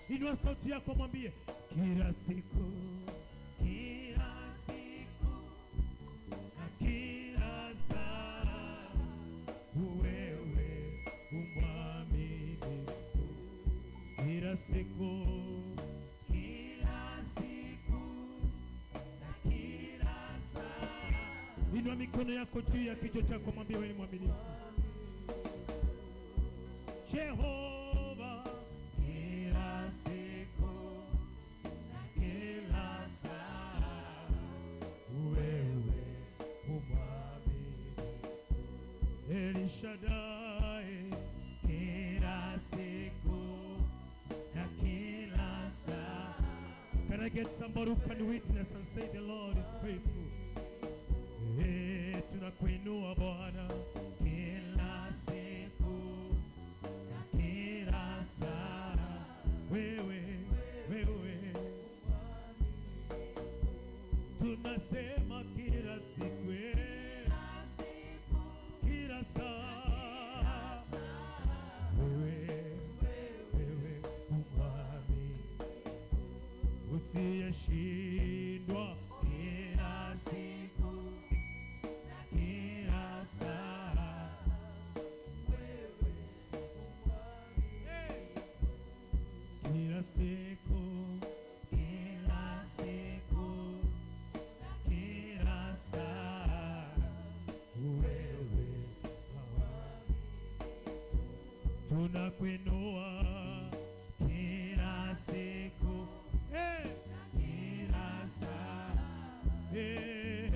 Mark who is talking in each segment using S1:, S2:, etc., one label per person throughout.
S1: Inua sauti yako mwambie, kila siku, kila siku na kila saa, wewe umwaminifu. Kila siku, kila siku na kila saa. Inua mikono yako juu ya kichwa chako, mwambie wewe ni mwaminifu. Jehova, kila siku na kila saa, wewe umwaminifu. El Shaddai, kila siku na kila saa. Can I get somebody who can witness and say the Lord is faithful? Eh, tunakuinua Bwana kila siku na kila saa. Wewe, wewe tunasema kila siku, kila saa, wewe, wewe umwaminifu, usiyeshindwa kila siku na kila saa. Hey! Kila siku, kila siku na kila saa, wewe tunakuinua kila siku, hey! Kila saa, hey!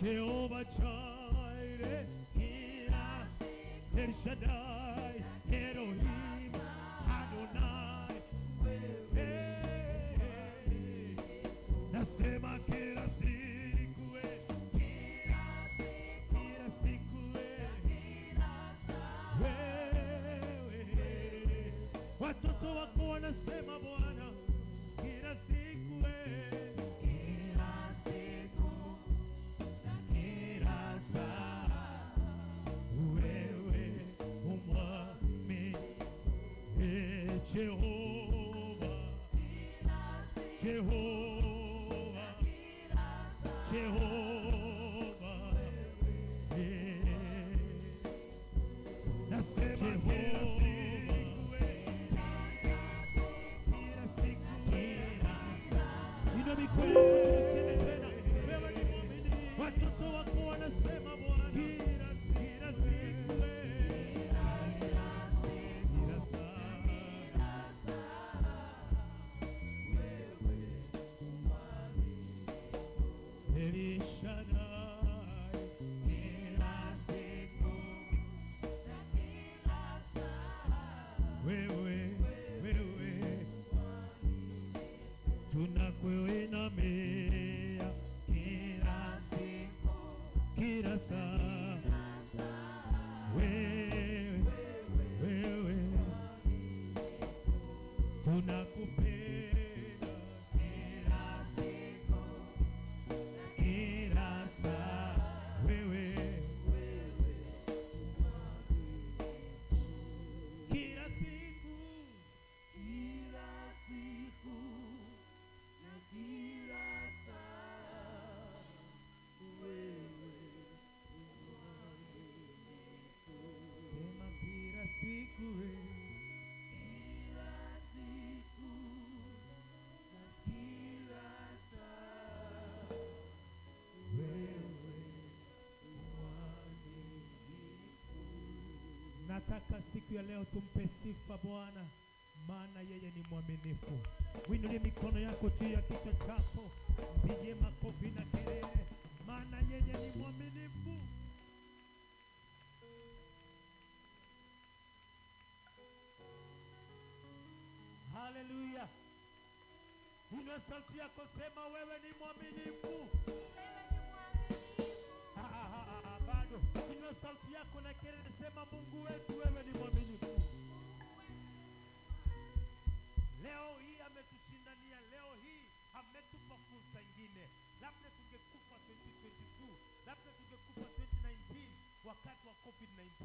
S1: Jehovah Jireh, kila El Shaddai, Elohim, Adonai, hey! Nasema kila siku, kila siku, wewe, watoto wako wanasema Bwana kila siku, kila siku na kila saa, wewe umwaminifu. Jehova, Jehova, Jehova, nasema kila siku, kila siku, kila saa. Inua mikono yako tuseme tena, wewe ni mwaminifu. Watoto wako wanasema Bwana kila kila siku, kila saa. El Shaddai, kila siku na kila saa, wewe, wewe tunakuinamia kila siku, kila saa, wewe, wewe tunakupenda kila siku kila saa, wewe kila siku,
S2: Kila siku na kila saa, wewe mwaminifu.
S1: Sema kila siku, wewe
S2: Kila siku na kila saa,
S1: wewe mwaminifu. Nataka siku ya leo tumpe sifa Bwana, maana yeye ni mwaminifu. Uinulie mikono yako juu ya kichwa chako, mpigie makofi na kelele, maana yeye ni mwaminifu. Haleluya! Inua sauti yako, sema wewe ni mwaminifu. Ah, ah, ah, ah, bado. Inua sauti yako na kelele, sema Mungu wetu wewe ni mwaminifu. Leo hii ametushindania, leo hii ametupa fursa ingine. Labda tungekufa 2022, labda tungekufa 2019 wakati wa COVID-19,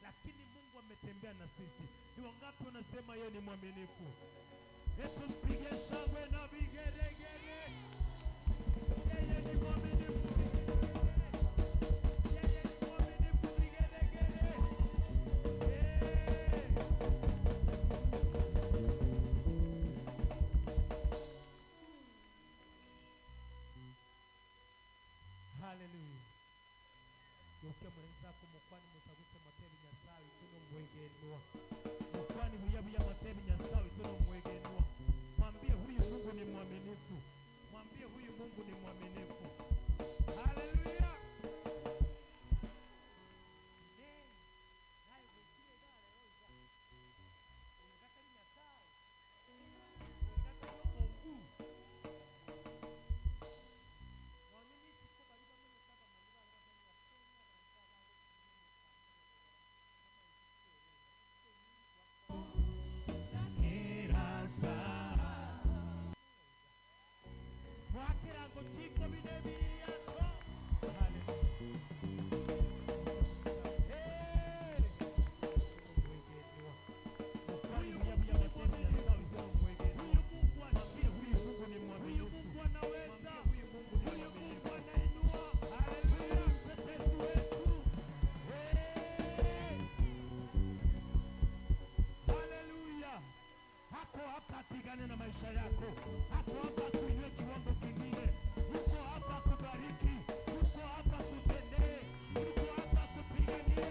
S1: lakini Mungu ametembea na sisi. Ni wangapi wanasema yeye ni mwaminifu? Hebu mpige shangwe na vigelegele. Yeye ni mwaminifu, vigelegele. Yeye ni mwaminifu, vigelegele. Hey. Haleluya. Yokia mwenzako mukwani musaguse matebi nyasaye tuno mwegenwa. Mukwani buya buya matebi nyasaye tuno mwegenwa. Mwambie huyu Mungu ni mwaminifu. Mwambie huyu Mungu ni mwaminifu. Haleluya.
S3: Naye gwekire gara yoiga oyo gatari nyasaye oyo gatari omongu nonye nisiko bari bamenyete abamanyi bari bagenda Kenya abantu.
S1: Mwakirango chiko binebiri yako. Haleluya. Hey. Huyu Mungu ni mwaminifu. Huyu Mungu ashie. Huyu Mungu ni mwaminifu. Huyu Mungu anaweza. Huyu Mungu anainua. Haleluya. Mtetezi wetu. Hey. Haleluya. Hako hapa apigane na maisha yako. Hako hapa kuinue kiwango kingine. Yuko hapa kubariki. Yuko hapa kutendee. Yuko hapa kupiganie.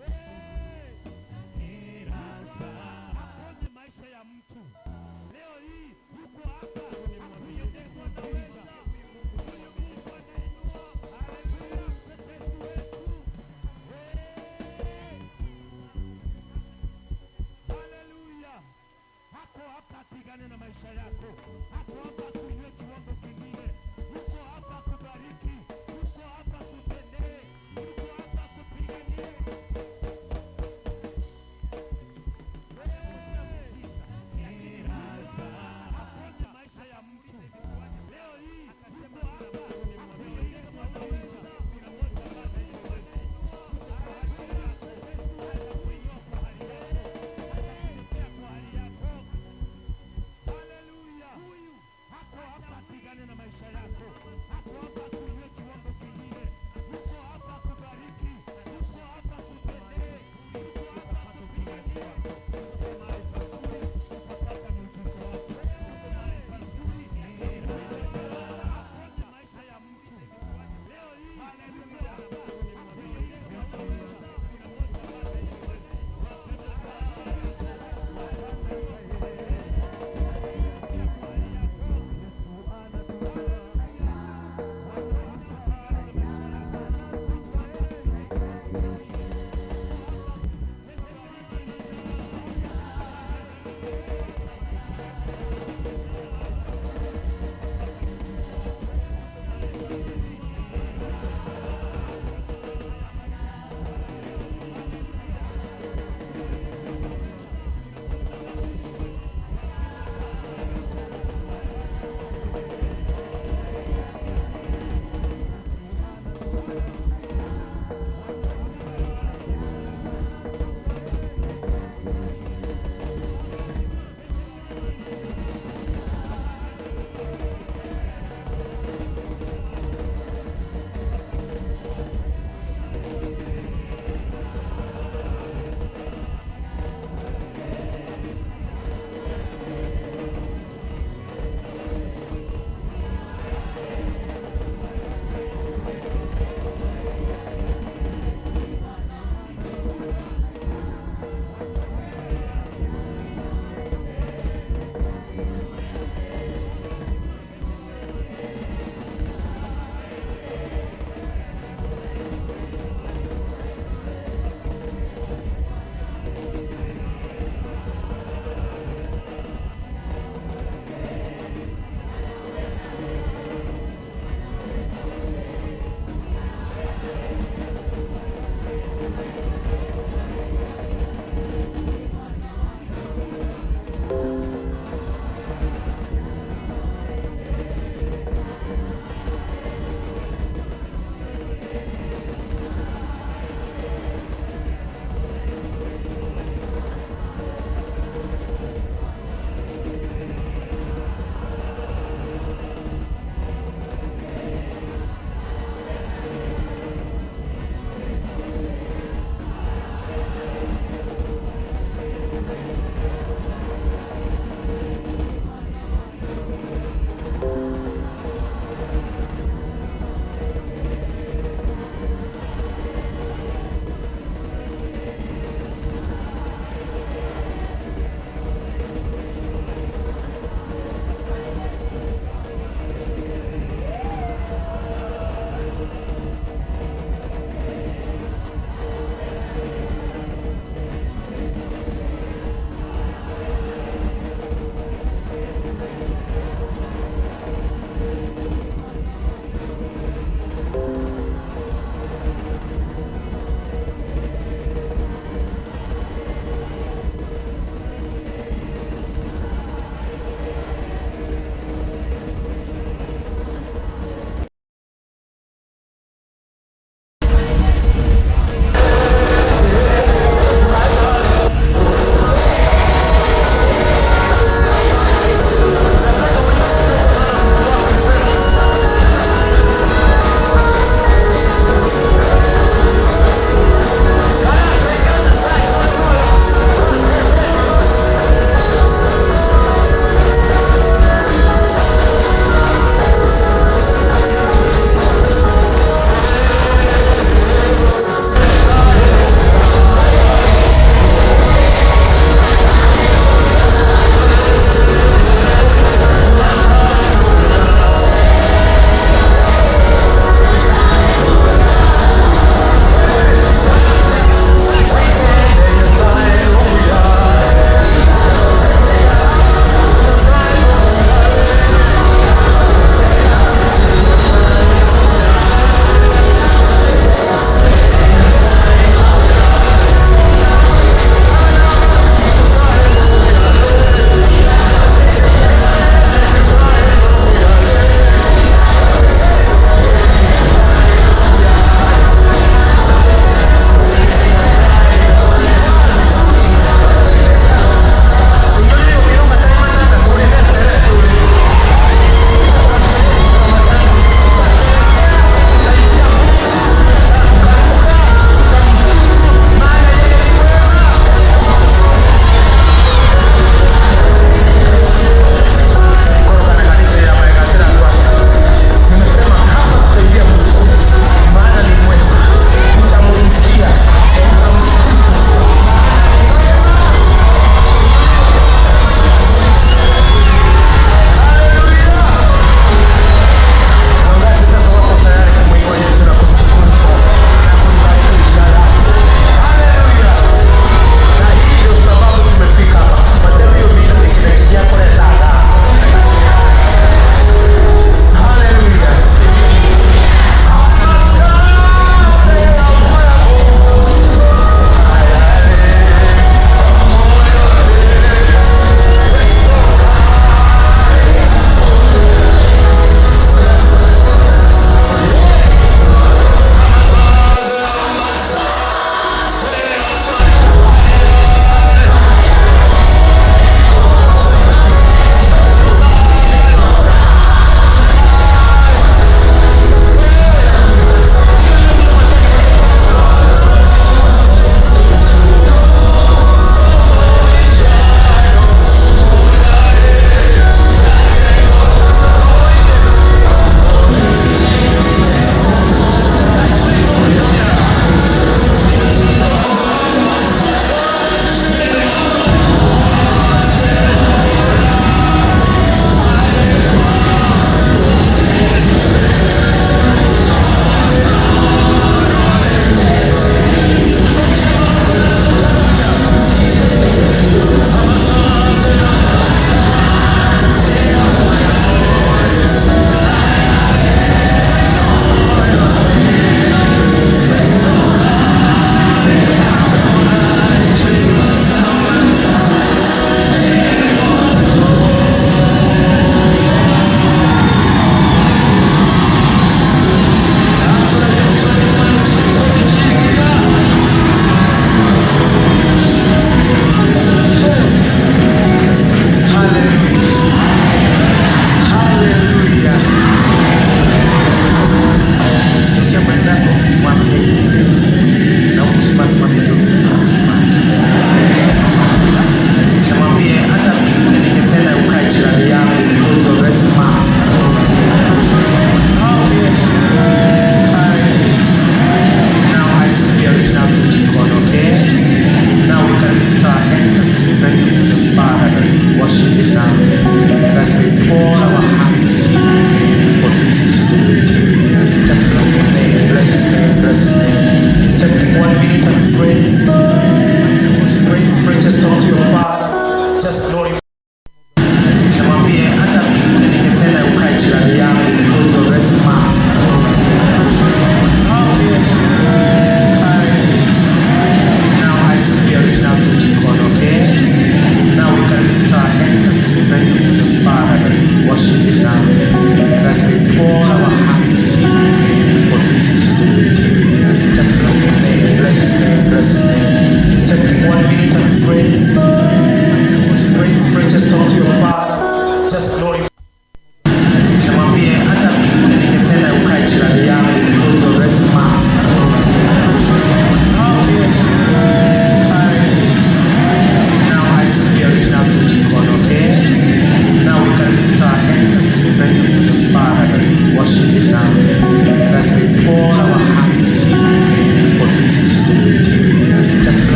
S1: Hey! Yuko hapa aponye maisha ya mtu. Leo hii yuko hapa akutendee kwa anaweza. Huyu Mungu anainua. Haleluya, mtetezi wetu. Hey! Haleluya. Hako hapa apigane na maisha yako. Hako hapa kuinue kiwango kingine. Yuko hapa kubariki. Yuko hapa kutendee. Yuko hapa kupiganie. Hey! Lakini yuko hapa aponye maisha ya mtu. Leo hii yuko hapa akutendee kwa anaweza. Huyu Mungu anainua. Atakuinua kwa hali yako. Atakutetea kwa hali yako. Haleluya. Huyu hako hapa apigane na maisha yako. Hako hapa kuinue kiwango kingine. Yuko hapa kubariki. Yuko hapa kutendee.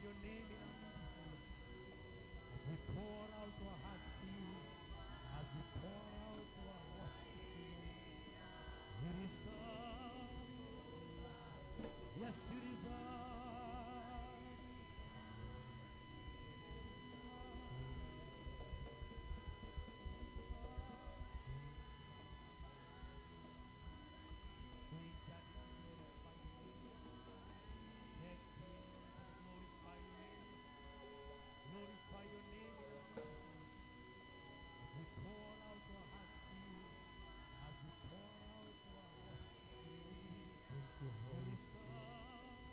S1: your name in our midst, Lord. As we pour out our hearts to you, as we pour out our worship to you. You deserve it. Yes, you deserve it. We gather to glorify your name. Take the honors and glorify your name. Glorify your name in our midst, Lord. As we pour out our hearts to you, as we pour out our worship to you.
S4: Thank you,
S1: You
S4: Holy
S1: deserve
S4: Spirit.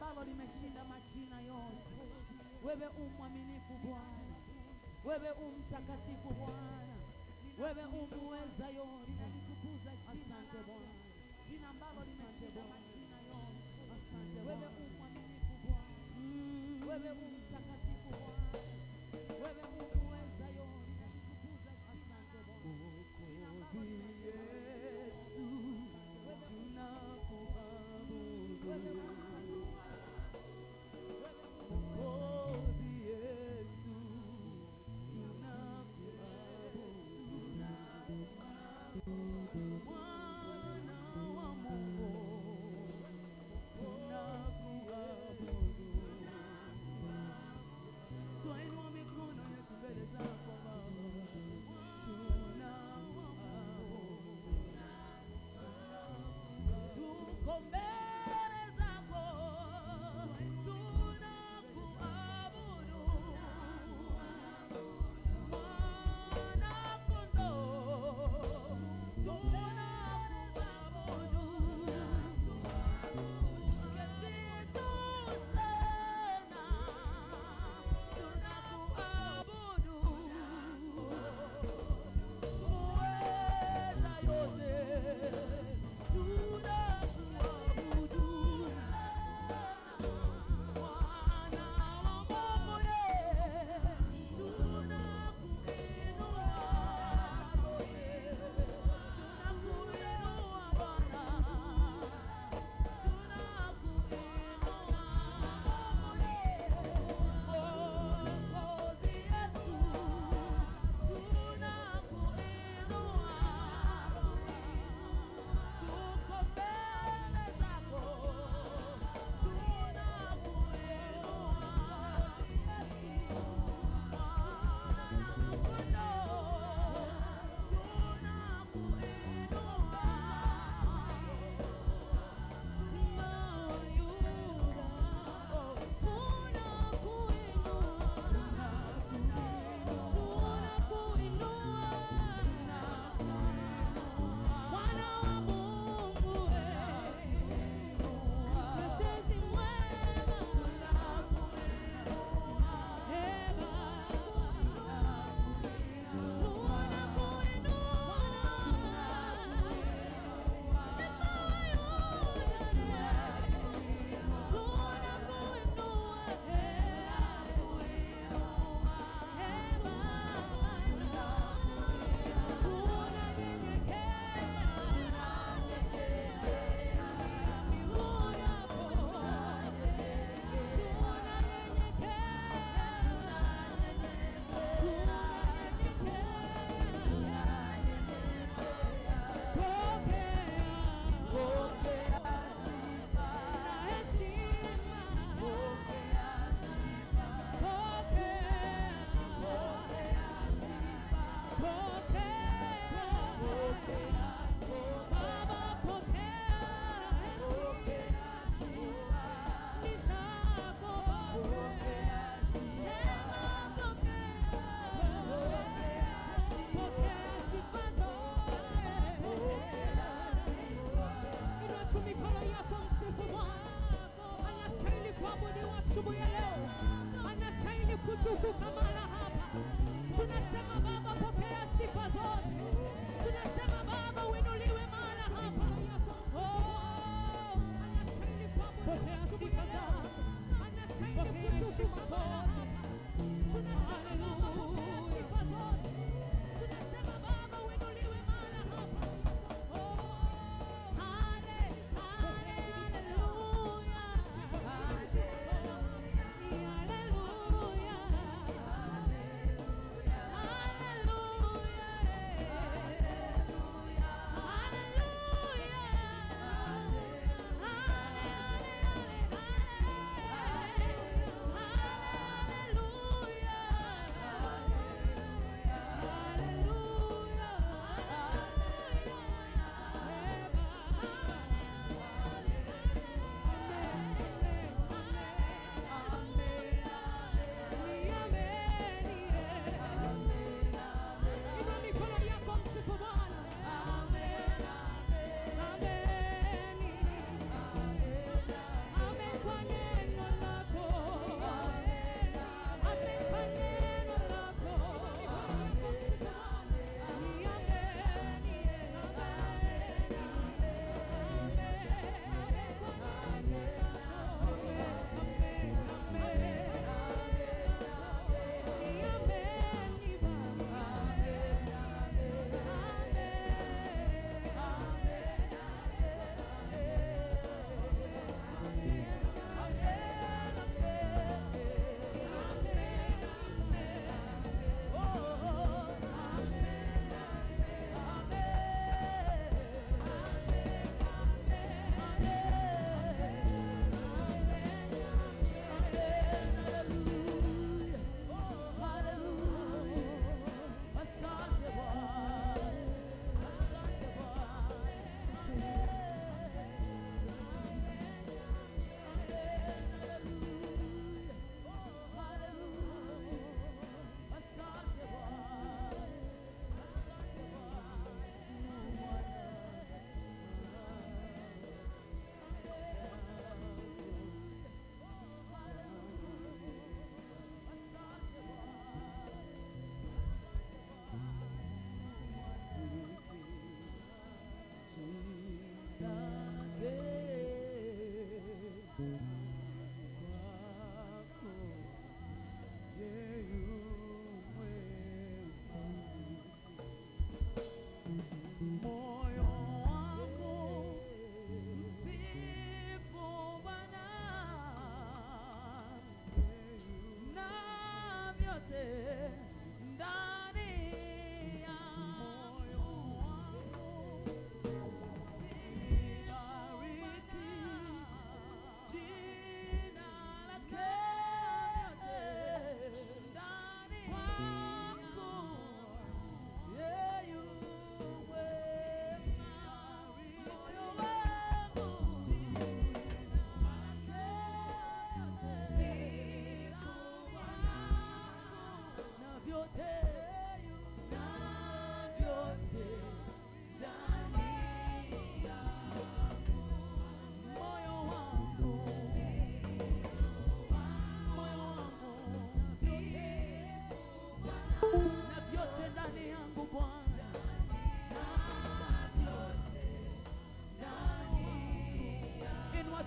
S2: ambalo limeshinda majina yote. Wewe umwaminifu Bwana, wewe umtakatifu Bwana, wewe umuweza yote. Asante Bwana, jina ambalo limeshinda majina yote. Asante, wewe umwaminifu Bwana, wewe umtakatifu Bwana, wewe umuweza yote. Asante Bwana.
S4: Mwokozi Yesu, tunakuabudu. Mwokozi Yesu, tunakuabudu. Mwana wa Mungu, tunakuabudu. Twainua mikono yetu mbele zako Baba, tunakuabudu.
S2: Tuko mbele zako, tunakuabudu. Mwana kondoo, tunakuabudu. Keti tena, tunakuabudu. Muweza yote, tunakuabudu. Mwana wa Mungu ye, tunakuinua. Tunakuinua Bwana, tunakuinua Mwokozi Yesu, tunakuinua. Tuko mbele zako, tunakuinua. Mwana kondoo, tunakuinua.
S1: Mikono yako msifu Bwana. Anastahili kuabudiwa asubuhi ya leo, anastahili kutukuka mahala hapa. Tunasema Baba, pokea sifa zote. Tunasema Baba, uinuliwe mahala hapa. Oh, anastahili kuabudiwa asubuhi ya leo, anastahili kutukuka mahala hapa. Tunasema Baba, pokea sifa zote. Tunasema Baba, uinuliwe mahala hapa. Oh, haleluya. Haleluya.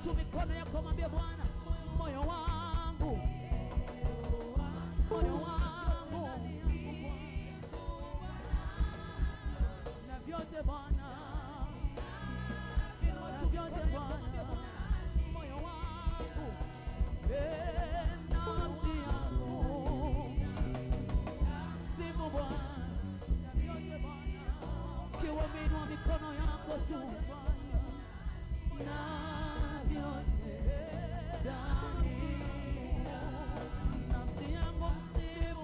S2: tu mikono yako, mwambie Bwana, moyo wangu, moyo wangu na vyote Bwana, inua tu vyote Bwana, moyo wangu, nafsi yangu, sifu Bwana, na vyote Bwana, ukiwa umeinua mikono yako tu na vyote ndani, nafsi yangu msifu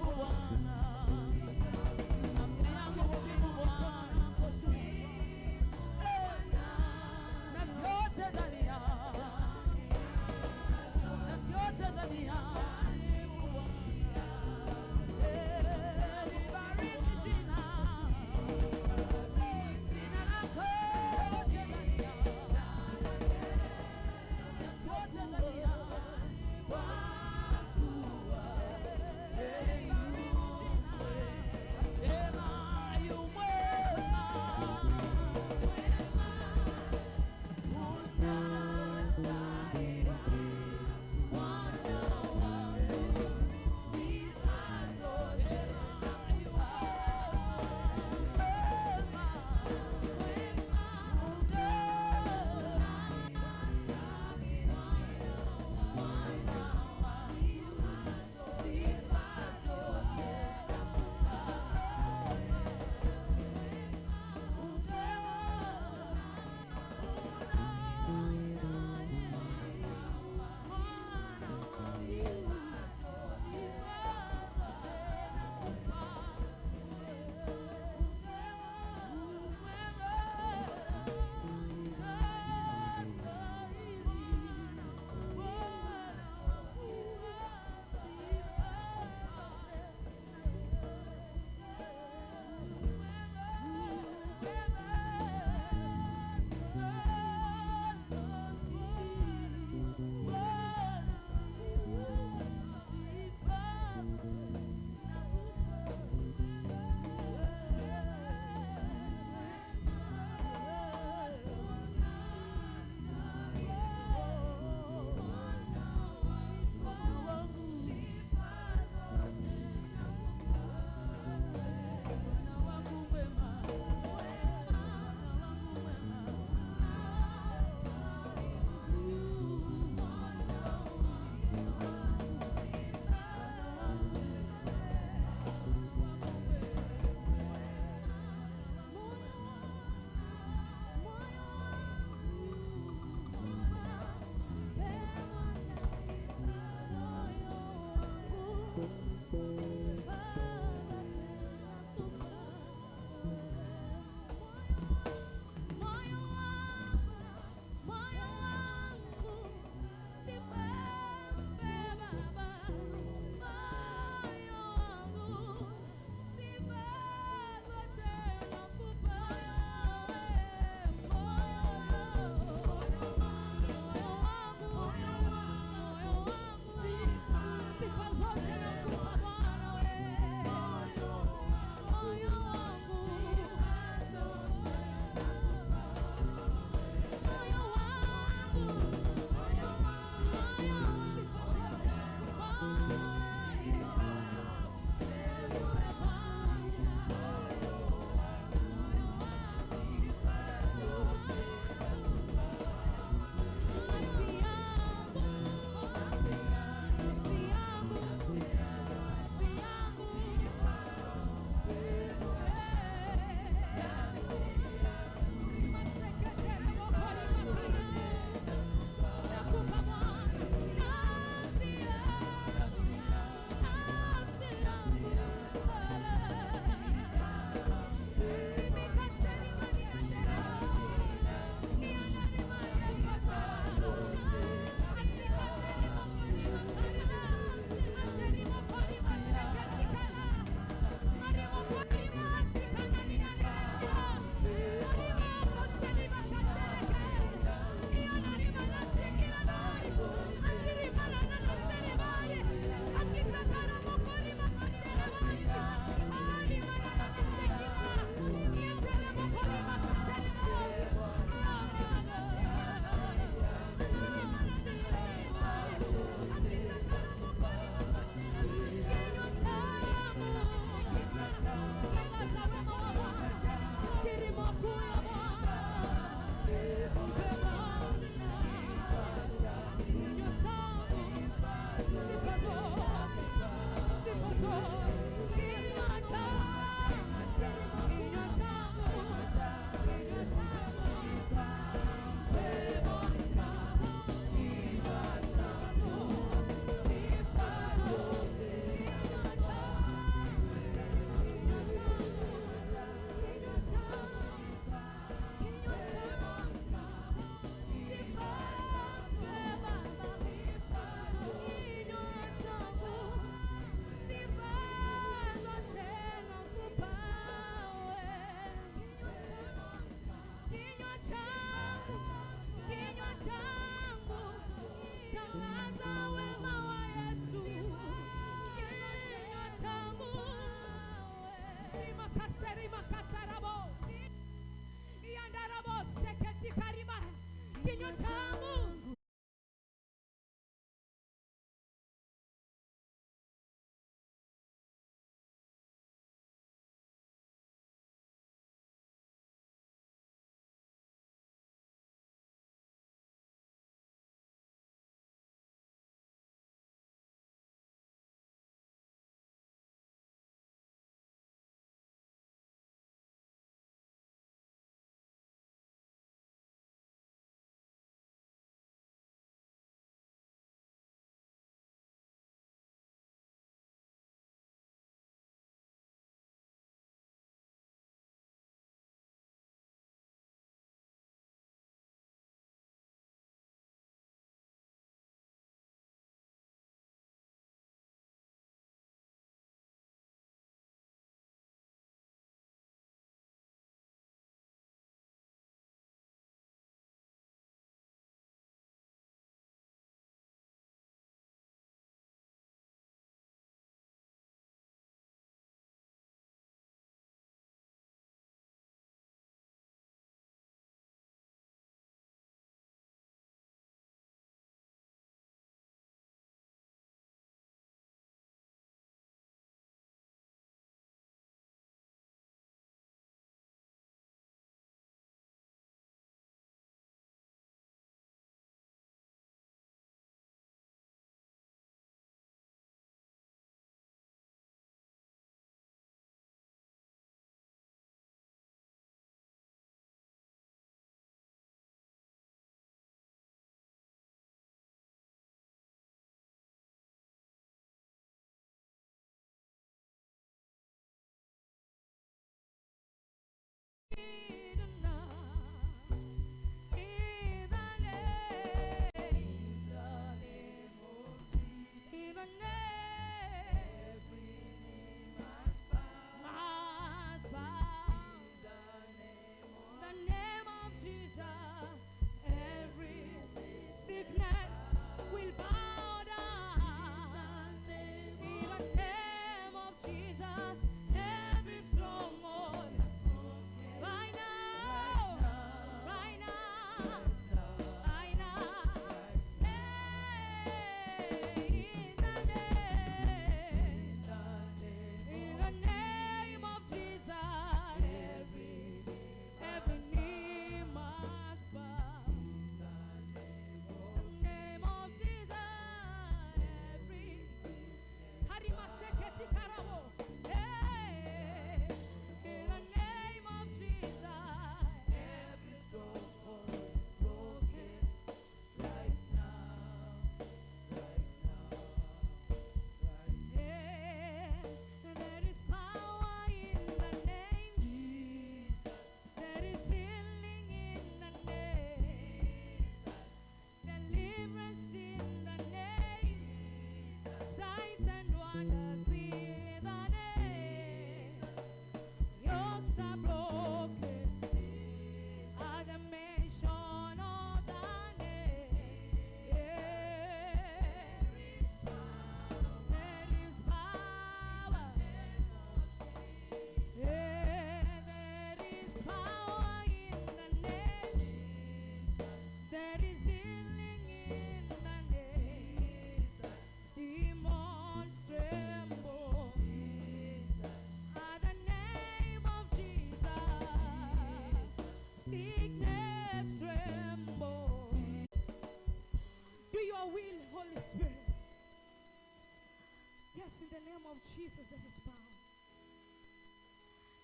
S2: Jesus, there is power.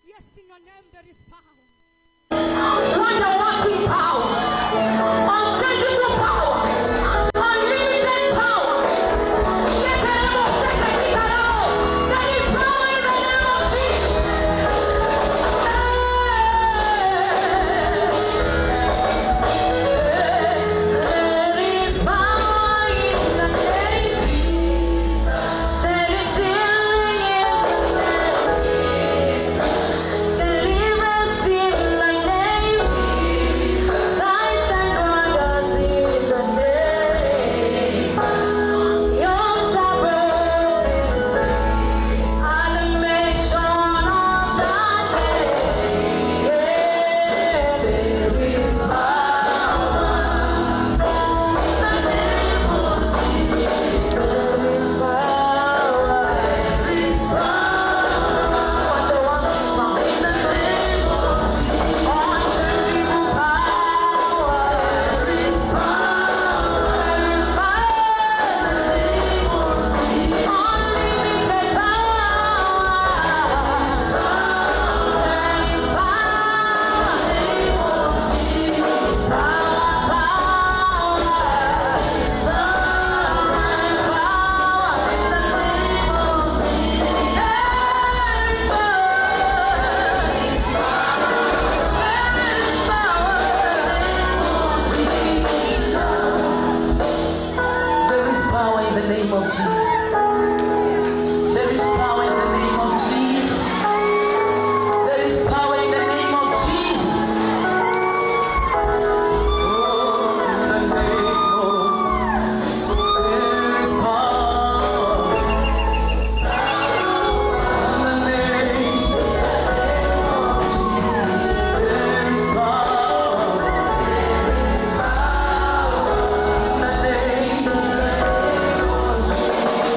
S2: Yes, in your name there is power.
S5: Wonder-working power, unchangeable power, unlimited power. There is power in the name of Jesus. There is power in the name of Jesus. There is healing in the name. Deliverance in the name. Signs and wonders in the name. Yokes are broken at the mention of that name. Yeah, there is power in the name of Jesus. There is power. There is power. Wonder-working power in the name of Jesus. Unchangeable power. There is power. There is power in the name of Jesus. Unlimited power. There is power in the name of Jesus. Power, power. There is power in the name of Jesus.
S4: There is power in the name of Jesus. There is power in the name of Jesus. There is power in the name of Jesus. Oh, in the name of, there is power. In the name of Jesus. There is power. There is power in the name of Jesus.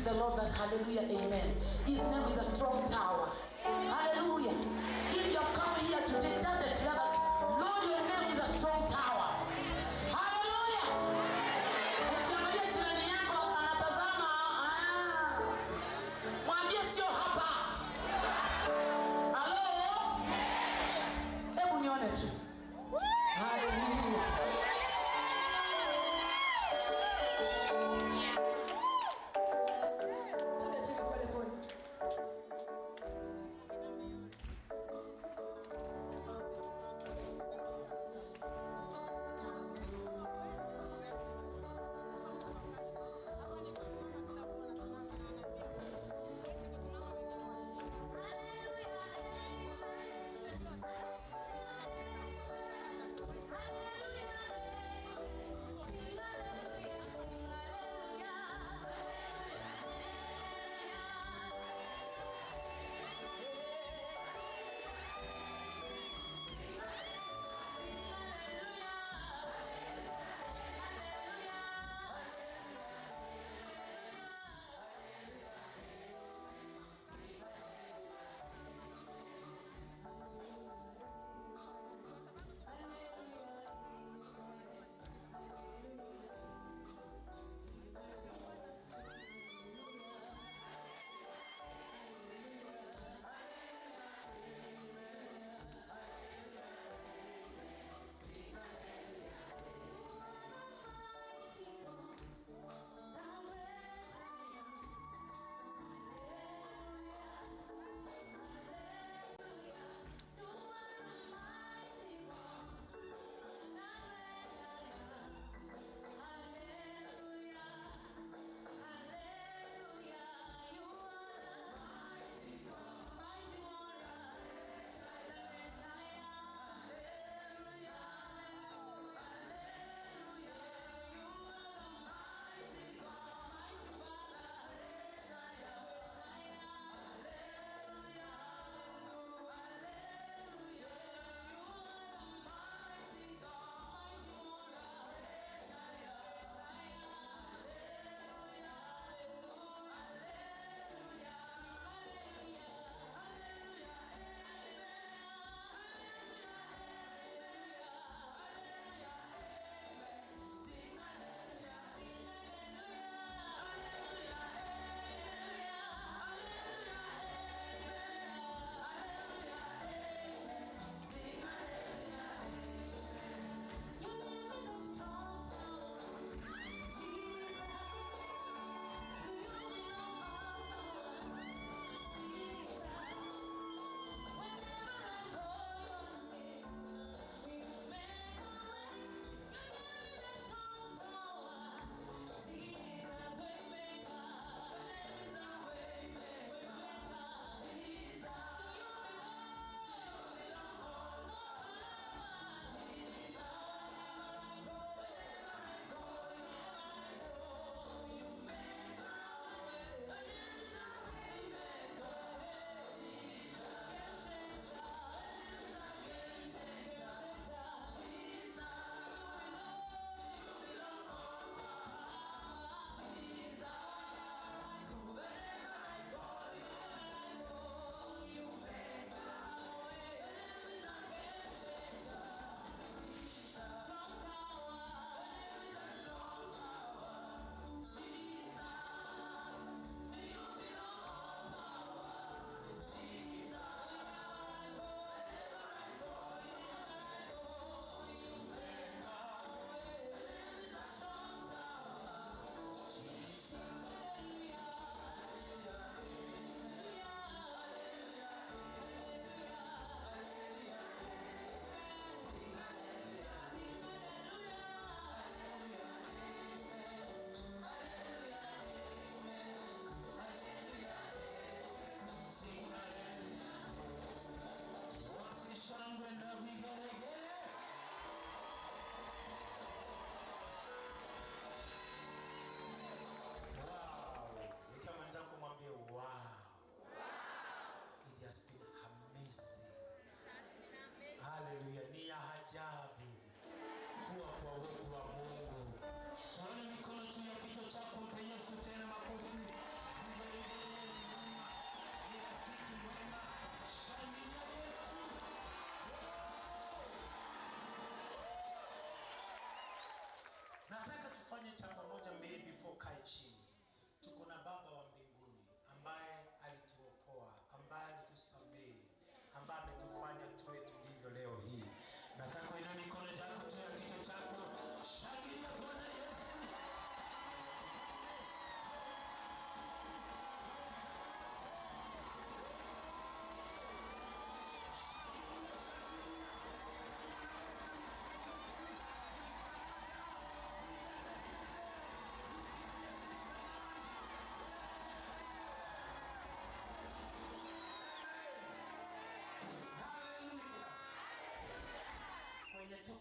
S4: the Lord that hallelujah, amen. His name is a strong tower. Hallelujah. If you have come here today, just declare that, Lord, your name is a strong tower. Hallelujah. Ukiangalia jirani yako anatazama, ah, mwambie sio hapa. Halo? Hebu nione tu. Hallelujah.
S2: Twende tu pole pole.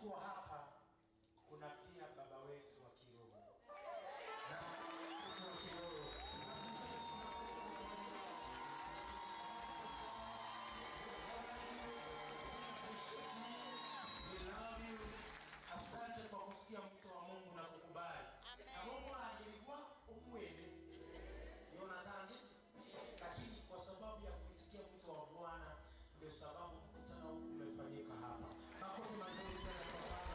S6: Kuwa hapa kuna pia baba wetu wa kiroho na mtu wa kiroho. We love you. Asante kwa kusikia mwito wa Mungu na kukubali. Na Mungu angelikuwa umwele Yonathan, lakini kwa sababu ya kuitikia mwito wa Bwana ndio sababu mkutano huu umefanyika hapa. Makofi mazuri tena kwa Baba.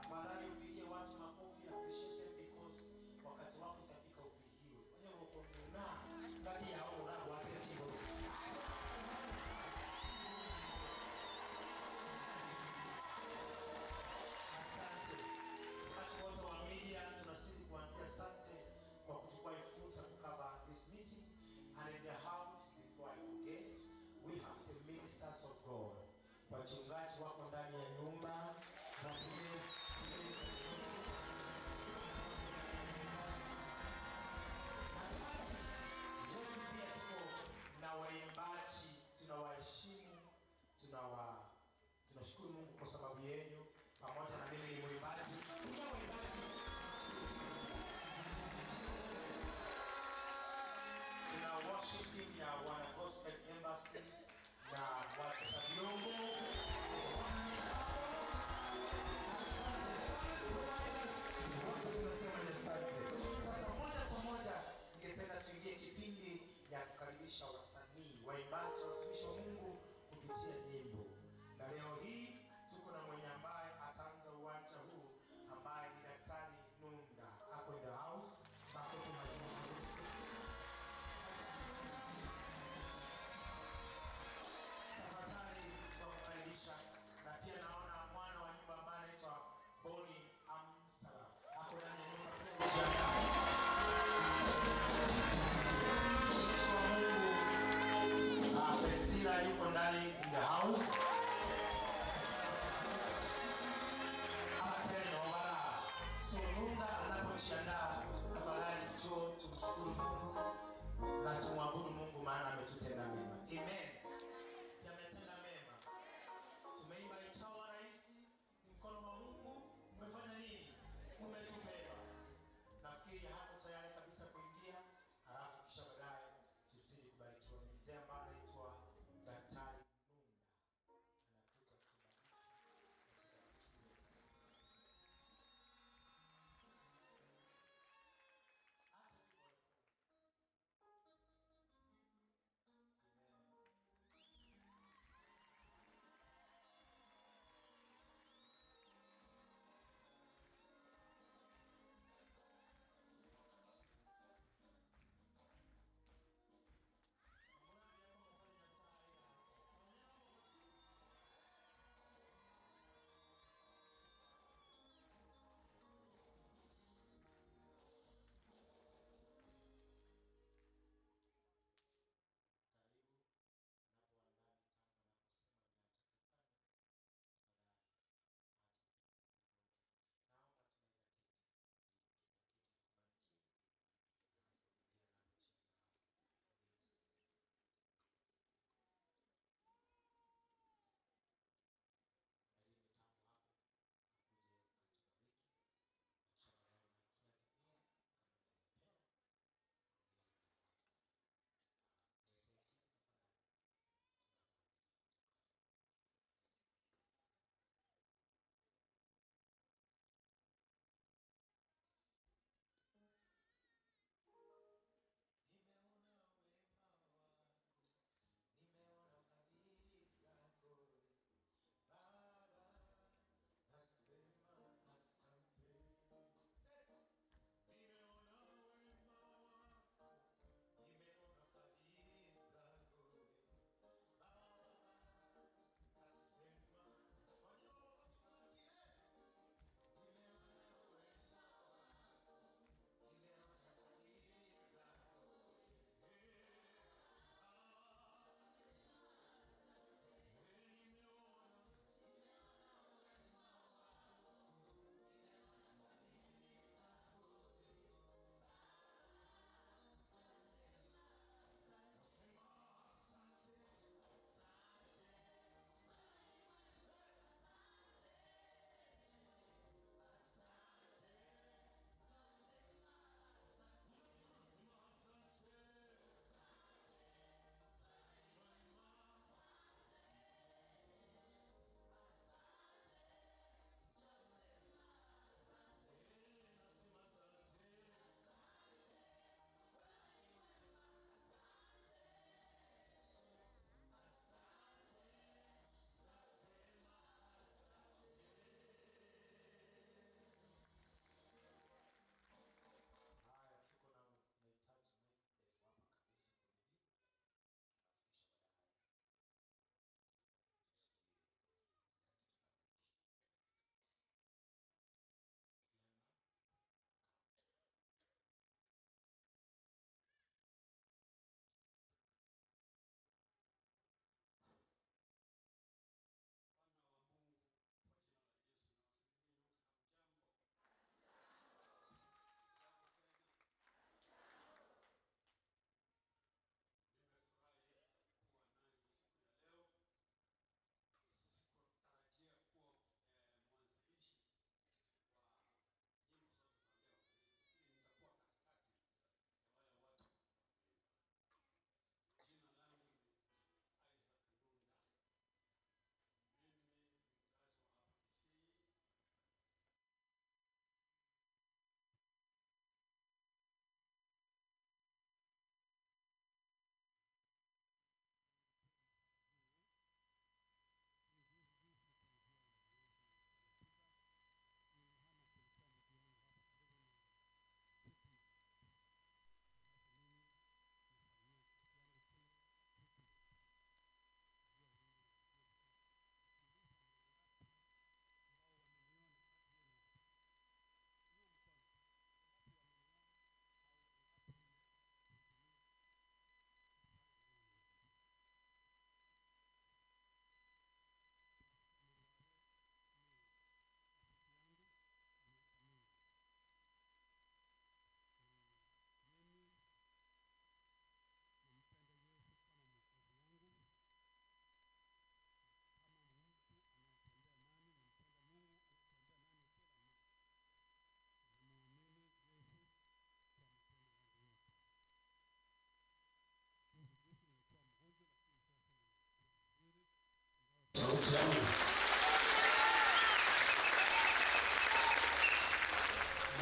S6: Afadhali upigie watu makofi, appreciate them because wakati wako utafika upigiwe. Wenyewe uko na kati ya hao na wapi chini. Asante. Watu wote wa media tunasisi kuambia asante kwa kuchukua hii fursa to cover this meeting. And in the house, before I forget, we have the ministers of God. Wachungaji wako ndani ya nyumba. Na please, please. Wote pia tuko na waimbaji, tunawaheshimu, tunashukuru Mungu kwa sababu yenu. Pamoja na mimi ni mwimbaji. Kuna waimbaji. Tuna worship team ya Wana Gospel Embassy na wacheza vyombo. Wote tunasema ni asante. Sasa moja kwa moja ningependa tuingie kipindi ya kukaribisha wasanii, waimbaji, watumishi wa Mungu kupitia nyimbo. Na leo hii tuko na mwenye ambaye ataanza uwanja huu ambaye ni Daktari Nunda. Ako in the house. Makofi mazuri kwa Yesu. Tafadhali tunakukaribisha, na pia naona mwana wa nyumba ambaye anaitwa Boni Amsala ako ndani ya nyumba pia, ujiandae. Mtumishi wa Mungu, Pensira yuko ndani in the house. Abatene wabara. So Nunda anapojiandaa, tafadhali njoo tumshukuru Mungu na tumwabudu Mungu maana ametutenda mema. Amen. Si ametenda mema. Tumeimba ikawa rahisi, ni mkono wa Mungu umefanya nini? Umetubeba. Nafikiri hapo tayari kabisa kuingia, halafu kisha baadaye tuzidi kubarikiwa. Ni mzee ambaye anaitwa Daktari Nunda anakuja kutubariki na tubarikiwe. Hata tu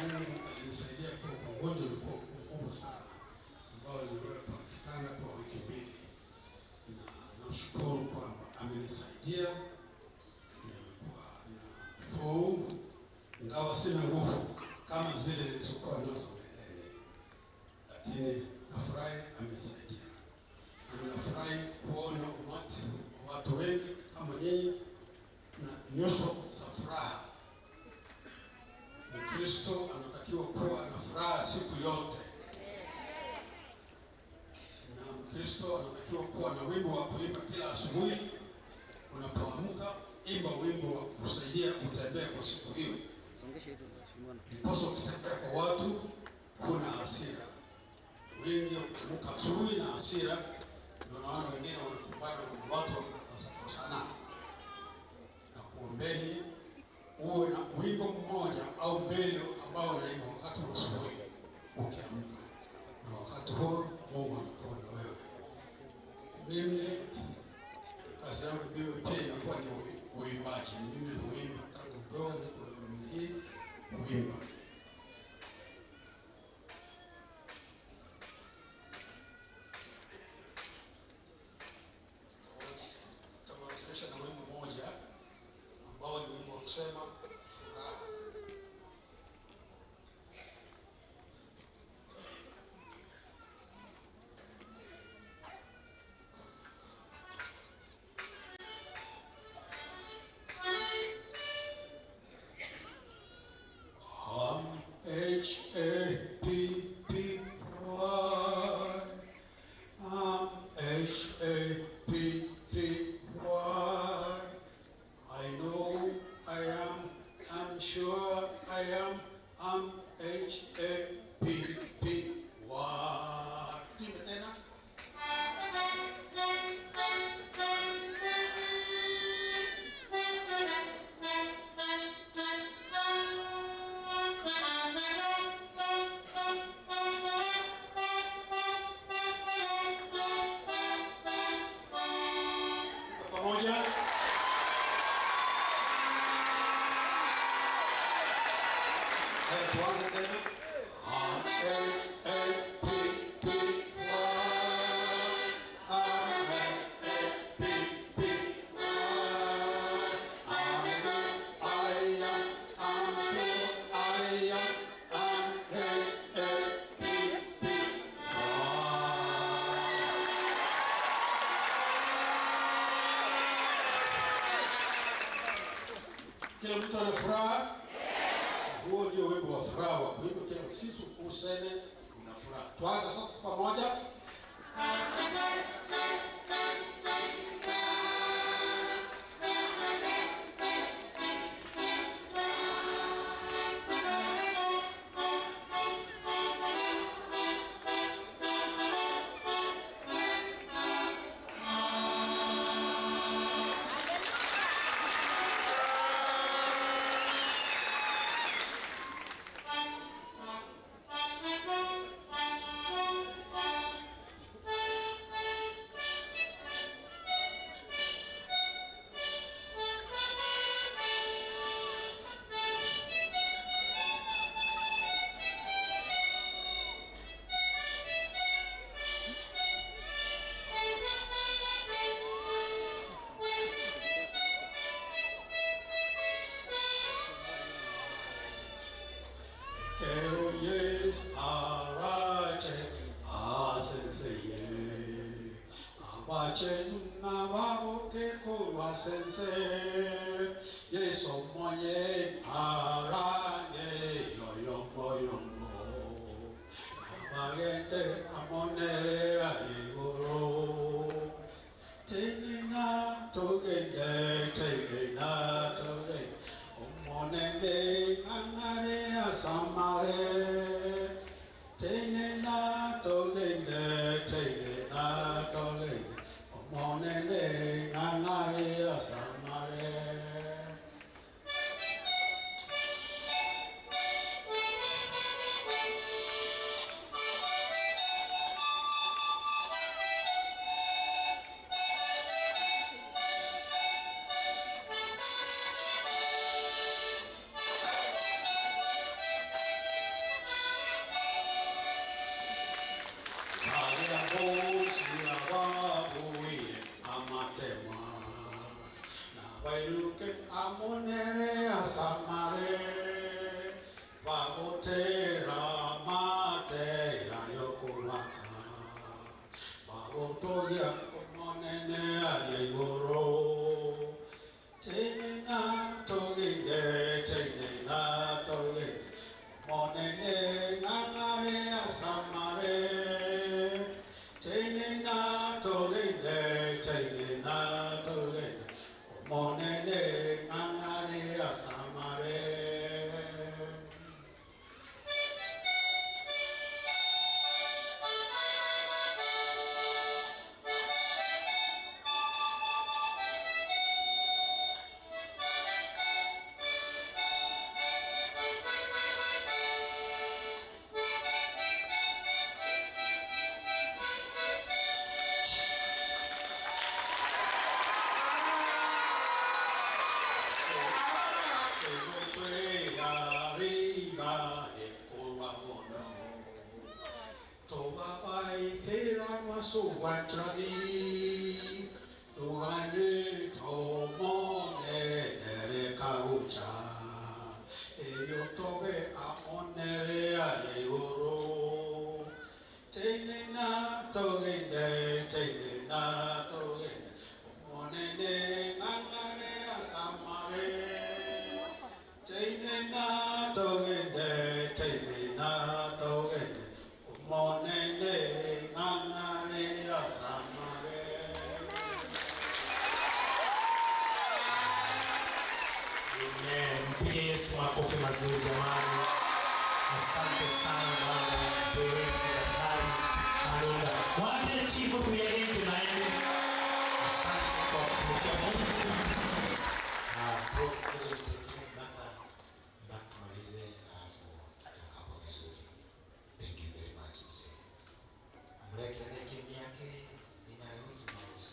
S7: Mungu alinisaidia kutoka ugonjwa ulikuwa mkubwa sana ambao niliwekwa kitanda kwa wiki mbili, na nashukuru kwamba amenisaidia, nimekuwa nafuu, ingawa sina nguvu kama zile nilizokuwa nazo mbeleni, lakini nafurahi amenisaidia, na ninafurahi kuona umati wa watu wengi kama nyinyi na nyuso za furaha. Mkristo anatakiwa kuwa na furaha siku yote, na Mkristo anatakiwa kuwa na wimbo wa kuimba kila asubuhi. Unapoamka, imba wimbo wa kusaidia utembee kwa siku hiyo. Ndiposa ukitembea kwa watu kuna hasira. Wengi wakiamka asubuhi na hasira, ndio naona wengine wanakumbana na watu wakikosana. Na kuombeni uwe na wimbo mmoja au mbili ambao unaimba wakati wa asubuhi ukiamka, na wakati huo Mungu anakuwa na wewe. Mimi kazi yangu mimi pia inakuwa ni uimbaji. Mimi huimba tangu mdogo, niko namna hii huimba. Nitawasilisha na wimbo mmoja ambao ni wimbo wa kusema furaha. M H A P P Y, M H A P P Y. I know I am, I'm sure I am, M H A P P Y. Tuimbe tena. Pamoja. Haya, tuanze tena. M H A P P Y, M H A P P Y. I know I am, I'm sure I am, M H A P P Y. Kila mtu ana furaha. Huo ndio wimbo wa furaha wa kuimba kila siku, useme una furaha. Tuanze sasa pamoja. Kero yes arache asenseye abache nababo kekolwa sense yeso monye arange yoyombo yombo nabagende amonere ayegoro tenena togende tenena togende omonende angare asamare tenena togende tenena togende omonende angare asamare. Aso wanchani tuganye tomone nere kaucha ebyotobe amonere aligoro tenena togende tenena togende omonene ngangare asamare tenena togende tenena togende omonene ngangare asamare.
S6: Amen. Mpige Yesu makofi mazuri jamani. Asante sana Bwana mzee wetu Daktari Kalunga. Mwambie chifu tuyagende tunaende. Asante kwa kutumikia Mungu. Ah, bro, ngoja msaidie mpaka malize alafu tutoka hapo vizuri. Thank you very much mzee. Mreke leke miake ninyare hutu malize.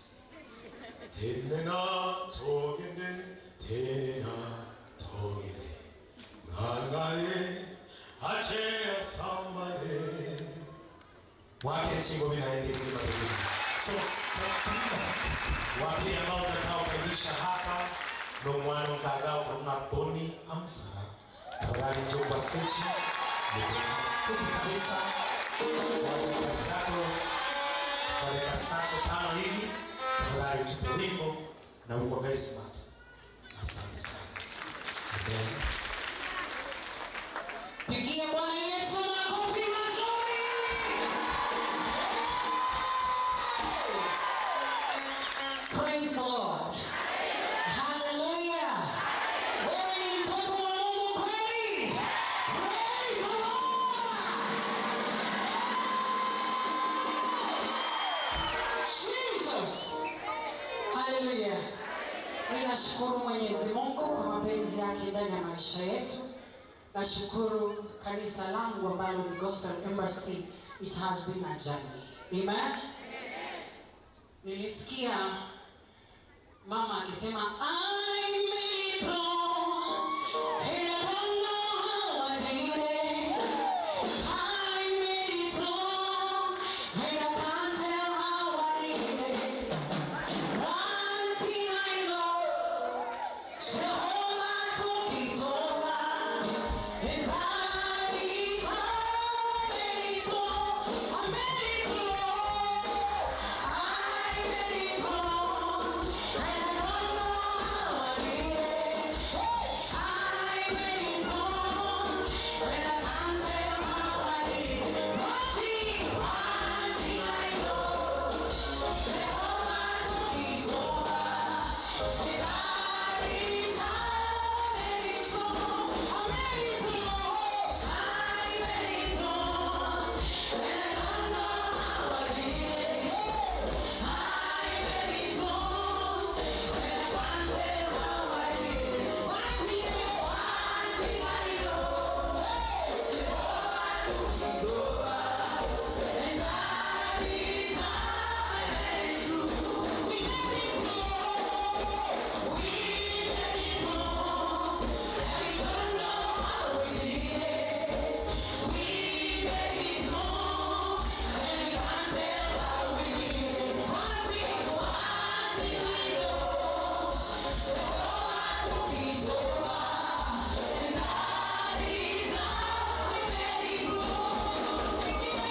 S6: Tenena togende tenena togende ngangare ache asamare wake chingo vinaende kilima kilima. So second wapili ambao utakaokaribisha hapa no mwana mkagao kuna Boni Amsa, tafadhali njoo kwa stage. Fupi kabisa kwa dakika zako 5 hivi, tafadhali tupe wimbo na uko very smart. Asante sana. Amen.
S4: Pigia Bwana Yesu makofi mazuri. Praise the Lord. Hallelujah. Wewe ni mtoto wa Mungu kweli. Praise the Lord. Jesus. Hallelujah. Ninashukuru Mwenyezi Mungu kwa mapenzi yake ndani ya maisha yetu. Nashukuru kanisa langu ambalo ni Gospel Embassy. It has been a journey. Amen. Nilisikia mama akisema I made it wrong, and I don't know how I did it. I made it wrong, and I can't tell how I did it. One thing I know, Jehovah took it over, and that is how I made it wrong. I made it wrong. I made it wrong, and I don't know how I did it. I made it wrong, and I can't tell how I did it. One thing I know, Jehovah took it over. And that is how I made it wrong. I made it wrong. I made it wrong, and I don't know how I did it. I made it wrong, and I can't tell how I did it. One thing I know, Jehovah took it over, and that is how I made it through. We made it through. We made it through, and we don't know how we did it. We made it through, and we can't tell how we did it. One thing I know, Jehovah took it over, and that is how we made it through. We give it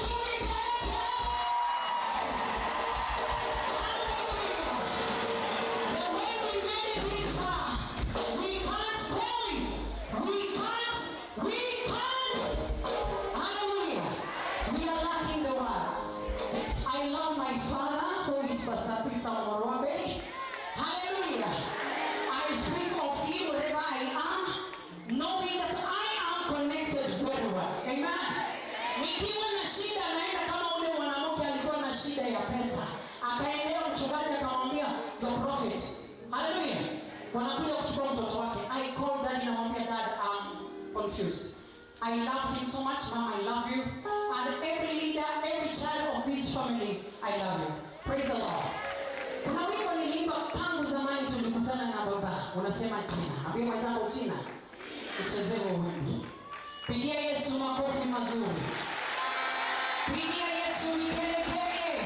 S4: to The way we made it this far, we can't tell it. We can't. We can't. Hallelujah. We are lacking the words. I love my father, who is Pastor Peter Morobe. Hallelujah. I speak of him wherever I am, knowing that I am connected very well. Amen. Nikiwa na shida naenda kama ule mwanamke alikuwa na shida ya pesa, akaendea mchungaji akamwambia the prophet. Hallelujah. Wanakuja kuchukua mtoto wake. I called daddy namwambia, "Dad, I'm confused." I love him so much. Mom, I love you. And every leader, every child of this family, I love you. Praise the Lord. Kuna wimbo niliimba tangu zamani tulikutana na baba. Unasema jina. Ambia mwenzako jina. Uchezee huo wimbo. Pigia Yesu makofi mazuri. Pigia Yesu vigelegele.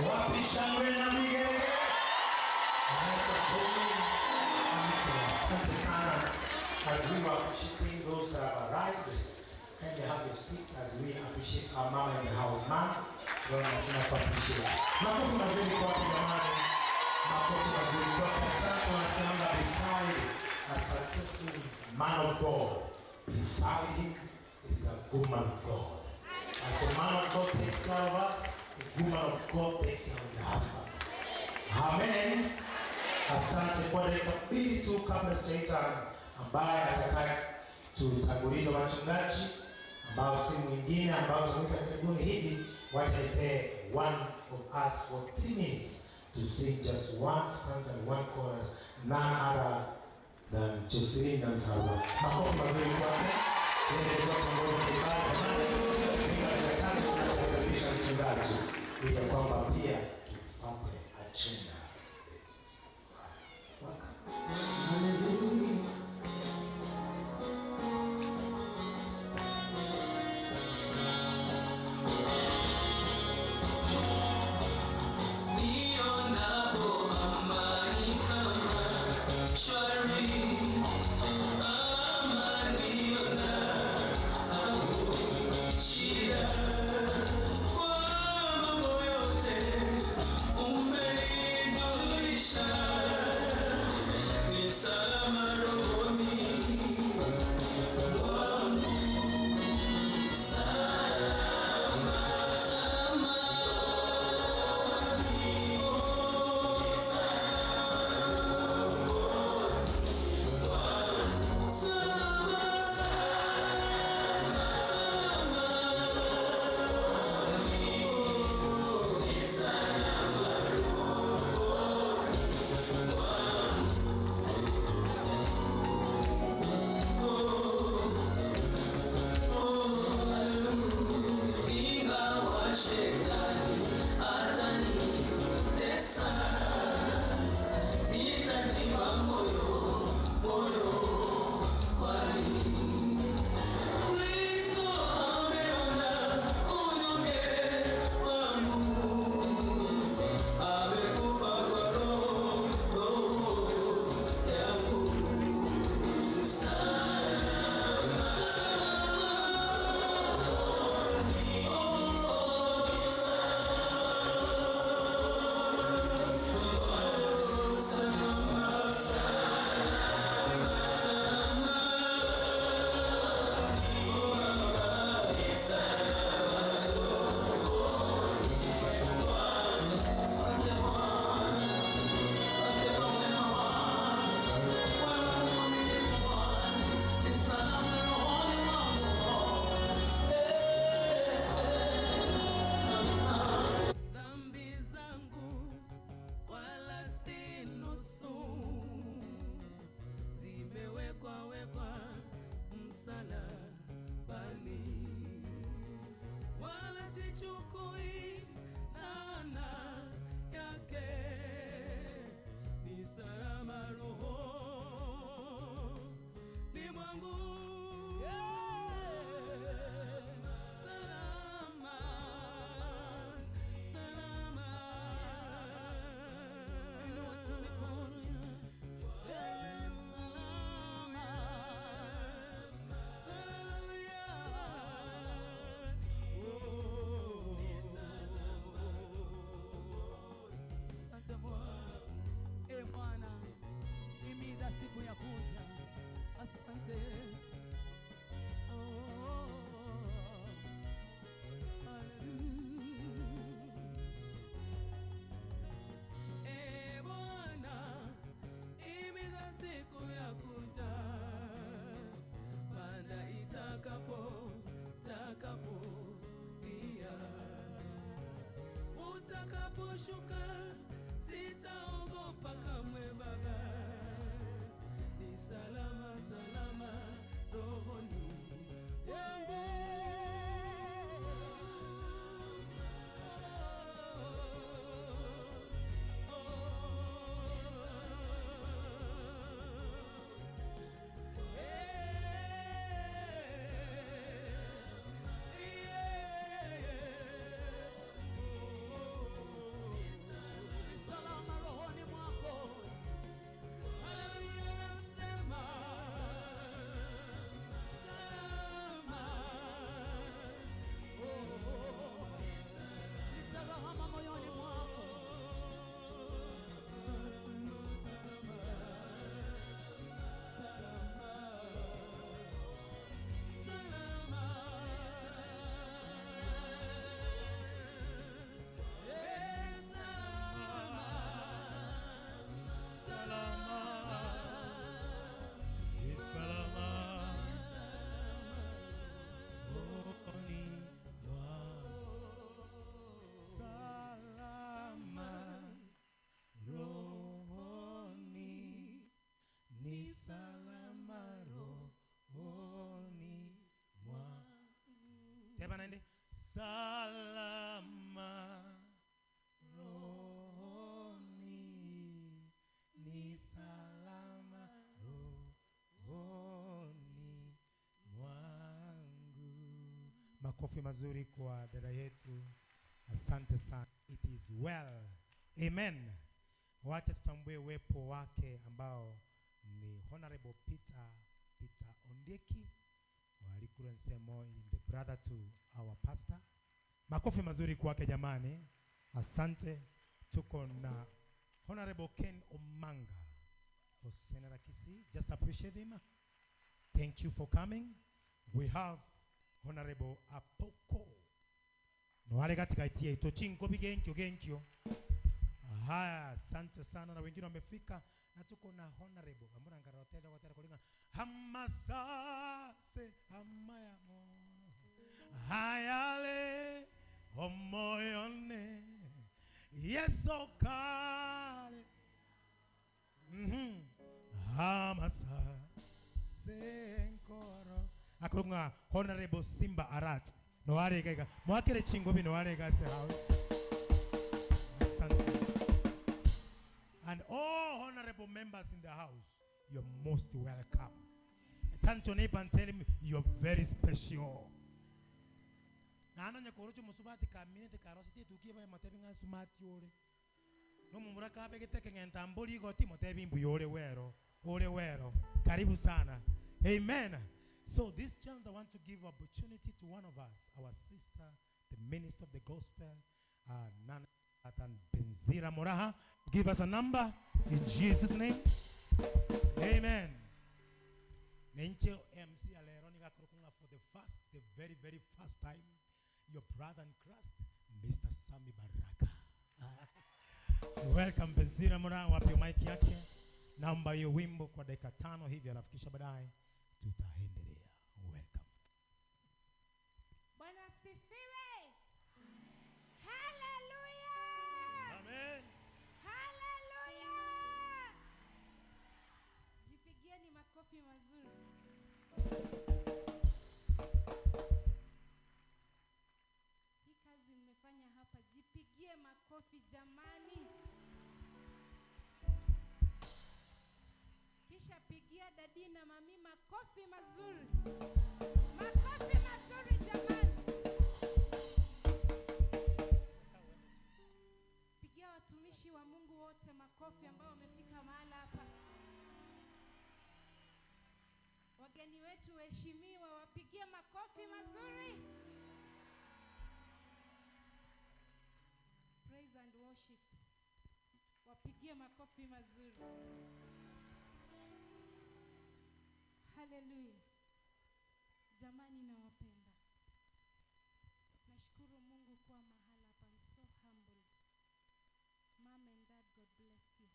S6: Wapi shangwe na vigelegele? Anaitwa Pauline Hamisi. Asante sana. As we were appreciating those that have arrived, kindly have your seats as we appreciate our mama in the house. Ma'am, Lord, na tuna appreciate. Makofi mazuri kwake jamani. Makofi mazuri kwake. Asante. Wanasemanga beside a successful man of God, beside him is a good man of God. As the man of God takes care of us, the good man of God takes care of the husband. Amen. Asante kwa dakika mbili tu kabla sijaita ambaye atakaye tutanguliza wachungaji ambao si mwingine ambao tumwita karibuni hivi, wacha nipee one of us for 3 minutes to sing just one stanza and one chorus, none other than Josephine Nansarwa. Makofi mazuri kwake. Yeye ndiye tuongoza kibali jamani. Imba dakika tatu tunapokaribisha mchungaji ili ya kwamba pia tufate agenda. Welcome.
S5: Nionapo amani kama shwari, ama nionapo shida, kwa mambo yote umenijulisha, ni salama rohoni mwangu, salama, salama. Ingawa shetani atanitesa, nitajipa moyo, moyo, kwani Kristo ameona unyonge wangu, amekufa kwa roho, roho yangu. Salama, salama. Dhambi zangu wala si nusu, zimewekwa wekwa msalabani, wala sichukui laana yake, ni salama rohoni mwangu. Salama, salama. Inua tu mikono salama. Haleluya. Oh,
S2: Asante Bwana. E Bwana, imida siku ya kuja. Asante Yesu. Oh, haleluya.
S5: E Bwana, imida siku ya kuja, maana itakapo takapo ia utakaposhuka, sitaogopa kamwe Baba, ni salama salama rohoni mwangu.
S2: Salama rohoni mwako.
S5: Haleluya, nasema
S1: Salama rohoni, ni salama rohoni mwangu. Makofi mazuri kwa dada yetu. Asante sana. It is well. Amen. Wacha tutambue uwepo wake ambao ni Honorable Peter Ondieki wa Nsemo, the brother to our pastor. Makofi mazuri kwake jamani. Asante. Tuko na Honorable Ken Omanga for Senator Kisii. Just appreciate him. Thank you for coming. We have Honorable Apoko. Noale katika itia ito chinko bigenkyo genkyo. Haya, asante sana na wengine wamefika na tuko na Honorable ambona ngarotela watera kulinga hamasase hamaya hayale omoyone yeso kale hamasa senkoro akurunga Honorable Simba Arat noare gaga mwakire chingo bino wale gase house. Asante. And all honorable members in the house, you're most welcome. Turn to neighbor and tell him you're very special. Na anonya korocho musubati kamine te karositi tukie ba matebi nga smart yore. No mumura ka begete kengenta mboli goti matebi mbu yore wero. Ore wero. Karibu sana. Amen. So this chance I want to give opportunity to one of us, our sister, the minister of the gospel, Nana Benzira Moraha. Give us a number in Jesus' name. Amen. Nenche MC Aleronica Krokunga for the first, the very, very first time, your brother in Christ, Mr. Sami Baraka. Welcome Benzira Moraha, wapi mic yake. Namba hiyo wimbo kwa dakika 5 hivi alafu kisha baadaye tutaendelea. Welcome.
S8: Bwana asifiwe. Hallelujah.
S1: Amen.
S8: Hallelujah. Jipigieni makofi mazuri. Hii kazi mmefanya hapa, jipigie makofi jamani. Kisha pigia dadi na mami makofi mazuri. Makofi mazuri jamani. Pigia watumishi wa Mungu wote makofi ambao wamefika mahala hapa. Wageni wetu waheshimiwa wapigie makofi mazuri. Praise and worship. Wapigie makofi mazuri. Hallelujah. Jamani nawapenda. Nashukuru Mungu kwa mahala hapa. I'm so humbled. Mom and Dad, God bless you.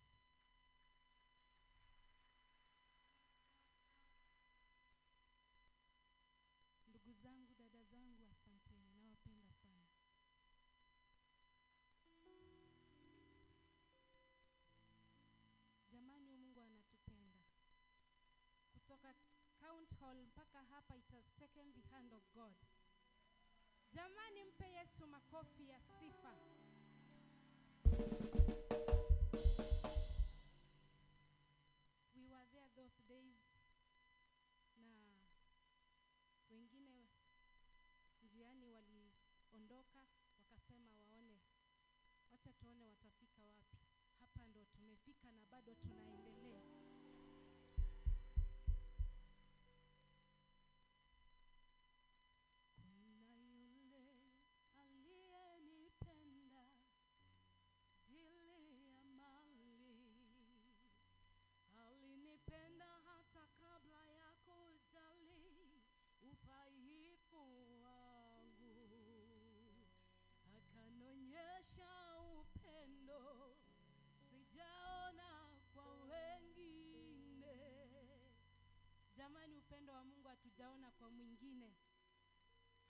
S8: Ndugu zangu, dada zangu, asanteni. Nawapenda sana. Jamani, Mungu anatupenda. Kutoka Count Hall mpaka hapa, it has taken the hand of God. Jamani, mpe Yesu makofi ya sifa. We were there those days na wengine njiani waliondoka wakasema waone, wacha tuone watafika wapi. Hapa ndo tumefika na bado tunaendelea. Kuna yule aliyenipenda jili ya mali, alinipenda hata kabla ya kujali udhaifu wangu, akanonyesha upendo sijaona kwa wengine. Jamani, upendo wa Mungu hatujaona kwa mwingine.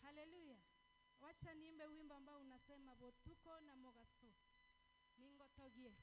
S8: Haleluya. Wacha niimbe wimbo ambao unasema botuko na mogaso ningotogie.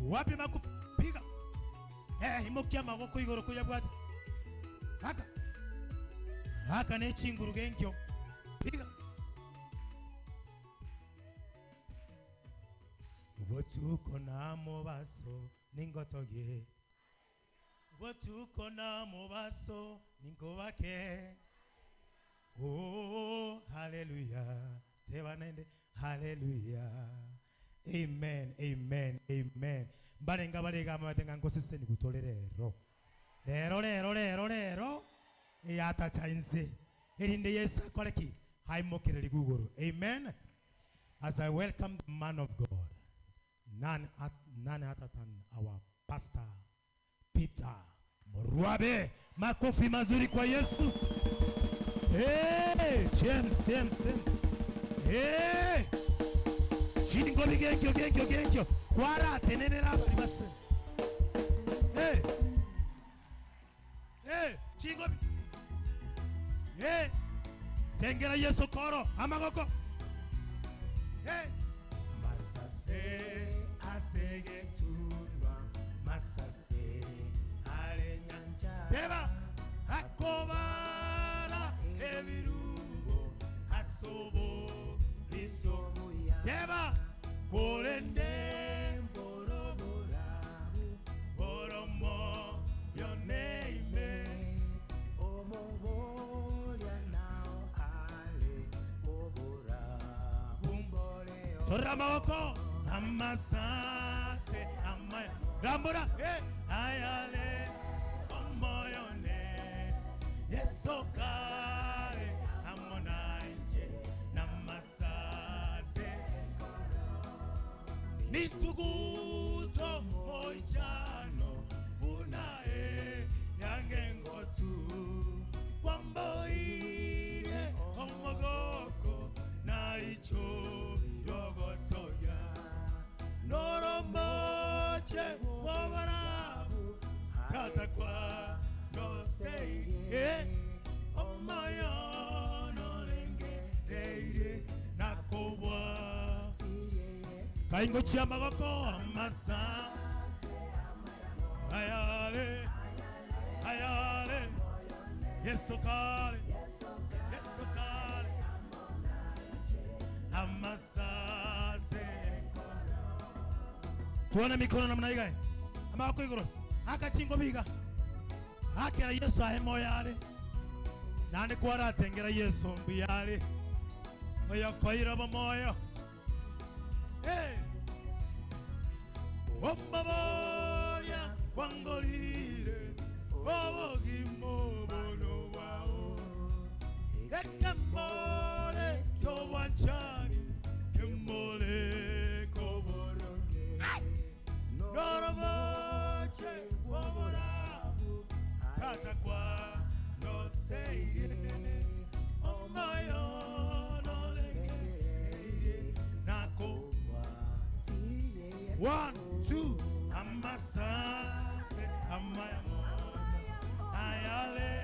S1: Wapi makofi? Piga. Imokia magoko igoro kuyabwate. Haka. Haka ne chinguru genkyo. Piga. Botuko na mobaso ningotoge. Botuko na mobaso ningobake. Oh, hallelujah. Tebanende, hallelujah. Amen, amen, amen. Barenga barega matenga ngosese ni kutolere ro. Lero lero lero lero. Eyata chainze. Erinde Yesu akoreki. Haimokere liguguru. Amen. As I welcome the man of God, none other than our pastor Peter Mruabe. Makofi mazuri kwa Yesu. Hey, James, James, James. Hey, Chingo bigenkyo genkyo genkyo. Kwara tenenera bari base. Hey. Hey, chingo. Hey. Tengera Yesu koro amagoko. Hey. Masase asege tunwa masase ale nyanja. Beba akobara ebirugo asobo risobuya. Beba kolende mboroborabu boromo yoneime
S6: omoboria nao ale oborabu mboleo.
S1: Toramaoko amasase amaya rambura ayale omoyone Yesu kale amonaije namasase nituguto moijano unae yangengotu kwamboire omogoko na icho yogotoya noromoche wabarabu tata kwa no sei omoyo no lengereire nakobwa kaingo chia magoko amasa ayale ayale Yesu kale Yesu kale amasase. Tuone mikono namna hii amako igoro akachingo biga akera Yesu ahemo yale nani kwara tengera Yesu mbiyale oyo koira moyo. Hey! Ombaboria kwangolire obogimo bono wao ekambole kyowanchani kembole koboronge noroboche woborabu tata kwa no seire omayo no lengereire nako. 1 2 amasase amayamo ayale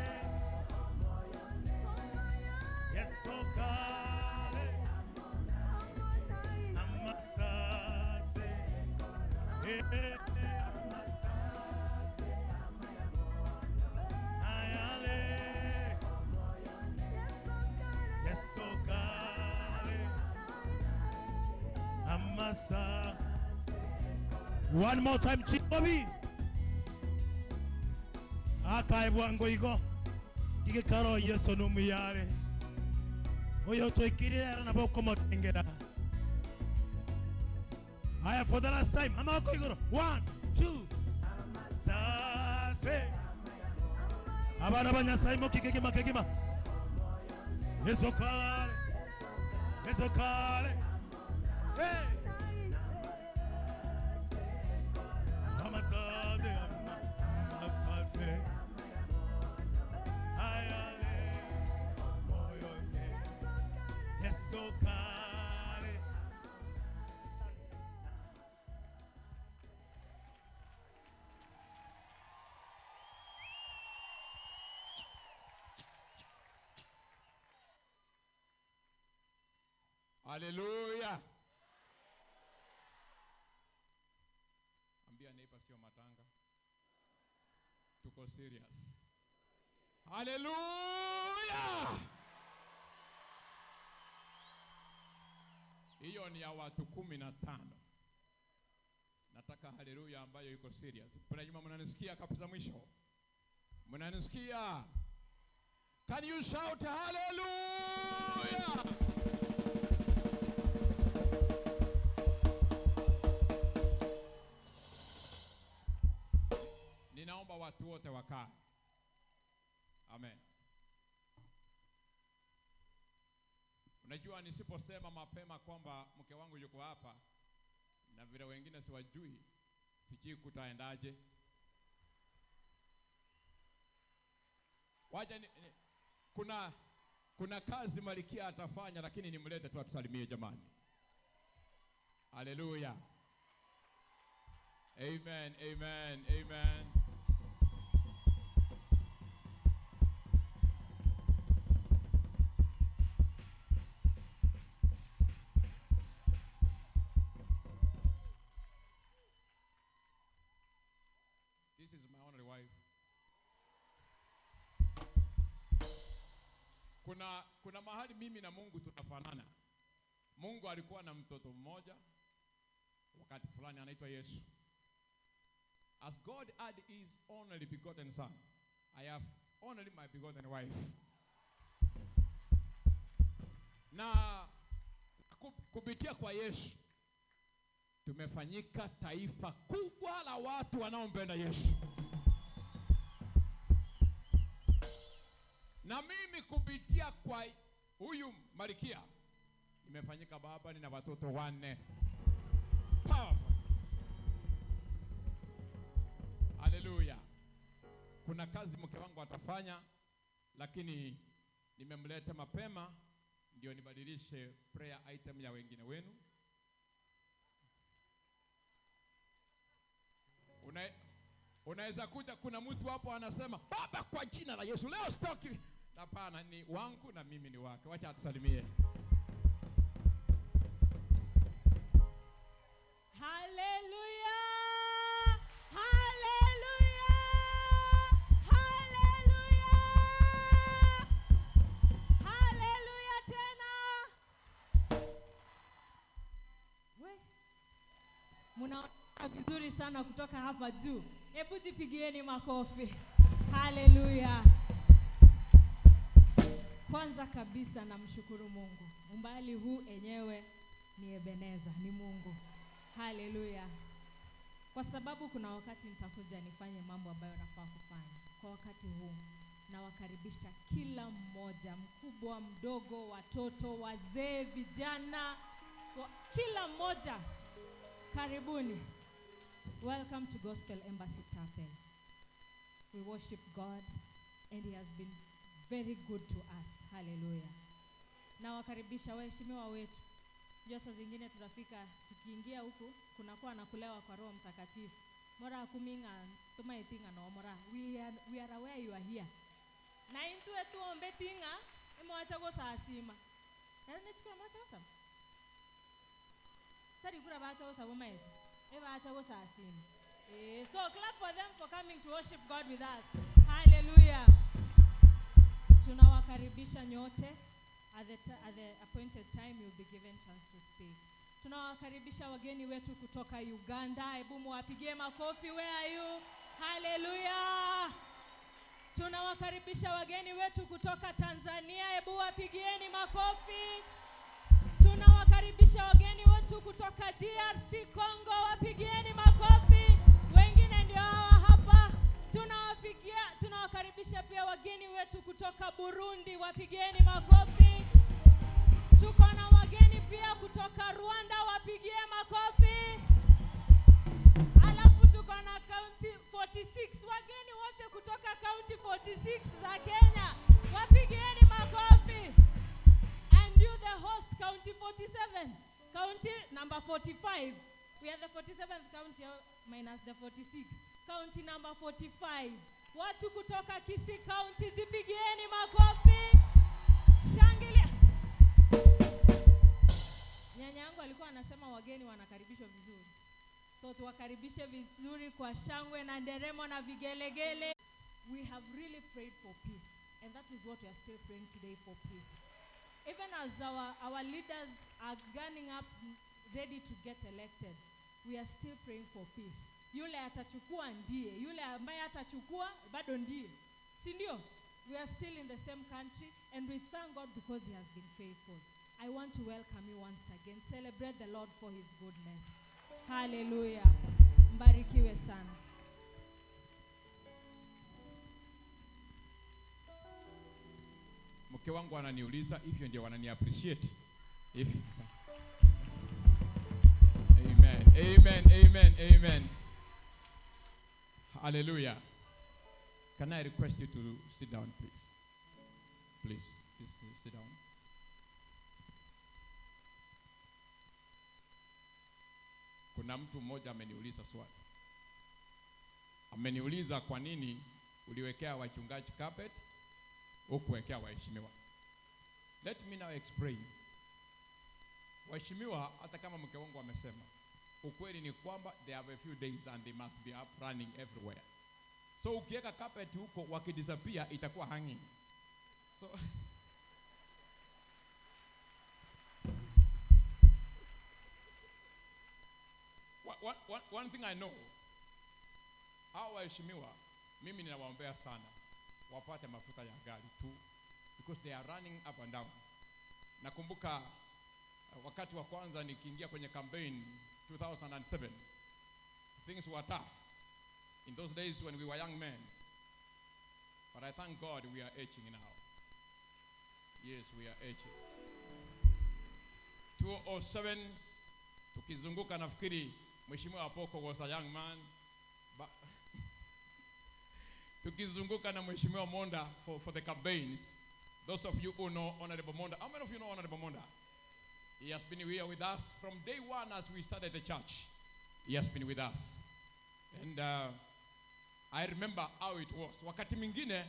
S1: Yesu kale amasase amasase ayale Yesu kale amasa. One more time, Chibobi. Akaibwango igo. Kikaro Yesu no muyare. Oyo toikirira na boko motengera. Aya for the last time. Amako igoro. 1 2 Sase. Abana banyasai mo kikigima kigima. Yesu kale. Yesu kale. Hey. Amasase, amasase, ayale, moyone, Yesu kale.
S9: Haleluya. sio matanga. Tuko serious. Haleluya! Hiyo ni ya watu 15. Nataka haleluya ambayo iko serious. Pale nyuma mnanisikia kabisa mwisho? Mnanisikia? Can you shout hallelujah? Ninaomba watu wote wakae. Amen. Unajua nisiposema mapema kwamba mke wangu yuko hapa na vile wengine siwajui, sijui kutaendaje. Wacha kuna kazi Malikia atafanya, lakini nimlete tu atusalimie jamani. Haleluya. Amen, amen, amen. This is my only wife. Kuna mahali mimi na Mungu tunafanana. Mungu alikuwa na mtoto mmoja wakati fulani anaitwa Yesu. As God had his only begotten son, I have only my begotten wife. Na kupitia kwa Yesu tumefanyika taifa kubwa la watu wanaompenda Yesu. Na mimi kupitia kwa huyu Malikia nimefanyika baba, nina watoto 4. Powerful. Haleluya. Kuna kazi mke wangu atafanya, lakini nimemleta mapema ndio nibadilishe prayer item ya wengine wenu. Unaweza kuja, kuna mtu hapo anasema baba, kwa jina la Yesu leo sitoki. Hapana, ni wangu na mimi ni wake. Wacha atusalimie.
S2: Haleluya! Haleluya! Haleluya! Haleluya tena. We. Mnaona vizuri sana kutoka hapa juu. Hebu jipigieni makofi. Haleluya. Kwanza kabisa namshukuru Mungu. Umbali huu enyewe ni Ebeneza, ni Mungu. Haleluya. Kwa sababu kuna wakati nitakuja nifanye mambo ambayo nafaa kufanya. Kwa wakati huu nawakaribisha kila mmoja, mkubwa, mdogo, watoto, wazee, vijana, kila mmoja. Karibuni. Welcome to Gospel Embassy Chapel. We worship God and he has been very good to us. Hallelujah. Nawakaribisha waheshimiwa wetu. Saa zingine tutafika tukiingia huku kunakuwa na kulewa kwa Roho Mtakatifu. Mora kuminga tumaitinga no mora. We are aware you are here. Na intwe tuombe tinga imwacha gosasima. Na nechukua mwacha gosama. Tari kura bacha gosaba maezi. Eba acha gosasima. So clap for them for coming to worship God with us. Hallelujah. Tunawakaribisha nyote. At the appointed time you'll be given chance to speak. Tunawakaribisha wageni wetu kutoka Uganda. Hebu muwapigie makofi. Where are you? Hallelujah. Tunawakaribisha wageni wetu kutoka Tanzania. Hebu wapigieni makofi. Tunawakaribisha wageni wetu kutoka DRC Congo. Wapigieni makofi. Wengine ndio hawa hapa. Tunawakaribisha pia wageni wetu kutoka Burundi. Wapigieni makofi. Tuko na wageni pia kutoka Rwanda, wapigie makofi. Alafu tuko na county 46, wageni wote kutoka county 46 za Kenya, wapigieni makofi. And you the host, county 47, county number 45. We are the 47th county minus the 46, county number 45. Watu kutoka Kisii County, jipigieni makofi. Shangilia. Nyanya yangu alikuwa anasema wageni wanakaribishwa vizuri. So tuwakaribishe vizuri kwa shangwe na nderemo na vigelegele. We have really prayed for peace, and that is what we are still praying today for, peace. Even as our leaders are gunning up ready to get elected, we are still praying for peace. Yule atachukua ndiye, yule ambaye atachukua bado ndiye. Si ndio? We are still in the same country, and we thank God because he has been faithful. I want to welcome you once again. Celebrate the Lord for his goodness. Hallelujah. Mbarikiwe sana.
S9: Mke wangu ananiuliza hivyo ndio wanani appreciate. If Amen. Amen. Amen. Amen. Hallelujah. Can I request you to sit down, please? Please, please sit down. Kuna mtu mmoja ameniuliza swali. Ameniuliza kwa nini uliwekea wachungaji carpet hukuwekea waheshimiwa. Let me now explain. Waheshimiwa, hata kama mke wangu amesema, ukweli ni kwamba they have a few days and they must be up running everywhere. So ukiweka carpet huko wakidisappear itakuwa hanging. So one thing I know, hao waheshimiwa mimi ninawaombea sana wapate mafuta ya gari tu, because they are running up and down. Nakumbuka wakati wa kwanza nikiingia kwenye campaign 2007, things were tough in those days when we were young men. But I thank God we are aging now. Yes, we are aging. 2007 tukizunguka, nafikiri Mheshimiwa Apoko was a young man. But tukizunguka na Mheshimiwa Monda for the campaigns. Those of you who know Honorable Monda, how many of you know Honorable Monda? He has been here with us from day one as we started the church. He has been with us. And I remember how it was. Wakati mwingine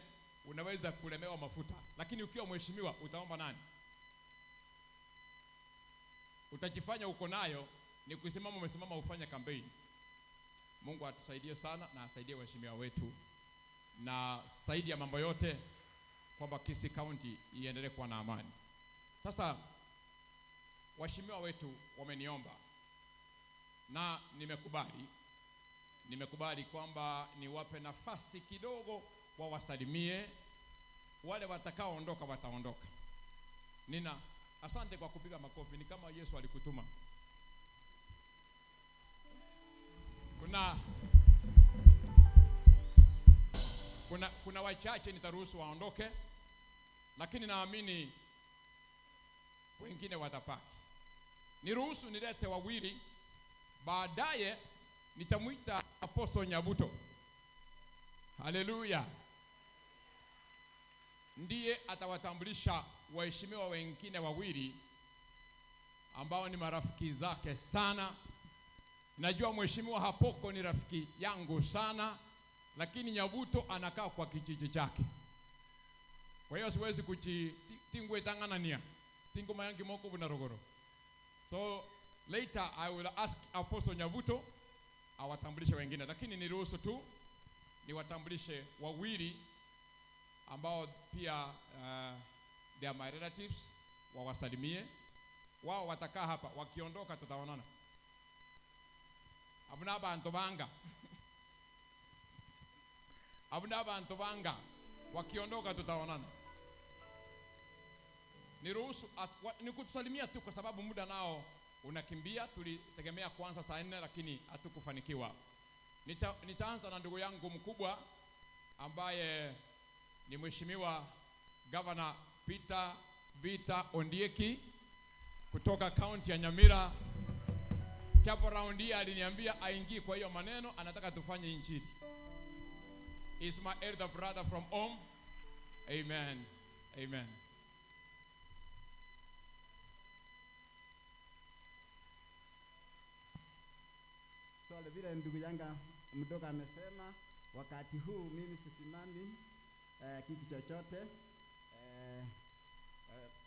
S9: unaweza kulemewa mafuta, lakini ukiwa mheshimiwa utaomba nani? Utajifanya uko nayo, ni kusimama umesimama ufanye campaign. Mungu atusaidie sana na asaidie waheshimiwa wetu, na zaidi ya mambo yote kwamba Kisii County iendelee kuwa na amani. Sasa waheshimiwa wetu wameniomba na nimekubali. Nimekubali kwamba niwape nafasi kidogo wawasalimie. Wale watakaoondoka wataondoka. Nina asante kwa kupiga makofi, ni kama Yesu alikutuma. Kuna wachache nitaruhusu waondoke, lakini naamini wengine watapaki. Niruhusu nilete wawili, baadaye nitamuita Apostle Nyabuto. Haleluya. Ndiye atawatambulisha waheshimiwa wengine wawili ambao ni marafiki zake sana. Najua Mheshimiwa Hapoko ni rafiki yangu sana, lakini Nyabuto anakaa kwa kijiji chake. Kwa hiyo siwezi tingwe tangana tingo mayangi moko bunarogoro. So later I will ask Apostle Nyabuto awatambulishe wengine, lakini niruhusu tu niwatambulishe wawili ambao pia they are my relatives, wawasalimie. Wao watakaa hapa, wakiondoka tutaonana. Abuna bantu banga. Abuna bantu banga. Wakiondoka tutaonana. Niruhusu nikutusalimia tu kwa sababu muda nao unakimbia. Tulitegemea kuanza saa 4 lakini hatukufanikiwa. Nitaanza na ndugu yangu mkubwa ambaye ni Mheshimiwa Governor Peter Bita Ondieki kutoka kaunti ya Nyamira. Chapo raundi aliniambia aingie kwa hiyo maneno, anataka tufanye injili. Is my elder brother from home. Amen. Amen.
S10: So vile ndugu yangu mdogo amesema, wakati huu mimi sisimami kitu chochote.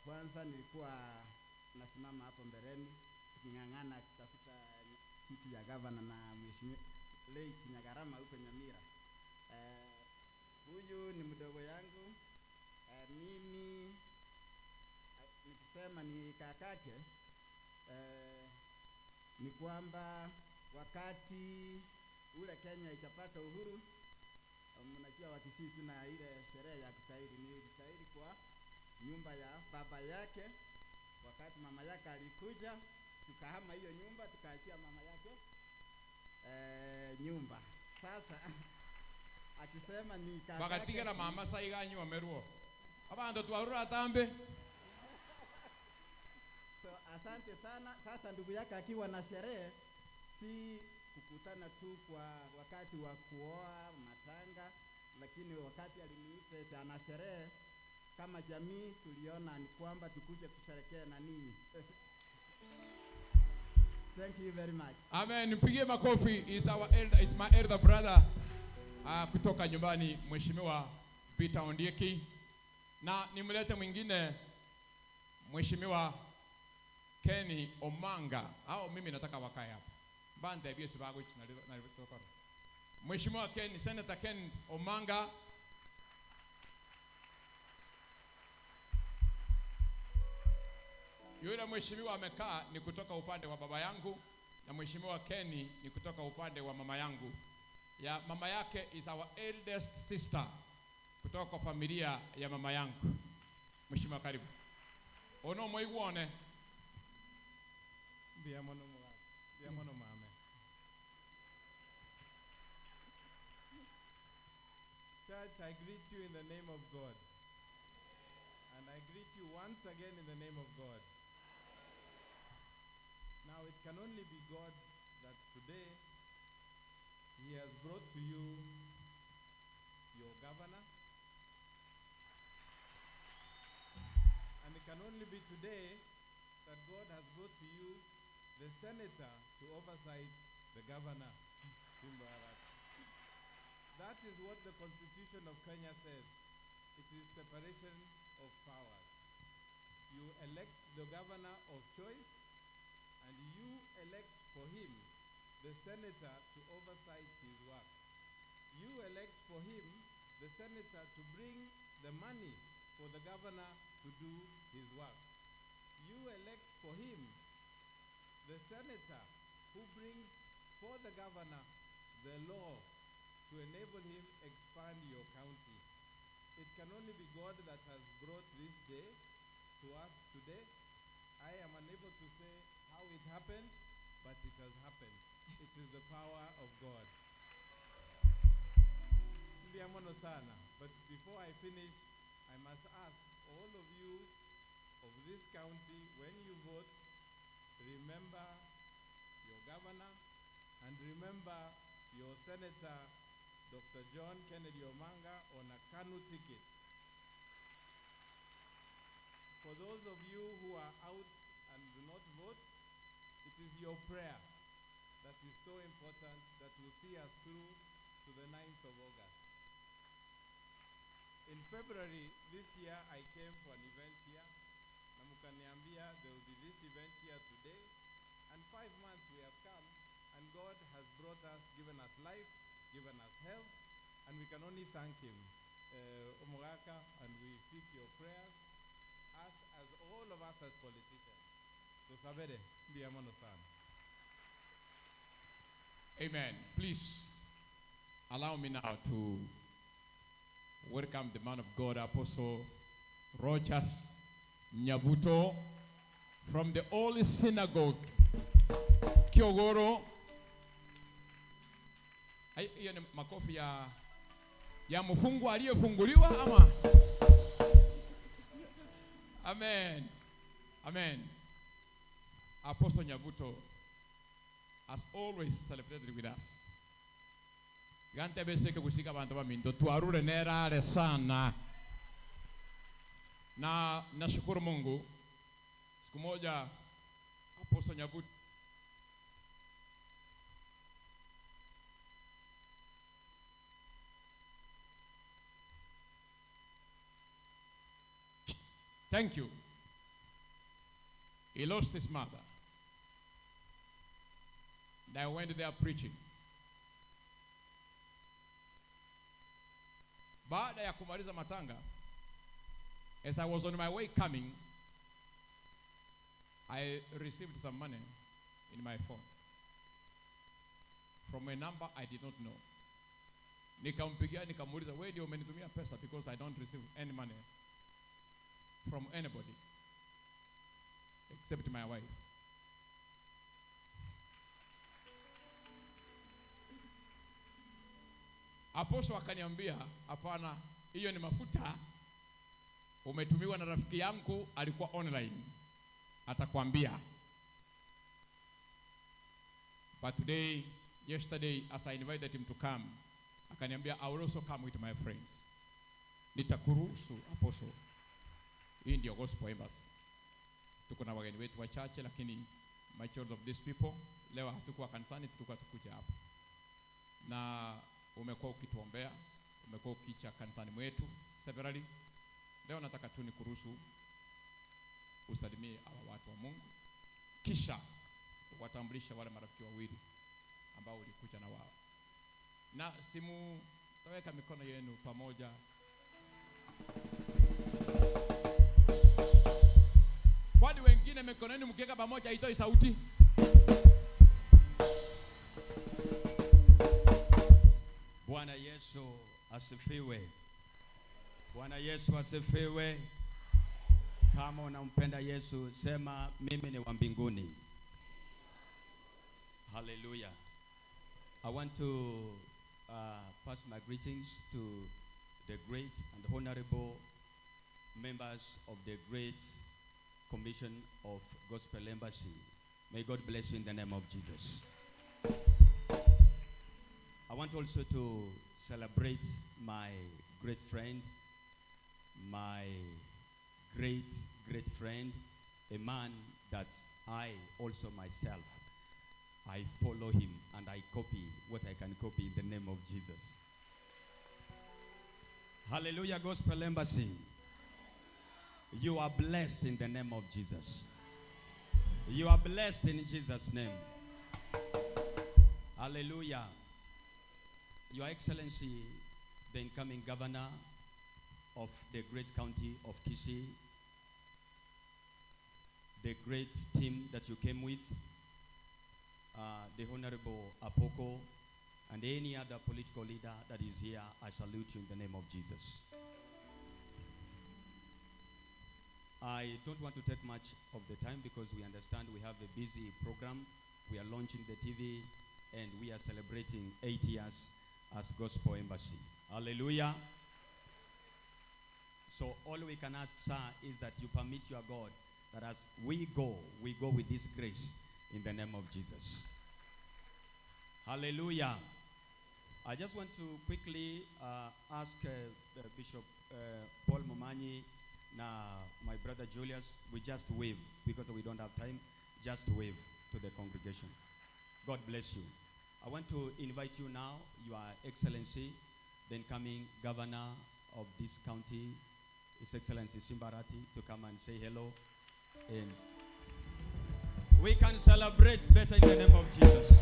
S10: Kwanza nilikuwa nasimama hapo mbeleni tuking'ang'ana kutafuta kiti ya gavana na Mheshimiwa late Nyagarama huko Nyamira. Huyu ni mdogo yangu. Mimi nikisema ni kakake, ni kwamba wakati ule Kenya ikapata uhuru, mnajua Wakisii tuna ile sherehe ya kutahiri. Ni kutahiri kwa nyumba ya baba yake. Wakati mama yake alikuja, tukahama hiyo nyumba, tukaachia mama yake nyumba. Sasa akisema ni kakake,
S9: bakatigera mama saiganyiwa meruo abandu twarura tambe.
S10: So asante sana. Sasa ndugu yake akiwa na sherehe, si kukutana tu kwa wakati wa kuoa matanga, lakini wakati aliniita ana sherehe kama jamii, tuliona ni kwamba tukuje tusherekee na ninyi. Thank you very much.
S9: Amen. Mpigie makofi. Is our elder, is my elder brother kutoka nyumbani, Mheshimiwa Peter Ondieki. Na nimlete mwingine, Mheshimiwa Kenny Omanga. Au mimi nataka wakae hapa. Banda BS bago na. Mheshimiwa Ken, Senator Ken Omanga. Yule mheshimiwa amekaa ni kutoka upande wa baba yangu, na Mheshimiwa Kenny ni kutoka upande wa mama yangu. Ya mama yake is our eldest sister kutoka kwa familia ya mama yangu. Mheshimiwa, karibu. Ono moiguone.
S11: Mbiamono mame. Church, I greet you in the name of God. And I greet you once again in the name of God. Now it can only be God that today He has brought to you your governor. And it can only be today that God has brought to you the senator to oversight the governor. That is what the Constitution of Kenya says. It is separation of powers. You elect the governor of choice, and you elect for him the senator to oversight his work. You elect for him the senator to bring the money for the governor to do his work. You elect for him the senator who brings for the governor the law to enable him expand your county. It can only be God that has brought this day to us today. I am unable to say how it happened, but it has happened. It is the power of God. But before I finish, I must ask all of you of this county, when you vote, remember your governor and remember your senator, Dr. John Kennedy Omanga, on a KANU ticket. For those of you who are out and do not vote, it is your prayer that is so important that will see us through to the 9th of August. In February this year, I came for an event here. Namukaniambia, there will be this event here today. And 5 months we have come, and God has brought us, given us life, given us health, and we can only thank him. Omuraka, and we seek your prayers, us as all of us as politicians. So sabere, ndiyamono sana.
S9: Amen. Please allow me now to welcome the man of God, Apostle Rogers Nyabuto, from the Holy Synagogue, Kiogoro. Hiyo ni makofi ya mfungwa aliyefunguliwa ama? Amen. Amen. Apostle Nyabuto has always celebrated with us. Gante beseke kusika bantu baminto tuarure nerare sana. Na nashukuru Mungu. Siku moja Apostle Nyabuto Thank you. He lost his mother. And I went there preaching. Baada ya kumaliza matanga, as I was on my way coming, I received some money in my phone from a number I did not know. Nikampigia nikamuuliza, wewe ndio umenitumia pesa, because I don't receive any money from anybody except my wife. Apostle akaniambia, hapana, hiyo ni mafuta umetumiwa na rafiki yangu, alikuwa online, atakwambia. But today, yesterday, as I invited him to come, akaniambia, I will also come with my friends. Nitakuruhusu Apostle. Hii ndio Gospel Embassy. Tuko na wageni wetu wachache, lakini majority of these people leo hatukuwa kanisani, tulikuwa tukuja hapa. Na umekuwa ukituombea, umekuwa ukicha kanisani mwetu severally. Leo nataka tu nikuruhusu usalimie hawa watu wa Mungu, kisha watambulisha wale marafiki wawili ambao ulikuja na wao. Na simu taweka mikono yenu pamoja. Kwani wengine mikono yenu mkiweka pamoja haitoi sauti?
S12: Bwana Yesu asifiwe. Bwana Yesu asifiwe. Kama unampenda Yesu, sema mimi ni wa mbinguni. Hallelujah. I want to pass my greetings to the great and honorable members of the Great Commission of Gospel Embassy. May God bless you in the name of Jesus. I want also to celebrate my great friend, my great, great friend, a man that I also myself, I follow him and I copy what I can copy in the name of Jesus. Hallelujah, Gospel Embassy. You are blessed in the name of Jesus. You are blessed in Jesus' name. Hallelujah. Your Excellency, the incoming governor of the great county of Kisii, the great team that you came with, the Honorable Apoko, and any other political leader that is here, I salute you in the name of Jesus. I don't want to take much of the time because we understand we have a busy program. We are launching the TV and we are celebrating 8 years as Gospel Embassy. Hallelujah. So all we can ask, sir, is that you permit your God that as we go with this grace in the name of Jesus. Hallelujah. I just want to quickly ask Bishop Paul Momanyi, now my brother Julius, we just wave because we don't have time, just wave to the congregation. God bless you. I want to invite you now, Your Excellency, the incoming governor of this county, His Excellency Simba Arati, to come and say hello. And we can celebrate better in the name of Jesus.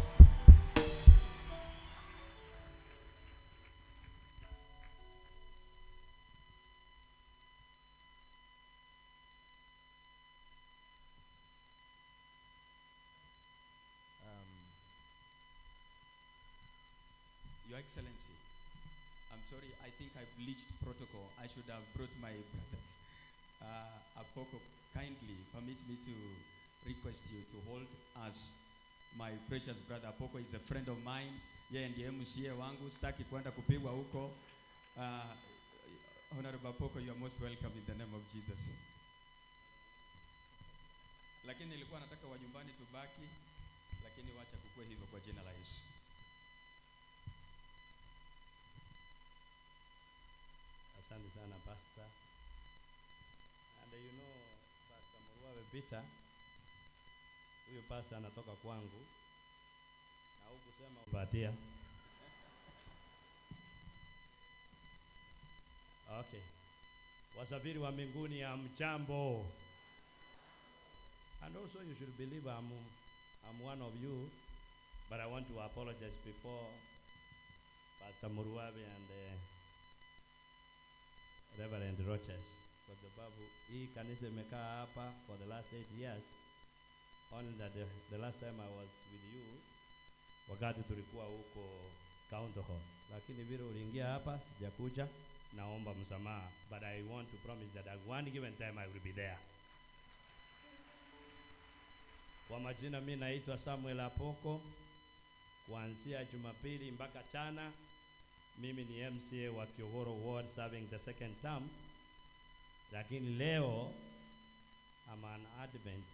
S12: Your Excellency, I'm sorry, I think I bleached protocol. I should have brought my brother, Apoko. Kindly permit me to request you to hold as my precious brother. Apoko is a friend of mine. Yeye ndiye MCA wangu, sitaki kwenda kupigwa huko. Honorable Apoko, you are most welcome in the name of Jesus. Lakini nilikuwa nataka wa nyumbani tubaki, lakini wacha kukue hivyo kwa jina la Yesu.
S13: Asante sana, Pastor. And you know, Pastor Murwawe Peter, huyu pastor anatoka kwangu na hukusema upatia. Okay. Wasafiri wa mbinguni, hamjambo. And also you should believe I'm one of you. But I want to apologize before Pastor Muruabe and Reverend Rogers, kwa sababu hii kanisa imekaa hapa for the last 8 years. Only that the last time I was with you wakati tulikuwa huko County Hall, lakini vile uliingia hapa sijakuja, naomba msamaha, but I want to promise that at one given time I will be there. Kwa majina mi naitwa Samuel Apoko. Kuanzia Jumapili mpaka jana mimi ni MCA wa Kiogoro Ward serving the second term, lakini leo I'm an Advent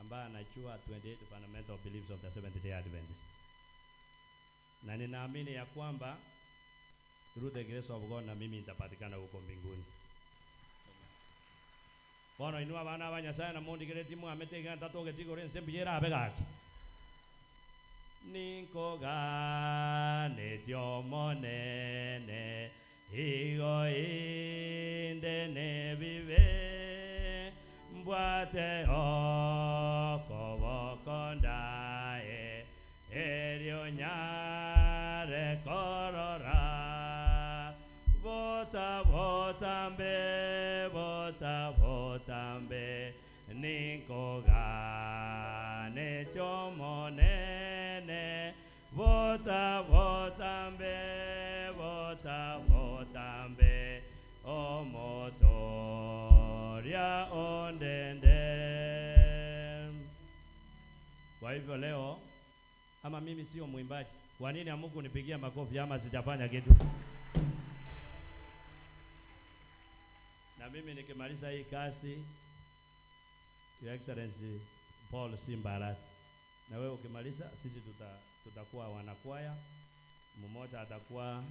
S13: ambaye anajua 28 fundamental beliefs of the Seventh Day Adventists, na ninaamini ya kwamba through the grace of God na mimi nitapatikana huko mbinguni. Bono inua bana ba Nyasaye na mundigire timu ametega ntatoge tigore nsembi yera abe gaki ninkoganetio monene igo inde nebibe mbwate okoboko ndae erio nyare korora bota botambe bota botambe ninkoganetio monene bota botambe bota botambe omotoria ondende. Kwa hivyo leo, ama mimi sio mwimbaji, kwa nini hamkunipigia makofi ama sijafanya kitu? Na mimi nikimaliza hii kazi, Your Excellency Paul Simbarat, na wewe ukimaliza, sisi tutakuwa wanakwaya, mmoja atakuwa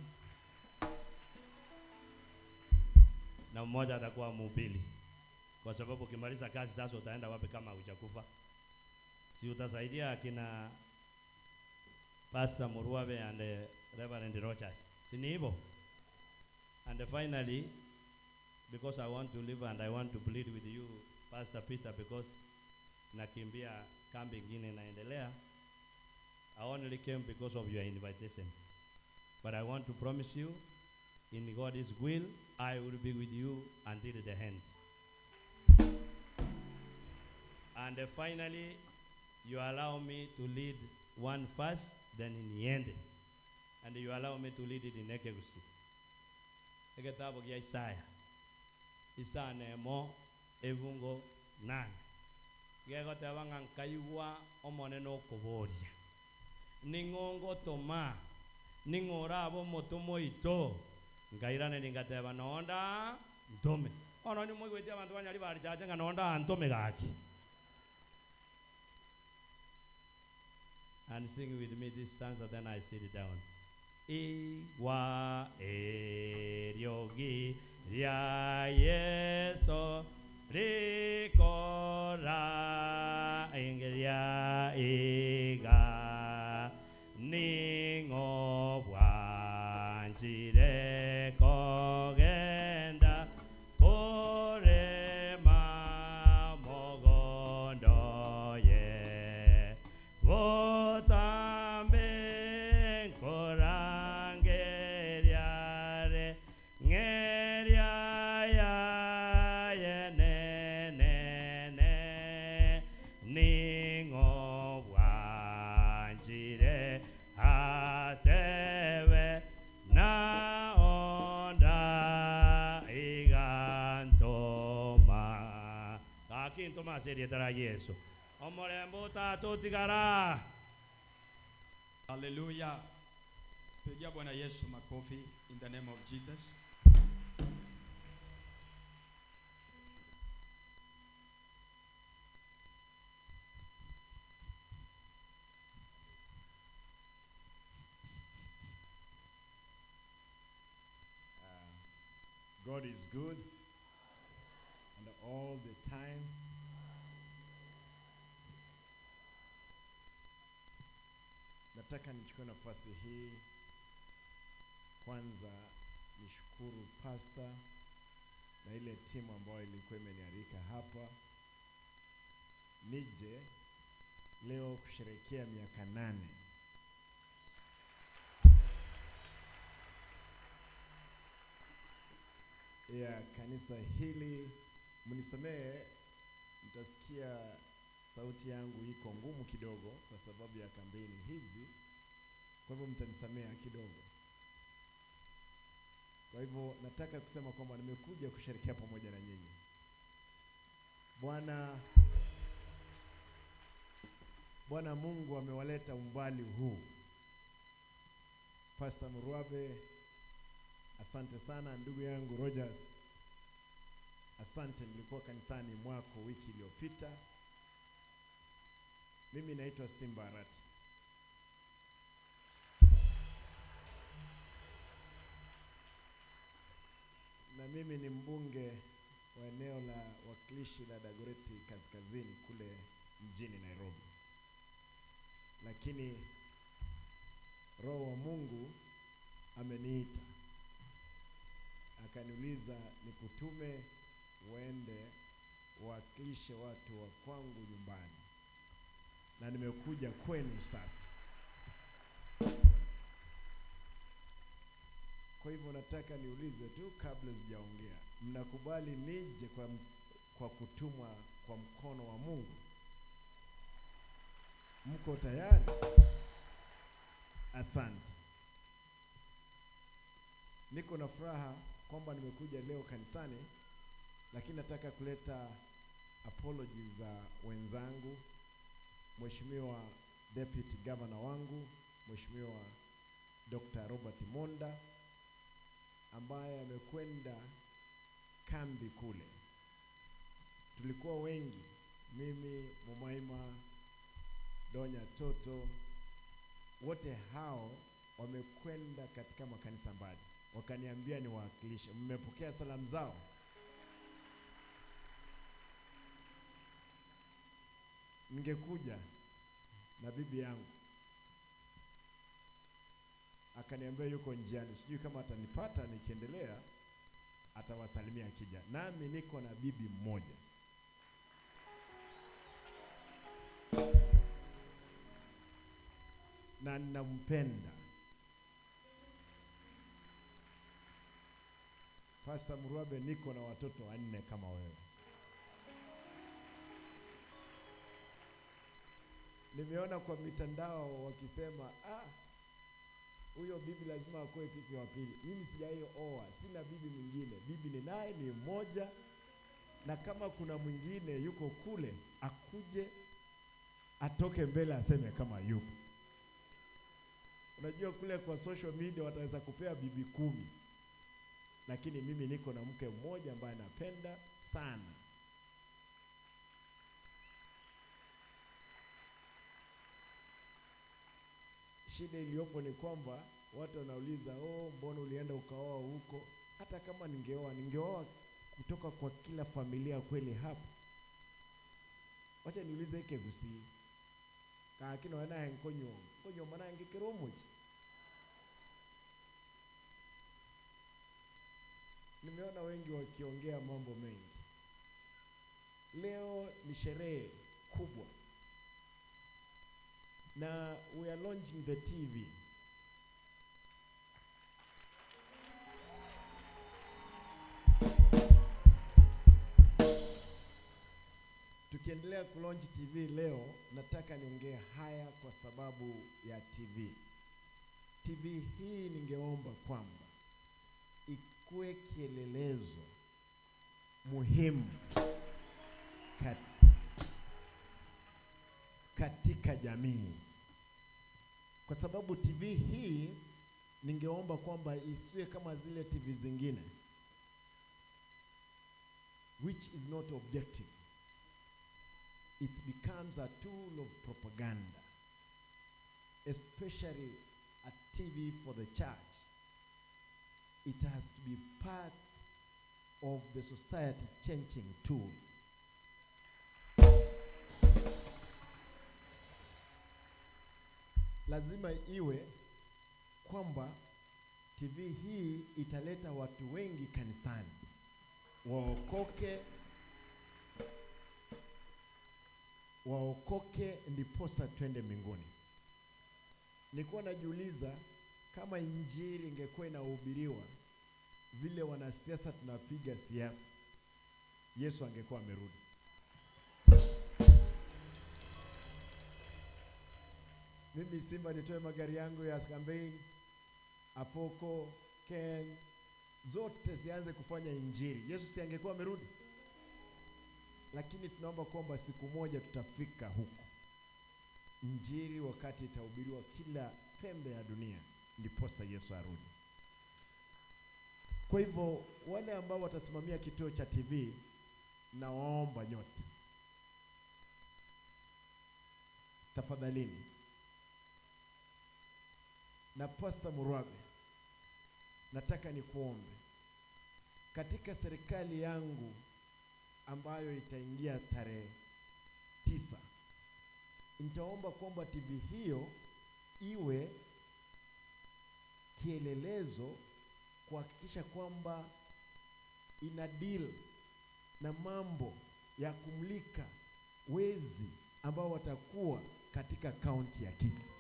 S13: na mmoja atakuwa mhubiri. Kwa sababu ukimaliza kazi sasa utaenda wapi kama hujakufa? Si utasaidia akina Pastor Muruabe and Reverend Rogers, si ni hivyo? And finally, because I want to live and I want to plead with you, Pastor Peter, because nakimbia kambi ingine inaendelea. I only came because of your invitation. But I want to promise you, in God's will, I will be with you until the end. And finally, you allow me to lead one fast, then in the end. And you allow me to lead it in Ekegusi. Ekitabu kia Isaiah. Isaiah nemo evungo 8. Gegoteba ng'a nkaigwa omonene okoboria. Ning'o ngotoma, ning'o oraba omotomo oito, nkairane ningateba nonda ntome. Ono nimoigwete abanto banyari barichache ng'a nonda ntome gaki. And sing with me this stanza, then I sit down. Igwa eriogi ria Yeso rikora ingeria iga ning'o bwanchire kogenda korema mogondo ye botambe nkorangeriare ng'eria ya yenenene ning'o bwanchire atebe na onda igantoma gakintoma ase erieta ria Yesu omorembe otatotigara.
S12: Hallelujah. Pigia Bwana Yesu makofi in the name of Jesus.
S14: God is good and all the time. Nataka nichukue nafasi hii kwanza nishukuru pastor na ile timu ambayo ilikuwa imenialika hapa nije leo kusherehekea miaka 8. Ya kanisa hili. Mnisamee, mtasikia sauti yangu iko ngumu kidogo kwa sababu ya kampeni hizi, kwa hivyo mtanisamea kidogo. Kwa hivyo nataka kusema kwamba nimekuja kusherehekea pamoja na nyinyi. Bwana Mungu amewaleta umbali huu. Pastor Murwabe, asante sana. Ndugu yangu Rogers, asante, nilikuwa kanisani mwako wiki iliyopita. Mimi naitwa Simba Arati. Na mimi ni mbunge wa eneo la wakilishi la Dagoretti Kaskazini kule mjini Nairobi. Lakini Roho wa Mungu ameniita, akaniuliza nikutume uende uwakilishe watu wa kwangu nyumbani, na nimekuja kwenu sasa. Kwa hivyo nataka niulize tu kabla sijaongea, mnakubali nije kwa kutumwa kwa mkono wa Mungu? Mko tayari? Asante. Niko na furaha kwamba nimekuja leo kanisani, lakini nataka kuleta apologies za wenzangu, Mheshimiwa Deputy Governor wangu, Mheshimiwa Dr. Robert Monda, ambaye amekwenda kambi kule. Tulikuwa wengi, mimi, Mumaima, Donya Toto, wote hao wamekwenda katika makanisa mbali, wakaniambia niwawakilishe. Mmepokea salamu zao? Ningekuja na bibi yangu, akaniambia yuko njiani, sijui kama atanipata nikiendelea, atawasalimia akija. Nami niko na bibi mmoja. Na ninampenda. Pastor Murwabe, niko na watoto 4 kama wewe. Nimeona kwa mitandao wakisema, huyo bibi lazima akuwe bibi wa pili. Mimi sijaioa, sina bibi mwingine. Bibi ni naye ni mmoja, na kama kuna mwingine yuko kule akuje atoke mbele aseme kama yupo. Unajua kule kwa social media wataweza kupea bibi 10. Lakini mimi niko na mke mmoja ambaye napenda sana. Shida iliyopo ni kwamba watu wanauliza, oh, mbona ulienda ukaoa huko? Hata kama ningeoa, ningeoa kutoka kwa kila familia kweli hapa? Wacha niulize Kegusi. Kakino wana nkonyo, nkonyo mana ngekeromoji. Nimeona wengi wakiongea mambo mengi. Leo ni sherehe kubwa. Na we are launching the TV. Tukiendelea kulaunch TV leo, nataka niongee haya kwa sababu ya TV. TV hii ningeomba kwamba ikuwe kielelezo muhimu katika jamii. Kwa sababu TV hii ningeomba kwamba isiwe kama zile TV zingine, which is not objective. It becomes a tool of propaganda, especially a TV for the church. It has to be part of the society changing tool. Lazima iwe kwamba TV hii italeta watu wengi kanisani, waokoke, waokoke ndiposa twende mbinguni. Nilikuwa najiuliza kama injili ingekuwa inahubiriwa vile wanasiasa tunapiga siasa, Yesu angekuwa amerudi. Mimi Simba nitoe magari yangu ya campaign, Apoko, Ken, zote zianze kufanya injili, Yesu si angekuwa amerudi? Lakini tunaomba kwamba siku moja tutafika huko. Injili wakati itahubiriwa kila pembe ya dunia, ndiposa Yesu arudi. Kwa hivyo wale ambao watasimamia kituo cha TV, nawaomba nyote, tafadhalini, na Pastor Murwabe, nataka nikuombe katika serikali yangu ambayo itaingia tarehe 9, nitaomba kwamba TV hiyo iwe kielelezo kuhakikisha kwamba ina deal na mambo ya kumlika wezi ambao watakuwa katika kaunti ya Kisii.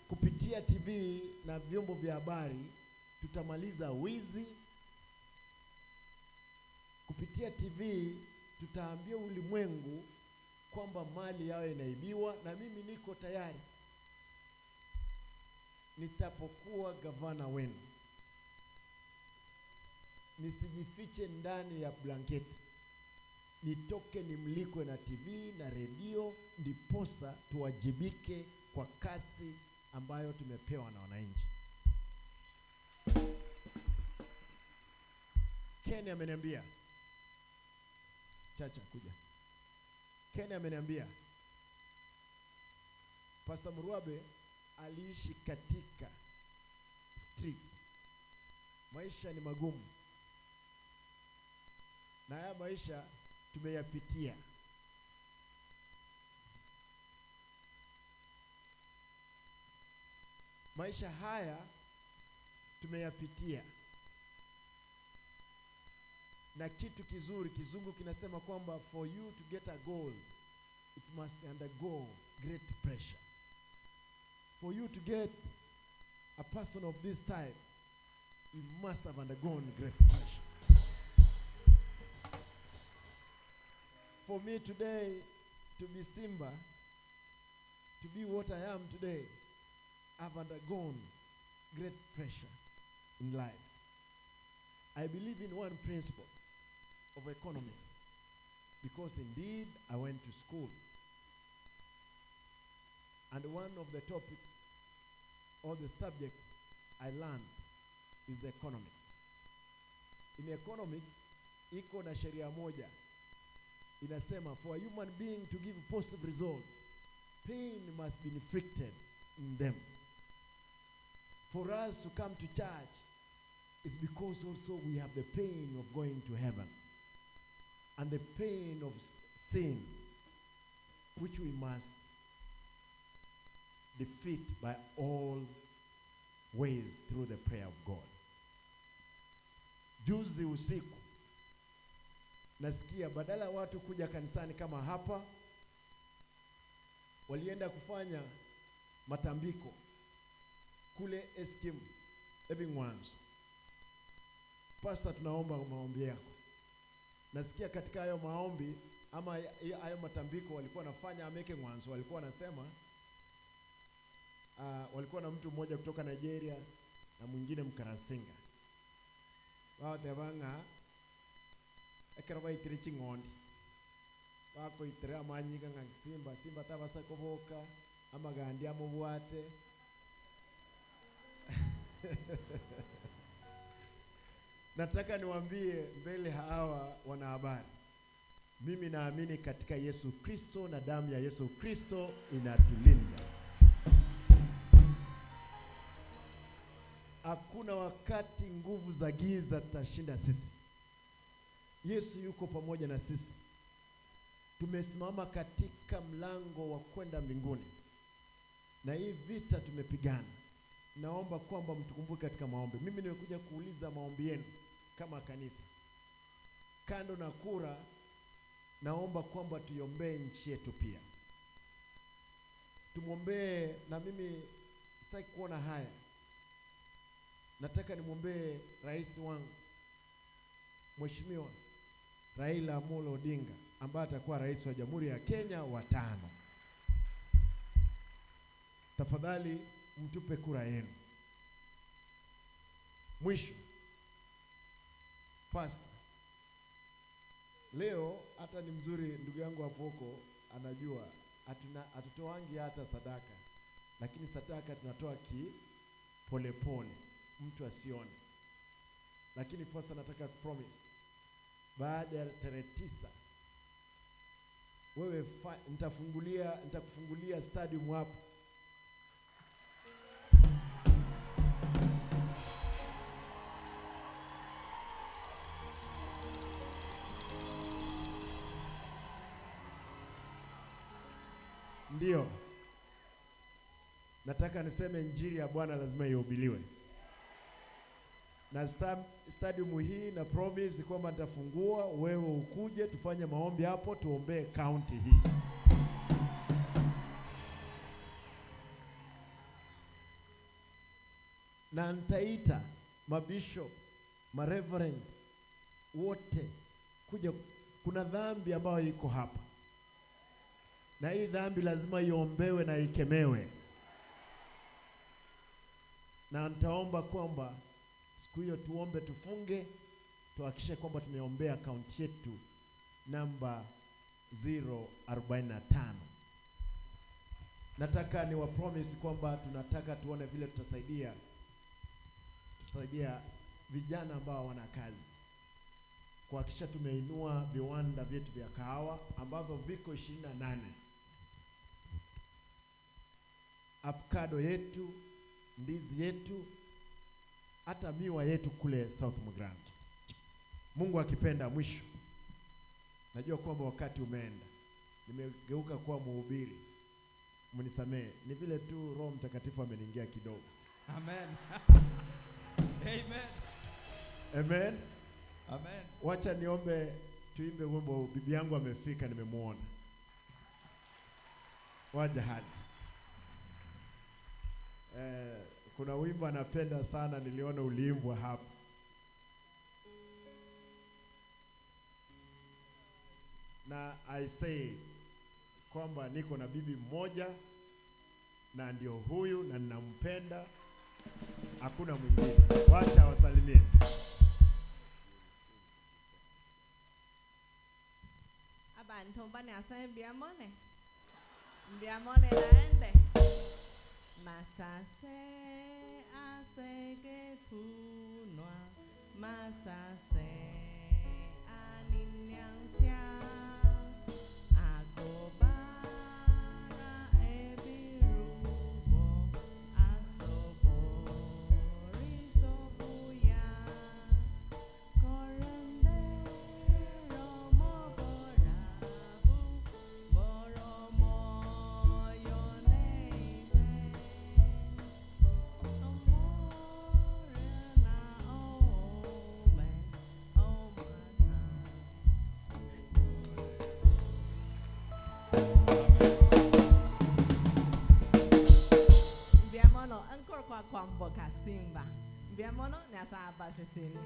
S14: Kupitia TV na vyombo vya habari tutamaliza wizi. Kupitia TV tutaambia ulimwengu kwamba mali yao inaibiwa, na mimi niko tayari nitapokuwa gavana wenu nisijifiche ndani ya blanketi, nitoke nimlikwe na TV na redio, ndiposa tuwajibike kwa kasi ambayo tumepewa na wananchi. Ken ameniambia, Chacha kuja. Ken ameniambia Pastor Murwabe aliishi katika streets. Maisha ni magumu, na haya maisha tumeyapitia. Maisha haya tumeyapitia. Na kitu kizuri, kizungu kinasema kwamba for you to get a goal, it must undergo great pressure. For you to get a person of this type, you must have undergone great pressure. For me today, to be Simba, to be what I am today, I've undergone great pressure in life. I believe in one principle of economics, because indeed I went to school. And one of the topics or the subjects I learned is economics. In economics, iko na sheria moja. Inasema for a human being to give positive results, pain must be inflicted in them. For us to come to church, it's because also we have the pain of going to heaven and the pain of sin, which we must defeat by all ways through the prayer of God. Juzi usiku nasikia badala watu kuja kanisani kama hapa, walienda kufanya matambiko kule Eskim Ebingwanzo. Pastor, tunaomba maombi yako. Nasikia katika hayo maombi ama hayo matambiko walikuwa wanafanya ameke mwanzo, walikuwa wanasema walikuwa na mtu mmoja kutoka Nigeria na mwingine Mkarasinga. Wao tebanga ekero baitire ching'ondi bakoitire amanyika ng'a simba simba tabasa koboka amagandi amobwate. Nataka niwaambie mbele hawa wanahabari, mimi naamini katika Yesu Kristo na damu ya Yesu Kristo inatulinda. Hakuna wakati nguvu za giza zitashinda sisi. Yesu yuko pamoja na sisi. Tumesimama katika mlango wa kwenda mbinguni, na hii vita tumepigana. Naomba kwamba mtukumbuke katika maombi. Mimi nimekuja kuuliza maombi yenu kama kanisa. Kando na kura, naomba kwamba tuiombee nchi yetu pia. Tumwombee, na mimi sitaki kuona haya. Nataka nimwombee rais wangu Mheshimiwa Raila Amolo Odinga ambaye atakuwa rais wa Jamhuri ya Kenya wa 5. Tafadhali mtupe kura yenu. Mwisho, Pastor, leo hata ni mzuri ndugu yangu Apoko anajua hatutoangi hata sadaka, lakini sadaka tunatoa ki pole pole, mtu asione. Lakini Pastor, nataka promise baada ya tarehe 9 wewe nitakufungulia stadium hapo. Ndio, nataka niseme injili ya Bwana lazima ihubiriwe. Na stadium hii na promise kwamba nitafungua, wewe ukuje tufanye maombi hapo, tuombee county hii. Na nitaita mabishop, mareverend wote kuja. Kuna dhambi ambayo iko hapa, na hii dhambi lazima iombewe na ikemewe. Na nitaomba kwamba siku hiyo tuombe, tufunge, tuhakikishe kwamba tumeombea kaunti yetu namba 045. Nataka ni wa promise kwamba tunataka tuone vile tutasaidia vijana ambao wana kazi, kuhakikisha tumeinua viwanda vyetu vya kahawa ambavyo viko 28. Avocado yetu, ndizi yetu, hata miwa yetu kule South Mugirango. Mungu akipenda. Mwisho, najua kwamba wakati umeenda, nimegeuka kuwa mhubiri, mnisamee, ni vile tu Roho Mtakatifu ameniingia kidogo.
S9: Amen. Amen.
S14: Amen.
S9: Amen.
S14: Wacha niombe tuimbe wimbo. Bibi yangu amefika, nimemuona. Waja hadi. Kuna wimbo anapenda sana, niliona uliimbwa hapa. Na I say kwamba niko na bibi mmoja na ndio huyu, na ninampenda, hakuna mwingine. Wacha wasalimie.
S15: Abantu bane asante mbiamone. Mbiamone naende. Masase asege tunwa, masase aninyansha, agobara ebirubo, asobori sobuya, korende romo borabu, boromo yoneime. Mbiamono ankor kwa kwamboka simba. Mbiamono nyasa sisini.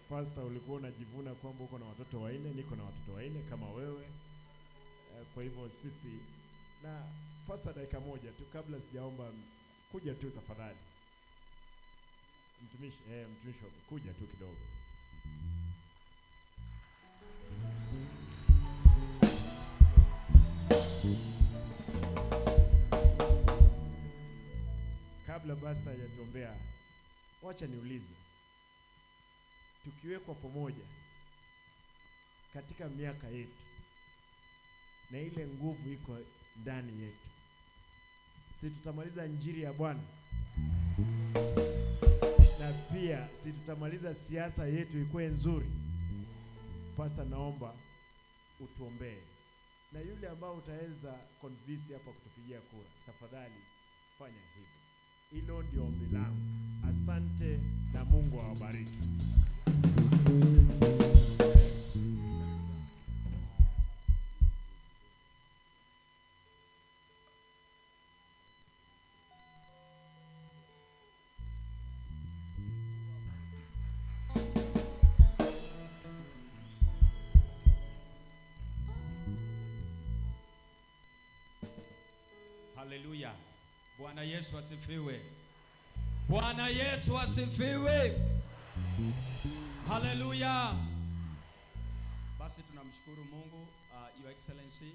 S14: Pastor, ulikuwa unajivuna kwamba uko na watoto 4, niko na watoto 4 kama wewe. Kwa hivyo sisi na Pastor, dakika moja tu kabla sijaomba, kuja tu tafadhali. Mtumishi, mtumishi kuja tu kidogo. Kabla pastor hajatuombea, wacha niulize. Tukiwekwa pamoja katika miaka yetu na ile nguvu iko ndani yetu, si tutamaliza injili ya Bwana? Na pia si tutamaliza siasa yetu ikuwe nzuri? Pastor, naomba utuombee, na yule ambao utaweza convince hapa kutupigia kura, tafadhali fanya hivyo. Hilo ndio ombi langu. Asante na Mungu awabariki.
S12: Haleluya. Bwana Yesu asifiwe. Bwana Yesu asifiwe. Haleluya. Basi tunamshukuru Mungu. Your Excellency,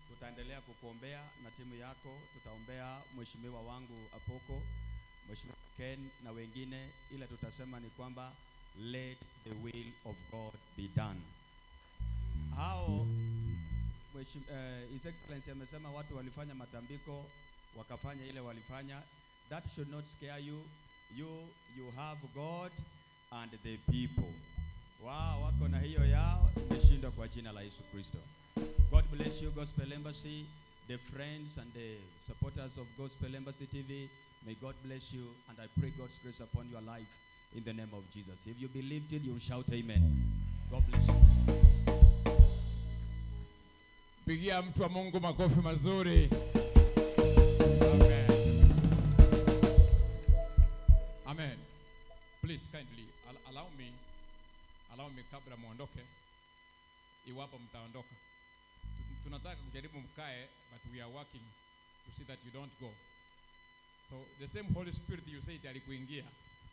S12: tutaendelea kukuombea na timu yako, tutaombea mheshimiwa wangu Apoko, Mheshimiwa Ken na wengine, ila tutasema ni kwamba let the will of God be done. Hao His Excellency amesema watu walifanya matambiko wakafanya ile walifanya. That should not scare you. You have God and the people. Wao wako na hiyo yao, imeshindwa kwa jina la Yesu Kristo. God bless you, Gospel Embassy, the friends and the supporters of Gospel Embassy TV. May God bless you, and I pray God's grace upon your life in the name of Jesus. If you believed it, you'll shout amen. God bless you.
S9: Pigia mtu wa Mungu makofi mazuri. Amen. Amen. Please kindly allow me kabla muondoke, iwapo mtaondoka. Tunataka kujaribu mkae, but we are working to see that you don't go. So the same Holy Spirit you say alikuingia,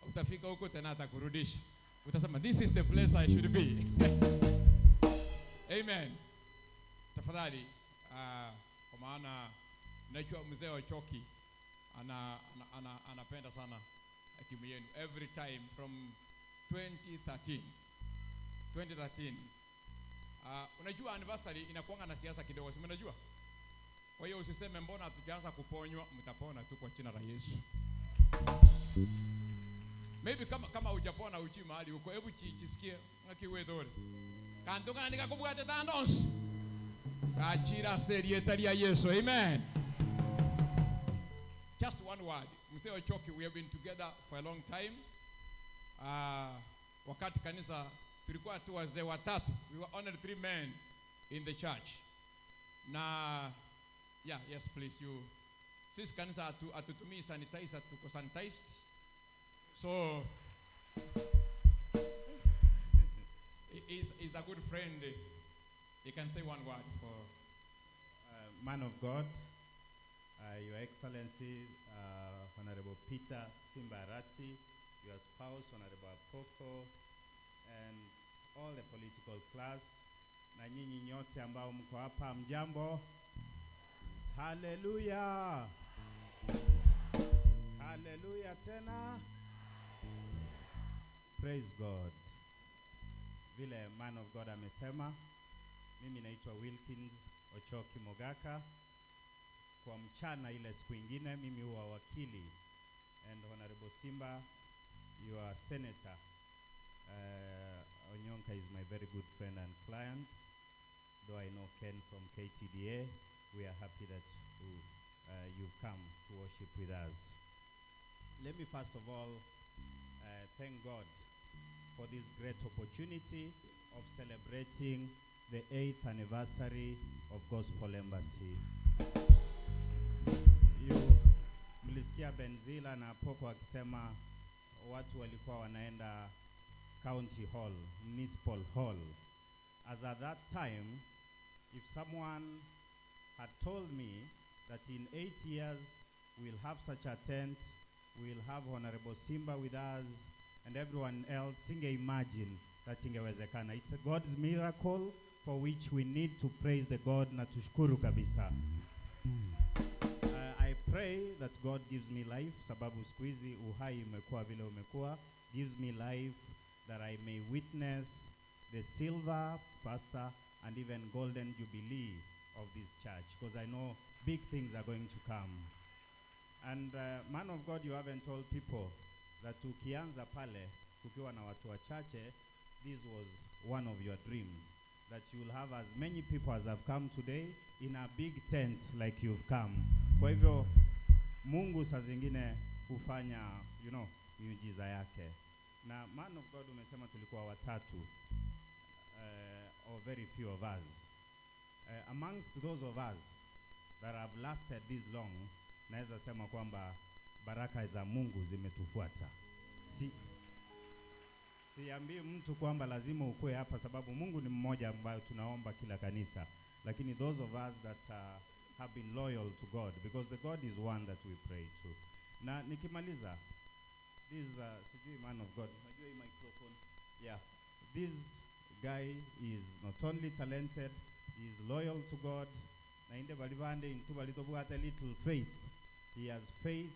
S9: utafika huko tena atakurudisha. Utasema this is the place I should be. Amen. Tafadhali, kwa maana najua mzee wa Choki anapenda sana timu yenu. Every time from 2013. Unajua anniversary inakuanga na siasa kidogo, si mnajua? Kwa hiyo usiseme mbona hatujaanza kuponywa, mtapona tu kwa jina la Yesu. Maybe kama hujapona uchi mahali huko, hebu jisikie ngakiwe dole. Kantoka nikakubwate tandons. Kachira serieta ya Yesu. Amen. Just one word. Mzee Ochoki, we have been together for a long time. Wakati kanisa tulikuwa tu wazee watatu. We were only 3 men in the church. Na yeah, yes please you. Sisi kanisa hatutumii sanitizer, tuko sanitized. So he's a good friend. He can say one word for
S16: man of God, Your Excellency, Honorable Peter Simba Arati, your spouse, Honorable Apoko, and all the political class, na nyinyi nyote ambao mko hapa, mjambo. Hallelujah. Hallelujah tena. Praise God. Vile man of God amesema, mimi naitwa Wilkins Ochoki Mogaka. Kwa mchana ile siku ingine mimi huwa wakili, and Honorable Simba, you are senator. Onyonka is my very good friend and client. Though I know Ken from KTDA, we are happy that you've come to worship with us. Let me first of all thank God for this great opportunity of celebrating the 8th anniversary of Gospel Embassy. You mlisikia Benzila na Poko akisema watu walikuwa wanaenda county hall, municipal hall. As at that time, if someone had told me that in 8 years we'll have such a tent, we'll have Honorable Simba with us and everyone else, singe imagine that ingewezekana. It's a God's miracle for which we need to praise the God na tushukuru kabisa. I pray that God gives me life, sababu siku hizi uhai umekuwa vile umekuwa. Gives me life that I may witness the silver, pastor, and even golden jubilee of this church, because I know big things are going to come. And man of God, you haven't told people that ukianza pale kukiwa na watu wachache, this was one of your dreams, that you'll have as many people as have come today in a big tent like you've come. Kwa hivyo Mungu saa zingine hufanya miujiza yake. Na man of God, umesema tulikuwa watatu, or very few of us. Amongst those of us that have lasted this long, naweza sema kwamba baraka za Mungu zimetufuata. Siambii mtu kwamba lazima ukue hapa, sababu Mungu ni mmoja ambaye tunaomba kila kanisa. Lakini those of us that have been loyal to God, because the God is one that we pray to. Na nikimaliza, this sijui man of God, unajua hii microphone? Yeah. This guy is not only talented, he is loyal to God. Na inde balibande intu balitobwate little faith. He has faith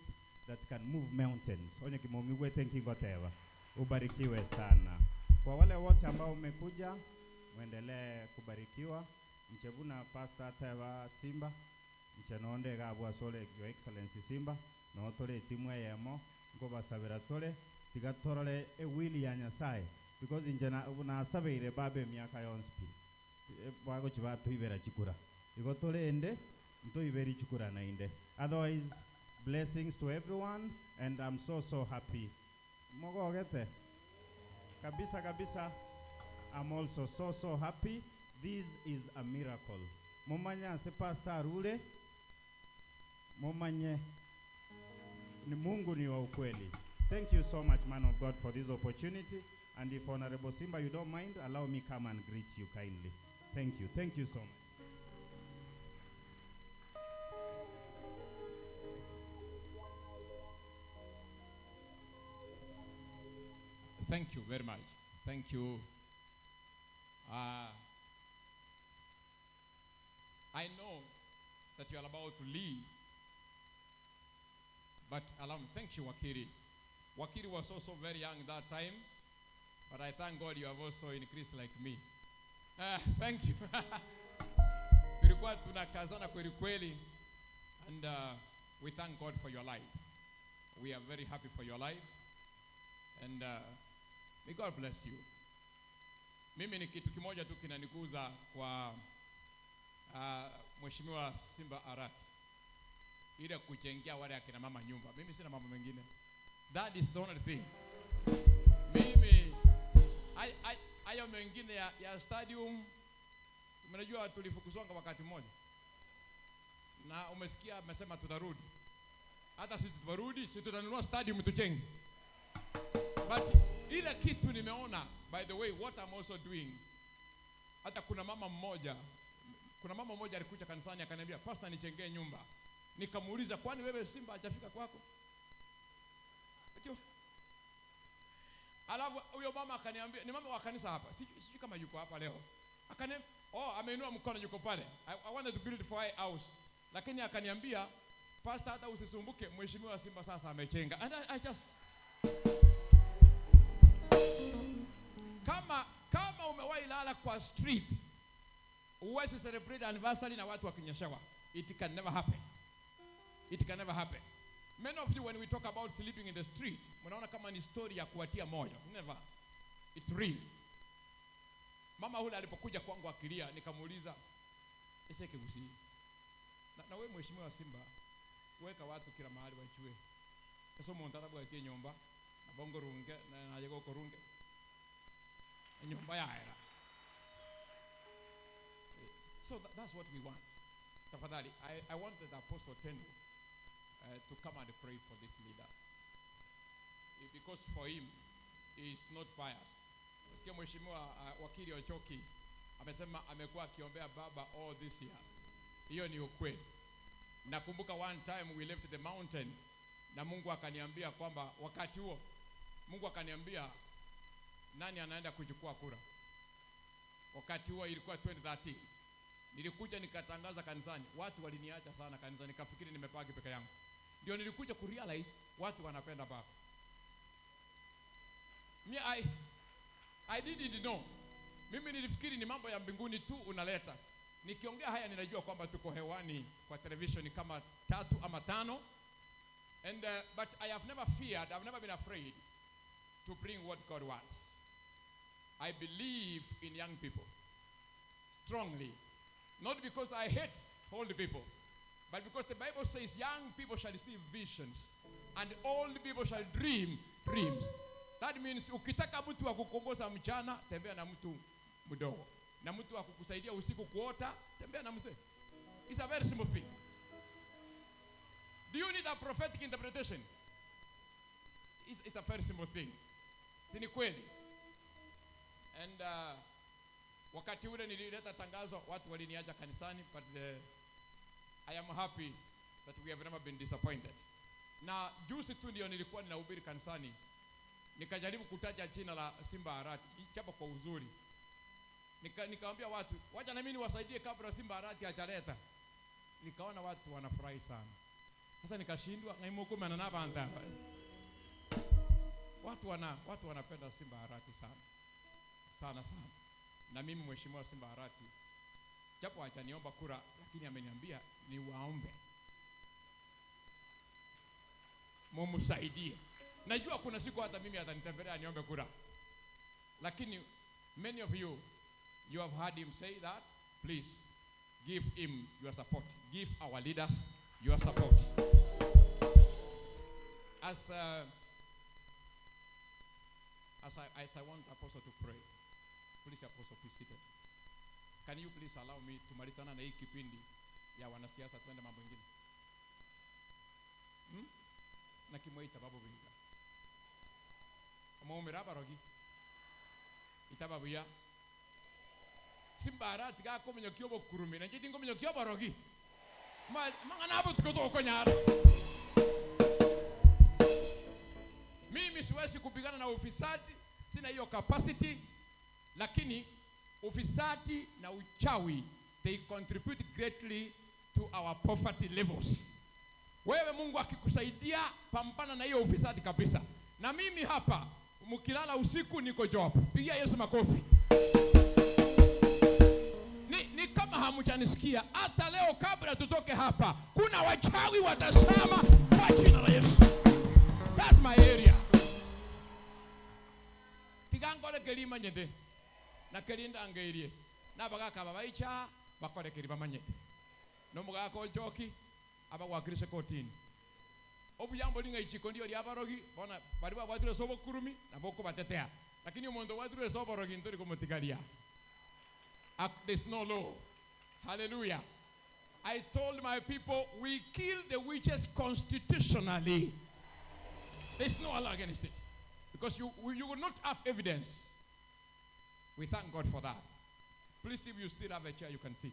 S16: that can move mountains. Onye kimomigwete nkingoteva. Ubarikiwe sana. Kwa wale wote ambao mmekuja, muendelee kubarikiwa. Nchebuna Pastor Teva Simba, nchenonde gabwa sole Your Excellency Simba, no tole timu yemo, nkobasabira tole, tigatorole ewili ya Nyasaye, because njena unasabeire babe miaka yonspi. Bago chiba tuibera chikura. Igo tole ende, ntoiberi chikura na inde. Otherwise, blessings to everyone, and I'm so happy. Mogogete. Kabisa kabisa, I'm also so happy. This is a miracle. Mumanya se Pastor Rule. Mumanye ni Mungu ni wa ukweli. Thank you so much, man of God, for this opportunity. And if Honorable Simba, you don't mind, allow me come and greet you kindly. Thank you. Thank you so much.
S9: Thank you very much. Thank you. I know that you are about to leave, but allow me. Thank you, Wakiri. Wakiri was also very young that time, but I thank God you have also increased like me. Thank you. Tulikuwa tunakazana kweli kweli, and we thank God for your life. We are very happy for your life, and may God bless you. Mimi ni kitu kimoja tu kinanikuza kwa Mheshimiwa Simba Arati, ile kujengea wale akina mama nyumba. Mimi sina mambo mengine. That is the only thing. Mimi hayo mengine ya stadium, mnajua tulifukuzwa wakati mmoja. Na umesikia amesema tutarudi. Hata sisi tutarudi, sisi tutanunua stadium tujenge. But ile kitu nimeona, by the way, what I'm also doing, hata kuna mama mmoja alikuja kanisani akaniambia, Pastor, nijengee nyumba. Nikamuuliza, kwani wewe Simba hajafika kwako? Alafu huyo mama akaniambia, ni mama wa kanisa hapa, sijui kama yuko hapa leo. Akaniambia, oh, ameinua mkono yuko pale. I wanted to build for a house. Lakini akaniambia, Pastor, hata usisumbuke, Mheshimiwa Simba sasa amejenga. And I just kama umewahi lala kwa street, uwezi celebrate anniversary na watu wakinyeshewa. It can never happen. It can never happen. Many of you, when we talk about sleeping in the street, mnaona kama ni story ya kuwatia moyo. Never. It's real. Mama hule alipokuja kwangu akilia, nikamuuliza, Eseke gusi. Na wewe Mheshimiwa Simba, weka watu kila mahali wajue. Eso muntu atabwatie nyumba, na bongo runge, na yego runge. Nyumba ya era. So that's what we want. Tafadhali, I wanted Apostle Tendo to come and pray for these leaders. Because for him, he is not biased. Sikia Mheshimiwa Wakili Ochoki amesema amekuwa akiombea baba all these years. Hiyo ni ukweli. Nakumbuka one time we left the mountain na Mungu akaniambia kwamba wakati huo Mungu akaniambia nani anaenda kuchukua kura. Wakati huo ilikuwa 2013. Nilikuja nikatangaza kanisani, watu waliniacha sana kanisani, nikafikiri nimepaki peke yangu. Ndio nilikuja kurealize watu wanapenda baba. Me, I didn't know. Mimi nilifikiri ni mambo ya mbinguni tu unaleta. Nikiongea haya ninajua kwamba tuko hewani kwa television kama 3 ama 5. And but I have never feared, I've never been afraid to bring what God wants. I believe in young people strongly. Not because I hate old people, But because the Bible says young people shall see visions and old people shall dream dreams. That means ukitaka mtu wa kukuongoza mchana, tembea na mtu mdogo. Na mtu wa kukusaidia usiku kuota, tembea na mzee. It's a very simple thing. Do you need a prophetic interpretation? It's a very simple thing. Si ni kweli? And wakati ule nilileta tangazo, watu waliniacha kanisani, but I am happy that we have never been disappointed. Na juzi tu ndio nilikuwa ninahubiri kanisani, nikajaribu kutaja jina la Simba Arati, chapa kwa uzuri. Nikaambia watu, wacha na mimi niwasaidie kabla Simba Arati hajaleta. Nikaona watu wanafurahi sana. Sasa nikashindwa, ngaimukumana na banta. Watu wanapenda Simba Arati sana. Sana sana. Na mimi Mheshimiwa Simba Arati, japo hajaniomba kura, lakini ameniambia niwaombe mumsaidie. Najua kuna siku hata mimi atanitembelea niombe kura. Lakini many of you have heard him say that. Please give him your support. Give our leaders your support. As I want Apostle to pray, please Apostle, be seated. Can you please allow me tumalizana na hii kipindi ya wanasiasa tuende mambo mengine? Na kimweita babu binga. Omuumira barogi. Itababuya. Simba Arati gakomenyo kiobo kurumi na njiti ngomenyo kiobo rogi. Mangana hapo tukotoko nyara. Mimi siwezi kupigana na ufisadi, sina hiyo capacity, lakini ufisadi na uchawi, they contribute greatly to our poverty levels. Wewe Mungu akikusaidia, pambana na hiyo ufisadi kabisa. Na mimi hapa, mkilala usiku niko job. Pigia Yesu makofi. Ni kama hamjanisikia, hata leo kabla tutoke hapa, kuna wachawi watasema kwa jina la Yesu. That's my area. Tigangole kelima nyende. Na kelinda angeirie. Na bagaka babaicha bakore kelima manyete. No mugaka ojoki abagwakirishe kotini. Obuyambo linga ichiko ndio lyabarogi bona bari babwatire sobo kurumi na boko batetea. Lakini omuntu watire sobo rogi ntori komotikaria. There's no law. Hallelujah. I told my people we kill the witches constitutionally. There's no law against it. Because you will not have evidence. We thank God for that. Please, if you still have a chair, you can sit.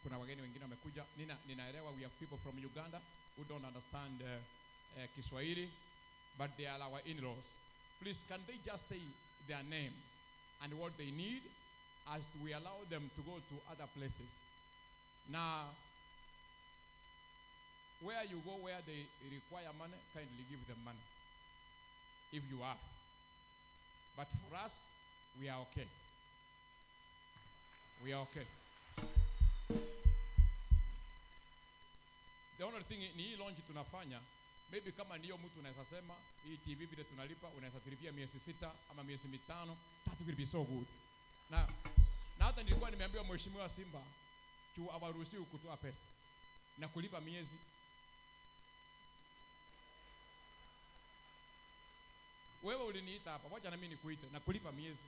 S9: Kuna wageni wengine wamekuja. Ninaelewa we have people from Uganda who don't understand Kiswahili, but they are our in-laws. Please, can they just say their name and what they need as we allow them to go to other places? Now, where you go, where they require money, kindly give them money, if you are. But for us, we are okay. We are okay. The only thing ni hii launch tunafanya, maybe kama ndiyo mtu unaweza sema, hii TV vile tunalipa, unaweza tulipia miezi 6 ama miezi 5, that will be so good. Na hata nilikuwa nimeambiwa Mheshimiwa Simba, chu hawaruhusiwi kutoa pesa na kulipa miezi. Wewe uliniita hapa, wacha na mimi nikuite na kulipa miezi.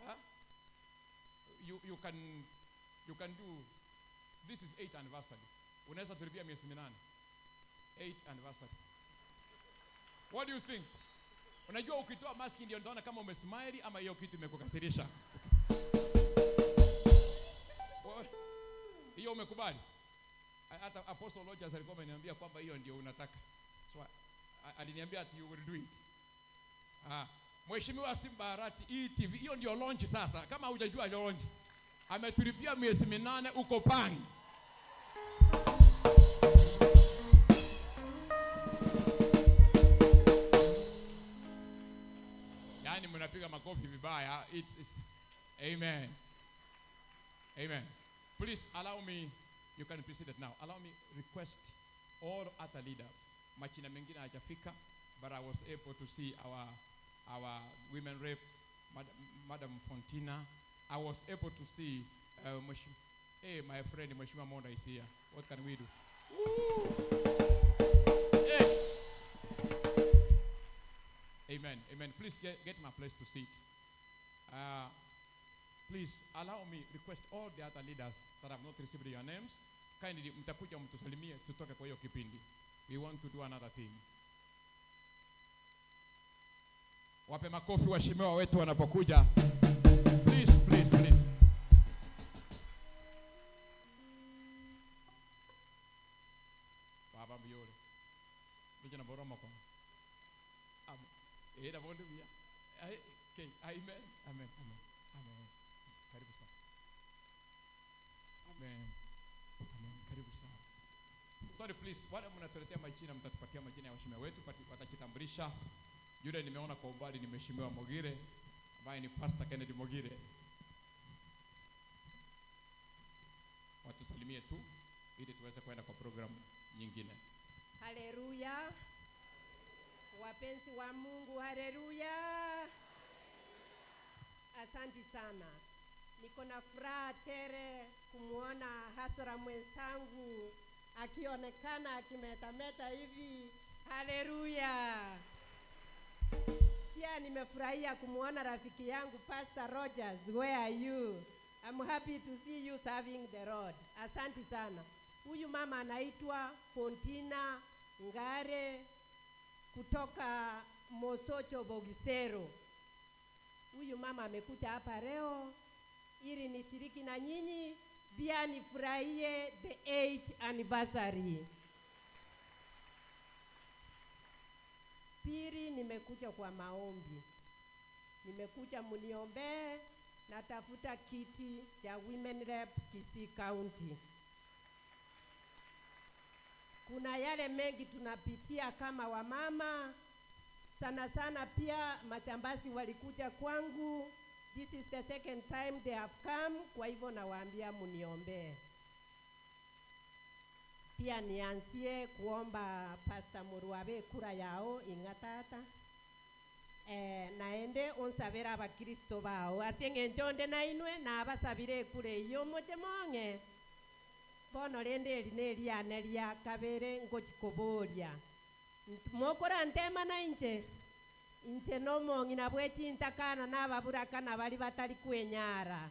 S9: Huh? You can do, this is 8th anniversary. Unaweza tulipia miezi 8. 8th anniversary. What do you think? Unajua ukitoa mask ndio nitaona kama umesmile ama hiyo kitu imekukasirisha. Hiyo umekubali? Hata Apostle Rogers alikuwa ameniambia kwamba hiyo ndio unataka. So aliniambia ati you will do it. Mheshimiwa Simba Arati, hii TV, hiyo ndio launch sasa. Kama hujajua launch. Ametulipia miezi 8 uko Pang. Yaani mnapiga makofi vibaya. It's amen. Amen. Please allow me, you can be seated now. Allow me request all other leaders. Machina mengine hajafika, but I was able to see our women rep, Madam Fontina. I was able to see hey, my friend Mheshimiwa Monda is here. What can we do? Woo! Hey. Amen. Amen. Please get my place to sit. Please allow me request all the other leaders that have not received your names. Kindly mtakuja mtusalimie tutoke kwa hiyo kipindi. We want to do another thing. Wape makofi waheshimiwa wetu wanapokuja. Please, please, please. Baba mbiyole. Vijana boroma kwa. Amen. Bondu bia. Okay. Amen. Amen. Amen. Amen. Karibu sana. Amen. Amen. Karibu sana. Sorry please, wale mnatuletea majina mtatupatia majina ya waheshimiwa wetu watajitambulisha. Yule nimeona kwa umbali ni Mheshimiwa Mogire ambaye ni Pastor Kennedy Mogire. Watusalimie tu ili tuweze kwenda kwa programu nyingine.
S17: Haleluya. Wapenzi wa Mungu, haleluya. Asante sana. Niko na furaha tele kumuona hasara mwenzangu akionekana akimetameta hivi. Haleluya. Pia nimefurahia kumuona rafiki yangu Pastor Rogers. Where are you? I'm happy to see you serving the Lord. Asante sana. Huyu mama anaitwa Fontina Ngare kutoka Mosocho Bogisero. Huyu mama amekuja hapa leo ili nishiriki na nyinyi pia nifurahie the 8th anniversary. Pili, nimekuja kwa maombi. Nimekuja muniombee, natafuta kiti cha Women Rep Kisii County. Kuna yale mengi tunapitia kama wamama. Sana sana pia machambazi walikuja kwangu. This is the second time they have come. Kwa hivyo nawaambia muniombee. Pia nianzie kuomba Pastor Muruabe kura yao ing'atata. Naende onsabera abakristo bao. Ase ng'encho na inwe na abasabire kure iyo moche mong'e. Bono rende eri neriane ria kabere ngochikoboria. Mokora ntema na inche. Inche no mong'ina bwechintakana na ababuraka bali batari kwenyara.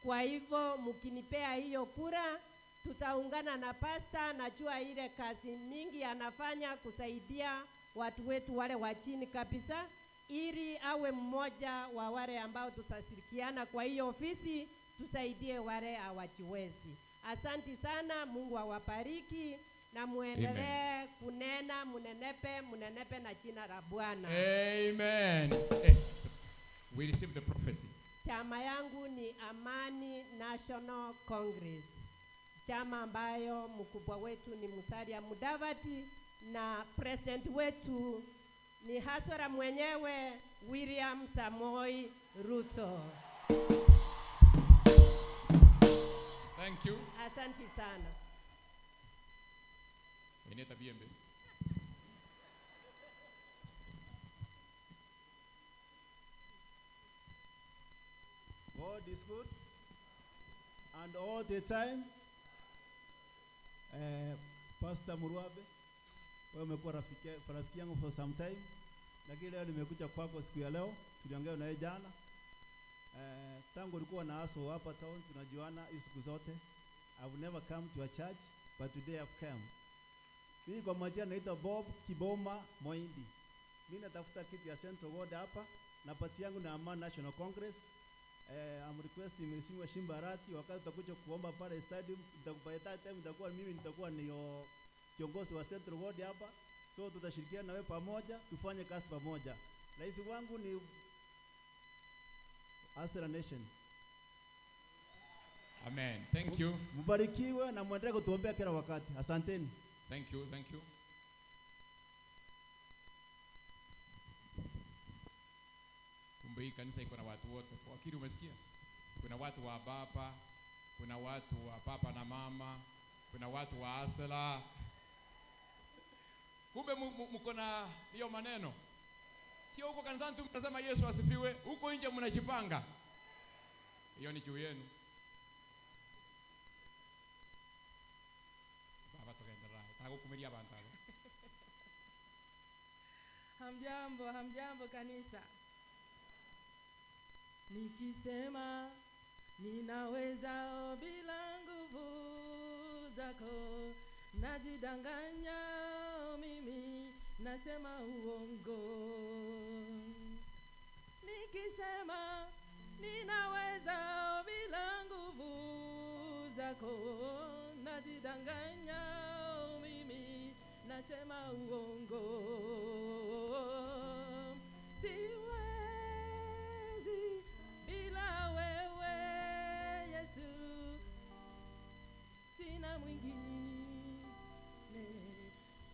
S17: Kwa hivyo mkinipea hiyo kura tutaungana na pasta. Najua ile kazi mingi anafanya kusaidia watu wetu wale wa chini kabisa, ili awe mmoja wa wale ambao tutashirikiana kwa hiyo ofisi tusaidie wale hawajiwezi. Asanti sana, Mungu awabariki na muendelee kunena, munenepe, munenepe na jina la Bwana.
S9: Amen. We receive the prophecy.
S17: Chama yangu ni Amani National Congress. Chama ambayo mkubwa wetu ni Musalia Mudavadi na president wetu ni hasara mwenyewe William Samoei Ruto.
S9: Thank you.
S17: Asante sana.
S9: Eneta bienve.
S18: God is good and all the time. Pastor Muruabe, wewe umekuwa rafiki yangu for some time, lakini leo nimekuja kwako siku ya leo. Tuliongea na yeye jana. Tangu ulikuwa na aso hapa town tunajuana hizo siku zote. I've never come to a church but today I've come. Mimi kwa majina naitwa Bob Kiboma Moindi. Mimi natafuta kiti ya Central Ward hapa na pati yangu na Amani National Congress. I'm requesting Mheshimiwa Shimbarati wakati utakuja kuomba pale stadium, by that time nitakuwa mimi nitakuwa ni kiongozi wa Central Ward hapa. So tutashirikiana na wewe pamoja, tufanye kazi pamoja. Rais wangu ni Asra Nation.
S9: Amen. Thank you.
S18: Mbarikiwe na muendelee kutuombea kila wakati. Asanteni.
S9: Thank you, thank you. Kumbe hii kanisa iko na watu wote. Wakili umesikia? Kuna watu wa baba, kuna watu wa papa na mama, kuna watu wa Asla. Kumbe mko na hiyo maneno. Sio huko kanisani tu mnasema Yesu asifiwe, huko nje mnajipanga. Hiyo ni juu yenu. Baba tukaendelea. Takukumilia abantu abo.
S19: Hamjambo, hamjambo kanisa. Nikisema ninaweza bila nguvu zako, najidanganya mimi, nasema uongo. Nikisema ninaweza bila nguvu zako, najidanganya mimi, nasema uongo. Siwezi bila wewe Yesu, sina mwingine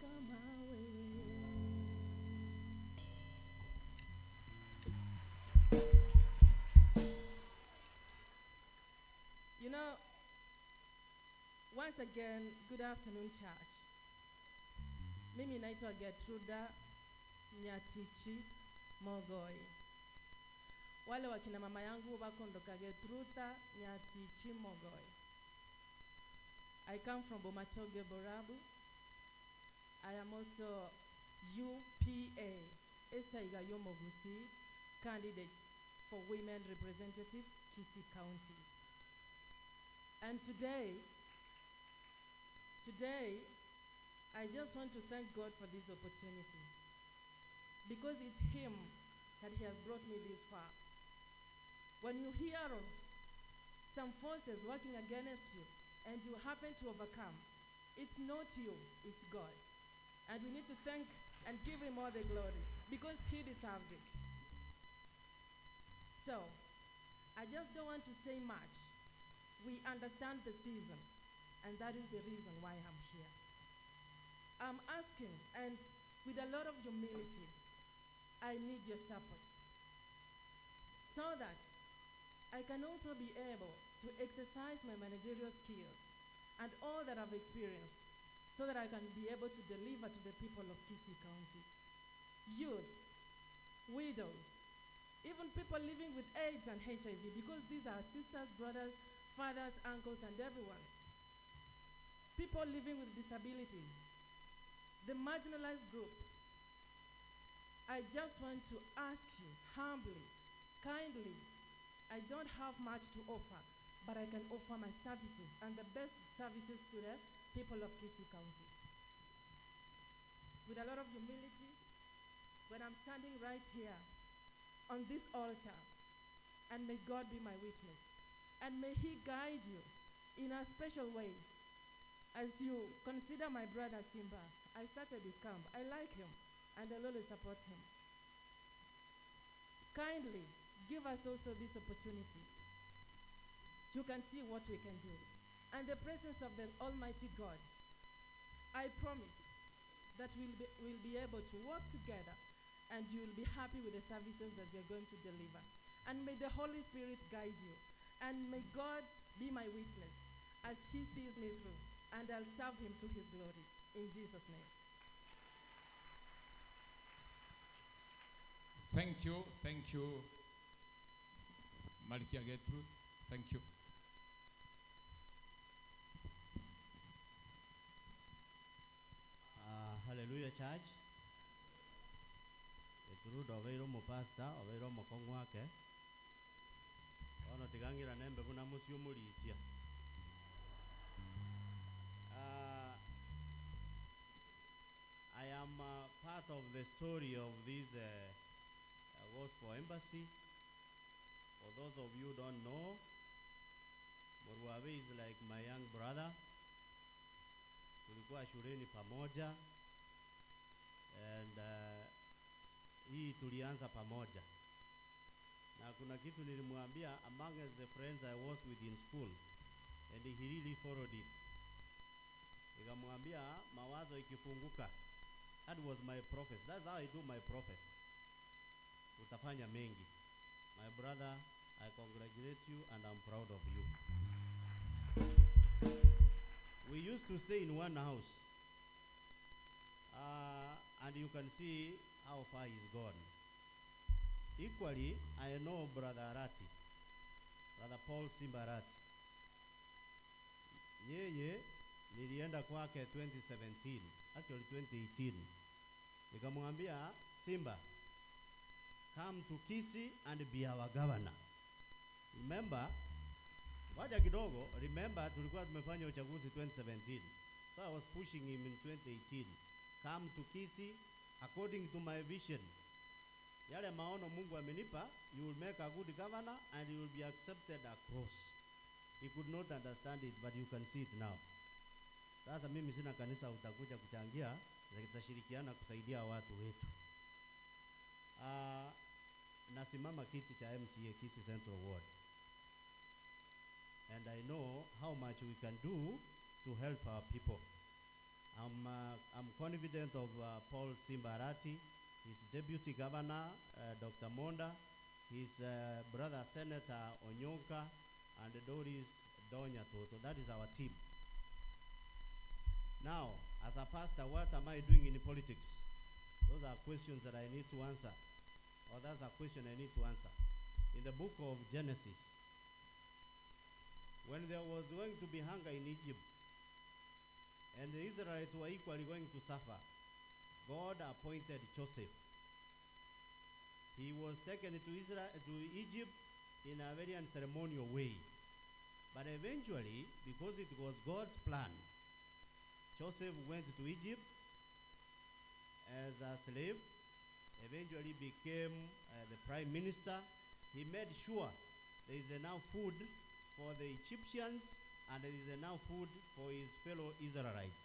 S19: kama wewe. You know, once again, good afternoon, church. Mimi naitwa Gertruda Nyatichi Mogoi. Wale wakina mama yangu bakondoka Gertruda Nyatichi Mogoi. I come from Bomachoge Borabu. I am also UPA, Esaiga Yomogusi, candidate for Women Representative, Kisii County. And today, I just want to thank God for this opportunity, because it's Him that He has brought me this far. When you hear of some forces working against you and you happen to overcome, it's not you, it's God. And we need to thank and give Him all the glory, because He deserves it. So, I just don't want to say much. We understand the season, and that is the reason why I'm here. I'm asking, and with a lot of humility, I need your support, so that I can also be able to exercise my managerial skills and all that I've experienced, so that I can be able to deliver to the people of Kisii County. Youths, widows, even people living with AIDS and HIV, because these are sisters, brothers, fathers, uncles, and everyone. People living with disabilities, the marginalized groups. I just want to ask you humbly, kindly, I don't have much to offer, but I can offer my services and the best services to the people of Kisii County. With a lot of humility, when I'm standing right here on this altar, and may God be my witness, and may He guide you in a special way as you consider my brother Simba. I started this camp. I like him, and I will always support him. Kindly give us also this opportunity. You can see what we can do. And the presence of the Almighty God, I promise that we'll be able to work together, and you will be happy with the services that we are going to deliver. And may the Holy Spirit guide you. And may God be my witness as He sees me through, and I'll serve Him to His glory. In Jesus' name.
S9: Thank you, thank you, Malkia Gertrude. Thank you.
S13: Hallelujah, church. Gertrude obeire omopasta, obeire omokong'u ake. Bono tigangira nembe buna musi omorisia. I am part of the story of this Gospel Embassy. For those of you who don't know, Murwabe is like my young brother. Tulikuwa shuleni pamoja, and hii tulianza pamoja. Na kuna kitu nilimwambia, among the friends I was with in school, and he really followed it. Nikamwambia mawazo ikifunguka, that was my prophecy. That's how I do my prophecy. Utafanya mengi. My brother, I congratulate you and I'm proud of you. We used to stay in one house. And you can see how far he's gone. Equally, I know Brother Arati, Brother Paul Simba Arati. Yeye nilienda kwake 2017, actually 2018. Nikamwambia Simba, come to Kisii and be our governor. Remember, waja kidogo, remember tulikuwa tumefanya uchaguzi 2017. So I was pushing him in 2018. Come to Kisii according to my vision. Yale maono Mungu amenipa, you will make a good governor and you will be accepted across. He could not understand it, but you can see it now. Sasa mimi sina kanisa, utakuja kuchangia, tutashirikiana kusaidia watu wetu. Nasimama kiti cha MCA Kisii Central Ward. And I know how much we can do to help our people. I'm confident of Paul Simba Arati, his deputy governor, Dr. Monda, his brother Senator Onyonka, and Doris Donya Toto. That is our team. Now, as a pastor, what am I doing in politics? Those are questions that I need to answer. Or that's a question I need to answer. In the book of Genesis, when there was going to be hunger in Egypt, and the Israelites were equally going to suffer, God appointed Joseph. He was taken to Israel, to Egypt in a very unceremonial way. But eventually, because it was God's plan, Joseph went to Egypt as a slave, eventually became the prime minister. He made sure there is enough food for the Egyptians and there is enough food for his fellow Israelites.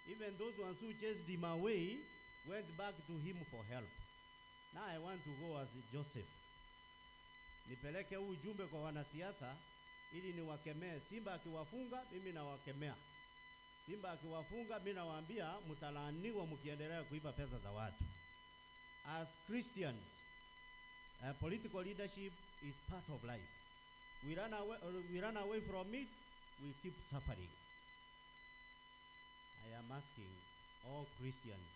S13: Even those ones who chased him away went back to him for help. Now I want to go as Joseph. Nipeleke huu ujumbe kwa wanasiasa ili niwakemee. Simba akiwafunga, mimi nawakemea. Simba akiwafunga, mimi nawaambia mtalaaniwa mkiendelea kuiba pesa za watu. As Christians, political leadership is part of life. We run away from it, we keep suffering. I am asking all Christians,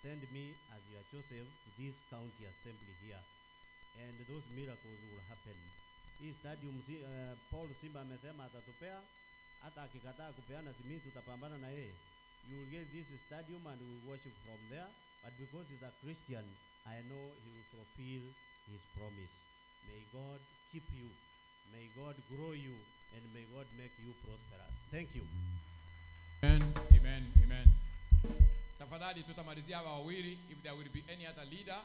S13: send me as your Joseph to this county assembly here, and those miracles will happen. Hii stadium Paul Simba amesema atatupea, hata akikataa kupeana simiti tutapambana na yeye. You will get this stadium and we will worship from there, but because he's a Christian, I know he will fulfill his promise. May God keep you, may God grow you, and may God make you prosperous. Thank you.
S9: Amen, amen, amen. Tafadhali tutamalizia hawa wawili. If there will be any other leader,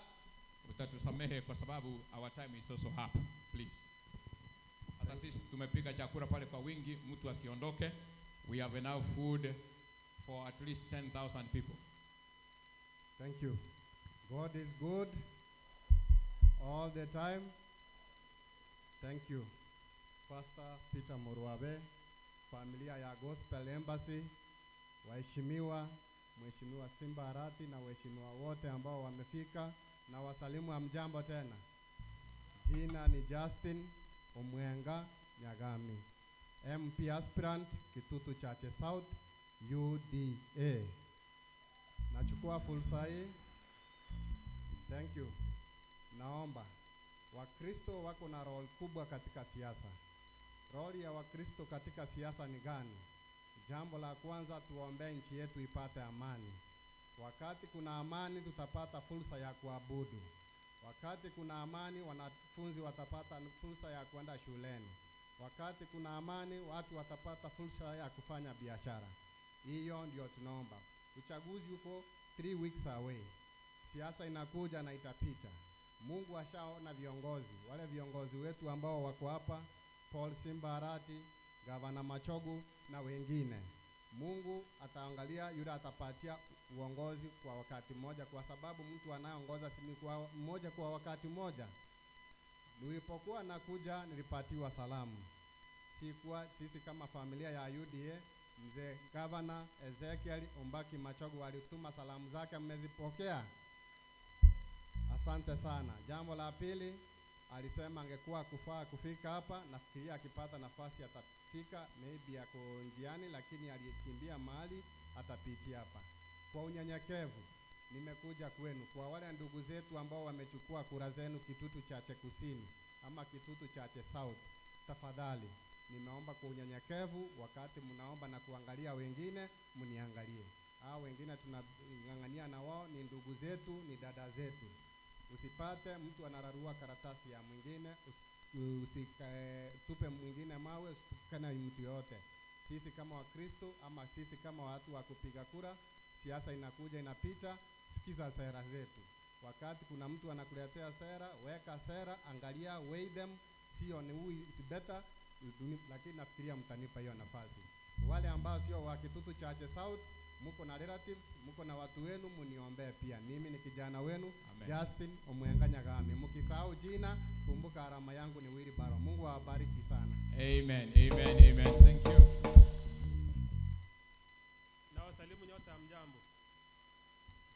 S9: utatusamehe kwa sababu our time is also up. Please. Hata sisi tumepika chakula pale kwa wingi, mtu asiondoke. We have enough food for at least 10,000 people.
S20: Thank you. God is good all the time. Thank you. Pastor Peter Murwabe, familia ya Gospel Embassy, waheshimiwa, Mheshimiwa Simba Arati na waheshimiwa wote ambao wamefika, na wasalimu hamjambo tena. Jina ni Justin Omwenga Nyagami, MP aspirant Kitutu Chache South, UDA. Nachukua fursa hii. Thank you. Naomba Wakristo wako na role kubwa katika siasa. Role ya Wakristo katika siasa ni gani? Jambo la kwanza, tuombee nchi yetu ipate amani. Wakati kuna amani, tutapata fursa ya kuabudu. Wakati kuna amani, wanafunzi watapata fursa ya kwenda shuleni. Wakati kuna amani, watu watapata fursa ya kufanya biashara. Hiyo ndio tunaomba. Uchaguzi uko 3 weeks away. Siasa inakuja na itapita. Mungu ashaona viongozi, wale viongozi wetu ambao wako hapa, Paul Simba Arati, Gavana Machogu na wengine. Mungu ataangalia yule atapatia uongozi kwa wakati mmoja, kwa sababu mtu anayeongoza si kwa mmoja kwa wakati mmoja. Nilipokuwa nakuja nilipatiwa salamu. Sikuwa sisi kama familia ya UDA, mzee Gavana Ezekiel Ombaki Machogu alituma salamu zake, mmezipokea? Asante sana. Jambo la pili, alisema angekuwa kufaa kufika hapa, nafikiria akipata nafasi atafika, maybe ako njiani, lakini alikimbia mahali atapitia hapa. Kwa unyenyekevu, Nimekuja kwenu kwa wale ndugu zetu ambao wamechukua kura zenu Kitutu Chache Kusini ama Kitutu Chache South, tafadhali nimeomba kwa unyenyekevu, wakati mnaomba na kuangalia wengine, mniangalie. Hao wengine tunang'ang'ania na wao ni ndugu zetu, ni dada zetu. Usipate mtu anararua karatasi ya mwingine, usitupe mwingine mawe, usitukane mtu yote. Sisi kama Wakristo ama sisi kama watu wa kupiga kura, siasa inakuja inapita, sikiza sera zetu. Wakati kuna mtu anakuletea sera, weka sera, angalia, weigh them, sio ni who is better, lakini nafikiria mtanipa hiyo nafasi. Wale ambao sio wa Kitutu Chache South, muko na relatives, muko na watu wenu, muniombee pia. Mimi ni kijana wenu.
S9: Amen.
S20: Justin Omwenga Nyagami. Mkisahau jina, kumbuka alama yangu ni wheelbarrow. Mungu awabariki sana.
S9: Amen, amen, amen. Thank you.
S21: Na wasalimu nyote, hamjambo.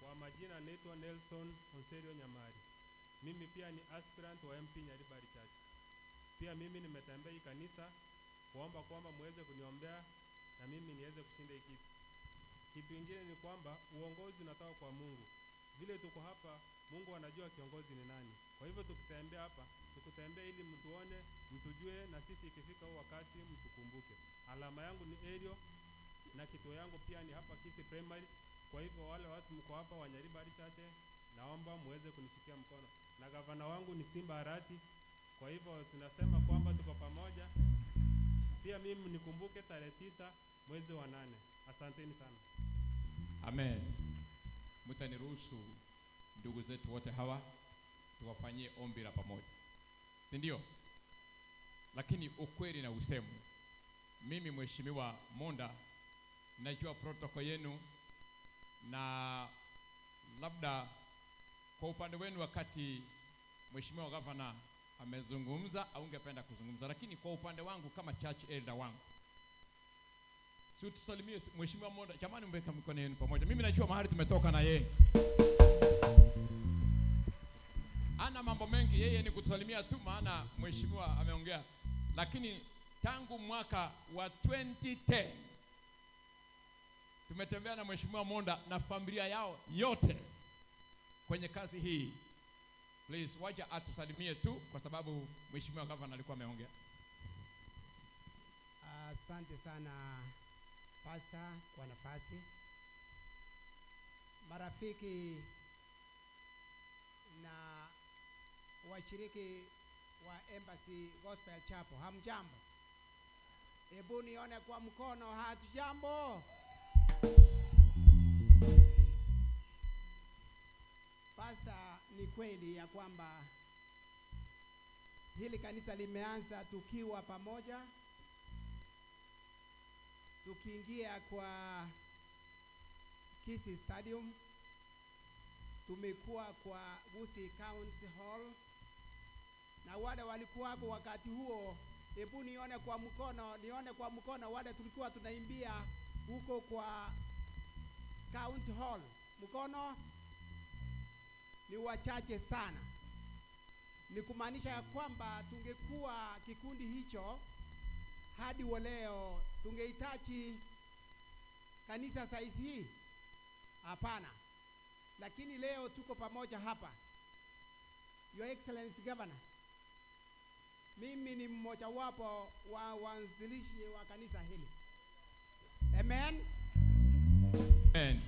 S21: Kwa majina naitwa Nelson Onserio Nyamari. Mimi pia ni aspirant wa MP Nyaribari Church. Pia mimi nimetembea hii kanisa kuomba kwamba muweze kuniombea na mimi niweze kushinda hii kitu. Kitu kingine ni kwamba uongozi unatoka kwa Mungu. Vile tuko hapa, Mungu anajua kiongozi ni nani. Kwa hivyo tukitembea hapa, tukutembea ili mtuone, mtujue, na sisi ikifika huo wakati mtukumbuke. Alama yangu ni Elio na kituo yangu pia ni hapa Kisii Primary. Kwa hivyo wale watu mko hapa wa Nyaribari Chache, naomba muweze kunishikia mkono. Na gavana wangu ni Simba Arati. Kwa hivyo tunasema kwamba tuko pamoja. Pia mimi nikumbuke tarehe 9 mwezi wa 8. Asanteni sana.
S9: Amen. Mtaniruhusu ndugu zetu wote hawa tuwafanyie ombi la pamoja, si ndio? Lakini ukweli na usemu, mimi Mheshimiwa Monda najua protocol yenu, na labda kwa upande wenu wakati Mheshimiwa Governor amezungumza au ungependa kuzungumza, lakini kwa upande wangu kama church elder wangu, si tusalimie Mheshimiwa Monda. Jamani, mweke mikono yenu pamoja. Mimi najua mahali tumetoka na yeye. Ana mambo mengi, yeye ni kutusalimia tu, maana mheshimiwa ameongea. Lakini tangu mwaka wa 2010 tumetembea na Mheshimiwa Monda na familia yao yote kwenye kazi hii. Please, wacha atusalimie tu kwa sababu Mheshimiwa Governor alikuwa ameongea.
S22: Asante sana Pastor kwa nafasi. Marafiki na washiriki wa Embassy Gospel Chapel, hamjambo? Hebu nione kwa mkono, hatujambo? Pastor, ni kweli ya kwamba hili kanisa limeanza tukiwa pamoja, tukiingia kwa Kisii Stadium, tumekuwa kwa Gusii County Hall, na wale walikuwa hapo wakati huo, hebu nione kwa mkono, nione kwa mkono wale tulikuwa tunaimbia huko kwa County Hall. Mkono ni wachache sana. Ni kumaanisha ya kwamba tungekuwa kikundi hicho hadi wa leo tungehitaji kanisa saizi hii? Hapana. Lakini leo tuko pamoja hapa. Your Excellency Governor, mimi ni mmoja wapo wa waanzilishi wa kanisa hili. Amen.
S9: Amen.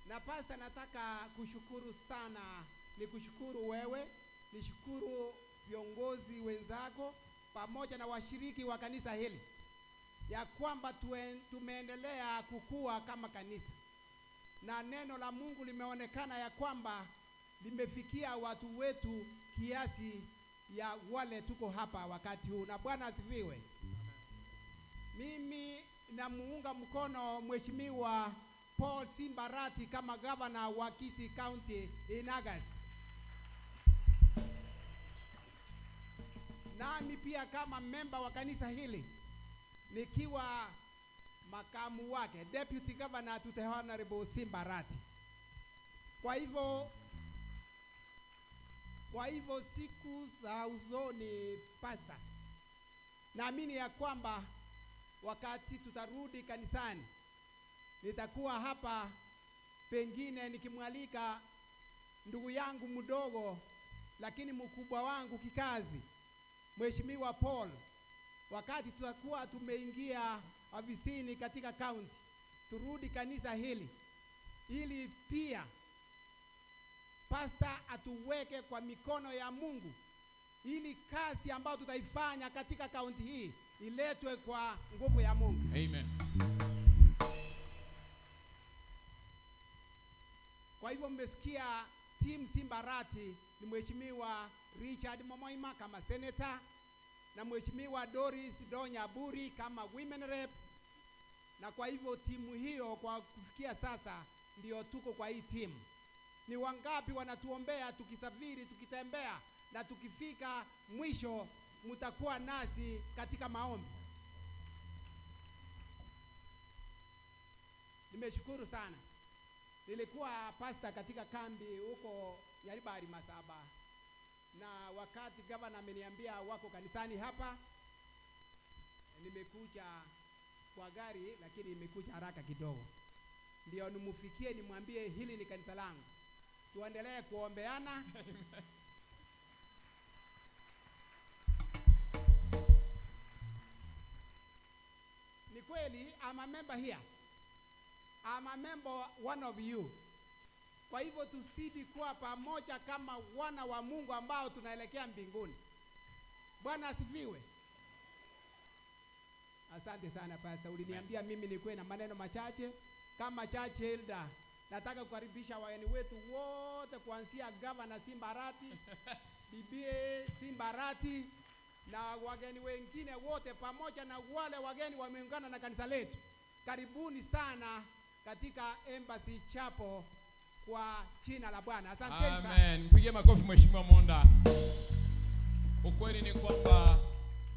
S22: Na pastor, nataka kushukuru sana, nikushukuru wewe, nishukuru viongozi wenzako pamoja na washiriki wa kanisa hili, ya kwamba tumeendelea kukua kama kanisa, na neno la Mungu limeonekana ya kwamba limefikia watu wetu kiasi ya wale tuko hapa wakati huu, na Bwana asifiwe. Mimi namuunga mkono Mheshimiwa Paul Simba Arati kama governor wa Kisii County in August. Nami pia kama member wa kanisa hili nikiwa makamu wake, deputy governor to the Honorable Simba Arati. Kwa hivyo siku za usoni, pastor, naamini ya kwamba wakati tutarudi kanisani nitakuwa hapa Pengine nikimwalika ndugu yangu mdogo lakini mkubwa wangu kikazi, Mheshimiwa Paul, wakati tutakuwa tumeingia ofisini katika county, turudi kanisa hili ili pia pasta atuweke kwa mikono ya Mungu ili kazi ambayo tutaifanya katika kaunti hii iletwe kwa nguvu ya Mungu.
S9: Amen.
S22: Kwa hivyo mmesikia team Simbarati ni Mheshimiwa Richard Momoima kama senator na Mheshimiwa Doris Donya Buri kama women rep, na kwa hivyo timu hiyo kwa kufikia sasa ndio tuko kwa hii timu. Ni wangapi wanatuombea tukisafiri, tukitembea na tukifika mwisho mtakuwa nasi katika maombi. Nimeshukuru sana. Nilikuwa pastor katika kambi huko Nyaribari Masaba, na wakati gavana ameniambia wako kanisani hapa, nimekuja kwa gari, lakini nimekuja haraka kidogo ndio nimufikie nimwambie hili ni kanisa langu. Tuendelee kuombeana. Ni kweli I'm a member here. I'm a member one of you. Kwa hivyo tusidi kuwa pamoja kama wana wa Mungu ambao tunaelekea mbinguni. Bwana asifiwe. Asante sana Pastor, uliniambia mimi nikuwe na maneno machache kama church elder. Nataka kukaribisha wageni wetu wote kuanzia Governor Simbarati, BBA Simbarati na wageni wengine wote pamoja na wale wageni wameungana na kanisa letu. Karibuni sana katika Embassy Chapel kwa jina la Bwana. Asanteni sana.
S9: Amen. Mpigie makofi Mheshimiwa Monda. Ukweli ni kwamba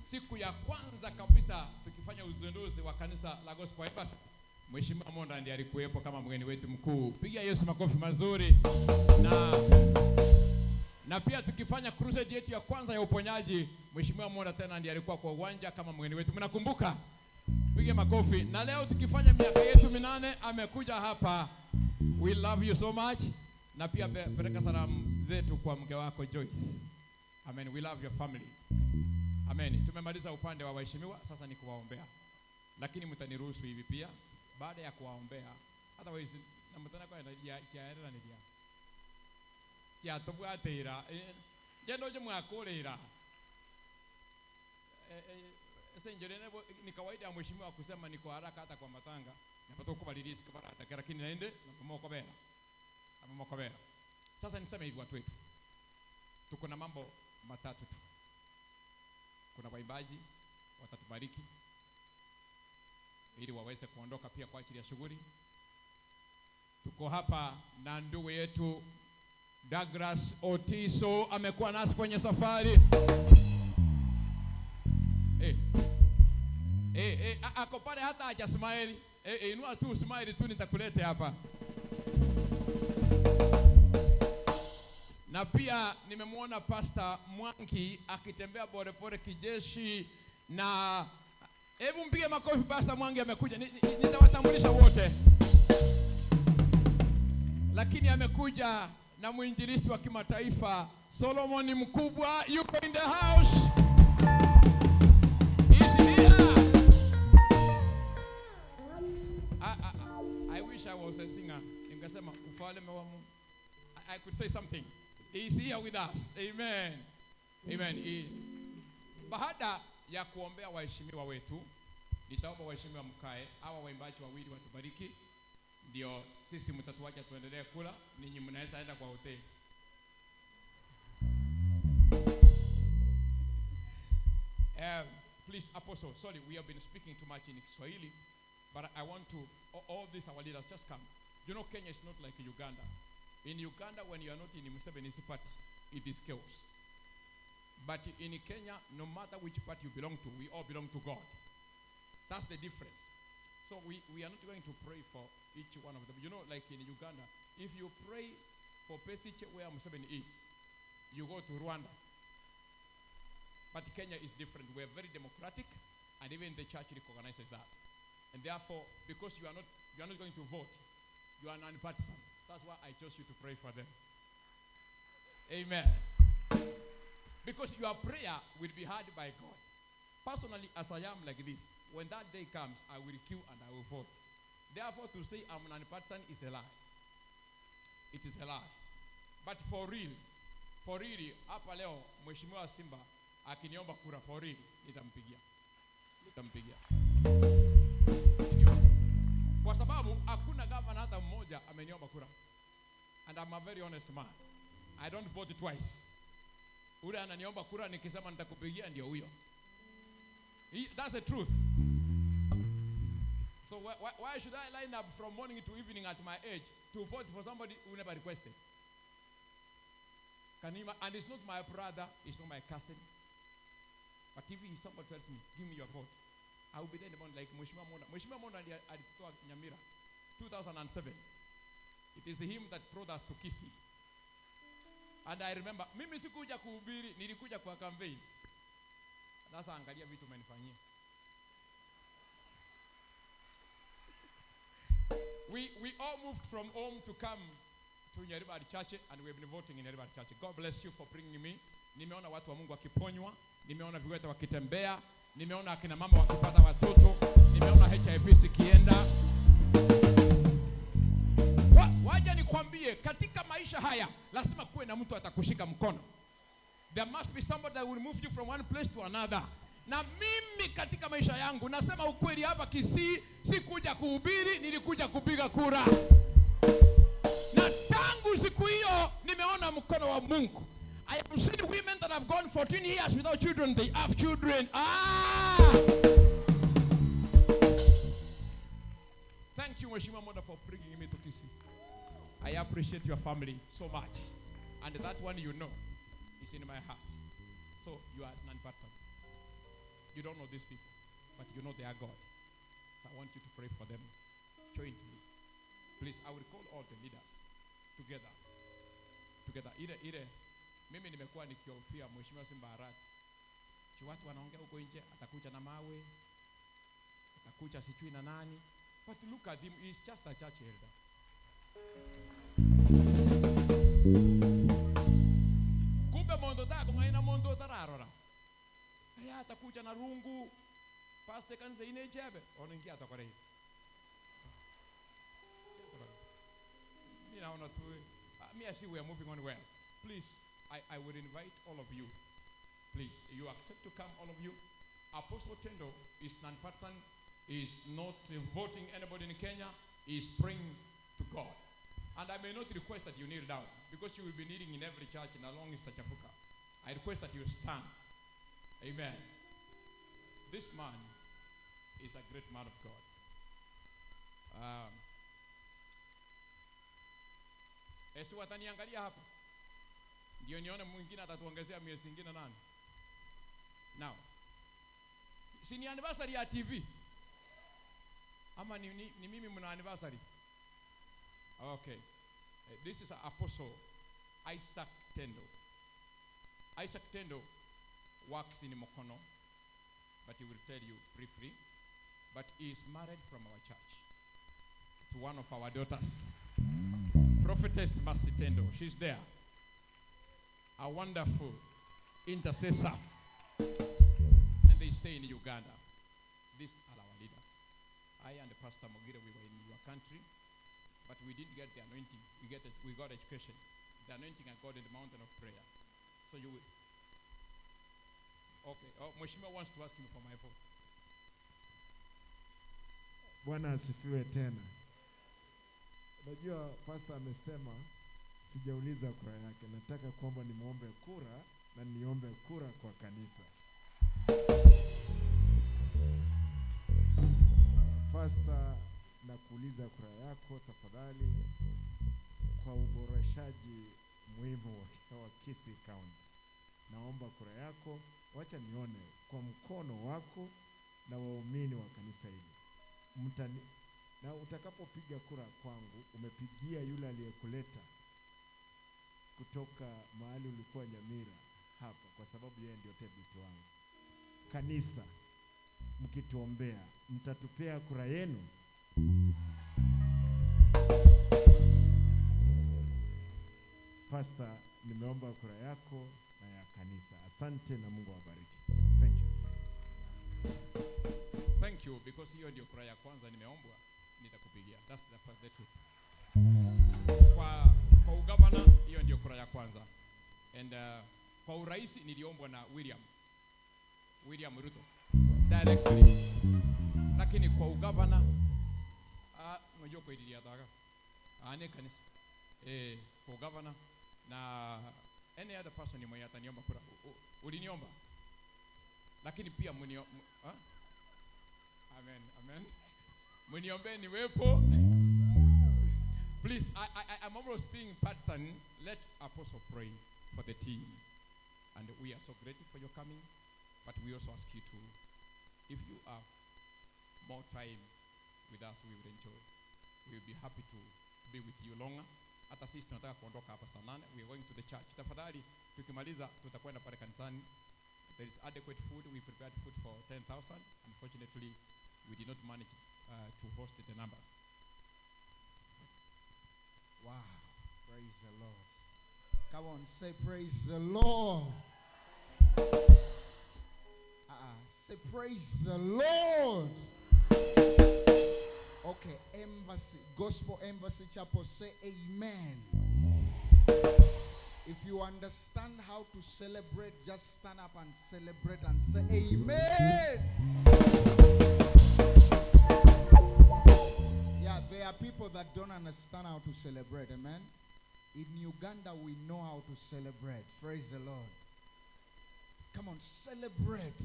S9: siku ya kwanza kabisa tukifanya uzinduzi wa kanisa la Gospel Embassy, Mheshimiwa Monda ndiye alikuwepo kama mgeni wetu mkuu. Piga Yesu makofi mazuri. Na pia tukifanya crusade yetu ya kwanza ya uponyaji, Mheshimiwa Monda tena ndiye alikuwa kwa uwanja kama mgeni wetu. Mnakumbuka? Piga makofi. Na leo tukifanya miaka yetu 8 amekuja hapa. We love you so much. Na pia peleka salamu zetu kwa mke wako Joyce. Amen. We love your family. Amen. Tumemaliza upande wa waheshimiwa, sasa ni kuwaombea. Lakini mtaniruhusu hivi pia baada ya kuwaombea, otherwise na mtana kwa ya kiaerera ni dia. Kia tobwatira. Jendo je mwakolera. Senjere nebo ni kawaida ya mheshimiwa kusema niko haraka hata kwa matanga. Napata kubalilisi kwa baraka lakini naende na mokobera. Sasa niseme hivi watu wetu. Tuko na mambo matatu tu. Kuna waimbaji watatubariki ili waweze kuondoka pia kwa ajili ya shughuli. Tuko hapa na ndugu yetu Douglas Otiso, amekuwa nasi kwenye safari. Ako pale hata haja smile. Inua tu smile tu nitakulete hapa. Na pia nimemuona Pastor Mwangi akitembea pole kijeshi, na hebu mpige makofi Pastor Mwangi amekuja. Nitawatambulisha wote. Lakini amekuja na mwinjilisti wa kimataifa Solomon Mkubwa, yuko in the house. He's here. I wish I was a singer. Ningesema ufalme wa Mungu. I could say something. He's here with us. Amen. Amen. Baada ya kuombea waheshimiwa wetu, nitaomba waheshimiwa mkae, hawa waimbaji wawili watubariki. Ndio sisi mtatuacha tuendelee kula, ninyi mnaweza enda kwa hoteli. Please, Apostle, sorry, we have been speaking too much in Kiswahili, but I want to, all these our leaders, just come. You know, Kenya is not like Uganda. In Uganda, when you are not in Museveni's party, it is chaos. But in Kenya, no matter which party you belong to, we all belong to God. That's the difference. So we are not going to pray for each one of them. You know, like in Uganda, if you pray for Pesiche where Museveni is, you go to Rwanda. But Kenya is different. We are very democratic, and even the church recognizes that. And therefore, because you are not going to vote, You are non-partisan. That's why I chose you to pray for them. Amen. Because your prayer will be heard by God. Personally, as I am like this, when that day comes, I will queue and I will vote. Therefore, to say I'm non-partisan is a lie. It is a lie. But for real, hapa leo, Mheshimiwa Simba akiniomba kura for real, nitampigia. Nitampigia. Kwa sababu hakuna governor hata mmoja ameniomba kura. And I'm a very honest man. I don't vote twice. Ule ananiomba kura nikisema nitakupigia ndio huyo. That's the truth. So why should I line up from morning to evening at my age to vote for somebody who never requested? Can you, and it's not my brother, it's not my cousin. But if somebody tells me, give me your vote, I will be there in the morning like Mheshimiwa Monda. Mheshimiwa Monda alitoa Nyamira, 2007. It is him that brought us to Kisii. And I remember, mimi sikuja kuhubiri, nilikuja kwa campaign. Sasa angalia vitu umenifanyia. We all moved from home to come to Nyaribari Church, and we have been voting in Nyaribari Church. God bless you for bringing me. Nimeona watu wa Mungu wakiponywa, nimeona viwete wakitembea, nimeona akina mama wakipata watoto, nimeona HIV sikienda. Wacha nikwambie, katika maisha haya lazima kuwe na mtu atakushika mkono. There must be somebody that will move you from one place to another. Na mimi katika maisha yangu nasema ukweli hapa Kisii, sikuja kuhubiri, nilikuja kupiga kura. Na tangu siku hiyo nimeona mkono wa Mungu. I have seen women that have gone 14 years without children, they have children. Ah! Thank you, Mheshimiwa Monda, for bringing me to Kisii. I appreciate your family so much. And that one you know is in my heart. So you are non-partisan. You don't know these people, but you know they are God. So I want you to pray for them jointly. Please, I will call all the leaders together. Together. Ile, mimi nimekuwa nikihofia Mheshimiwa Simba Arati. Si watu wanaongea huko nje, atakuja na mawe, atakuja sijui na nani. But look at him, he's just a church elder. Kumbe mondo tako ngaina mondo tararora. Kaya atakuja na rungu. Pastor kanisa ine chebe. Oningia atakore hivi. Mimi naona tu. Me, I see we are moving on well. Please, I would invite all of you. Please, you accept to come, all of you. Apostle Tendo is non-partisan, is not voting anybody in Kenya, is praying to God. And I may not request that you kneel down, because you will be kneeling in every church in along East Africa. I request that you stand. Amen. This man is a great man of God. Si wataniangalia hapa ndio nione mwingine atatuongezea miezi ingine nani. Now, si ni anniversary ya TV ama ni mimi mna anniversary? Okay. This is Apostle Isaac Tendo. Isaac Tendo works in Mokono, but he will tell you briefly. But he is married from our church to one of our daughters, Prophetess Mercy Tendo. She's there. A wonderful intercessor. And they stay in Uganda. These are our leaders. I and Pastor Mogire, we were in your country, but we didn't get the anointing. We got education. The anointing I got in the mountain of prayer. So you will. Okay. Oh, Mheshimiwa wants to ask me for my vote.
S14: Bwana asifiwe tena. Unajua pastor amesema sijauliza kura yake. Nataka kwamba nimuombe kura na niombe kura kwa kanisa. Pastor, nakuuliza kura yako tafadhali kwa uboreshaji muhimu wa Kisii County. Naomba kura yako, wacha nione kwa mkono wako na waumini wa kanisa hili. Na utakapopiga kura kwangu, umepigia yule aliyekuleta kutoka mahali ulikuwa Nyamira hapa, kwa sababu yeye ndio tebiti wangu. Kanisa, mkituombea, mtatupea kura yenu. Pastor, nimeomba kura yako na ya kanisa. Asante na Mungu awabariki. Thank you.
S9: Thank you, because hiyo ndio kura ya kwanza nimeombwa, nitakupigia. That's the first, the truth. Kwa ugavana hiyo ndio kura ya kwanza. And kwa urais niliombwa na William Ruto directly. Lakini kwa ugavana unajua kwa ili yataka. Ane kanisa. Kwa ugavana na any other person ni mwenye ataniomba kura. Uliniomba. Lakini pia Amen, amen. Mniombe niwepo. Please, I'm almost being partisan. Let Apostle pray for the team. And we are so grateful for your coming. But we also ask you to, if you have more time with us, we will enjoy. We will be happy to be with you longer. Hata sisi tunataka kuondoka hapa saa 8. We are going to the church. Tafadhali, tukimaliza, tutakwenda pale kanisani. There is adequate food. We prepared food for 10,000. Unfortunately, we did not manage to host the numbers.
S3: Wow. Praise the Lord. Come on, say praise the Lord. Say praise the Lord. Okay, Embassy, Gospel Embassy Chapel, say amen. If you understand how to celebrate, just stand up and celebrate and say amen. Yeah, there are people that don't understand how to celebrate, amen. In Uganda, we know how to celebrate. Praise the Lord. Come on, celebrate.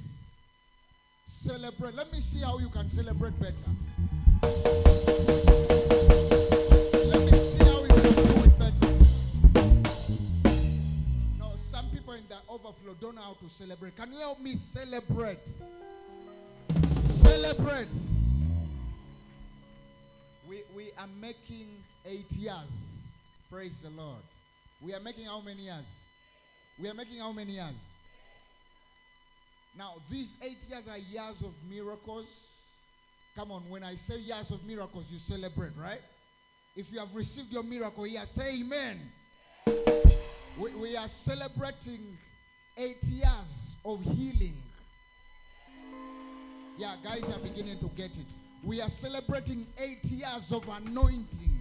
S3: Celebrate. Let me see how you can celebrate better. Let me see how you can do it better. No, some people in the overflow don't know how to celebrate. Can you help me celebrate? Celebrate. We are making 8 years. Praise the Lord. We are making how many years? We are making how many years? Now, these 8 years are years of miracles. Come on, when I say years of miracles, you celebrate, right? If you have received your miracle here, say amen. We are celebrating 8 years of healing. Yeah, guys are beginning to get it. We are celebrating 8 years of anointing.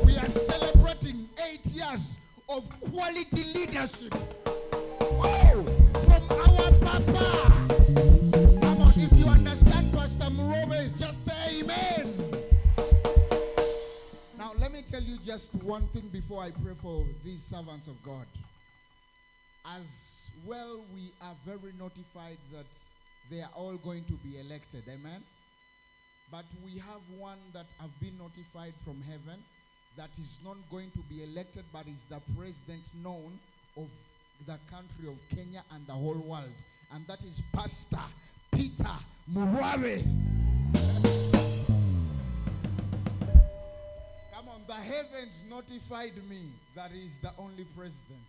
S3: We are celebrating 8 years of quality leadership. Oh, from our Papa. Come on, if you understand Pastor Murove, just say amen. Now, let me tell you just one thing before I pray for these servants of God. As well, we are very notified that they are all going to be elected. Amen. But we have one that have been notified from heaven that is not going to be elected, but is the president known of the country of Kenya and the whole world. And that is Pastor Peter Murwabe. Come on, the heavens notified me that he is the only president.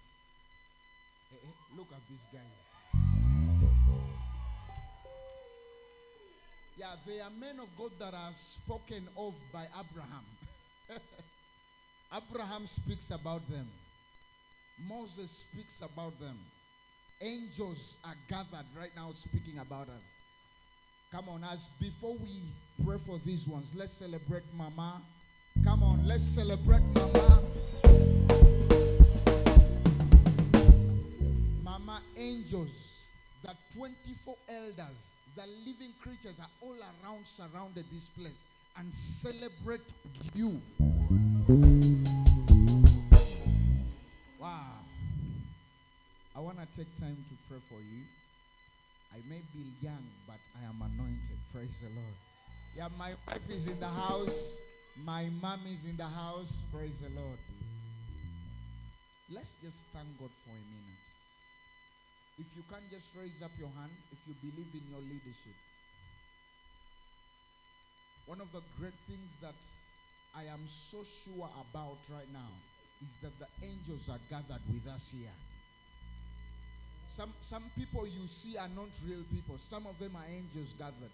S3: Hey, hey, look at these guys. Yeah, they are men of God that are spoken of by Abraham. Abraham speaks about them. Moses speaks about them. Angels are gathered right now speaking about us. Come on, as before we pray for these ones, let's celebrate Mama. Come on, let's celebrate Mama. Mama, angels, the 24 elders, the living creatures are all around, surrounded this place and celebrate you. Wow. I want to take time to pray for you. I may be young, but I am anointed. Praise the Lord. Yeah, my wife is in the house. My mom is in the house. Praise the Lord. Let's just thank God for a minute. If you can, just raise up your hand if you believe in your leadership. One of the great things that I am so sure about right now is that the angels are gathered with us here. Some people you see are not real people. Some of them are angels gathered.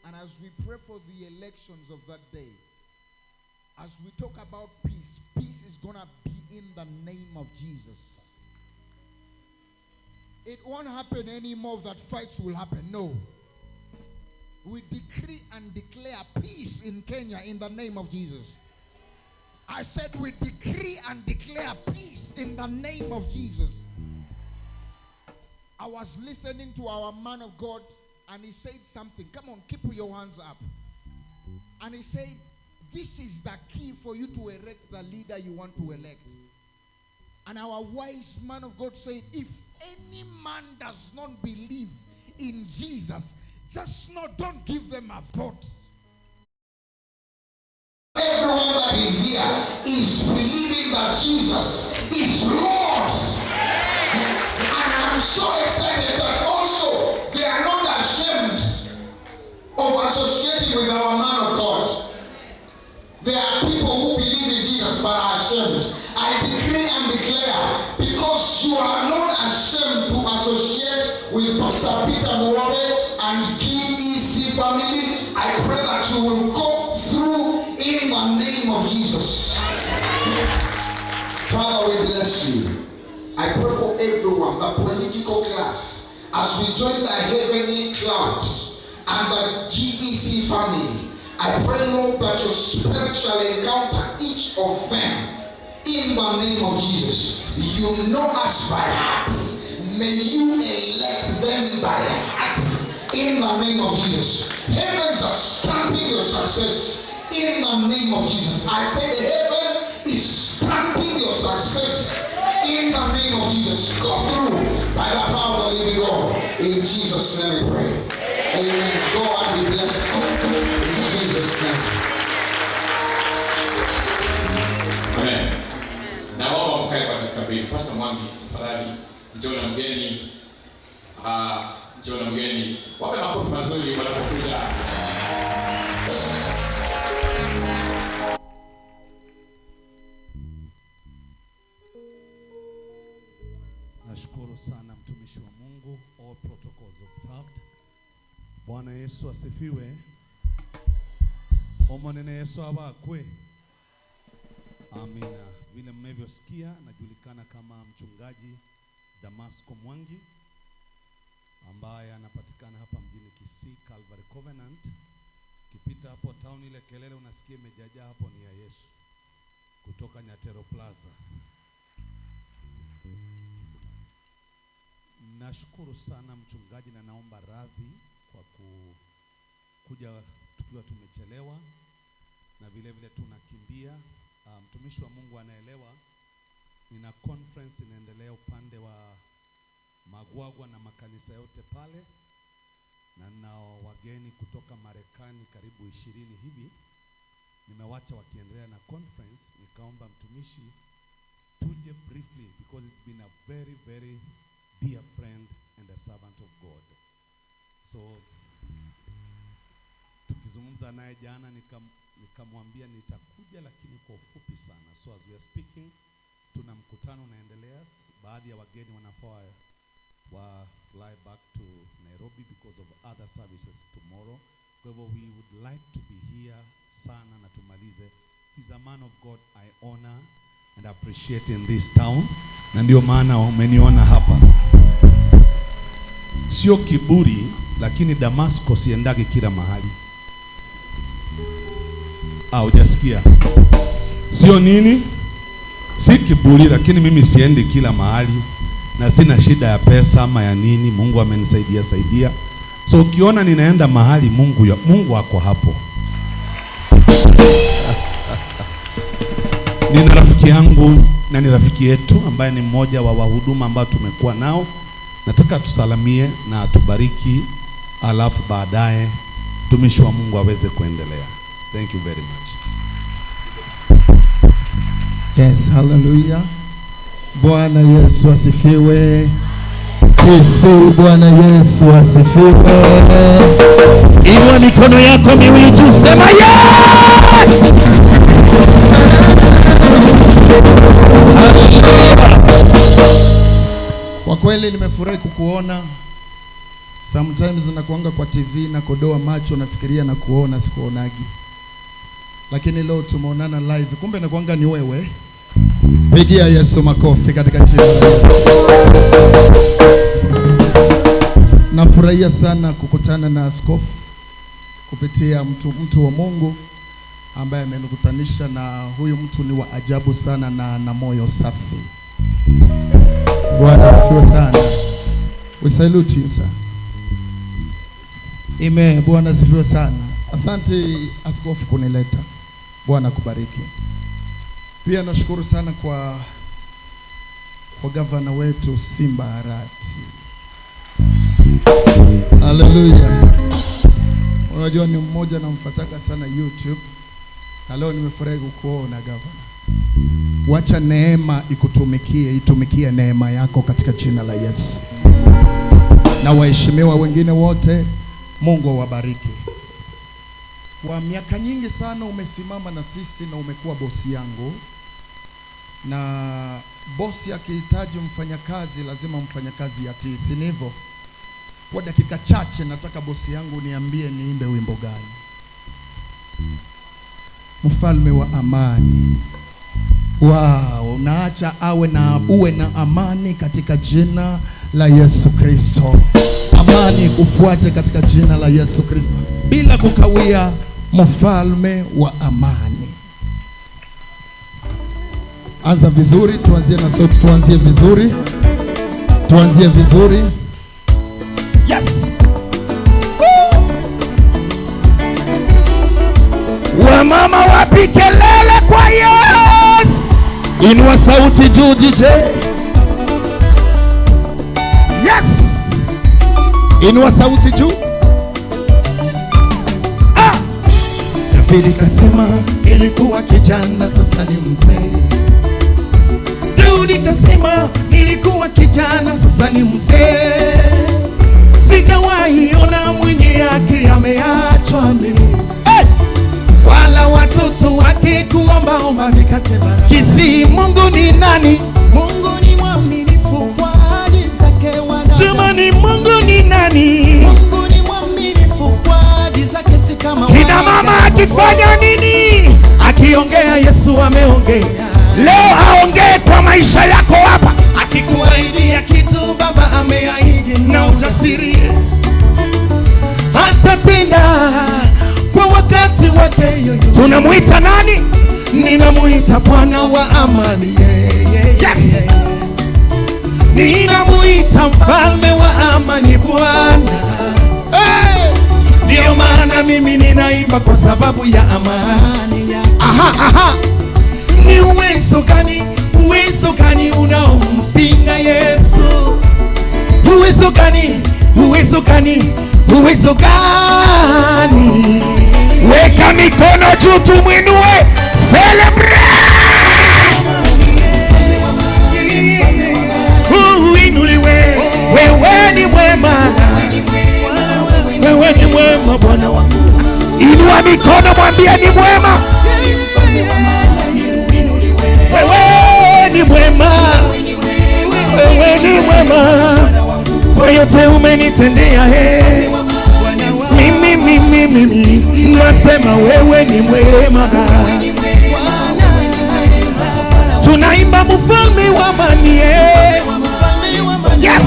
S3: And as we pray for the elections of that day, as we talk about peace, peace is going to be in the name of Jesus. It won't happen anymore that fights will happen. No. We decree and declare peace in Kenya in the name of Jesus. I said we decree and declare peace in the name of Jesus. I was listening to our man of God and he said something. Come on, keep your hands up. And he said, this is the key for you to erect the leader you want to elect. And our wise man of God said, if any man does not believe in Jesus, just not, don't give them a vote. Everyone that is here is believing that Jesus is Lord. And I'm so excited that also they are not ashamed of associating with our man of God. There are people who believe in Jesus but are ashamed. I decree and declare, because you are not ashamed to associate with Pastor Peter Murwabe and GEC family, I pray that you will go through in the name of Jesus. Father, we bless you. I pray for everyone, the political class, as we join the heavenly clouds and the GEC family. I pray, Lord, that your spirit shall encounter each of them in the name of Jesus. You know us by heart. May you elect them by heart in the name of Jesus. Heavens are stamping your success in the name of Jesus. I say the heaven is stamping your success in the name of Jesus. Go through by the power of the living God. In Jesus' name we pray. Amen. Go and be blessed in Jesus' name.
S9: Amen. Na wao mkae kwa dakika mbili. Pastor Mwangi, tafadhali njoo na mgeni. Njoo na mgeni. Wape makofi mazuri wanapokuja.
S4: Nashukuru sana mtumishi wa Mungu, all protocols observed. Bwana Yesu asifiwe. Omonene Yesu abakwe. Amina. Vile mmevyosikia, najulikana kama mchungaji Damasco Mwangi ambaye anapatikana hapa mjini Kisii, Calvary Covenant. Kipita hapo town, ile kelele unasikia imejajaa hapo ni ya Yesu kutoka Nyatero Plaza. Nashukuru sana mchungaji na naomba radhi kwa kuja tukiwa tumechelewa na vile vile tunakimbia. Mtumishi wa Mungu anaelewa, nina conference inaendelea upande wa Magwagwa na makanisa yote pale, na na wageni kutoka Marekani karibu 20 hivi. Nimewacha wakiendelea na conference, nikaomba mtumishi tuje briefly because it's been a very very dear friend and a servant of God. So tukizungumza naye jana nikamwambia nitakuja lakini kwa ufupi sana. So as we are speaking, tuna mkutano unaendelea, baadhi ya wageni wanafaa wa fly back to Nairobi because of other services tomorrow. Kwa hivyo we would like to be here sana na tumalize. He's a man of God I honor and appreciate in this town, na ndio maana umeniona hapa. Sio kiburi, lakini Damasco siendagi kila mahali. Hujasikia? Sio nini? Si kiburi, lakini mimi siendi kila mahali na sina shida ya pesa ama ya nini. Mungu amenisaidia saidia. So ukiona ninaenda mahali, Mungu ako hapo. Nina rafiki yangu na ni rafiki yetu ambaye ni mmoja wa wahuduma ambao tumekuwa nao. Nataka tusalamie na atubariki, alafu baadaye mtumishi wa Mungu aweze kuendelea. Thank you very much.
S7: Yes, hallelujah. Bwana Yesu asifiwe. Kisii, Bwana Yesu asifiwe. Inua mikono yako miwili juu, sema yeah!
S3: Kwa kweli nimefurahi kukuona. Sometimes nakuanga kwa TV na kodoa macho nafikiria na kuona sikuonagi. Lakini leo tumeonana live. Kumbe nakuanga ni wewe. Pigia Yesu makofi katika jina la Yesu. Nafurahia sana kukutana na askofu kupitia mtu wa Mungu ambaye amenikutanisha na huyu mtu. Ni wa ajabu sana na moyo safi. Bwana asifiwe sana. We salute you, sir. Amen. Bwana asifiwe sana. Asante askofu kunileta. Bwana kubariki. Pia nashukuru sana kwa gavana wetu Simba Arati. Hallelujah. Unajua ni mmoja namfuataka sana YouTube. Na leo nimefurahi kukuona gavana. Wacha neema ikutumikie, itumikie neema yako katika jina la Yesu. Na waheshimiwa wengine wote, Mungu awabariki. Kwa miaka nyingi sana umesimama na sisi na umekuwa bosi yangu. Na bosi akihitaji mfanyakazi lazima mfanyakazi atii, si ndivyo? Kwa dakika chache nataka bosi yangu niambie niimbe wimbo gani. Mfalme wa amani. Wow, naacha awe na uwe na amani katika jina la Yesu Kristo. Amani ufuate katika jina la Yesu Kristo. Bila kukawia, mfalme wa amani. Anza vizuri, tuanzie na sauti, tuanzie vizuri. Tuanzie vizuri. Yes. Wamama wapi kelele kwa Yes. Inua sauti juu DJ. Yes. Inua sauti juu. Ah. David kasema nilikuwa kijana sasa ni mzee. Daudi kasema nilikuwa kijana sasa ni mzee. Sijawahi ona mwenye haki ameachwa mimi. Hey! Wala watoto wake kuomba omba mikate bara. Kisi Mungu ni nani?
S5: Mungu ni mwaminifu kwa ahadi zake wanadamu.
S7: Jamani, Mungu ni nani?
S5: Mungu ni mwaminifu kwa ahadi zake si kama
S7: kina mama akifanya nini? Akiongea Yesu ameongea. Leo aongee kwa maisha yako hapa.
S5: Akikuahidia kitu Baba ameahidi
S7: na ujasiri atatenda kwa wakati wake yoyo. Tunamuita nani? Ninamuita Bwana wa amani. Yes. Ninamuita mfalme wa amani Bwana. Ndio maana mimi ninaimba kwa sababu ya amani. Aha, aha. Ni uwezo gani unaompinga Yesu? Uwezo gani? Uwezo gani? Uwezo gani? Weka mikono juu tumuinue. Celebrate! Uinuliwe. Wewe ni mwema. Wewe ni mwema Bwana wangu. Inua mikono mwambie ni mwema. Wewe ni mwema. Wewe ni mwema. Kwa yote umenitendea he. Mimi mimi mimi nasema wewe ni mwema. Tunaimba mfalme wa amani. Yes.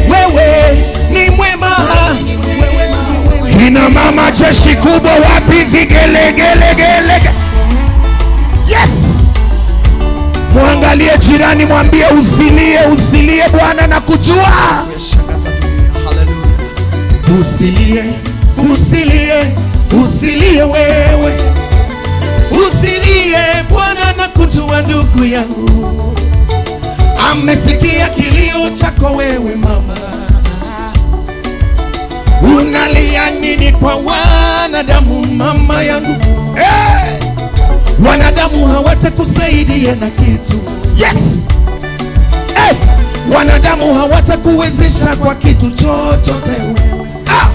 S7: Wewe ni mwema. Kina mama jeshi kubwa wapi vigelegele. Yes. Muangalie jirani mwambie usilie, usilie Bwana na kujua. Usilie, usilie, usilie wewe. Usilie Bwana na kujua ndugu yangu. Amesikia kilio chako wewe mama. Unalia nini kwa wanadamu mama yangu? Hey! Wanadamu hawatakusaidia na kitu. Yes. Hey! Wanadamu hawatakuwezesha kwa kitu chochote. Ah!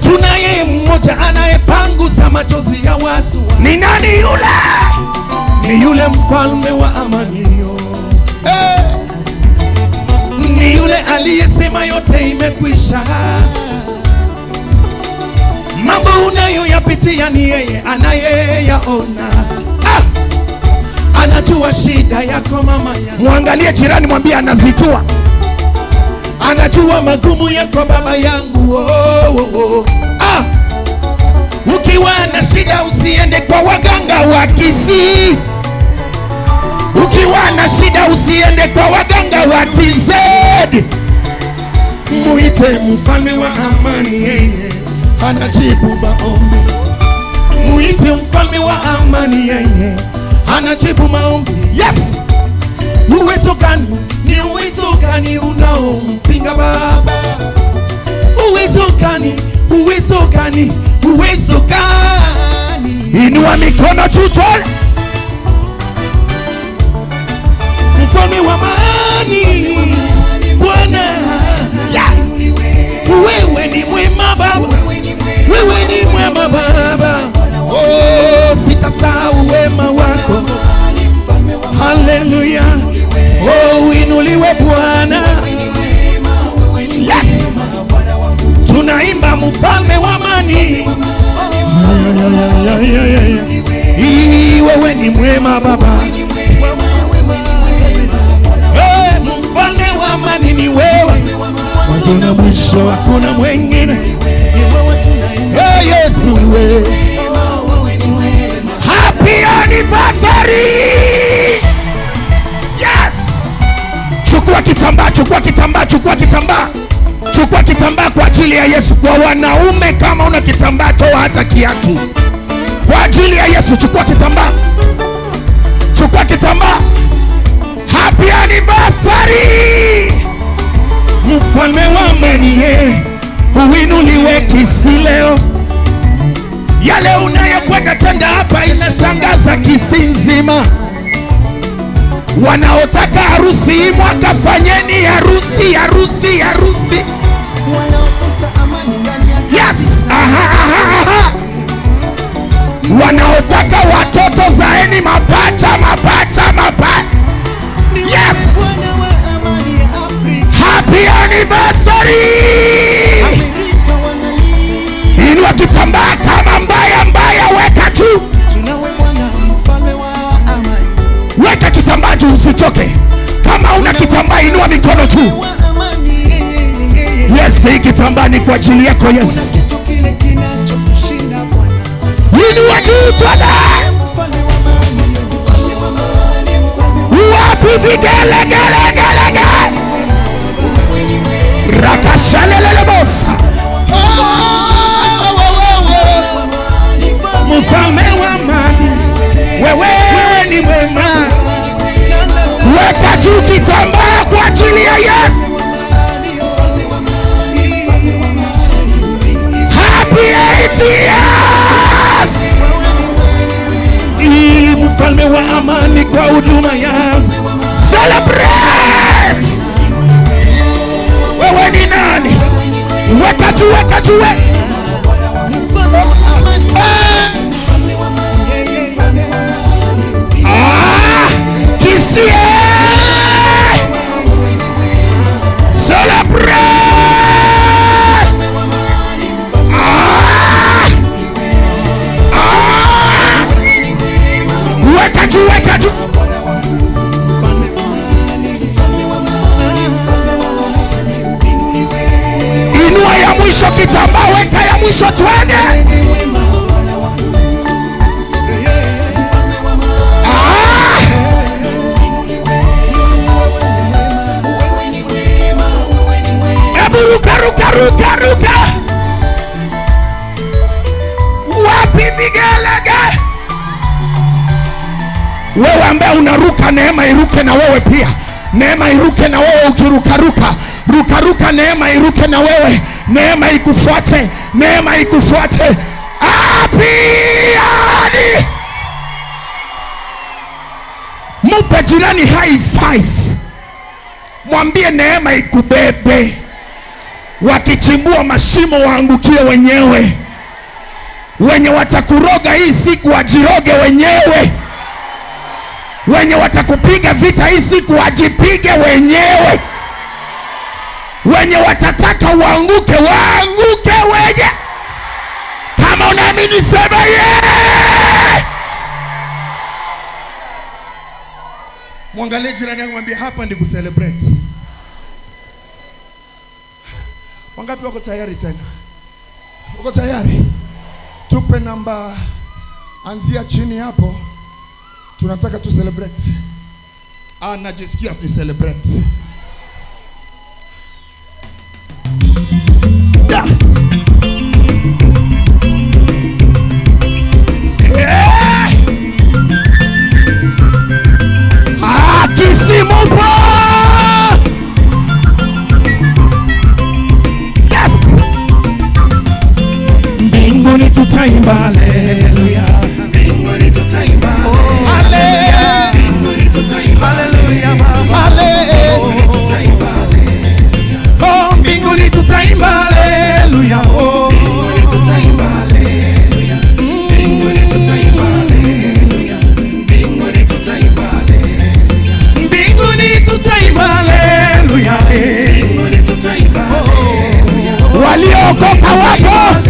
S7: Tunaye mmoja anayepangusa machozi ya watu. Ni nani yule? Ni yule mfalme wa amani. Hey! Ni yule aliyesema yote imekwisha. Mambo unayoyapitia ni yeye anayeyaona. Anajua shida yako mama yangu.
S6: Muangalie jirani, mwambie anazijua.
S7: Anajua magumu yako baba yangu. Oh, oh, oh. Ukiwa na shida usiende kwa waganga wa Kisii.
S6: Ukiwa na shida usiende kwa waganga wa TZ.
S7: Muite mfalme wa amani, yeye anajibu maombi. Muite mfalme wa amani, yeye anajibu maombi.
S6: Yes.
S7: Uwezo gani? Ni uwezo gani unaompinga Baba? Uwezo gani? Uwezo gani? Uwezo gani?
S6: Inua mikono juu twende.
S7: Mfalme wa amani, Bwana. Wewe ni mwema Baba, wewe ni mwema Baba. Oh, sitasahau wema wako. Haleluya. Oh, uinuliwe Bwana.
S6: Yes.
S7: Tunaimba mfalme wa amani. Wewe ni mwema Baba. Hey, mfalme wa amani ni wewe. Mwanzo na mwisho hakuna mwingine. Hey, Yesu wewe.
S6: Happy anniversary. Yes. Chukua kitambaa, chukua kitambaa, chukua kitambaa. Chukua kitambaa kwa ajili ya Yesu. Kwa wanaume kama una kitambaa toa hata kiatu. Kwa ajili ya Yesu chukua kitambaa. Chukua kitambaa. Happy anniversary.
S7: Mfalme wa amani, uinuliwe Kisii leo.
S6: Yale unayokwenda tenda hapa inashangaza Kisii nzima. Wanaotaka harusi hii mwaka fanyeni harusi, harusi, harusi. Yes. Aha, aha, aha. Wanaotaka watoto zaeni mapacha, mapacha, mapacha. Yes. Happy anniversary. Inua kitambaa kama mbaya mbaya, weka juu. Weka kitambaa juu, usichoke. Kama una kitambaa inua mikono juu. Yes, hii kitambaa ni kwa ajili yako Yesu. Inua juu twende. Wapi vigele gele gele gele. Rakashalelele bosa. Mfalme wa amani, wewe ni mwema. Weka juu kitambaa kwa ajili ya Yesu. Happy 80 years.
S7: Mfalme wa amani kwa huduma yangu.
S6: Celebrate. Wewe ni nani? Weka juu, weka juu. Kisii. Celebrate. Weka juu, weka juu. Inua ya mwisho kitambaa, weka ya mwisho twende. Ebu ruka, ruka, ruka, ruka. Wapi vigelegele? Wewe ambaye unaruka, neema iruke na wewe pia. Neema iruke na wewe ukiruka ruka. Ruka ruka, neema iruke na wewe. Neema ikufuate, neema ikufuate. Happy hadi. Mupe jirani high five. Mwambie neema ikubebe. Wakichimbua mashimo waangukie wenyewe. Wenye watakuroga hii siku wajiroge wenyewe. Wenye watakupiga vita hii siku wajipige wenyewe. Wenye watataka waanguke, waanguke wenye. Kama unaamini sema yeah! Mwangalie jirani yangu mwambie hapa ndi kucelebrate. Wangapi wako tayari tena? Uko tayari? Tupe namba, anzia chini hapo. Tunataka tu celebrate. Ah, najisikia tu celebrate. Yeah. Yeah. Ah, Kisimupo! Yes! Mbinguni tutaimba haleluya.
S7: Mbinguni tutaimba haleluya. Mbinguni tutaimba haleluya baba. Mbinguni tutaimba haleluya.
S6: Oh, mbinguni tutaimba haleluya. Oh,
S7: mbinguni tutaimba haleluya. Mbinguni tutaimba haleluya. Mbinguni tutaimba haleluya.
S6: Mbinguni tutaimba haleluya.
S7: Mbinguni tutaimba haleluya.
S6: Waliookoka wapo.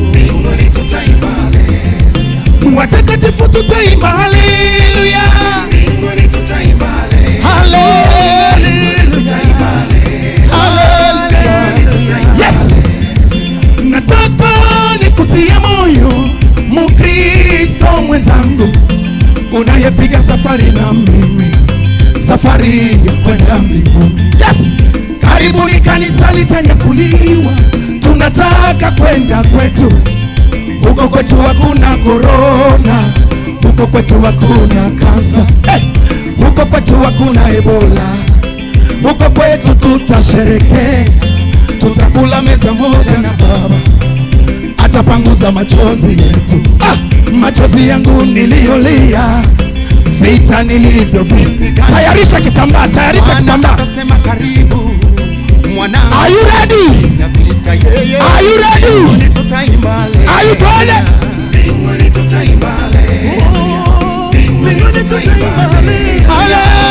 S7: Mbinguni tutaimba haleluya.
S6: Watakatifu tutaimba haleluya.
S7: Mbinguni tutaimba haleluya.
S6: Haleluya. Haleluya. Yes. Nataka nikutie moyo Mkristo mwenzangu, unayepiga safari na mimi, safari ya kwenda mbinguni. Yes. Karibuni kanisa litanyakuliwa, tunataka kwenda kwetu. Huko kwetu hakuna corona, huko kwetu hakuna kansa, hey! Huko kwetu hakuna Ebola. Huko kwetu tutasherekea, tutakula meza moja na Baba, atapanguza machozi yetu. Ah, machozi yangu niliyolia, vita nilivyovipiga. Tayarisha kitambaa, tayarisha kitambaa.
S7: Atasema karibu mwanangu.
S6: Are you ready? Are you ready? Are you ready?
S7: Mbinguni tutaimba haleluya. Mbinguni tutaimba haleluya. Mbinguni tutaimba haleluya.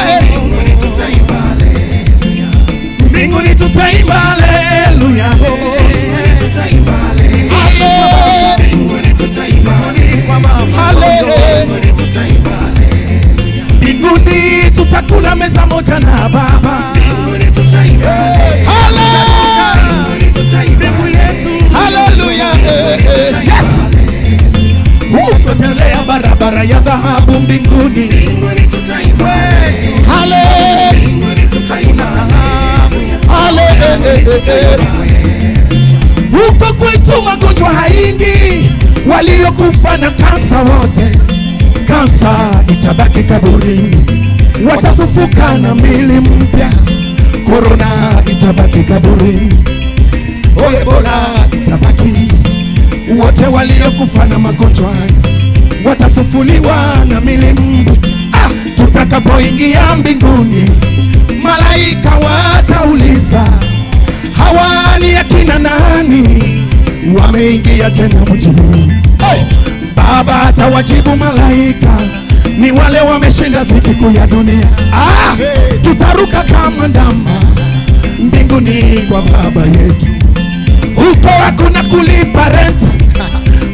S6: Mbinguni tutaimba haleluya.
S7: Mbinguni tutaimba haleluya. Mbinguni tutaimba haleluya. Mbinguni tutaimba haleluya.
S6: Mbinguni tutakula meza moja na Baba.
S7: Mbinguni tutaimba haleluya. Mbinguni tutaimba
S6: haleluya. Yes. Tutatembelea barabara ya dhahabu mbinguni.
S7: Mbinguni tutaimba
S6: haleluya.
S7: Mbinguni tutaimba
S6: haleluya. Huko kwetu magonjwa haingi, waliokufa na kansa wote, kansa itabaki kaburini, watafufuka na mili mpya. Corona itabaki kaburini, Ebola itabaki. Wote waliokufa na magonjwa watafufuliwa na mili mpya. Ah, tutakapoingia mbinguni, malaika watauliza, hawa ni akina nani wameingia tena mjini? Hey! Baba atawajibu malaika, ni wale wameshinda dhiki kuu ya dunia. Ah, tutaruka kama ndama mbinguni kwa Baba yetu. Huko hakuna kulipa rent,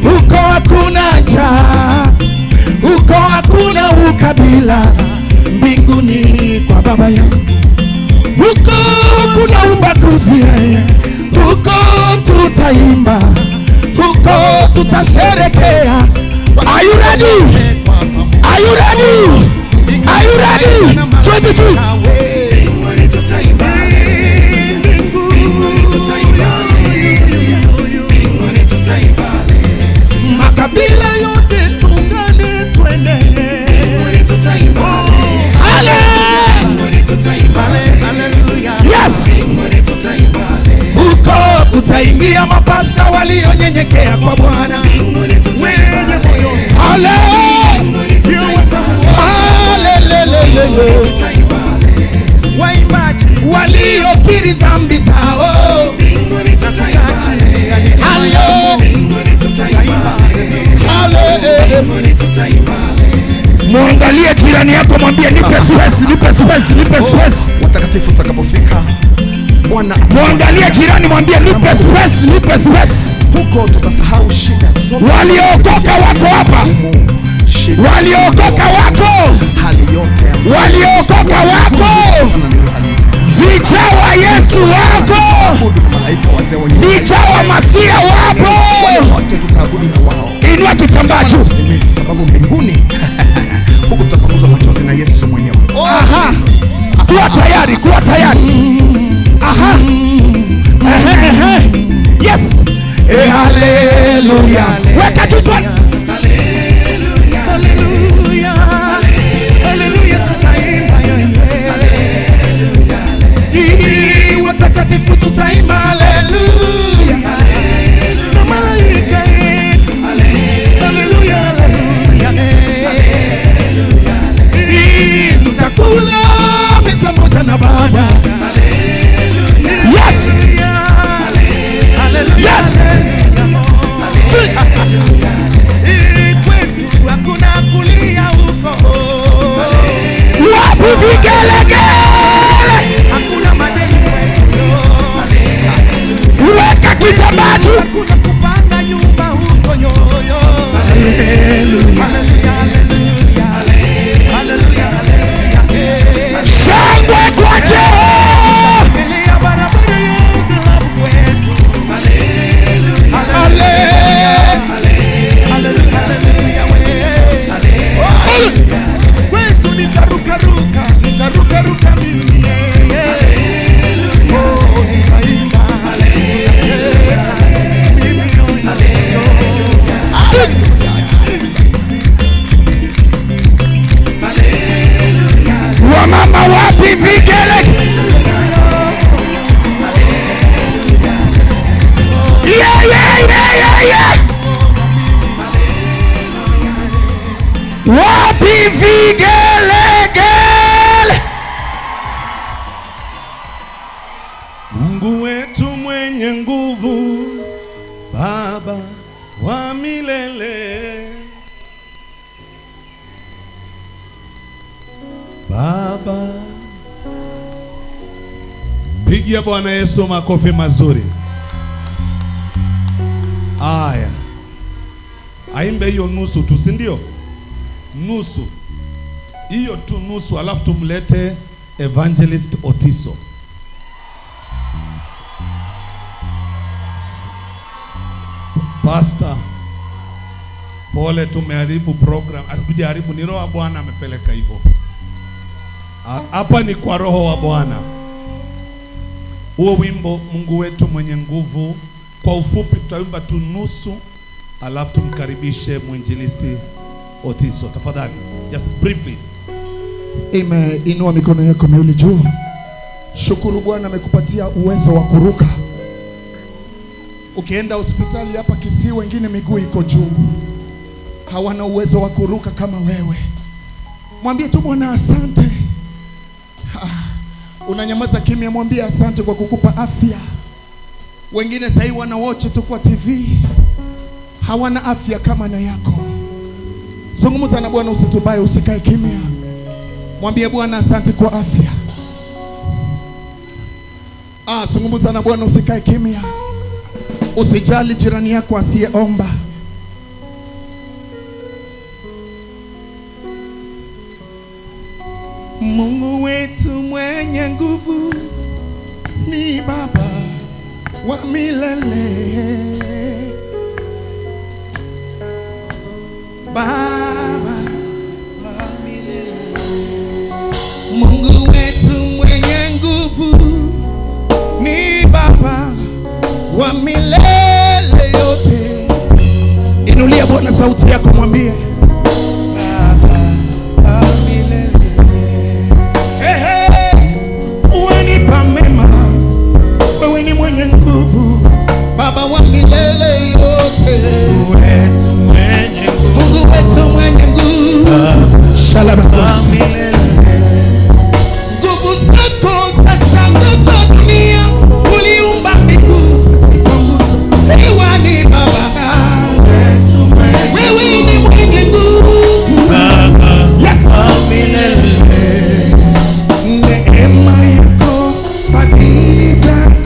S6: huko hakuna njaa, huko hakuna ukabila, mbinguni kwa Baba yangu. Huko kuna ubaguzi, huko tutaimba, huko tutasherekea. Are you ready? Are you ready? Are you ready? 22.
S7: Mbinguni tutaimba mbinguni tutaimba mbinguni tutaimba.
S6: Makabila yote tuungane twende
S7: mbinguni tutaimba.
S6: Haleluya.
S7: Mbinguni tutaimba.
S6: Haleluya. Yes.
S7: Mbinguni tutaimba.
S6: Huko kutaingia mapasta walionyenyekea kwa Bwana.
S7: Mbinguni tutaimba.
S6: Haleluya. Haleluya.
S7: Waimbaji
S6: waliokiri dhambi zao.
S7: Mbinguni tutaimba.
S6: Haleluya.
S7: Mbinguni tutaimba.
S6: Haleluya.
S7: Mbinguni tutaimba.
S6: Muangalie jirani yako, mwambie nipe space, nipe space, nipe space.
S4: Watakatifu tutakapofika
S7: Bwana
S6: Mwangalie jirani, mwambie nipe space, nipe space.
S7: Huko tutasahau shida zote.
S6: Waliookoka wako hapa. Waliookoka wako.
S7: Hali yote
S6: Waliokoka wako. Vichaa wa Yesu wako. Vichaa wa Masia wapo.
S7: Wote tutaabudu na wao.
S6: Inua kitambaa juu.
S7: Usimisi, sababu mbinguni huko tutapanguzwa machozi na Yesu mwenyewe.
S6: Aha. Kuwa tayari, kuwa tayari. Aha. Ehe, ehe. Yes. Eh, haleluya. Weka juu tu.
S5: Haleluya. Haleluya, tutaimba. Haleluya. Watakatifu tutaimba haleluya. Na malaika Yesu. Haleluya, haleluya. Tutakula meza moja na Baba.
S6: Yes. Yes.
S5: Kwetu hakuna kulia huko.
S6: Wapi vigelegele?
S5: Hakuna madeni kwetu.
S6: Weka kitambaa juu.
S5: Hakuna kupanga nyumba huko nyoyo. Haleluya, haleluya, haleluya, haleluya.
S6: Shangwe kwa Jehova.
S5: Mbele ya barabara yetu hapo kwetu. Haleluya, haleluya, haleluya, we. Kwetu nitarukaruka, nitarukaruka mimi. Oh, nitaimba. Mimi
S6: Wamama wapi vigele? Yeah, yeah, yeah, yeah, yeah. Wapi vigelegele?
S4: Mungu wetu mwenye nguvu, Baba wa milele, Baba. Pigia Bwana Yesu makofi mazuri. Aya, aimbe hiyo nusu tu, si ndio? Nusu hiyo tu, nusu, alafu tumlete Evangelist Otiso. Pastor, pole, tumeharibu program. Hatujaharibu, ni roho wa Bwana amepeleka hivyo. Hapa ni kwa roho wa Bwana. Huo wimbo Mungu wetu mwenye nguvu, kwa ufupi tutaimba tu nusu, alafu tumkaribishe mwinjilisti Otiso. Tafadhali, just briefly.
S6: Amen. Inua mikono yako miwili juu. Shukuru Bwana amekupatia uwezo wa kuruka. Ukienda hospitali hapa Kisii, wengine miguu iko juu, hawana uwezo wa kuruka kama wewe. Mwambie tu Bwana asante. Unanyamaza kimya, mwambie asante kwa kukupa afya. Wengine sasa hivi wanawatch tu kwa TV, hawana afya kama na yako. Zungumza na Bwana, usisubae, usikae kimya. Mwambie Bwana asante kwa afya. Zungumza na Bwana, usikae kimya. Usijali jirani yako asiyeomba. Mungu wetu mwenye nguvu ni Baba wa milele. Baba wa milele. Mungu wetu mwenye nguvu ni Baba wa milele yote. Inulia Bwana sauti yako, mwambie Baba wa milele. Hey, hey, wanipa mema, wewe ni mwenye nguvu, Baba wa milele yote. Mungu wetu mwenye nguvu, Shalom. Nguvu zako zashangaza dunia, uliumba mbingu, wewe ni Baba, wewe ni mwenye nguvu. Yes. Neema yako, fadhili zako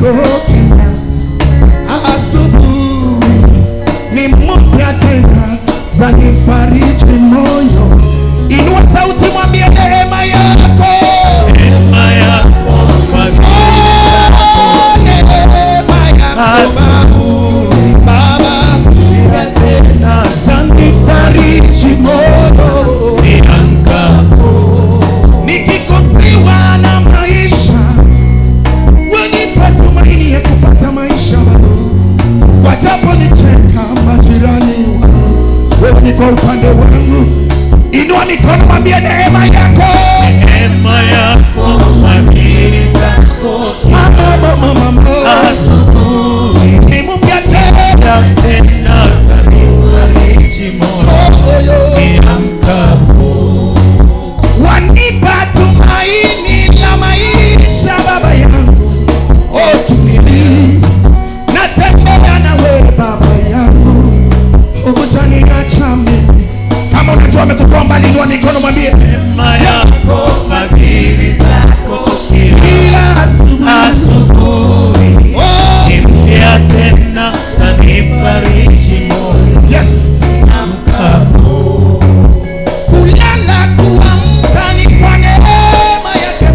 S6: moyo. Inua sauti, mwambie neema yako,
S5: neema yako,
S6: neema yako Baba,
S5: tena
S6: zanifariji moyo
S5: niamkapo,
S6: nikikosewa na maisha, wanipa tumaini ya kupata maisha. Wajapo nicheka majirani wangu, wewe ni kwa upande wangu. Inua mikono, mwambie neema yako,
S5: neema yako, fadhili zako,
S6: mama, mama,
S5: asubuhi
S6: ni mpya tena,
S5: tena zanifariji moyo niamkapo,
S6: wanipa tumaini la maisha baba yangu. Oh, tusi natembea nawe baba yangu, hujaniacha mimi. Kama unajua amekutoa mbali, inua mikono, mwambie
S5: neema yako, fadhili zako,
S6: kila
S5: asubuhi ni mpya tena, zanifariji moyo
S6: yes,
S5: niamkapo.
S6: Kulala kuamka ni kwa neema yake.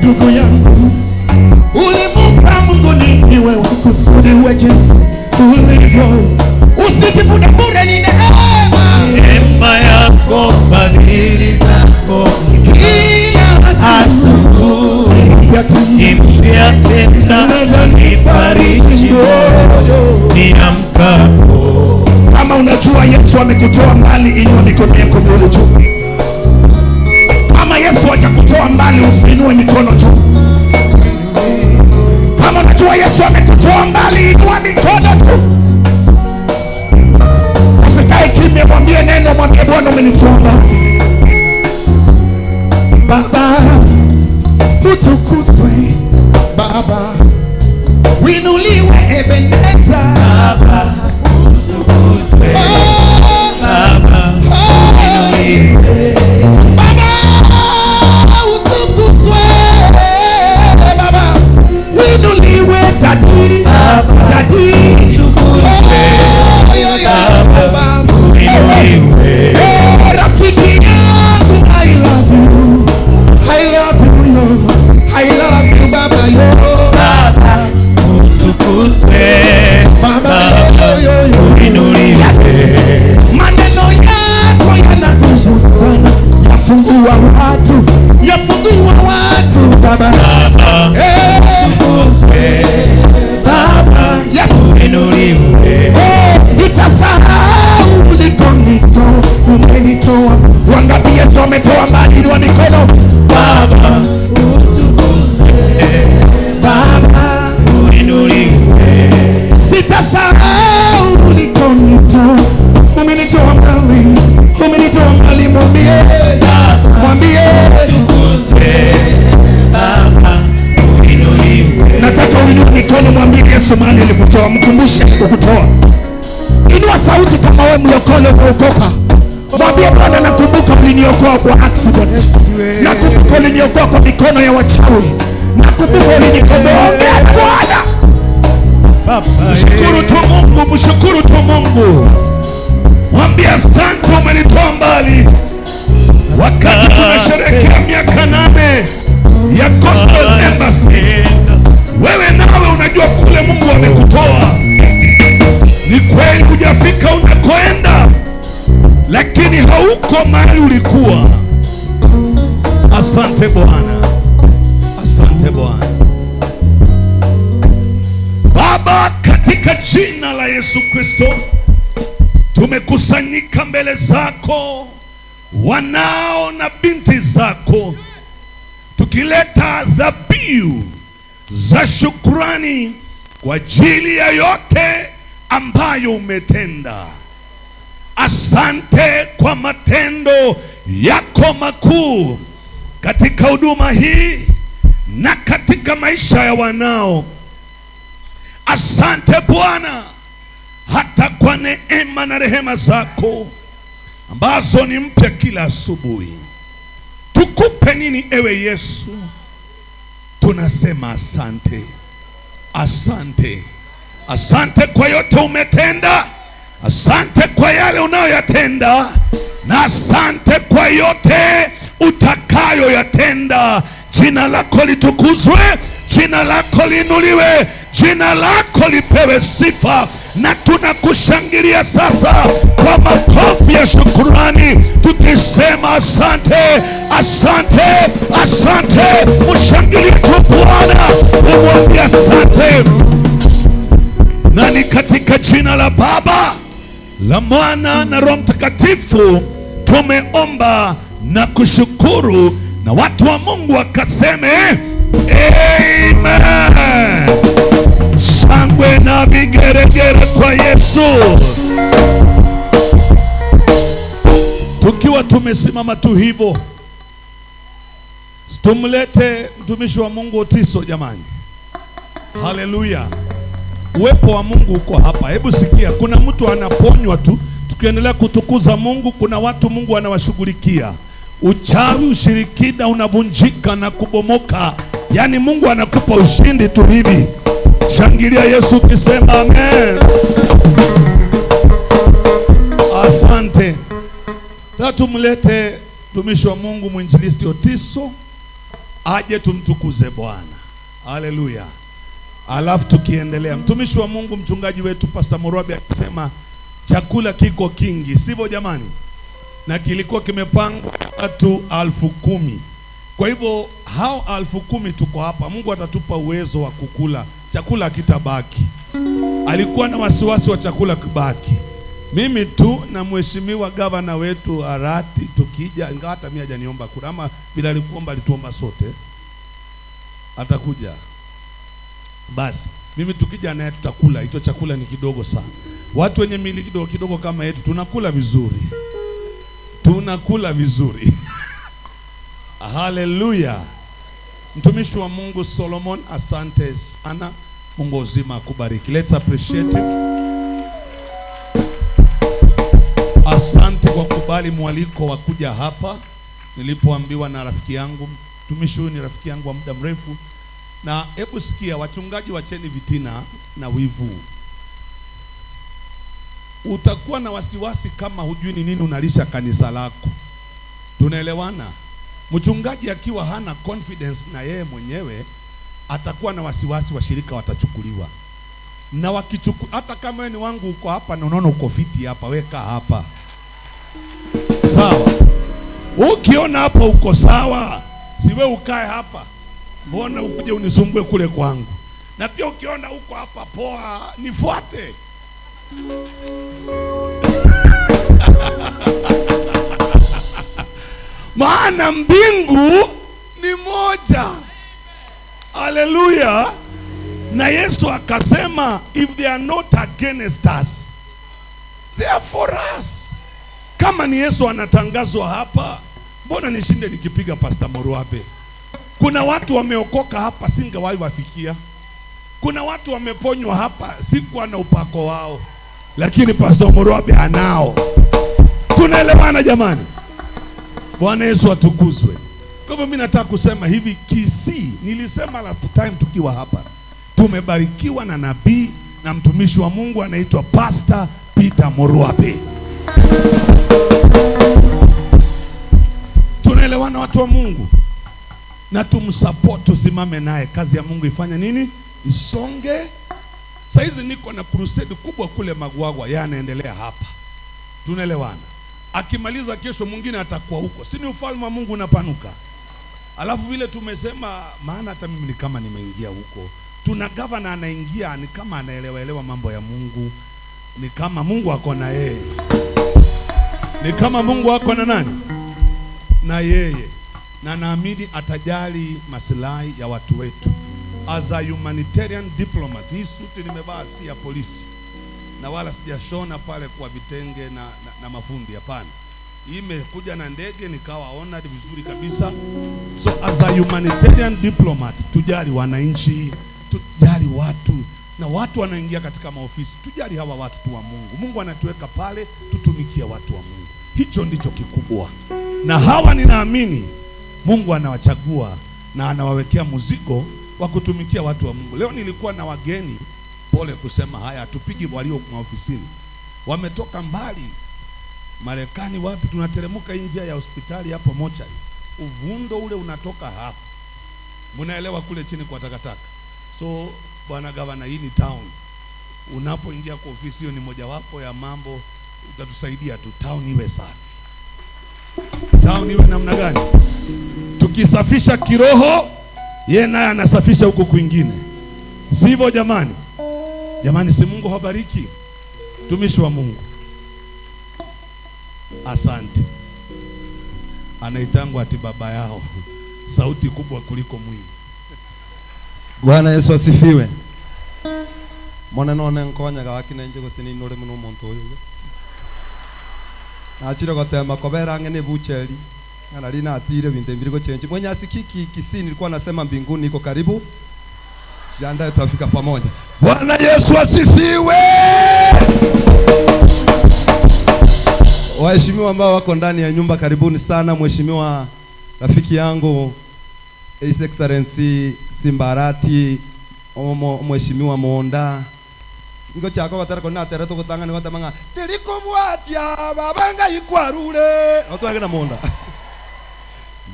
S6: Ndugu yangu, ulimupa Mungu ni wewe kusudi uwe jinsi ulivyo. Usijivune bure, ni neema,
S5: neema yako, fadhili zako,
S6: kila
S5: asubuhi ni mpya tena, zanifariji moyo niamkapo.
S6: Kama unajua Yesu amekutoa mbali, inua mikono yako miwili juu. Kama Yesu hajakutoa mbali, usiinue mikono juu. Kama unajua Yesu amekutoa mbali, inua mikono juu. Usikae kimya, mwambie neno, mwambie Bwana umenitoa mbali. Baba utukuzwe, Baba uinuliwe, Ebeneza.
S5: Baba utukuzwe, Baba uinuliwe,
S6: Baba utukuzwe, Baba uinuliwe, Daddy, Daddy
S5: utukuzwe, Baba uinuliwe.
S6: Rafiki yangu, I love you, I love you, yo. I love you, Baba, yo.
S5: Baba utukuzwe,
S6: Baba
S5: uinuliwe.
S6: Maneno yako yanatubu sana, yafungua watu, yafungua watu, Baba.
S5: Baba utukuzwe, Baba
S6: yes,
S5: uinuliwe.
S6: Oh, sitasahau ulikonitoa, umenitoa. Wangapi Yesu ametoa mbali? Inua mikono.
S5: Baba utukuzwe,
S6: Baba
S5: uinuliwe.
S6: Sitasahau ulikonitoa, umenitoa mbali, umenitoa mbali. Mwambie, mwambie
S5: utukuzwe, Baba uinuliwe.
S6: Nataka uinue mikono, mwambie Yesu mahali alikutoa, mkumbushe alikutoa. Inua sauti kama wewe mlokole umeokoka. Mwambie Bwana, nakumbuka uliniokoa kwa accident. Nakumbuka uliniokoa kwa mikono ya wachawi. Nakumbuka ulinikomboa. Ongea na Bwana.
S4: Mshukuru tu Mungu, mshukuru tu Mungu. Mwambie asante, umenitoa mbali. Wakati tunasherehekea miaka 8 ya Gospel Embassy, wewe nawe unajua kule Mungu amekutoa. Ni kweli hujafika unakoenda, lakini hauko mahali ulikuwa. Asante Bwana, asante Bwana. Baba, katika jina la Yesu Kristo, tumekusanyika mbele zako, wanao na binti zako, tukileta dhabihu za shukrani kwa ajili ya yote ambayo umetenda. Asante kwa matendo yako makuu katika huduma hii na katika maisha ya wanao. Asante Bwana hata kwa neema na rehema zako ambazo ni mpya kila asubuhi. Tukupe nini ewe Yesu? Tunasema asante, asante, asante kwa yote umetenda, asante kwa yale unayoyatenda, na asante kwa yote utakayoyatenda. Jina lako litukuzwe, jina lako liinuliwe, jina lako lipewe sifa. Na tunakushangilia sasa kwa makofi ya shukrani, tukisema asante, asante, asante. Mshangilie tu Bwana, umwambie asante. Na ni katika jina la Baba, la Mwana na Roho Mtakatifu tumeomba na kushukuru, na watu wa Mungu wakaseme amen. Shangwe na vigeregere kwa Yesu. Tukiwa tumesimama tu hivyo, tumlete mtumishi wa Mungu Otiso jamani. Haleluya. Uwepo wa Mungu uko hapa. Hebu sikia, kuna mtu anaponywa tu. Tukiendelea kutukuza Mungu, kuna watu Mungu anawashughulikia. Uchawi, ushirikina unavunjika na kubomoka. Yaani Mungu anakupa ushindi tu hivi. Shangilia Yesu ukisema amen. Asante. Sasa tumlete mtumishi wa Mungu mwinjilisti Otiso aje tumtukuze Bwana. Haleluya. Alafu tukiendelea, mtumishi wa Mungu mchungaji wetu Pastor Morobi akisema chakula kiko kingi, sivyo jamani? Na kilikuwa kimepangwa watu 10,000. Kwa hivyo hao 10,000 tuko hapa, Mungu atatupa uwezo wa kukula. Chakula kitabaki. Alikuwa na wasiwasi wa chakula kibaki. Mimi tu na mheshimiwa gavana wetu Arati tukija, ingawa hata mimi hajaniomba kura, ama bila alikuomba, alituomba sote, atakuja. Basi mimi tukija naye tutakula. Hicho chakula ni kidogo sana. Watu wenye mili kidogo kidogo kama yetu tunakula vizuri. Tunakula vizuri. Haleluya. Mtumishi wa Mungu Solomon, asante sana. Mungu uzima akubariki. Let's appreciate him. Asante kwa kubali mwaliko wa kuja hapa. Nilipoambiwa na rafiki yangu, mtumishi huyu ni rafiki yangu wa muda mrefu. Na hebu sikia, wachungaji wacheni vitina na wivu. Utakuwa na wasiwasi kama hujui ni nini unalisha kanisa lako. Tunaelewana? Mchungaji akiwa hana confidence na yeye mwenyewe, atakuwa na wasiwasi washirika watachukuliwa. Na wakichuku, hata kama wewe ni wangu uko hapa na unaona uko fiti hapa, weka hapa. Sawa. Ukiona hapa uko sawa, si wewe ukae hapa. Mbona ukuje unisumbue kule kwangu? Na pia ukiona uko hapa poa, nifuate. Maana mbingu ni moja. Haleluya. Na Yesu akasema, if they are not against us, they are for us. Kama ni Yesu anatangazwa hapa, mbona nishinde nikipiga Pastor Moruabe? Kuna watu wameokoka hapa, singewahi wafikia. Kuna watu wameponywa hapa, sikuwa na upako wao, lakini Pastor Moruabe anao. Tunaelewana jamani? Bwana Yesu atukuzwe. Kwa hivyo mimi nataka kusema hivi, Kisii, nilisema last time tukiwa hapa, tumebarikiwa na nabii na mtumishi wa Mungu anaitwa Pastor Peter Moruabe. Tunaelewana watu wa Mungu? Na tumsupport, tusimame naye, kazi ya Mungu ifanye nini? Isonge. Saizi niko na crusade kubwa kule Magwagwa, yanaendelea hapa. Tunaelewana? Akimaliza kesho mwingine atakuwa huko. Si ni ufalme wa Mungu unapanuka? Alafu vile tumesema, maana hata mimi ni kama nimeingia huko. Tuna governor anaingia ni kama anaelewa elewa mambo ya Mungu. Ni kama Mungu ako na yeye. Ni kama Mungu ako na nani? Na yeye. Na naamini atajali maslahi ya watu wetu. As a humanitarian diplomat, hii suti nimevaa si ya polisi. Na wala sijashona pale kwa vitenge na mafundi, hapana. Imekuja na ndege nikawa honored vizuri kabisa. So as a humanitarian diplomat, tujali wananchi, tujali watu. Na watu wanaingia katika maofisi, tujali hawa watu tu wa Mungu. Mungu anatuweka pale tutumikie watu wa Mungu. Hicho ndicho kikubwa. Na hawa ninaamini Mungu anawachagua na anawawekea mzigo wa kutumikia watu wa Mungu. Leo nilikuwa na wageni, pole kusema haya, hatupigi walio maofisini. Wametoka mbali. Marekani wapi, tunateremka njia ya hospitali hapo mochari, uvundo ule unatoka hapo, mnaelewa, kule chini kwa takataka. So bwana gavana, hii ni town. Unapoingia kwa ofisi hiyo ni mojawapo ya mambo utatusaidia tu, town iwe safi. Town iwe namna gani? Tukisafisha kiroho, yeye naye anasafisha huko kwingine, sivyo jamani? Jamani, si Mungu habariki mtumishi wa Mungu. Asante. Anaitangwa ati baba yao, sauti kubwa kuliko mwili.
S1: Bwana Yesu asifiwe. Mwana none nkonyaga wakina nje gose ni nore muno omonto oyo. Nachire gotema kobera ngene bucheri. Ngana rina atire bintu mbiri gochenji. Mwenye asikiki Kisii nilikuwa nasema mbinguni iko karibu. Jiandae tutafika pamoja.
S6: Bwana Yesu asifiwe.
S1: Waheshimiwa ambao wako ndani ya nyumba, karibuni sana. Mheshimiwa rafiki yangu His Excellency Simbarati, Mheshimiwa Monda. Ngo chako batara kona tera tugutanga ni batamanga tiliko bwatia babanga ikwarure otwage na Monda.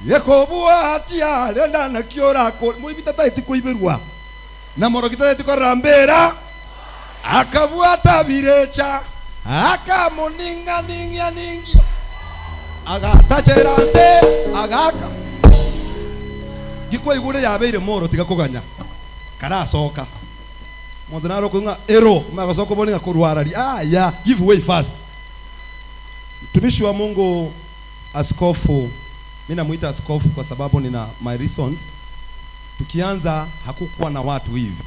S1: Yeko bwatia renda na kiora ko muibita taiti kuiberwa. Na morogita taiti ko rambera akabwata birecha akamuninga ninga ningi agatachera se agaka gikwa igure yabeire moro tiga kuganya karasoka mundu naro kunga ero magasoka boninga kurwara ya give way fast. Mtumishi wa Mungu askofu, mimi namuita askofu kwa sababu nina my reasons. Tukianza hakukuwa na watu hivi.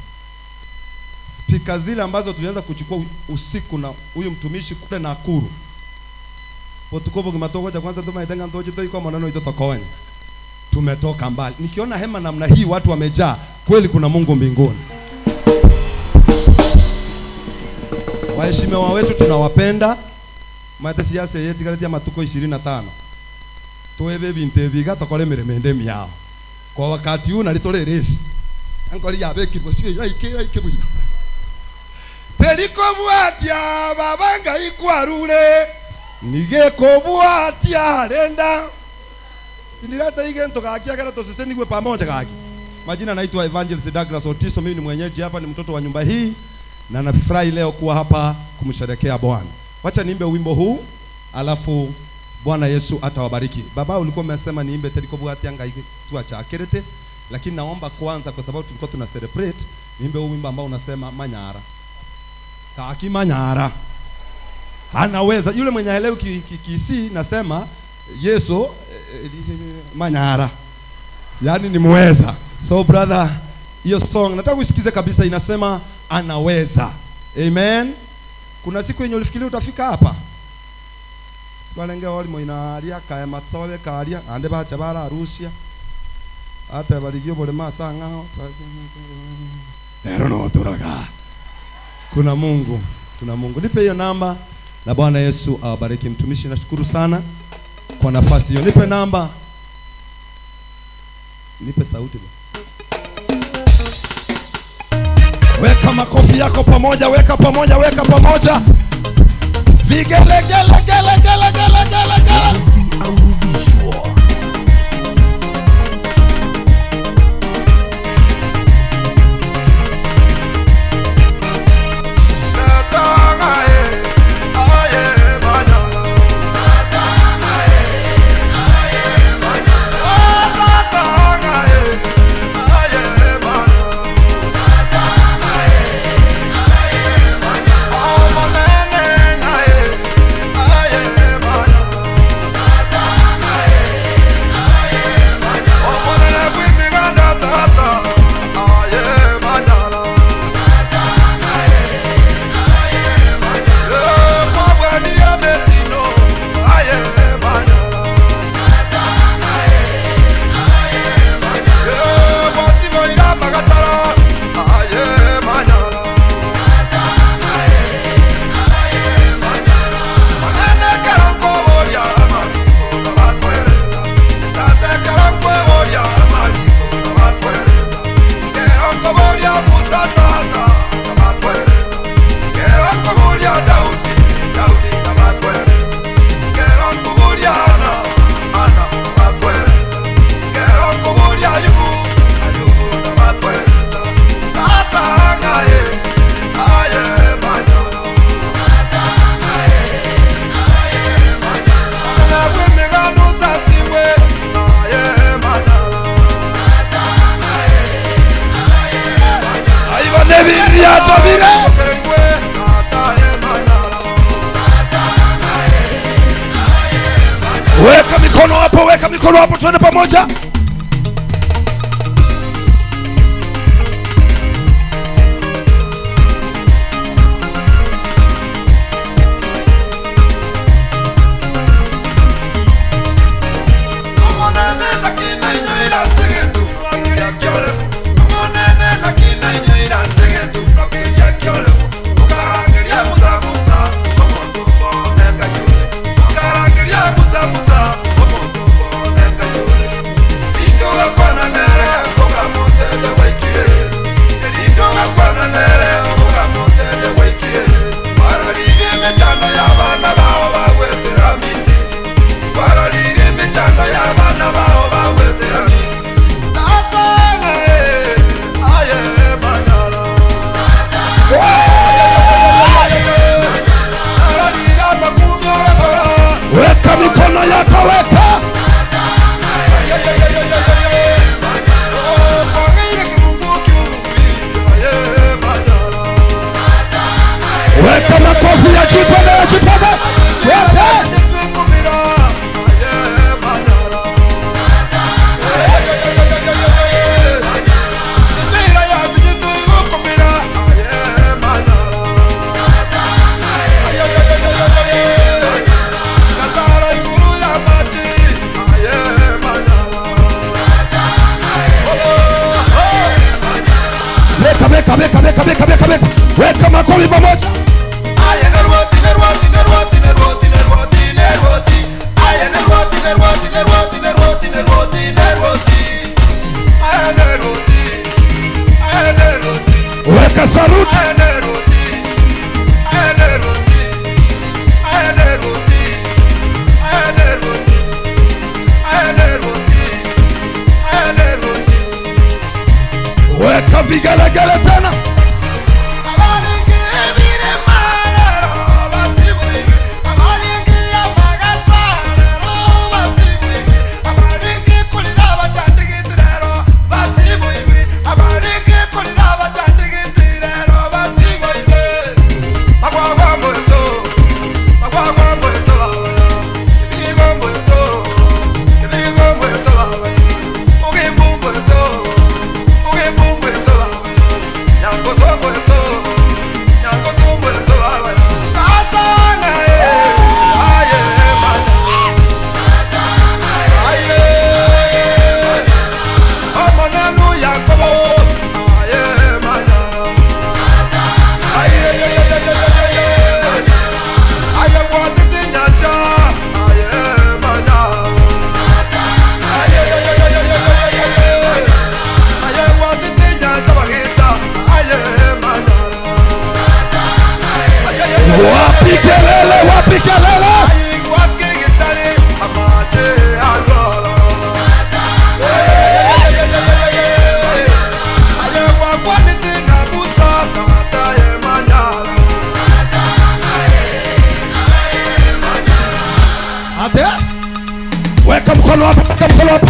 S1: Spika zile ambazo tulianza kuchukua usiku na huyu mtumishi kule Nakuru. Potukobo kimatoko cha kwanza tumaitenga ntoje toi kwa maneno itotokonya. Tumetoka mbali. Nikiona hema namna hii watu wamejaa, kweli kuna Mungu mbinguni. Waheshimiwa wetu tunawapenda. Mate siasa yetu kaletia matuko 25. Tuwebe bintu biga tokole miremende miao. Kwa wakati huu nalitole resi. Ankoli ya beki bosio ike bwina.
S6: Teliko bwatia babanga ikwarure nigeko bwatia renda.
S1: Sindirata igento kakia kana tosiseni pamoja kaki. Majina naitwa Evangelist Douglas Otiso, mimi ni mwenyeji hapa, ni mtoto wa nyumba hii na nafurahi leo kuwa hapa kumsherehekea Bwana. Wacha niimbe wimbo huu alafu Bwana Yesu atawabariki. Baba ulikuwa umesema niimbe teliko bwatia ngai tuacha akerete, lakini naomba kwanza kwa sababu tulikuwa tuna celebrate niimbe huu wimbo ambao unasema manyara. Taki manyara. Anaweza yule mwenye haelewi Kisii nasema Yesu manyara. Yaani ni muweza. So brother, hiyo song nataka usikize kabisa, inasema anaweza. Amen. Kuna siku yenye ulifikiria utafika hapa. Balenge wali moinaria kaya matsobe karia ande bacha bara Arusha. Ata baligio bole masanga. Lero no turaga. Kuna Mungu, tuna Mungu. Nipe hiyo namba na Bwana Yesu awabariki mtumishi. Nashukuru sana kwa nafasi hiyo. Nipe namba. Nipe sauti.
S6: Weka makofi yako pamoja, weka pamoja, weka pamoja. Vigele gele gele gele gele gele gele. Weka mikono hapo, weka mikono hapo, twende pamoja. Weka mikono yako, weka. Weka makofi ya jipende, ya jipende. Weka. Weka, weka, weka, weka, weka, weka, weka. Weka makofi pamoja. Weka saluti. Weka vigelegele tena. Wapi kelele, wapi kelele. Ate? Weka mkono hapa, weka mkono hapa.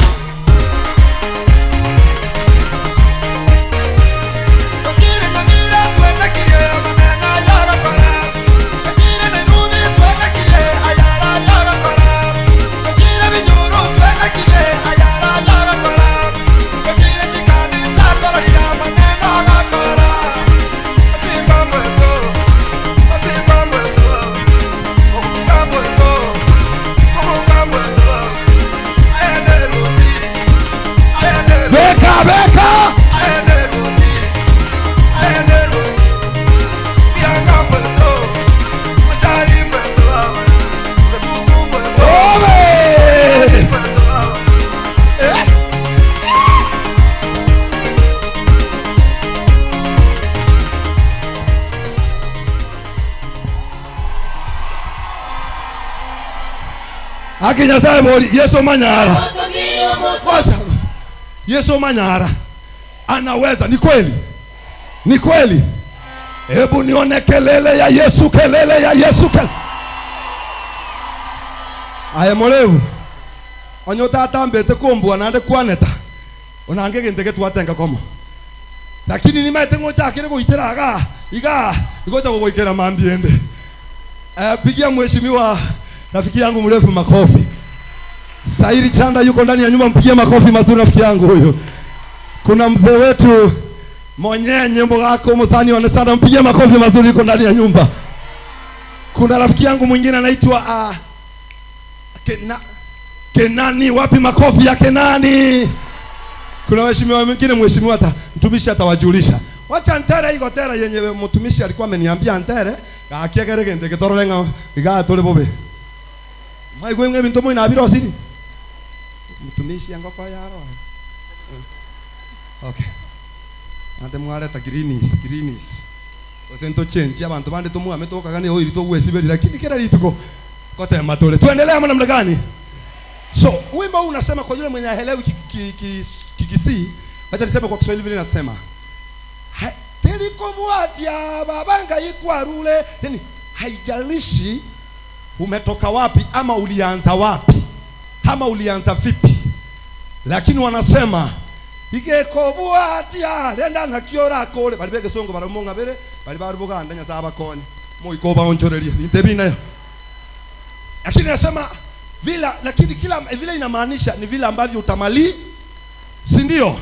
S6: Weka, weka. Ome! Aki Nyasaye mori Yesu manyara. Wacha. Yesu manyara. Anaweza, ni kweli. Ni kweli. Hebu nione kelele ya Yesu, kelele ya Yesu, kelele. Aye molevu. Onyo tata mbete kumbwa nande kwaneta. Onange ginte twatenga koma. Lakini nimaete ngocha akire goitera aga. Iga igoja goikera mambiende. Pigia mheshimiwa rafiki yangu mrefu makofi.
S1: Sairi Chanda yuko ndani ya nyumba, mpigie makofi mazuri rafiki yangu huyu. Kuna mzee wetu mwenye mbogako Musani Onesana, mpigie makofi mazuri, yuko ndani ya nyumba. Kuna rafiki yangu mwingine anaitwa Kenani, wapi makofi ya Kenani? Kuna mheshimiwa mwingine, mheshimiwa mtumishi atawajulisha. Wacha ntere iko tera yenye mtumishi alikuwa ameniambia ntere, gakiagerege ndeketorenga iga tole bobe. Mai gwenge bintu moi na biro siri. Mtumishi angoko yaro. Okay. Ande mwareta greenies. Osento change abantu bande tomu ametoka gani oiri to uesibeli lakini kila lituko kote matole. Tuendelee ama namna gani? So, wimbo huu unasema kwa yule mwenye haelewi Kikisii, acha niseme kwa Kiswahili vile nasema. Telikobuatia babanga ikwarule, yani haijalishi umetoka wapi ama ulianza wapi ama ulianza vipi, lakini wanasema ikekobuatia lenda na kiora kole bali beke songo baramonga bere bali barubuga ndanya saba konye moikoba onjoreria intebina. Lakini nasema vila, lakini kila vile inamaanisha ni vile ambavyo utamali, si ndio?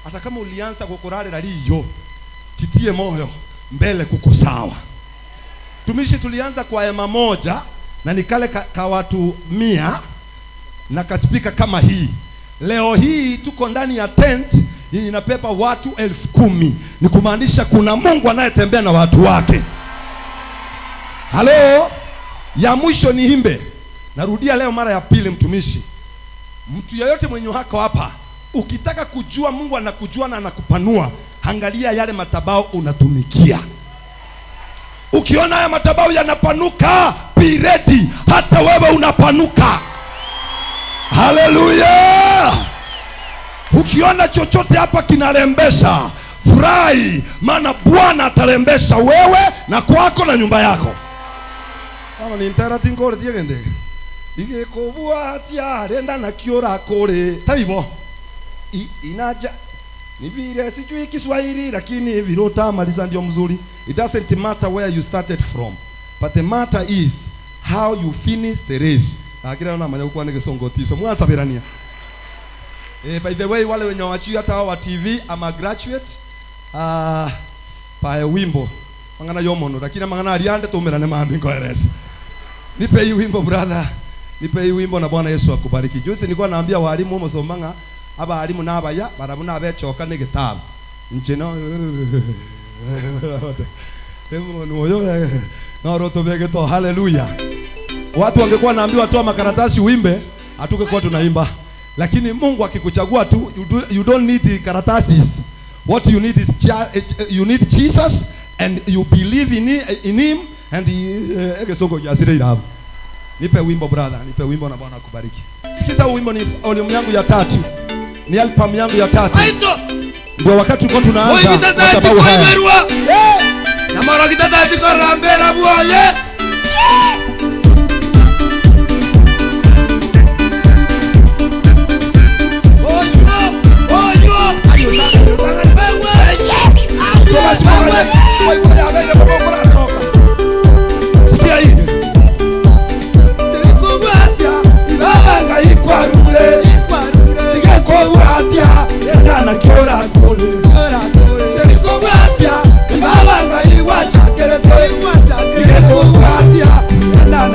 S1: Hata kama ulianza kukorale liyo, titie moyo mbele kuko sawa. Tumishi tulianza kwa hema moja na nikale ka watu 100 na kaspika kama hii. Leo hii tuko ndani ya tent yenye inapepa watu 10,000. Ni kumaanisha kuna Mungu anayetembea na watu wake. Halo, ya mwisho ni himbe. Narudia leo mara ya pili mtumishi. Mtu yeyote mwenye hako hapa, ukitaka kujua Mungu anakujua na anakupanua, angalia yale matabao unatumikia. Ukiona haya matabao yanapanuka, be ready, hata wewe unapanuka. Haleluya! Ukiona chochote hapa kinarembesha, furahi, maana Bwana atarembesha wewe na kwako na nyumba yako. Ano ni interatingore tiegende. Ikekobuatia renda na kiora kore. Taibo. Inaja ni vile sijui Kiswahili lakini vilota maliza ndio mzuri. It doesn't matter where you started from, but the matter is how you finish the race. Akira na manya kwa ngesongotiso. Mwasabirania. By the way, wale wenye wachii hata wa TV, I'm a graduate. Pa wimbo. Mangana yomono lakini mangana aliande tumerane mambi ngoereza. Nipe hii wimbo brother. Nipe hii wimbo na Bwana Yesu akubariki. Juzi nilikuwa naambia walimu mosomanga aba walimu nabaya barabuna abechoka n'igitabo. Nje no no roto begeto haleluya. Watu wangekuwa naambiwa toa makaratasi uimbe, hatungekuwa tunaimba. Lakini Mungu akikuchagua tu, you don't need karatasi. What you need is you need Jesus and you believe in him and egesongo jasire irabu. Nipe wimbo brother, nipe wimbo na Bwana akubariki. Sikiza wimbo, ni volume yangu ya 3. Ni album yangu ya 3. Ndio wakati tulikuwa tunaanza.
S5: Na mara kitata tikorambera bwaye.
S1: Sikia hii. Telikobuatia ibabanga ikwarule. Telikobuatia ndana kiora kule. Telikobuatia ibabanga iwachakerete. Telikobuatia ndana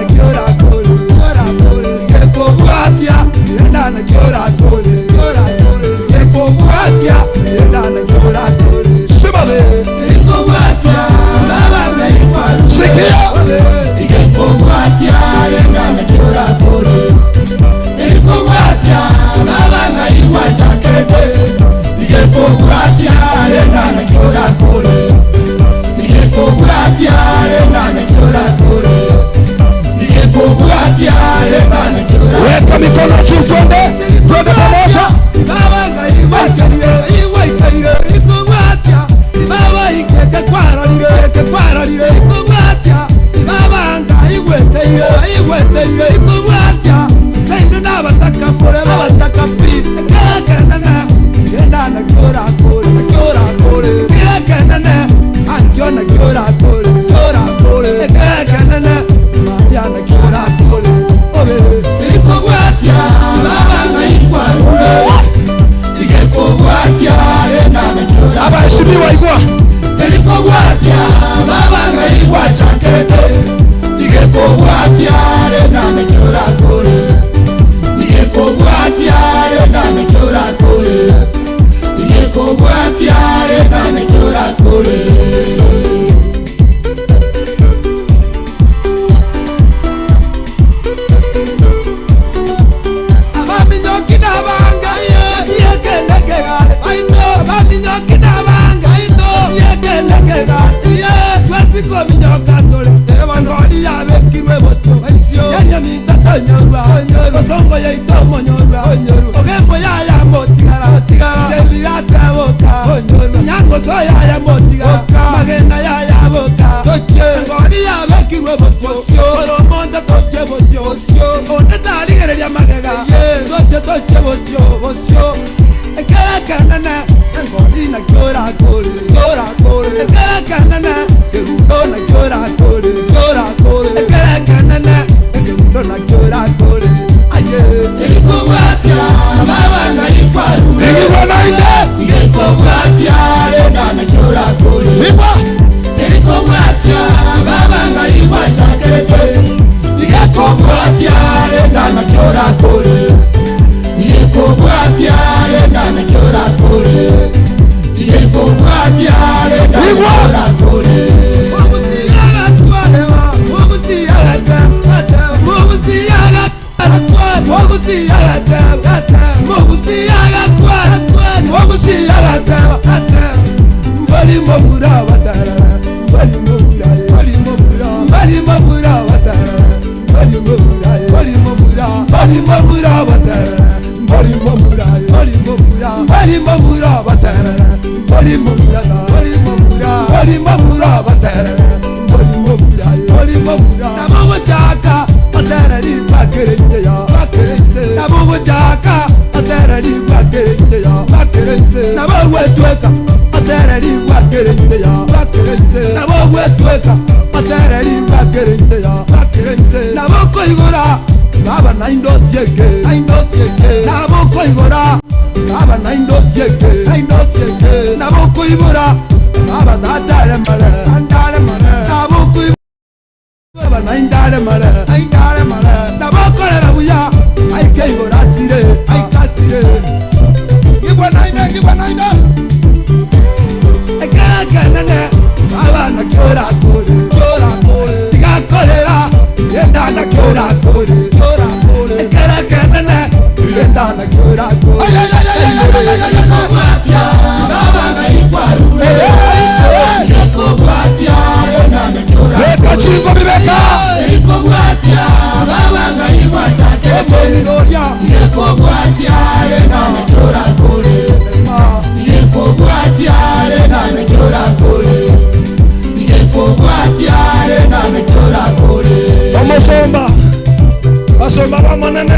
S6: Basomba bamanene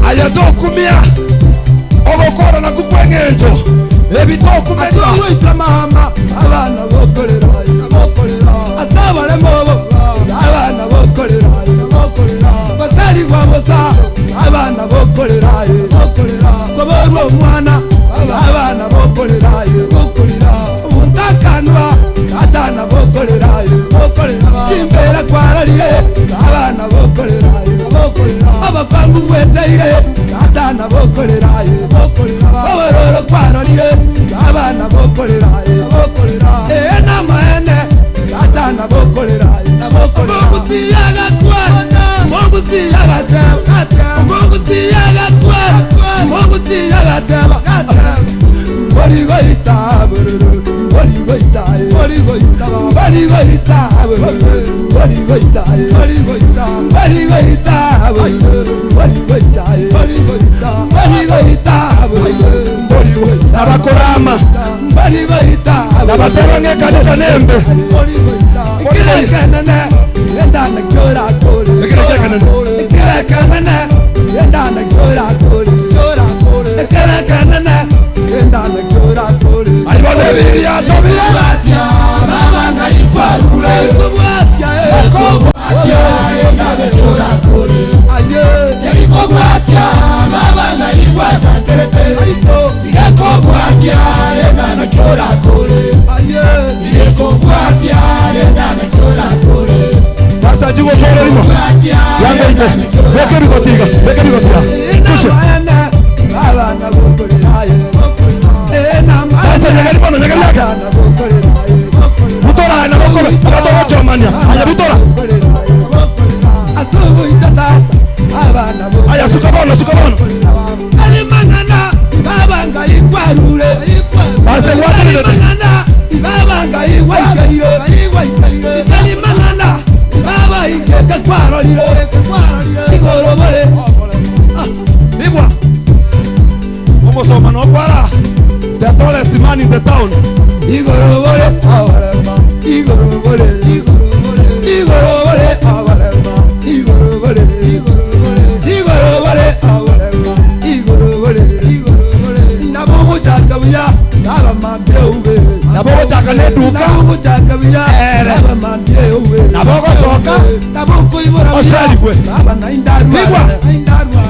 S6: ayatokumia ogokora na kukwengenjo ebitokumenya
S1: asuwita mama abana bokolera bokolera asabale mobo abana bokolera bokolera basali kwabosa abana bokolera bokolera koborwa omwana abana bokolera bokolera ubuntakanwa atana bokolera bokolera kimbera kwaralire abana bokolera bokolera abapangu bweteire atana bokolera bokolera abaroro kwaralire abana bokolera bokolera ena maene atana bokolera bokolera mogusiyaga kwata mogusiyaga tata mogusiyaga kwata mogusiyaga tata borigoita borigoita borigoita borigoita borigoita borigoita borigoita borigoita borigoita borigoita borigoita
S6: abakorama
S1: borigoita
S6: abateranga kanisa nembe
S1: borigoita ikirekanana yendana kyora kore ikirekanana yendana kyora kore kyora kore ikirekanana yendana kyora kore
S6: ayibone biria
S1: tobia baba ngayikwarule kubwatia kubwatia yendana kyora kore aye kubwatia baba ngayikwacha terete kubwatia yendana kyora kore aye kubwatia yendana kyora kore
S6: basa jugo kore limo yango ite weke bigotiga kushe
S1: abana bokolera
S6: sasa nyagali bono nyagali yaka butora na bokolo abato chomania aya butora
S1: asubu itata abana
S6: aya suka bono
S1: alimangana babanga ikwarule
S6: base watele
S1: mangana babanga iwaikairo italimangana baba ikeka kwaroliro igorobole
S6: igwa omosoma no kwara the tallest man in the town
S1: igorobole abalema igorobole igorobole igorobole abalema igorobole igorobole igorobole abalema igorobole igorobole nabogo buya baba mambye
S6: nabogo chaka neduka
S1: nabogo chaka buya baba mambye
S6: nabogo soka
S1: nabogo ibora
S6: oshalikwe
S1: baba naindarwa naindarwa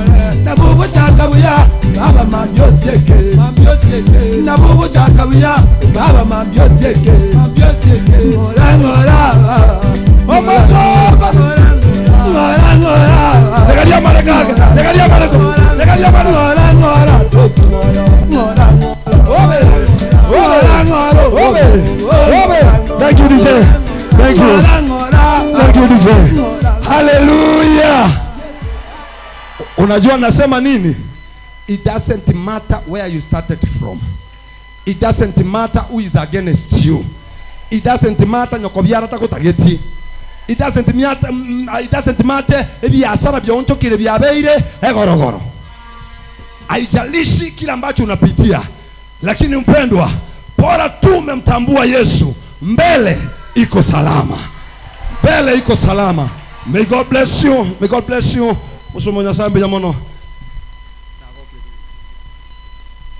S1: nabogo chaka buya baba mambye sieke mambye sieke nabogo chaka buya baba mambye sieke mambye sieke ngora ngora
S6: omosoka
S1: ngora ngora
S6: legalia mareka legalia mareko legalia mareko
S1: ngora ngora ngora ngora.
S6: Thank you, DJ. Thank you. Thank you, DJ. Hallelujah.
S1: Unajua nasema nini? It doesn't matter where you started from. It doesn't matter who is against you. It doesn't matter nyokobiara takutageti. It doesn't matter, it doesn't matter biashara byaontokire byabeire egorogoro. Haijalishi kila ambacho unapitia. Lakini mpendwa, bora tu umemtambua Yesu, mbele iko salama. Mbele iko salama. May God bless you. May God bless you. Musomo nyasambi nyamono.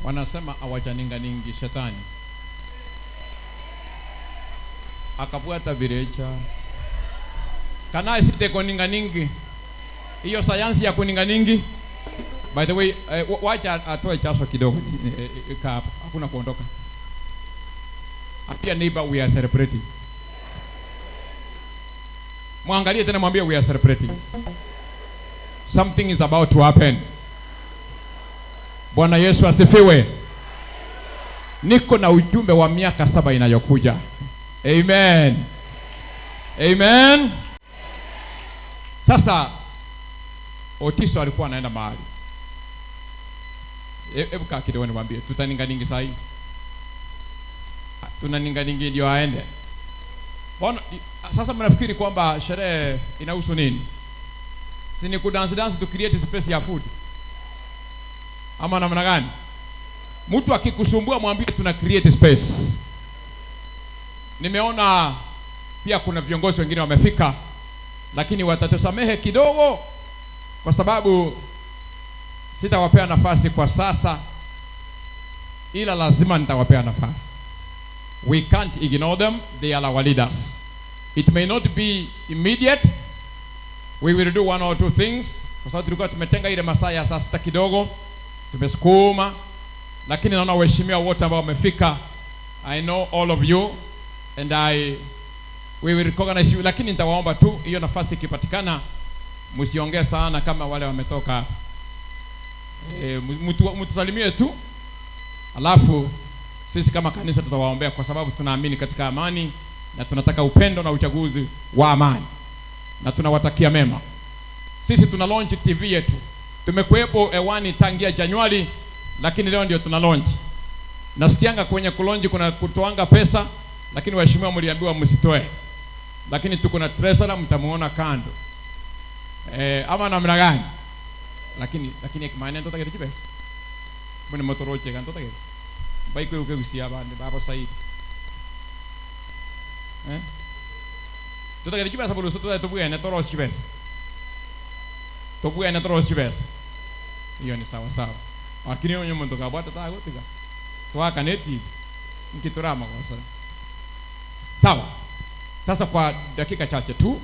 S9: Wanasema awajaninga ningi shetani. Akafuata virecha. Kana isite kuninga ningi. Hiyo sayansi ya kuninga ningi. By the way, wacha atoe chaso kidogo. Hakuna kuondoka. Ambia neighbor we are celebrating. Mwangalie tena mwambie we are celebrating. Something is about to happen. Bwana Yesu asifiwe. Niko na ujumbe wa miaka 7 inayokuja. Amen. Amen. Sasa Otiso alikuwa anaenda mahali. Hebu kaa kidogo niwaambie, tutaninga ningi saa hii. Tunaninga ningi ndio aende. Bwana, sasa mnafikiri kwamba sherehe inahusu nini? Si ni kudance dance to create space ya food. Ama namna gani? Mtu akikusumbua mwambie tuna create space. Nimeona pia kuna viongozi wengine wamefika, lakini watatusamehe kidogo kwa sababu sitawapea nafasi kwa sasa, ila lazima nitawapea nafasi. We can't ignore them, they are our leaders. It may not be immediate. We will do one or two things. Kwa sababu tulikuwa tumetenga ile masaa ya saa 6 kidogo, tumesukuma, lakini naona waheshimiwa wote ambao wamefika. I know all of you and we will recognize you, lakini nitawaomba tu hiyo nafasi ikipatikana msiongee sana kama wale wametoka. Mtusalimie tu, alafu sisi kama kanisa tutawaombea kwa sababu tunaamini katika amani na tunataka upendo na uchaguzi wa amani na tunawatakia mema. Sisi tuna launch TV yetu. Tumekuwepo hewani tangia Januari, lakini leo ndio tuna launch. Nasikianga kwenye kulonji kuna kutoanga pesa, lakini waheshimiwa mliambiwa msitoe. Lakini tuko na treasurer, mtamuona kando. Ama namna gani? Lakini maana ndio taketi pesa. Mbona motoroche kanto taketi. Baiko yuko kusia bande baba saidi. Tutaketi pesa bulu soto tubuye na toroshi pesa. Tubuye na toroshi pesa. Hiyo ni sawa sawa. Lakini onyo mtu kabata tagotika. Twaka neti mkiturama kwa sasa. Sawa. Sasa kwa dakika chache tu,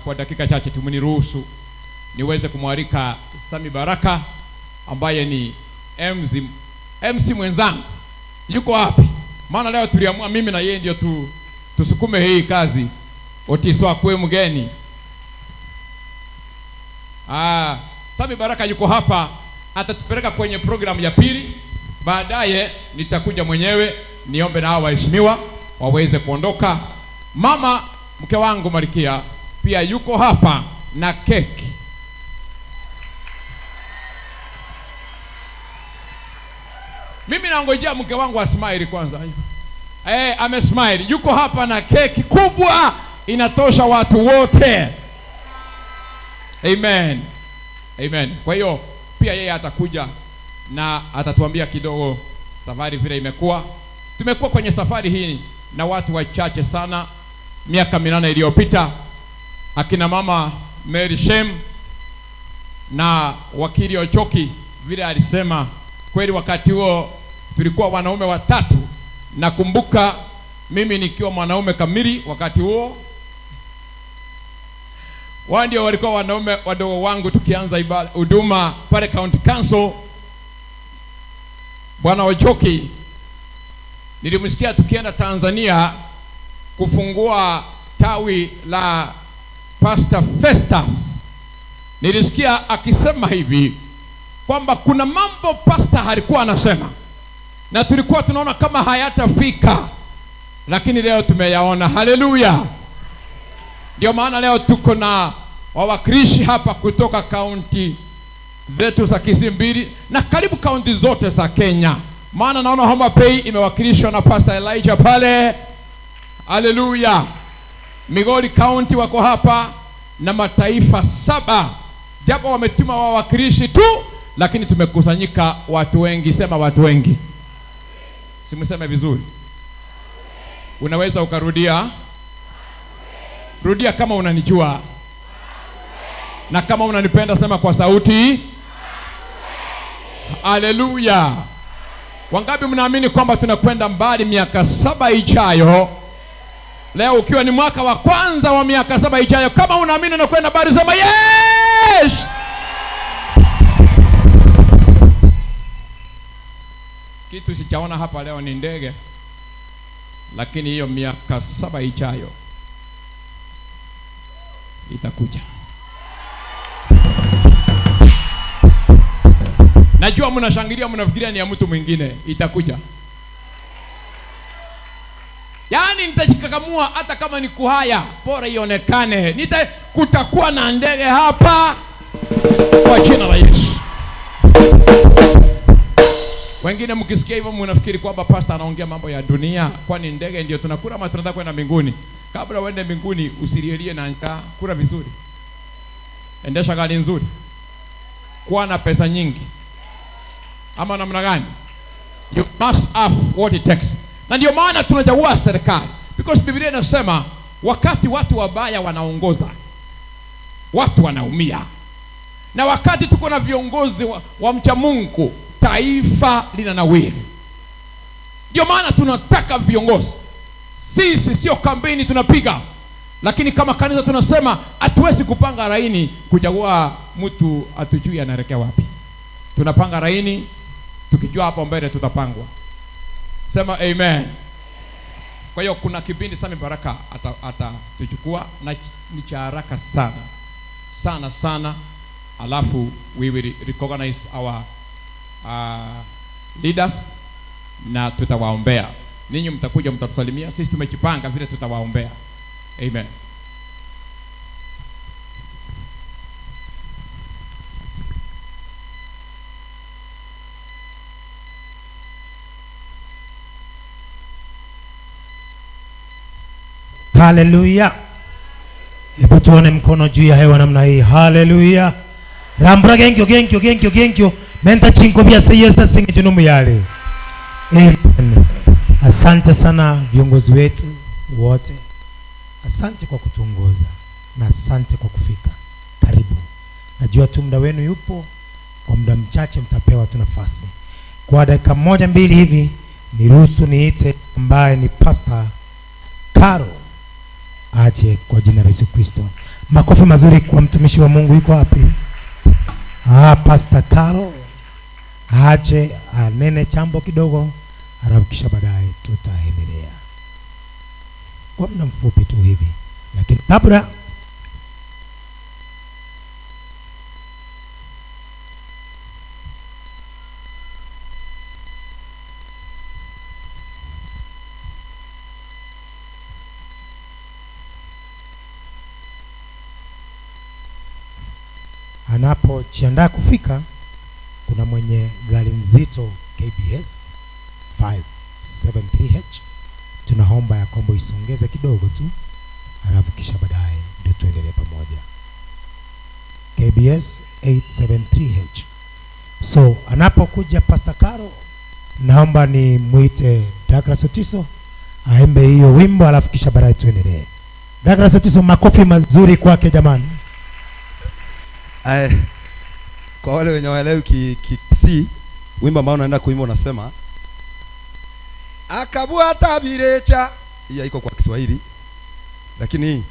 S9: kwa dakika chache tu mniruhusu niweze kumwalika Sami Baraka ambaye ni MC mwenzangu. Yuko wapi? Maana leo tuliamua mimi na yeye ndio tusukume hii kazi. Otiso akue mgeni. Sami Baraka yuko hapa, atatupeleka kwenye programu ya pili. Baadaye nitakuja mwenyewe niombe na hawa waheshimiwa waweze kuondoka. Mama mke wangu Marikia pia yuko hapa na keki. Mimi naongojea mke wangu asmile kwanza. Amesmile. Yuko hapa na keki kubwa inatosha watu wote. Amen. Amen. Kwa hiyo pia yeye atakuja na atatuambia kidogo safari vile imekuwa. Tumekuwa kwenye safari hii na watu wachache sana miaka 8 iliyopita. Akina mama Mary Shem na wakili Ochoki vile alisema kweli, wakati huo tulikuwa wanaume watatu. Nakumbuka mimi nikiwa mwanaume kamili wakati huo. Wao ndio walikuwa wanaume wadogo wangu tukianza huduma pale County Council. Bwana Ochoki nilimsikia tukienda Tanzania kufungua tawi la Pastor Festus. Nilisikia akisema hivi kwamba kuna mambo pastor alikuwa anasema na tulikuwa tunaona kama hayatafika, lakini leo tumeyaona. Haleluya. Ndio maana leo tuko na wawakilishi hapa kutoka kaunti zetu za Kisii mbili na karibu kaunti zote za Kenya. Maana naona Homa Bay imewakilishwa na Pastor Elijah pale. Haleluya. Migori County wako hapa na mataifa 7. Japo wametuma wawakilishi tu, lakini tumekusanyika watu wengi. Sema watu wengi. Simuseme vizuri. Unaweza ukarudia. Rudia kama unanijua. Na kama unanipenda sema kwa sauti. Haleluya. Wangapi mnaamini kwamba tunakwenda mbali miaka 7 ijayo? Leo ukiwa ni mwaka wa kwanza wa miaka 7 ijayo, kama unaamini unakwenda mbali sema yes! Kitu sichaona hapa leo ni ndege, lakini hiyo miaka 7 ijayo itakuja. Najua mnashangilia, mnafikiria ni ya mtu mwingine. Itakuja. Yaani nitajikakamua hata kama ni kuhaya, bora ionekane. Kutakuwa na ndege hapa kwa jina la Yesu. Wengine mkisikia hivyo mnafikiri kwamba pastor anaongea mambo ya dunia, kwani ndege ndio tunakula ama tunataka kwenda mbinguni? Kabla uende mbinguni usilielie na njaa, kula vizuri. Endesha gari nzuri. Kuwa na pesa nyingi. Ama namna gani? You must have what it takes. Na ndio maana tunachagua serikali. Because Biblia inasema wakati watu wabaya wanaongoza, watu wanaumia. Na wakati tuko na viongozi wa mcha Mungu, taifa linanawiri. Ndio maana tunataka viongozi. Sisi sio kampeni tunapiga, lakini kama kanisa tunasema hatuwezi kupanga laini kuchagua mtu atujui anaelekea wapi. Tunapanga laini tukijua hapo mbele tutapangwa. Sema amen. Kwa hiyo kuna kipindi Sami Baraka atatuchukua na ni cha haraka sana. Sana sana. Alafu we will recognize our leaders na tutawaombea. Ninyi mtakuja mtatusalimia, sisi tumejipanga vile tutawaombea. Amen.
S2: Haleluya. Hebu tuone mkono juu ya hewa namna hii. Haleluya. Rambura genkyo genkyo genkyo genkyo. Menta chinko bia seyesa singi junumu yale. Amen. Asante sana viongozi wetu wote. Asante kwa kutuongoza na asante kwa kufika. Karibu. Najua tu muda wenu yupo, kwa muda mchache mtapewa tu nafasi. Kwa dakika 1 2 hivi niruhusu niite ambaye ni Pastor Caro aje kwa jina la Yesu Kristo. Makofi mazuri kwa mtumishi wa Mungu. Yuko wapi? Pastor Caro aje anene chambo kidogo, halafu kisha baadaye tutaendelea kwa muda mfupi tu hivi. Lakini kabla anapojiandaa kufika, kuna mwenye gari nzito KBS 573H, tunaomba ya kwamba isongeze kidogo tu, halafu kisha baadaye ndio tuendelee pamoja. KBS 873H. So anapokuja Pastor Caro, naomba ni muite Douglas Otiso aimbe hiyo wimbo, halafu kisha baadaye tuendelee. Douglas Otiso, makofi mazuri kwake jamani.
S1: Kwa wale wenye waelewi ki wimbo ambao unaenda kuimba unasema akabwata birecha, hii haiko kwa Kiswahili, lakini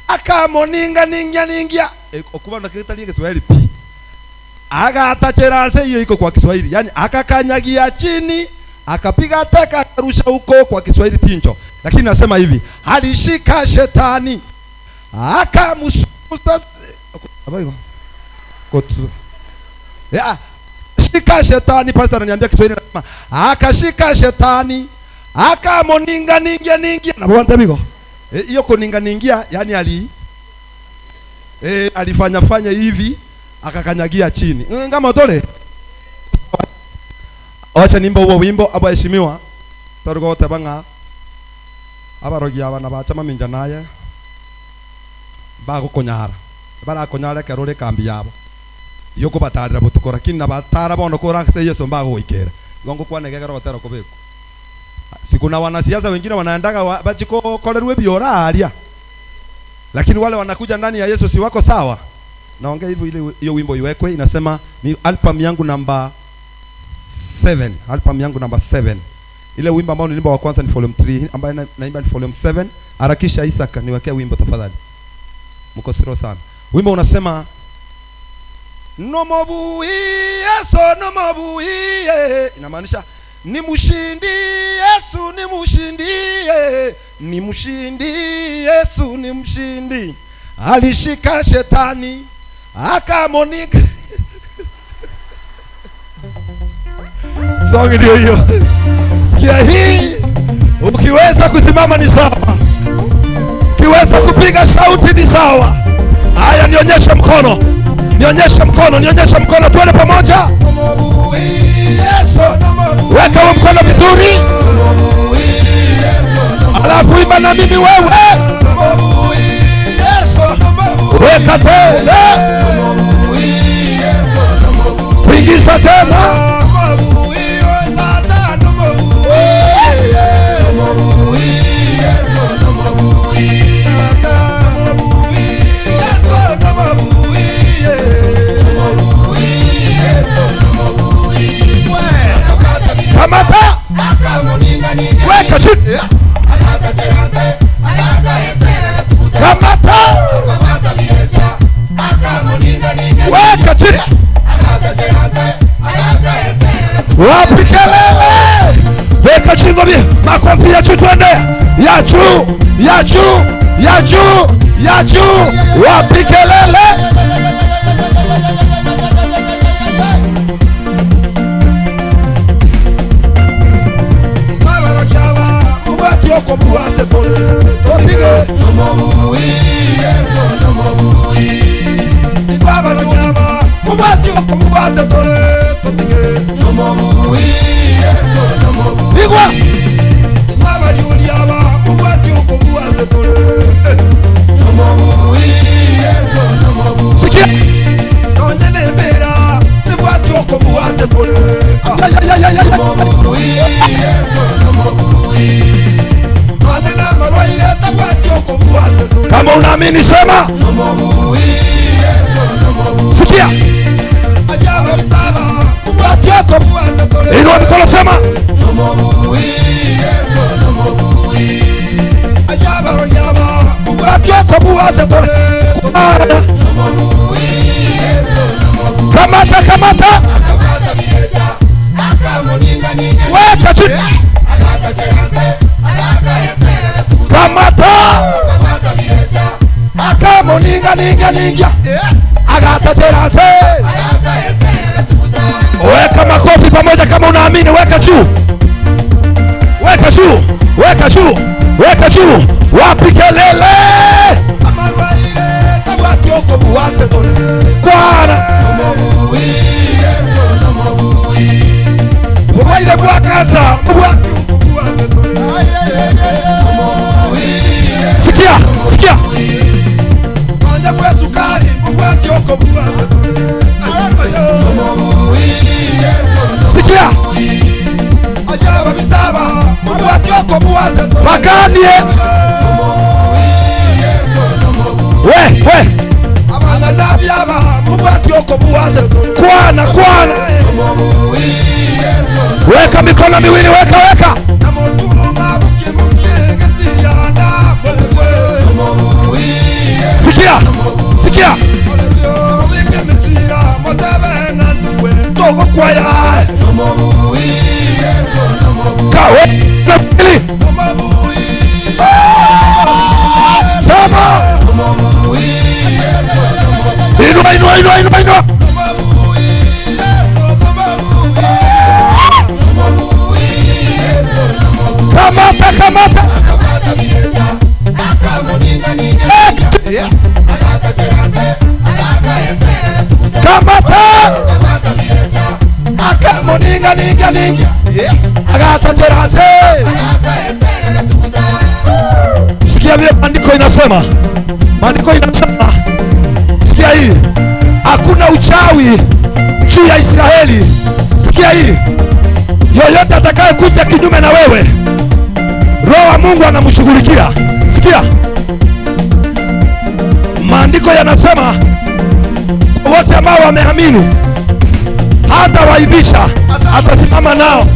S1: akamoninga ningia ningia okuba nakita lige Kiswahili pi agatachera hiyo iko kwa Kiswahili, yani akakanyagia chini akapiga teka akarusha huko kwa Kiswahili tincho, lakini nasema hivi alishika shetani akamusuta kotu ya shika shetani. Pastor ananiambia Kiswahili nasema akashika shetani akamoninga ningia ningia na bwana tabigo hiyo kuninga ningia, yani ali Alifanya fanya hivi akakanyagia chini. Ngama tole. Wacha nimba huo wimbo abaheshimiwa. Tarugo tabanga abarogi abana bacha maminja naye bagukonyara. Barakonyara kerore kambi yabo. Yoko batarira butukora lakini nabatara bono kora se Yesu mbagoikera. Gongo kwa negegera batara kobeko. Sikuna wanasiasa wengine wanaendaga bachiko kolerwe biora aria. Lakini wale wanakuja ndani ya Yesu si wako sawa. Naongea hivyo ile hiyo wimbo iwekwe inasema ni album yangu namba 7, album yangu namba 7. Ile wimbo ambao nilimba wa kwanza ni volume 3, ambayo naimba ni volume 7. Harakisha Isaka niwekee wimbo tafadhali. Mko siro sana. Wimbo unasema Nomobu Yesu nomobu. Inamaanisha ni mshindi Yesu ni mshindi, ni mshindi Yesu ni mshindi. Alishika shetani akamonika. Song ndio hiyo. Sikia hii, ukiweza kusimama ni sawa, ukiweza kupiga sauti ni sawa. Haya, nionyeshe mkono, nionyeshe mkono, nionyeshe mkono, tuende pamoja. Weka huo mkono vizuri, alafu imba na mimi wewe. Weka tena, pingisha tena. Kamata, weka chini. Kamata, weka chini. Wapi kelele? Weka chini ngombe. Makofi ya juu twende. Ya juu, ya juu, ya juu, ya juu. Wapi kelele? Kama unaamini sema. Sikia. Inua mikono sema. Kamata, kamata. Weka chini. Kamata. Akamoninga ninga ninga. Agata terase. Weka makofi pamoja kama unaamini, weka juu. Weka juu, weka juu, weka juu. Wapi kelele? Bwana. Uwaile kwa kansa. Sikia, sikia. Sikia. Makanie. We, we. Kwana, kwana. Weka mikono miwili, weka, weka. Sikia, sikia. Kawe na pili. Sema. Inua, inua, inua, inua, inua. Kamata, kamata. Akamoninga ninga ninga. Agata cherase. Sikia vile maandiko inasema. Maandiko inasema. Sikia hii. Hakuna uchawi juu ya Israeli. Sikia hii. Yoyote atakayekuja kinyume na wewe, Roho wa Mungu anamshughulikia. Sikia. Maandiko yanasema wote ambao wameamini hata waibisha, atasimama nao.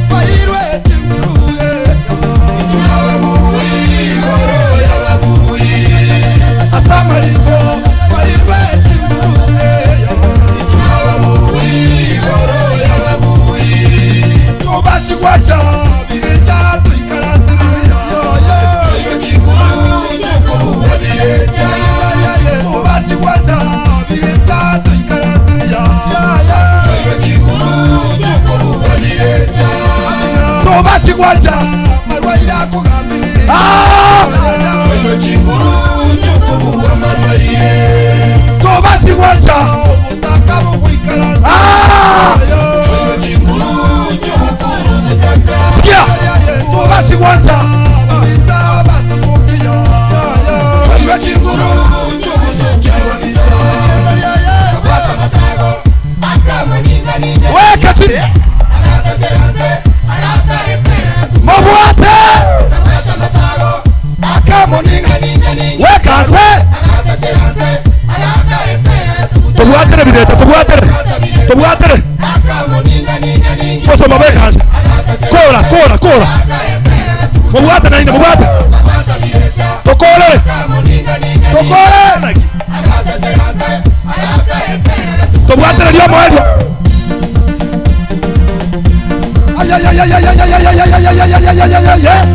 S1: Kora kora. Mubwate na ina mubwate. Tokole. Tokole. Tobwate na lio moelio. Ay ay ay ay ay ay ay ay ay ay ay ay ay ay ay.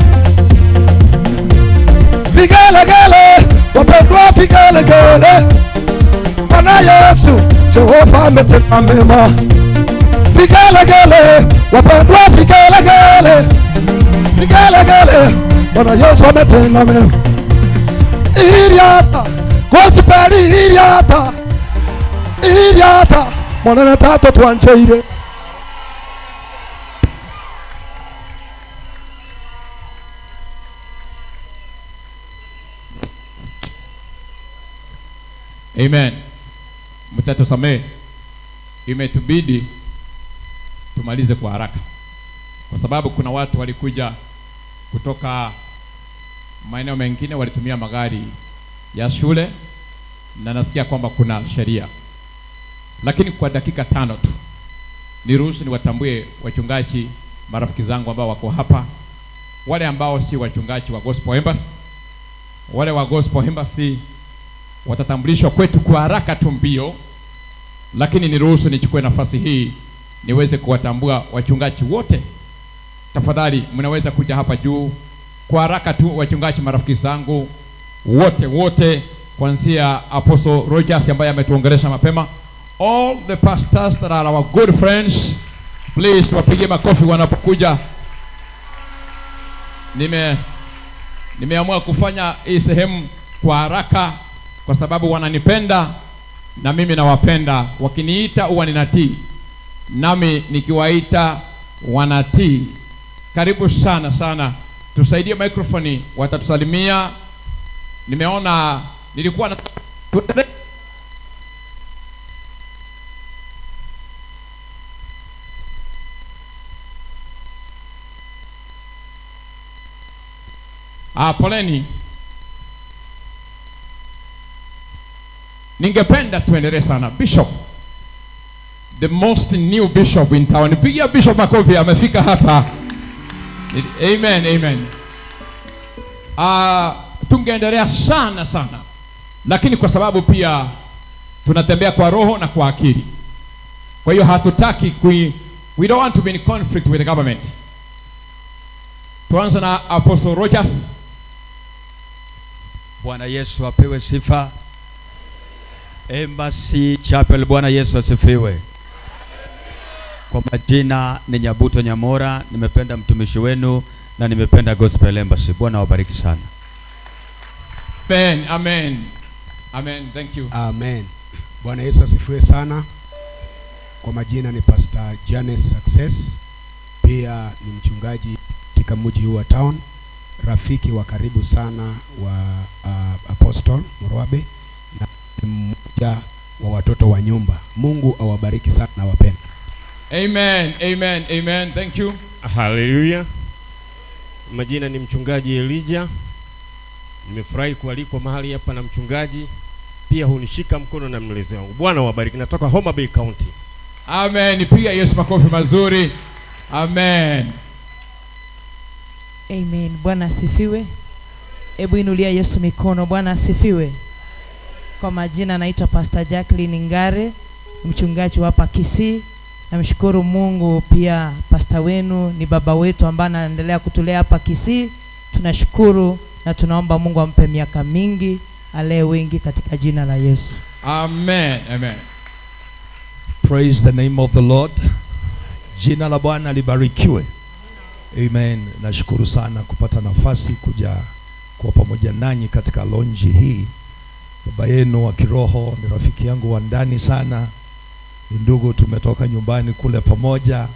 S1: Vigelegele, wapendwa vigelegele. Bwana Yesu, Jehova ametenda mema. Vigelegele, wapendwa vigelegele. Vigelegele, Bwana Yesu ametenda mema. Iriata, gospel iriata. Iriata, mwana tato tuancheire.
S9: Amen. Mtatusamehe, imetubidi tumalize kwa haraka, kwa sababu kuna watu walikuja kutoka maeneo mengine, walitumia magari ya shule, na nasikia kwamba kuna sheria. Lakini kwa dakika 5 tu niruhusu niwatambue wachungaji marafiki zangu ambao wako hapa, wale ambao si wachungaji wa Gospel Embassy. Wale wa Gospel Embassy watatambulishwa kwetu kwa haraka tu mbio, lakini niruhusu nichukue nafasi hii niweze kuwatambua wachungaji wote. Tafadhali mnaweza kuja hapa juu kwa haraka tu, wachungaji marafiki zangu wote wote, kuanzia Apostle Rogers ambaye ametuongelesha mapema. All the pastors that are our good friends, please tuwapigie makofi wanapokuja. Nimeamua kufanya hii sehemu kwa haraka kwa sababu wananipenda na mimi nawapenda. Wakiniita huwa ninatii, nami nikiwaita wanatii. Karibu sana sana, tusaidie microphone, watatusalimia. Nimeona nilikuwa na poleni. Ningependa tuendelee sana. Bishop, the most new bishop in town. Pigia Bishop makofi, amefika hapa. Amen, amen. Tungeendelea sana sana, lakini kwa sababu pia tunatembea kwa roho na kwa akili, kwa hiyo hatutaki we don't want to be in conflict with the government. Tuanze na Apostle Rogers.
S12: Bwana Yesu apewe sifa. Embassy Chapel, Bwana Yesu asifiwe. Kwa majina ni Nyabuto Nyamora, nimependa mtumishi wenu na nimependa Gospel Embassy. Bwana wabariki sana.
S9: Amen, amen. Amen, thank you.
S8: Amen. Bwana Yesu asifiwe sana. Kwa majina ni Pastor Janice Success, pia ni mchungaji katika mji huu wa town, rafiki wa karibu sana wa Apostle Murwabe na mmoja wa watoto wa nyumba. Mungu awabariki sana na wapenda.
S9: Amen, amen, amen. Thank you.
S10: Hallelujah. Majina ni mchungaji Elijah. Nimefurahi kualikwa mahali hapa na mchungaji. Pia hunishika mkono na mlezi wangu. Bwana wabariki. Natoka Homa Bay County.
S9: Amen. Piga Yesu makofi mazuri. Amen.
S23: Amen. Bwana asifiwe. Hebu inulia Yesu mikono. Bwana asifiwe. Kwa majina naitwa Pastor Jacqueline Ngare, mchungaji wa hapa Kisii. Namshukuru Mungu, pia pastor wenu ni baba wetu ambaye anaendelea kutulea hapa Kisii. Tunashukuru na tunaomba Mungu ampe miaka mingi, alee wengi katika jina la Yesu.
S9: Amen. Amen.
S24: Praise the name of the Lord. Jina la Bwana libarikiwe. Amen. Nashukuru sana kupata nafasi kuja kuwa pamoja nanyi katika lonji hii. Baba yenu wa kiroho ni rafiki yangu wa ndani sana. Ni ndugu, tumetoka nyumbani kule pamoja.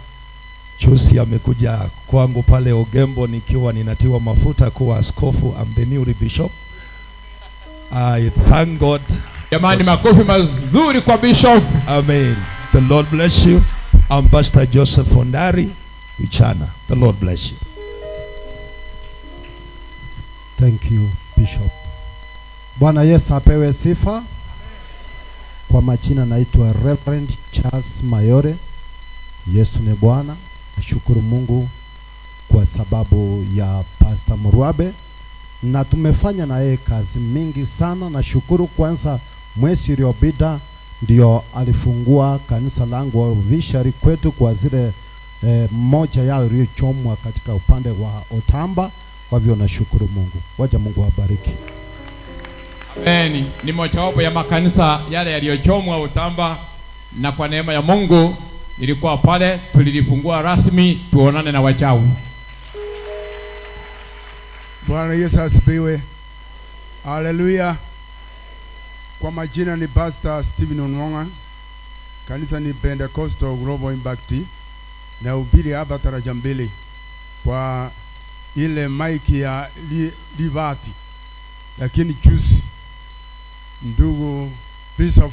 S24: Chusi amekuja kwangu pale Ogembo nikiwa ninatiwa mafuta kuwa askofu. I'm the new bishop. I thank God.
S9: Jamani, makofi mazuri kwa bishop.
S24: Amen. The Lord bless you. I'm Pastor Joseph Ondari Ichana. The Lord bless you.
S20: Thank you, Bishop. Bwana Yesu apewe sifa. Kwa majina naitwa Reverend Charles Mayore. Yesu ni Bwana. Nashukuru Mungu kwa sababu ya Pastor Murwabe, na tumefanya na yeye kazi mingi sana. Nashukuru kwanza mwezi uliopita ndio alifungua kanisa langu Vishari kwetu kwa zile moja yao iliyochomwa katika upande wa Otamba. Kwa hivyo nashukuru Mungu. Wacha Mungu awabariki.
S9: Amen. Ni mojawapo ya makanisa yale yaliyochomwa Utamba, na kwa neema ya Mungu nilikuwa pale, tulilifungua rasmi. Tuonane na wachawi.
S25: Bwana Yesu asifiwe. Haleluya. Kwa majina ni Pastor Stephen Onwanga. Kanisa ni Pentecostal Global Impact. Na ubiri hapa taraja mbili kwa ile mic ya Libati. Lakini juzi ndugu Bishop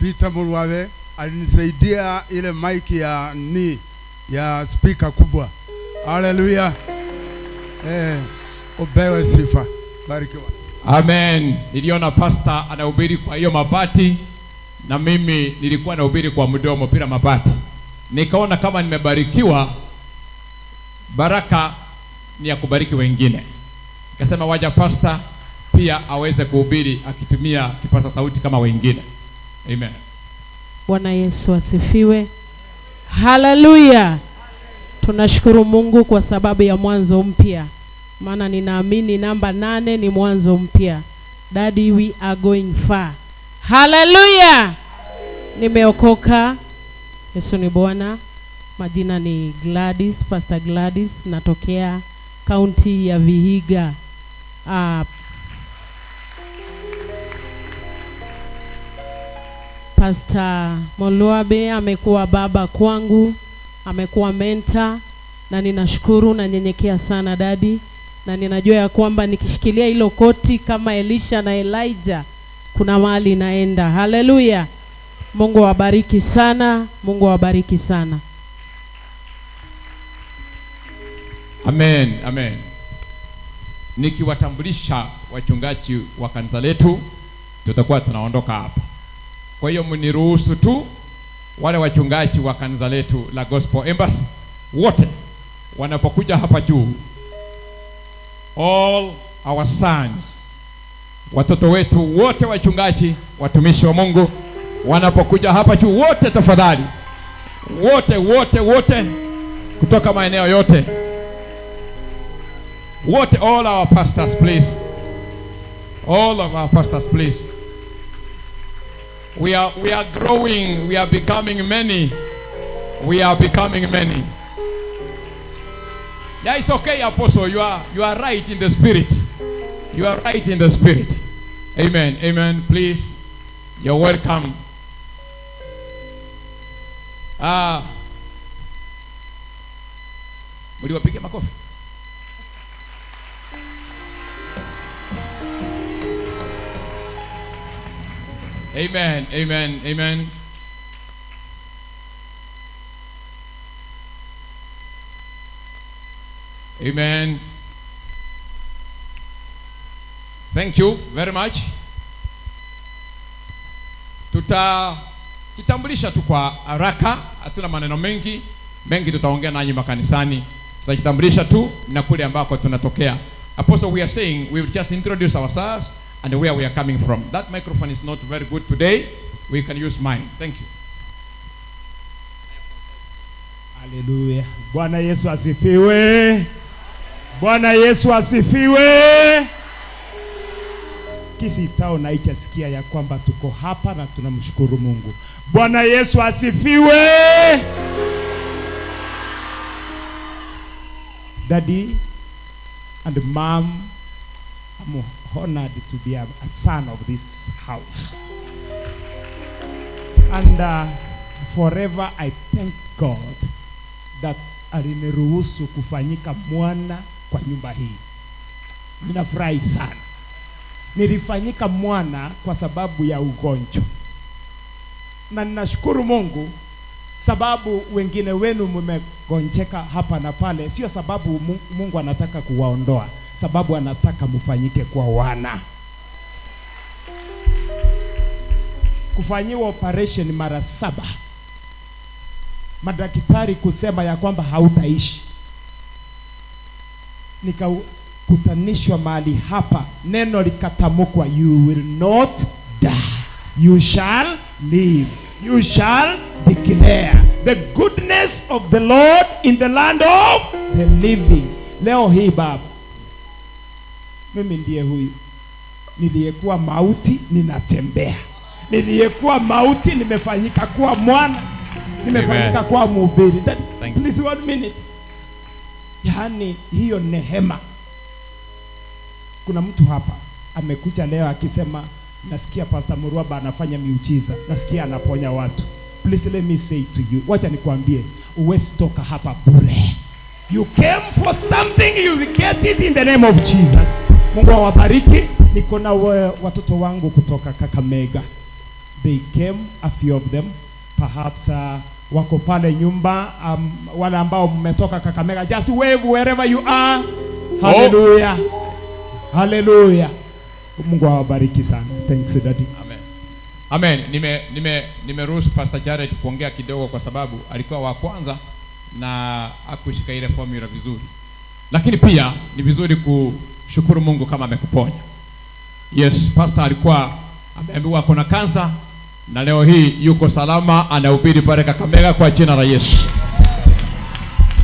S25: Peter Murwabe alinisaidia ile mic ya ni ya speaker kubwa. Haleluya. Obewe sifa. Barikiwa.
S9: Amen. Niliona pastor anahubiri kwa hiyo mabati, na mimi nilikuwa nahubiri kwa mdomo bila mabati. Nikaona kama nimebarikiwa, baraka ni ya kubariki wengine. Nikasema waja pastor pia aweze kuhubiri akitumia kipaza sauti kama wengine. Amen.
S26: Bwana Yesu asifiwe. Haleluya. Tunashukuru Mungu kwa sababu ya mwanzo mpya. Maana ninaamini namba 8 ni mwanzo mpya. Daddy, we are going far. Haleluya. Nimeokoka. Yesu ni Bwana. Majina ni Gladys, Pastor Gladys, natokea kaunti ya Vihiga. Pastor Moluabe amekuwa baba kwangu, amekuwa mentor, na ninashukuru na nyenyekea sana daddy, na ninajua ya kwamba nikishikilia hilo koti kama Elisha na Elijah kuna mahali naenda. Haleluya. Mungu awabariki sana, Mungu awabariki sana.
S9: Amen, amen. Nikiwatambulisha wachungaji wa kanisa letu tutakuwa tunaondoka hapa. Kwa hiyo mniruhusu tu wale wachungaji wa kanisa letu la Gospel Embassy wote wanapokuja hapa juu, all our sons, watoto wetu wote wachungaji, watumishi wa Mungu wanapokuja hapa juu wote, tafadhali wote wote wote kutoka maeneo yote wote, all our pastors please, all of our pastors please. We are growing, we are becoming many, we are becoming many. Yeah, it's okay, Apostle, you are right in the spirit. You are right in the spirit. Amen, amen. Please, you're welcome. Mliwapiga makofi. Amen, amen, amen. Amen. Thank you very much. Tutajitambulisha tu kwa haraka, hatuna maneno mengi. Mengi tutaongea nanyi makanisani. Tutajitambulisha tu na kule ambako tunatokea. Apostle, we are saying we will just introduce ourselves and where we are coming from. That microphone is not very good today. We can use mine. Thank you.
S2: Hallelujah. Bwana Yesu asifiwe. Bwana Yesu asifiwe. Kisii Town haichasikia ya kwamba tuko hapa na tunamshukuru Mungu. Bwana Yesu asifiwe. Daddy and Mom, I'm honored to be a son of this house. And forever I thank God that aliniruhusu kufanyika mwana kwa nyumba hii. Ninafurahi sana. Nilifanyika mwana kwa sababu ya ugonjwa. Na ninashukuru Mungu sababu wengine wenu mmegonjeka hapa na pale, sio sababu Mungu anataka kuwaondoa, sababu anataka mfanyike kwa wana. Kufanyiwa operation mara 7, madaktari kusema ya kwamba hautaishi. Nikakutanishwa mahali hapa, neno likatamkwa, you will not die, you shall live, you shall declare the goodness of the Lord in the land of the living. Leo hii baba, mimi ndiye huyu niliyekuwa mauti ninatembea, niliyekuwa mauti nimefanyika kuwa mwana, nimefanyika kuwa mhubiri. Please, 1 minute. Yaani hiyo nehema. Kuna mtu hapa amekuja leo akisema nasikia Pastor Murwaba anafanya miujiza, nasikia anaponya watu. Please let me say to you, wacha nikwambie, uwezi toka hapa bure. You came for something, you will get it in the name of Jesus. Mungu awabariki. Niko na watoto wangu kutoka Kakamega. They came, a few of them. Perhaps wako pale nyumba, wale ambao mmetoka Kakamega, just wave wherever you are. Hallelujah. Oh. Hallelujah. Mungu awabariki sana. Thanks Daddy.
S9: Amen. Amen. Nimeruhusu Pastor Jared kuongea kidogo kwa sababu alikuwa wa kwanza na hakushika ile formula vizuri. Lakini pia ni vizuri kushukuru Mungu kama amekuponya. Yes, pastor alikuwa ameambiwa kuna kansa na leo hii yuko salama, anahubiri pale Kakamega kwa jina la Yesu.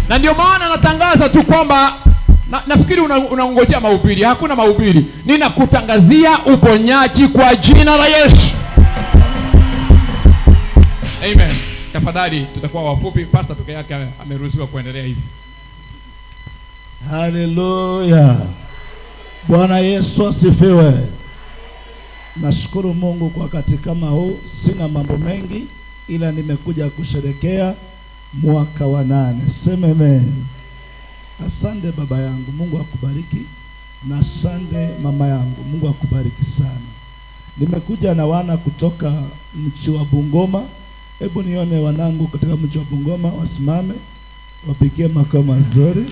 S9: Na ndio maana natangaza tu kwamba nafikiri unaongojea mahubiri. Hakuna mahubiri. Ninakutangazia uponyaji kwa jina la Yesu. Amen. Tafadhali tutakuwa wafupi. Pastor peke yake ameruhusiwa kuendelea hivi.
S11: Hallelujah. Bwana Yesu asifiwe. Nashukuru Mungu kwa wakati kama huu. Sina mambo mengi ila nimekuja kusherehekea mwaka wa 8. Sema amen. Asante baba yangu, Mungu akubariki. Na asante mama yangu, Mungu akubariki sana. Nimekuja na wana kutoka mji wa Bungoma. Hebu nione wanangu katika mji wa Bungoma wasimame, wapigie makao mazuri.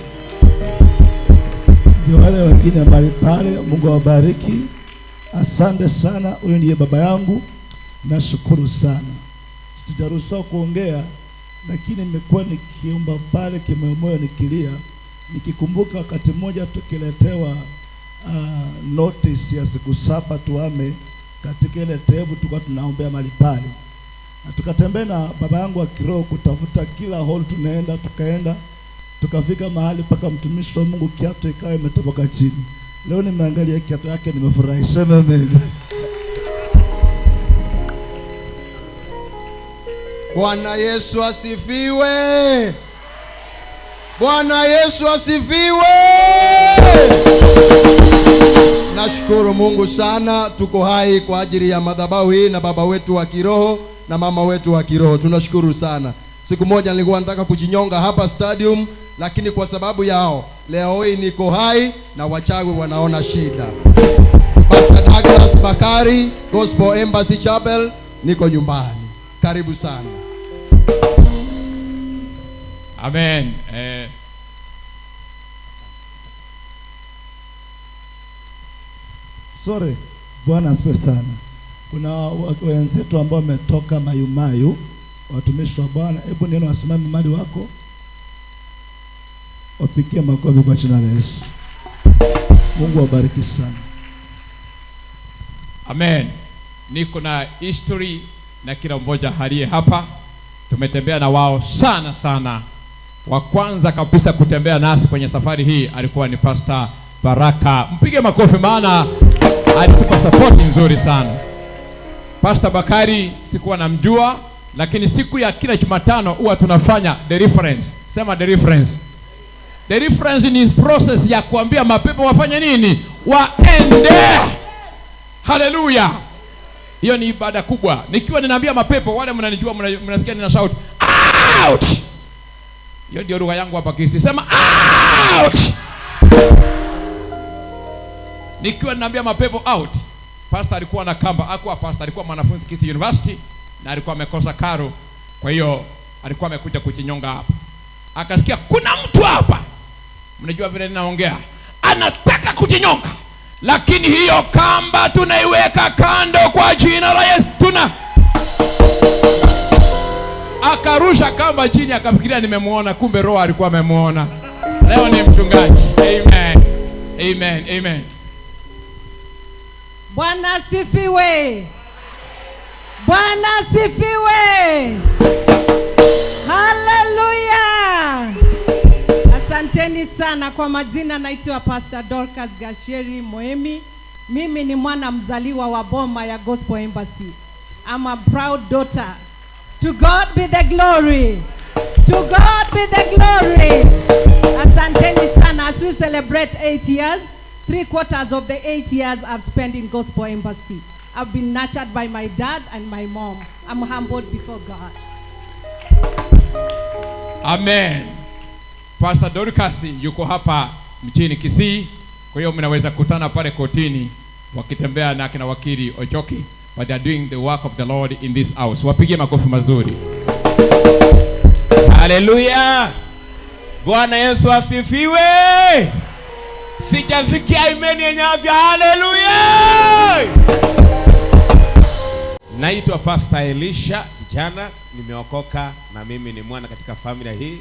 S11: Ndio wale wengine mbali pale, Mungu awabariki. Asante sana, huyu ndiye baba yangu. Nashukuru sana. Sijaruhusiwa kuongea, lakini nimekuwa nikiomba pale kimoyomoyo nikilia, nikikumbuka wakati mmoja tukiletewa notice ya siku 7 tuame katika ile tebu, tulikuwa tunaombea mahali pale. Na tukatembea na baba yangu wa kiroho kutafuta kila hall tunaenda, tukaenda tukafika mahali paka mtumishi wa Mungu kiatu ikawa imetoboka chini. Leo nimeangalia kiatu yake nimefurahi. Sema amen.
S15: Bwana Yesu asifiwe. Bwana Yesu asifiwe. Nashukuru Mungu sana, tuko hai kwa ajili ya madhabahu hii na baba wetu wa kiroho na mama wetu wa kiroho. Tunashukuru sana. Siku moja nilikuwa nataka kujinyonga hapa stadium, lakini kwa sababu yao leo hii niko hai na wachawi wanaona shida. Pastor Douglas Bakari, Gospel Embassy Chapel, niko nyumbani. Karibu sana.
S9: Amen.
S11: Sorry, Bwana asifiwe sana. Kuna wenzetu ambao wametoka Mayumayu, watumishi wa Bwana, hebu neno wasimame mahali wako, wapigie makofi kwa jina la Yesu. Mungu awabariki sana.
S9: Amen. Niko na history na kila mmoja aliye hapa. Tumetembea na wao sana sana. Wa kwanza kabisa kutembea nasi kwenye safari hii alikuwa ni Pastor Baraka. Mpige makofi maana alitupa support nzuri sana. Pastor Bakari sikuwa namjua, lakini siku ya kila Jumatano huwa tunafanya the reference. Sema the reference. The reference ni process ya kuambia mapepo wafanye nini? Waende. Hallelujah. Hiyo ni ibada kubwa. Nikiwa ninaambia mapepo, wale mnanijua mnasikia nina shout out. Hiyo ndio lugha yangu hapa Kisii. Sema out. Nikiwa ninaambia mapepo out, pastor alikuwa na kamba, hakuwa pastor, alikuwa mwanafunzi Kisii University na alikuwa amekosa karo. Kwa hiyo alikuwa amekuja kujinyonga hapa. Akasikia kuna mtu hapa. Mnajua vile ninaongea. Anataka kujinyonga. Lakini hiyo kamba tunaiweka kando kwa jina la Yesu. Tuna akarusha kamba chini, akafikiria nimemuona, kumbe roho alikuwa amemuona. Leo ni mchungaji. Amen. Amen. Amen.
S13: Bwana asifiwe. Bwana asifiwe. Hallelujah. Asanteni sana. Kwa majina naitwa Pastor Dorcas Gasheri Moemi. Mimi ni mwana mzaliwa wa boma ya Gospel Embassy. I'm a proud daughter. To God be the glory. To God be the glory. Asanteni sana. As we celebrate 8 years, 3/4 of the 8 years I've spent in Gospel Embassy. I've been nurtured by my dad and my mom. I'm humbled before God.
S9: Amen. Pastor Dorcas yuko hapa mjini Kisii. Kwa hiyo mnaweza kutana pale kotini wakitembea na kina wakili Ochoki, but they are doing the work of the Lord in this house. Wapigie makofi mazuri.
S16: Hallelujah. Bwana Yesu asifiwe. Sijasikia amen yenye afya. Hallelujah. Naitwa Pastor Elisha kijana, nimeokoka na mimi ni mwana katika familia hii.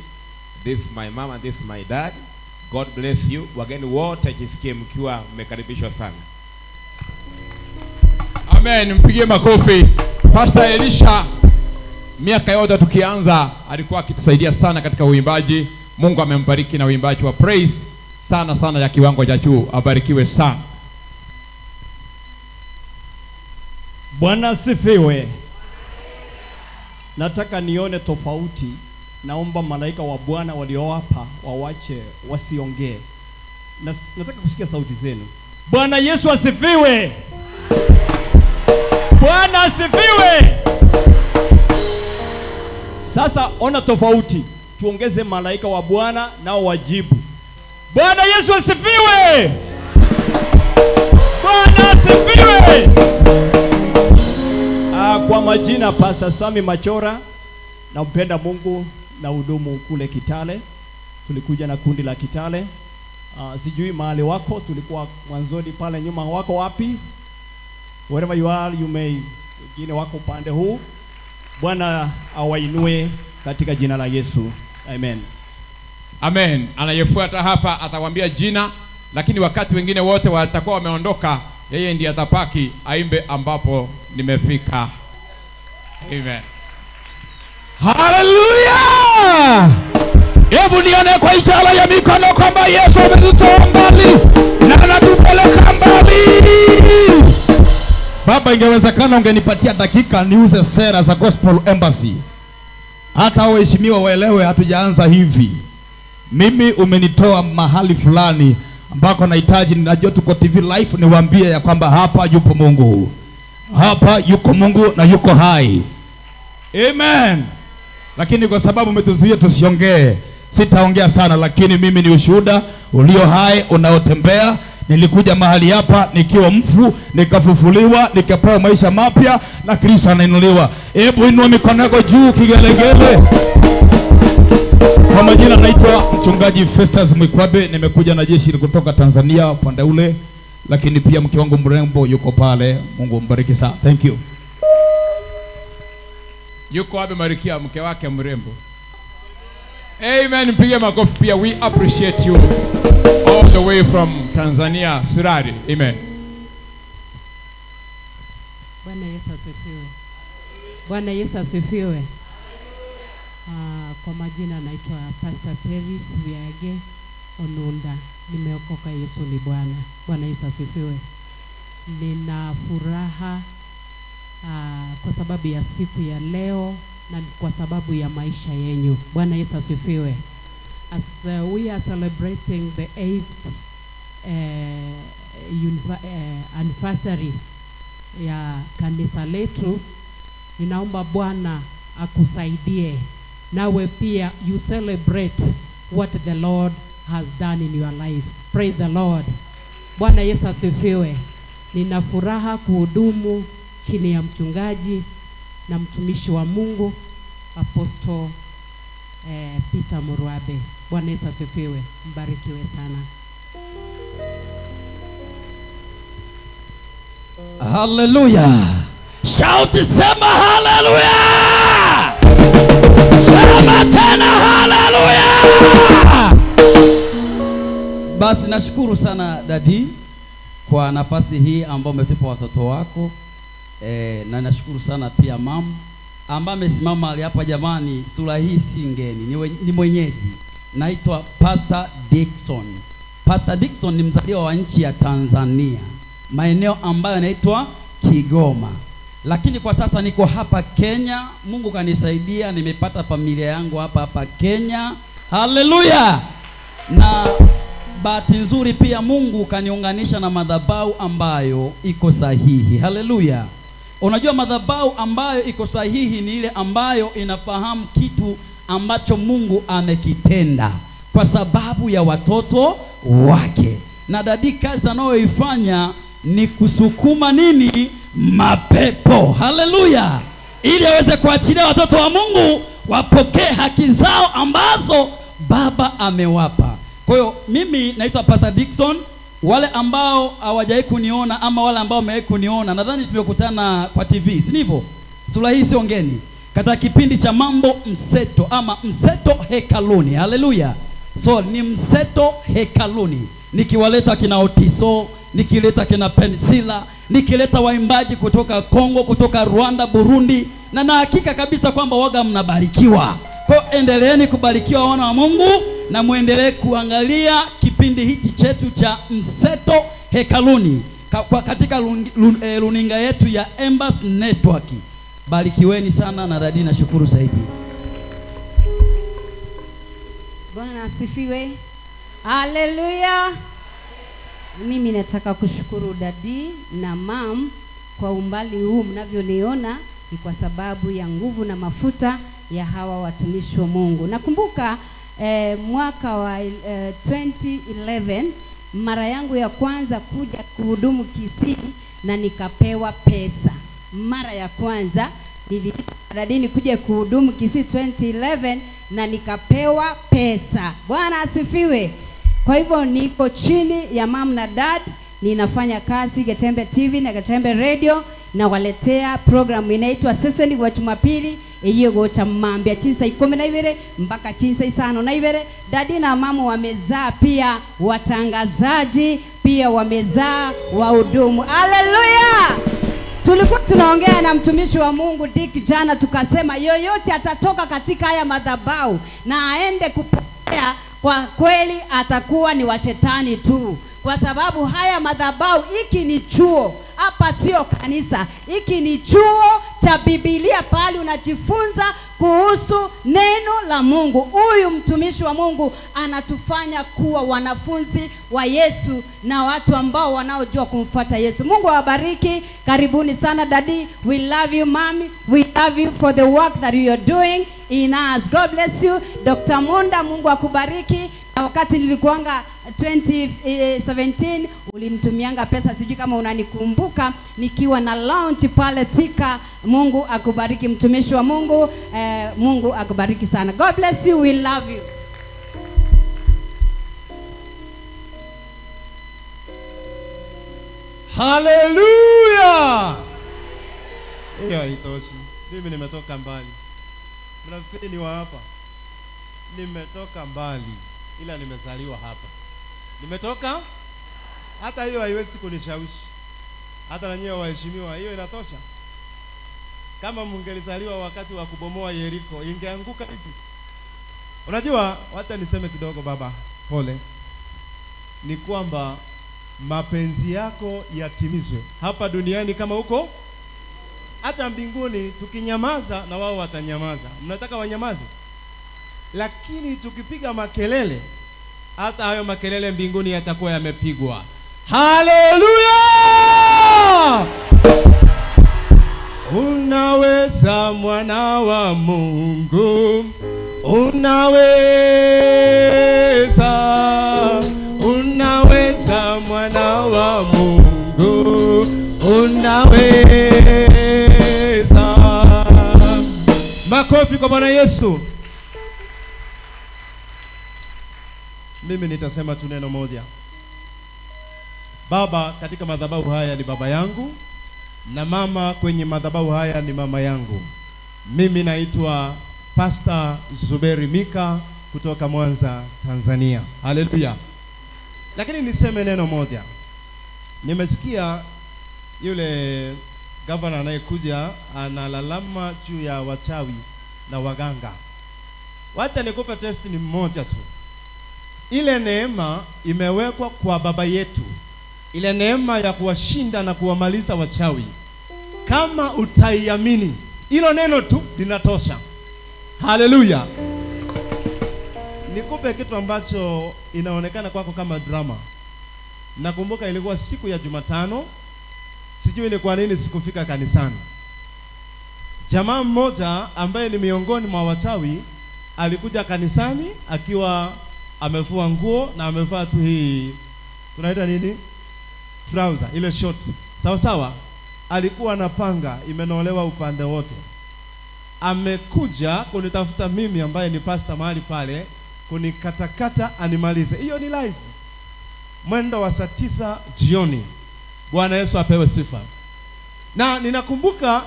S16: This is my mom and this is my dad. God bless you. Wageni wote jisikie mkiwa mmekaribishwa sana.
S9: Amen. Mpigie makofi. Pastor Elisha miaka yote tukianza alikuwa akitusaidia sana katika uimbaji. Mungu amembariki na uimbaji wa praise sana sana ya kiwango cha juu. Abarikiwe sana.
S12: Bwana asifiwe. Nataka nione tofauti. Naomba malaika wa Bwana waliowapa wawache wasiongee. Nataka kusikia sauti zenu. Bwana Yesu asifiwe. Bwana asifiwe. Sasa ona tofauti. Tuongeze malaika wa Bwana nao wajibu. Bwana Yesu asifiwe. Bwana asifiwe. Kwa majina Pastor Sami Machora, nampenda Mungu na hudumu kule Kitale. Tulikuja na kundi la Kitale. Sijui mahali wako, tulikuwa mwanzoni pale nyuma, wako wapi? Wherever you are, you may, wengine wako upande huu. Bwana awainue katika jina la Yesu. Amen.
S9: Amen. Anayefuata hapa atawaambia jina, lakini wakati wengine wote watakuwa wameondoka, yeye ndiye atapaki aimbe ambapo nimefika. Amen.
S6: Hallelujah! Hebu nione kwa ishara ya mikono kwamba Yesu ametutoa mbali na anatupeleka mbali.
S1: Baba, ingewezekana ungenipatia dakika niuze sera za Gospel Embassy. Hata waheshimiwa waelewe hatujaanza hivi. Mimi umenitoa mahali fulani ambako nahitaji, ninajua tuko TV live, niwaambie ya kwamba hapa yupo Mungu. Hapa yuko Mungu na yuko hai. Amen.
S14: Lakini kwa sababu umetuzuia tusiongee, sitaongea sana, lakini mimi ni ushuhuda ulio hai unaotembea. Nilikuja mahali hapa nikiwa mfu, nikafufuliwa, nikapewa maisha mapya na Kristo anainuliwa. Hebu inua mikono yako juu kigelegele. Kwa majina naitwa Mchungaji Festus Mwikwabe, nimekuja na jeshi kutoka Tanzania upande ule, lakini pia mke wangu mrembo yuko pale. Mungu ambariki sana. Thank you.
S9: Yuko wapi Marikia, mke wake mrembo? Amen, mpige makofi pia. We appreciate you all the way from Tanzania, Sirari. Amen.
S26: Bwana Yesu asifiwe. Bwana Yesu asifiwe. Kwa majina naitwa Pastor Peris Viage Onunda. Nimeokoka, Yesu ni Bwana. Bwana Yesu asifiwe. Nina furaha kwa sababu ya siku ya leo na kwa sababu ya maisha yenyu. Bwana Yesu asifiwe. As we are celebrating the 8th anniversary ya kanisa letu, ninaomba Bwana akusaidie nawe pia you celebrate what the Lord has done in your life. Praise the Lord. Bwana Yesu asifiwe. Nina furaha kuhudumu chini ya mchungaji na mtumishi wa Mungu Apostle Peter Murwabe. Bwana Yesu asifiwe. Mbarikiwe sana.
S12: Hallelujah. Shout, sema hallelujah. Sema tena hallelujah. Basi nashukuru sana dadi kwa nafasi hii ambayo umetupa watoto wako. Na nashukuru sana pia mam ambaye amesimama mahali hapa. Jamani, sura hii si ngeni, ni mwenyeji. Naitwa Pastor Dickson. Pastor Dickson ni mzaliwa wa nchi ya Tanzania, maeneo ambayo yanaitwa Kigoma. Lakini kwa sasa niko hapa Kenya. Mungu kanisaidia, nimepata familia yangu hapa Kenya. Hallelujah. Na bahati nzuri pia Mungu kaniunganisha na madhabahu ambayo iko sahihi. Hallelujah. Unajua madhabahu ambayo iko sahihi ni ile ambayo inafahamu kitu ambacho Mungu amekitenda kwa sababu ya watoto wake. Na dadi kazi anayoifanya ni kusukuma nini? Mapepo. Hallelujah. Ili aweze kuachilia watoto wa Mungu wapokee haki zao ambazo Baba amewapa. Kwa hiyo mimi naitwa Pastor Dickson. Wale ambao hawajawahi kuniona ama wale ambao wamewahi kuniona, nadhani tumekutana kwa TV, si ndivyo? Sura hii sio ngeni. Katika kipindi cha mambo mseto ama mseto hekaluni. Hallelujah. So ni mseto hekaluni. Nikiwaleta kina Otiso, nikileta kina Pensila, nikileta waimbaji kutoka Kongo, kutoka Rwanda, Burundi, na hakika kabisa kwamba waga mnabarikiwa. Kwa endeleeni kubarikiwa wana wa Mungu, na muendelee kuangalia kipindi hiki chetu cha mseto hekaluni katika runinga yetu ya Embassy Network. Barikiweni sana na dadi, nashukuru zaidi.
S17: Bwana asifiwe. Haleluya. Mimi nataka kushukuru dadi na mam kwa umbali huu mnavyoniona ni kwa sababu ya nguvu na mafuta ya hawa watumishi wa Mungu. Nakumbuka mwaka wa 2011 mara yangu ya kwanza kuja kuhudumu Kisii na nikapewa pesa. Mara ya kwanza nilidadini kuja kuhudumu Kisii 2011 na nikapewa pesa. Bwana asifiwe. Kwa hivyo niko chini ya mam na dad, ninafanya kazi Getembe TV na Getembe Radio, na waletea program inaitwa Seseni wa Jumapili eyigo cha mambia chinsa 12 mpaka chinsa 52. Dadi na mama wamezaa pia watangazaji, pia wamezaa wahudumu. Haleluya! Tulikuwa tunaongea na mtumishi wa Mungu Dick jana, tukasema yoyote atatoka katika haya madhabahu na aende kupokea, kwa kweli atakuwa ni wa shetani tu. Kwa sababu haya madhabahu, hiki ni chuo Hapa sio kanisa, hiki ni chuo cha Biblia, pahali unajifunza kuhusu neno la Mungu. Huyu mtumishi wa Mungu anatufanya kuwa wanafunzi wa Yesu na watu ambao wanaojua kumfuata Yesu. Mungu awabariki. Karibuni sana daddy. We love you mommy. We love you for the work that you are doing in us. God bless you. Dr. Munda, Mungu akubariki. Na wakati nilikuanga 2017 ulinitumianga pesa, sijui kama unanikumbuka, nikiwa na launch pale Thika. Mungu akubariki mtumishi wa Mungu. Mungu akubariki sana. God bless you. We love you.
S20: Hallelujah. Hiyo haitoshi. Mimi nimetoka mbali. Mnafikiri ni wa hapa? Nimetoka mbali, ila nimezaliwa hapa. Nimetoka? Hata hiyo haiwezi kunishawishi. Hata na nyewe waheshimiwa, hiyo inatosha. Kama mungelizaliwa wakati wa kubomoa Yeriko, ingeanguka hivi. Unajua, wacha niseme kidogo baba, pole. Ni kwamba mapenzi yako yatimizwe hapa duniani kama huko hata mbinguni. Tukinyamaza na wao watanyamaza. Mnataka wanyamaze? Lakini tukipiga makelele, hata hayo makelele mbinguni yatakuwa yamepigwa. Haleluya! Unaweza mwana wa Mungu, unaweza, unaweza mwana wa Mungu, unaweza. Makofi kwa Bwana Yesu. Mimi nitasema tu neno moja. Baba katika madhabahu haya ni baba yangu, na mama kwenye madhabahu haya ni mama yangu. Mimi naitwa Pastor Zuberi Mika kutoka Mwanza, Tanzania. Haleluya. Lakini niseme neno moja. Nimesikia yule governor anayekuja analalama juu ya wachawi na waganga. Wacha nikupe test ni mmoja tu. Ile neema imewekwa kwa baba yetu, ile neema ya kuwashinda na kuwamaliza wachawi. Kama utaiamini, hilo neno tu linatosha. Haleluya. Nikupe kitu ambacho inaonekana kwako kama drama. Nakumbuka ilikuwa siku ya Jumatano, sijui ni kwa nini sikufika kanisani. Jamaa mmoja ambaye ni miongoni mwa wachawi alikuja kanisani akiwa amevua nguo na amevaa tu hii tunaita nini? Trouser, ile short. Sawa sawa. Alikuwa na panga imenolewa upande wote. Amekuja kunitafuta mimi ambaye ni pastor mahali pale, kunikatakata animalize. Hiyo ni live. Mwendo wa saa 9 jioni. Bwana Yesu apewe sifa. Na ninakumbuka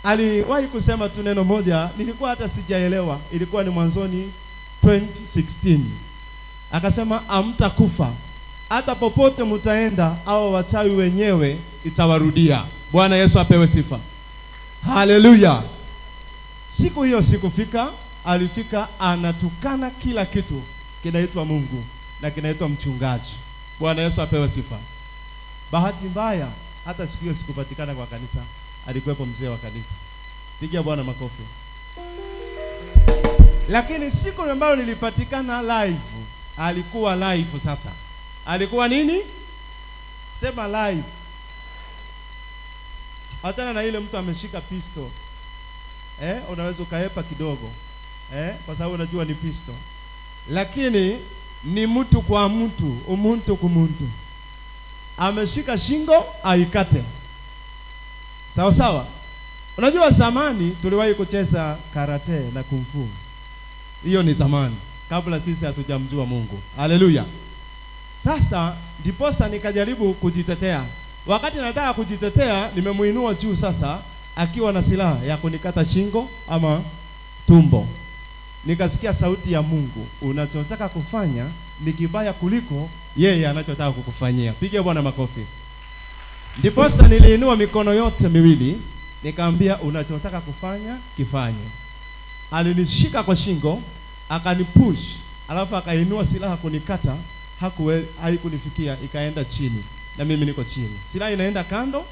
S20: aliwahi kusema tu neno moja, nilikuwa hata sijaelewa. Ilikuwa ni mwanzoni 2016. Akasema hamtakufa. Hata popote mtaenda, au wachawi wenyewe itawarudia. Bwana Yesu apewe sifa. Haleluya. Siku hiyo sikufika, alifika anatukana kila kitu kinaitwa Mungu na kinaitwa mchungaji. Bwana Yesu apewe sifa. Bahati mbaya hata siku hiyo sikupatikana kwa kanisa, alikuwepo mzee wa kanisa. Pigia Bwana makofi. Lakini siku ambayo nilipatikana live, alikuwa live sasa. Alikuwa nini? Sema live. Hata na ile mtu ameshika pistol. Unaweza ukaepa kidogo. Kwa sababu unajua ni pistol. Lakini ni mtu kwa mtu, umuntu kumuntu. Ameshika shingo aikate. Sawa sawa. Unajua zamani tuliwahi kucheza karate na kung fu. Hiyo ni zamani, kabla sisi hatujamjua Mungu. Haleluya. Sasa ndiposa nikajaribu kujitetea. Wakati nataka kujitetea, nimemuinua juu sasa akiwa na silaha ya kunikata shingo ama tumbo. Nikasikia sauti ya Mungu, unachotaka kufanya ni kibaya kuliko yeye anachotaka kukufanyia. Piga Bwana makofi. Ndiposa niliinua mikono yote miwili, nikamwambia unachotaka kufanya kifanye. Alinishika kwa shingo, akanipush, alafu akainua silaha kunikata, haikunifikia, ikaenda chini.
S3: na mimi niko chini. Silaha inaenda kando,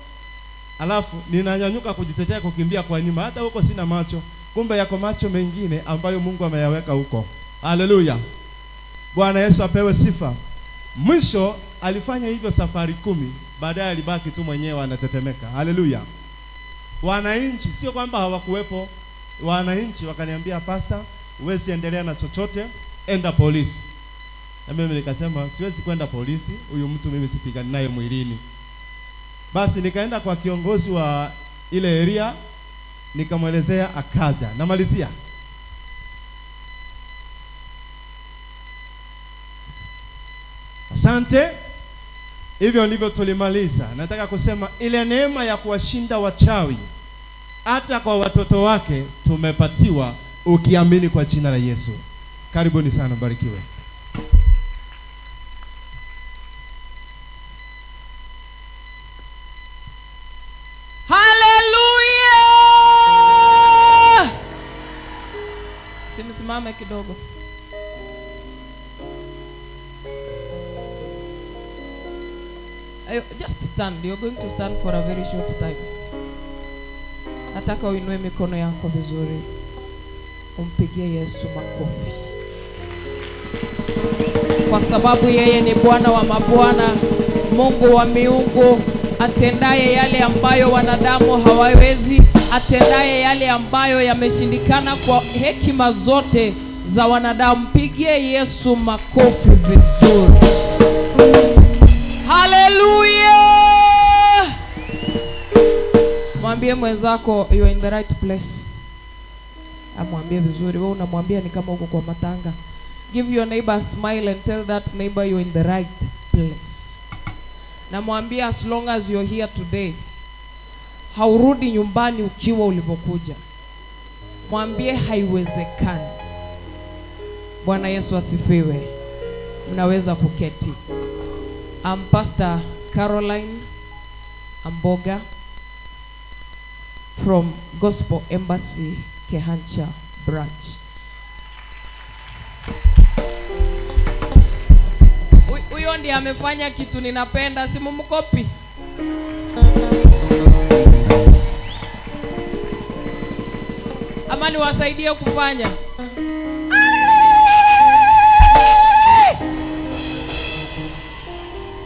S3: alafu ninanyanyuka kujitetea kukimbia kwa nyuma. Hata huko sina macho. Kumbe yako macho mengine ambayo Mungu ameyaweka huko. Haleluya. Bwana Yesu apewe sifa. Mwisho alifanya hivyo safari 10, baadaye alibaki tu mwenyewe anatetemeka. Haleluya. Wananchi sio kwamba hawakuwepo, wananchi wakaniambia, pastor, huwezi endelea na chochote, enda polisi. Na mimi nikasema siwezi kwenda polisi, huyu mtu mimi sipigani naye mwilini. Basi nikaenda kwa kiongozi wa ile area, nikamwelezea, akaja. Namalizia. Asante. Hivyo ndivyo tulimaliza. Nataka kusema ile neema ya kuwashinda wachawi hata kwa watoto wake tumepatiwa ukiamini kwa jina la Yesu. Karibuni sana, barikiwe.
S7: Hallelujah! Simsimame kidogo. Just stand. You're going to stand for a very short time. Nataka uinue mikono yako vizuri. Umpigie Yesu makofi. Kwa sababu yeye ni Bwana wa mabwana, Mungu wa miungu, atendaye yale ambayo wanadamu hawawezi, atendaye yale ambayo yameshindikana kwa hekima zote za wanadamu. Pigie Yesu makofi vizuri. Hallelujah! Mwambie mwenzako you are in the right place. Amwambie vizuri. Wewe unamwambia ni kama uko kwa matanga. Give your neighbor a smile and tell that neighbor you are in the right place. Na mwambie as long as you're here today, haurudi nyumbani ukiwa ulipokuja. Mwambie haiwezekani. Bwana Yesu asifiwe. Mnaweza kuketi. I'm Pastor Caroline Amboga from Gospel Embassy Kehancha branch. Huyo ndiye amefanya kitu ninapenda, simumkopi. Ama niwasaidie kufanya.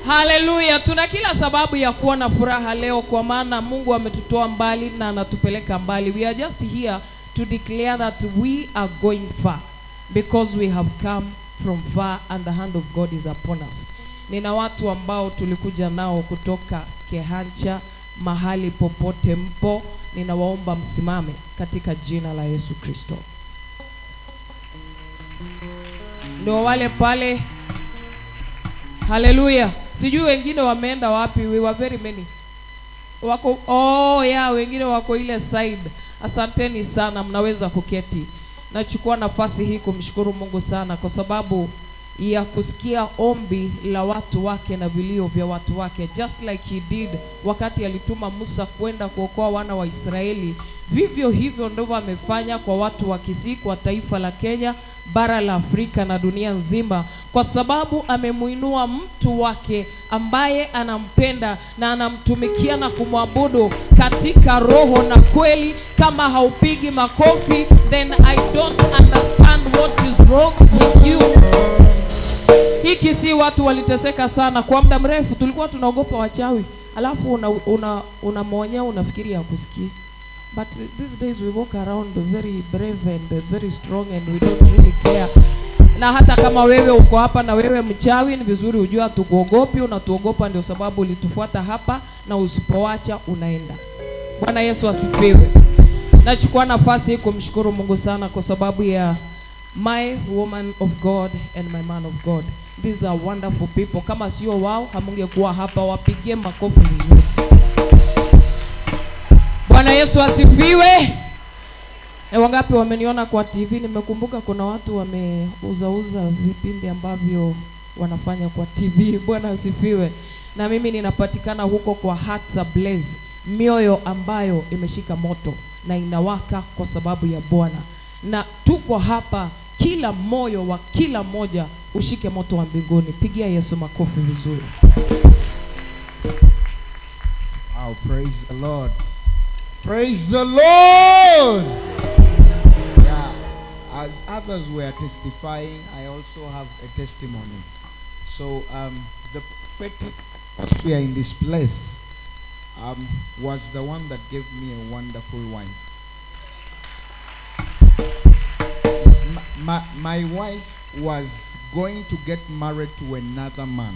S7: Haleluya, tuna kila sababu ya kuwa na furaha leo kwa maana Mungu ametutoa mbali na anatupeleka mbali. We are just here to declare that we are going far because we have come from far and the hand of God is upon us. Nina watu ambao tulikuja nao kutoka Kehancha, mahali popote mpo, ninawaomba msimame katika jina la Yesu Kristo. Ndio wale pale. Haleluya. Sijui wengine wameenda wapi, we were very many. Wako, oh yeah, wengine wako ile side. Asanteni sana, mnaweza kuketi. Nachukua nafasi hii kumshukuru Mungu sana kwa sababu ya kusikia ombi la watu wake na vilio vya watu wake. Just like he did wakati alituma Musa kwenda kuokoa wana wa Israeli, vivyo hivyo ndivyo amefanya kwa watu wa Kisii, kwa taifa la Kenya, bara la Afrika na dunia nzima, kwa sababu amemuinua mtu wake ambaye anampenda na anamtumikia na kumwabudu katika roho na kweli. Kama haupigi makofi, then I don't understand what is wrong with you. Hiki si watu waliteseka sana kwa muda mrefu, tulikuwa tunaogopa wachawi, alafu unamwonya unafikiria hakusikii. But these days we walk around very brave and very strong and we don't really care. Na hata kama wewe uko hapa na wewe mchawi, ni vizuri ujue hatukuogopi, unatuogopa ndio sababu ulitufuata hapa, na usipoacha unaenda. Bwana Yesu asifiwe. Nachukua nafasi hii kumshukuru Mungu sana kwa sababu ya my woman of God and my man of God. These are wonderful people. Kama sio wao hamungekuwa hapa. Wapigie makofi vizuri. Bwana Yesu asifiwe. Na wangapi wameniona kwa TV? Nimekumbuka kuna watu wameuzauza vipindi ambavyo wanafanya kwa TV. Bwana asifiwe. Na mimi ninapatikana huko kwa Hearts Ablaze, mioyo ambayo imeshika moto na inawaka kwa sababu ya Bwana. Na tuko hapa, kila moyo wa kila moja ushike moto wa mbinguni. Pigia Yesu makofi vizuri.
S4: Wow, praise the Lord. Praise the Lord. Yeah, as others were testifying, I also have a testimony. So the prophetic atmosphere in this place was the one that gave me a wonderful wife. My wife was going to get married to another man.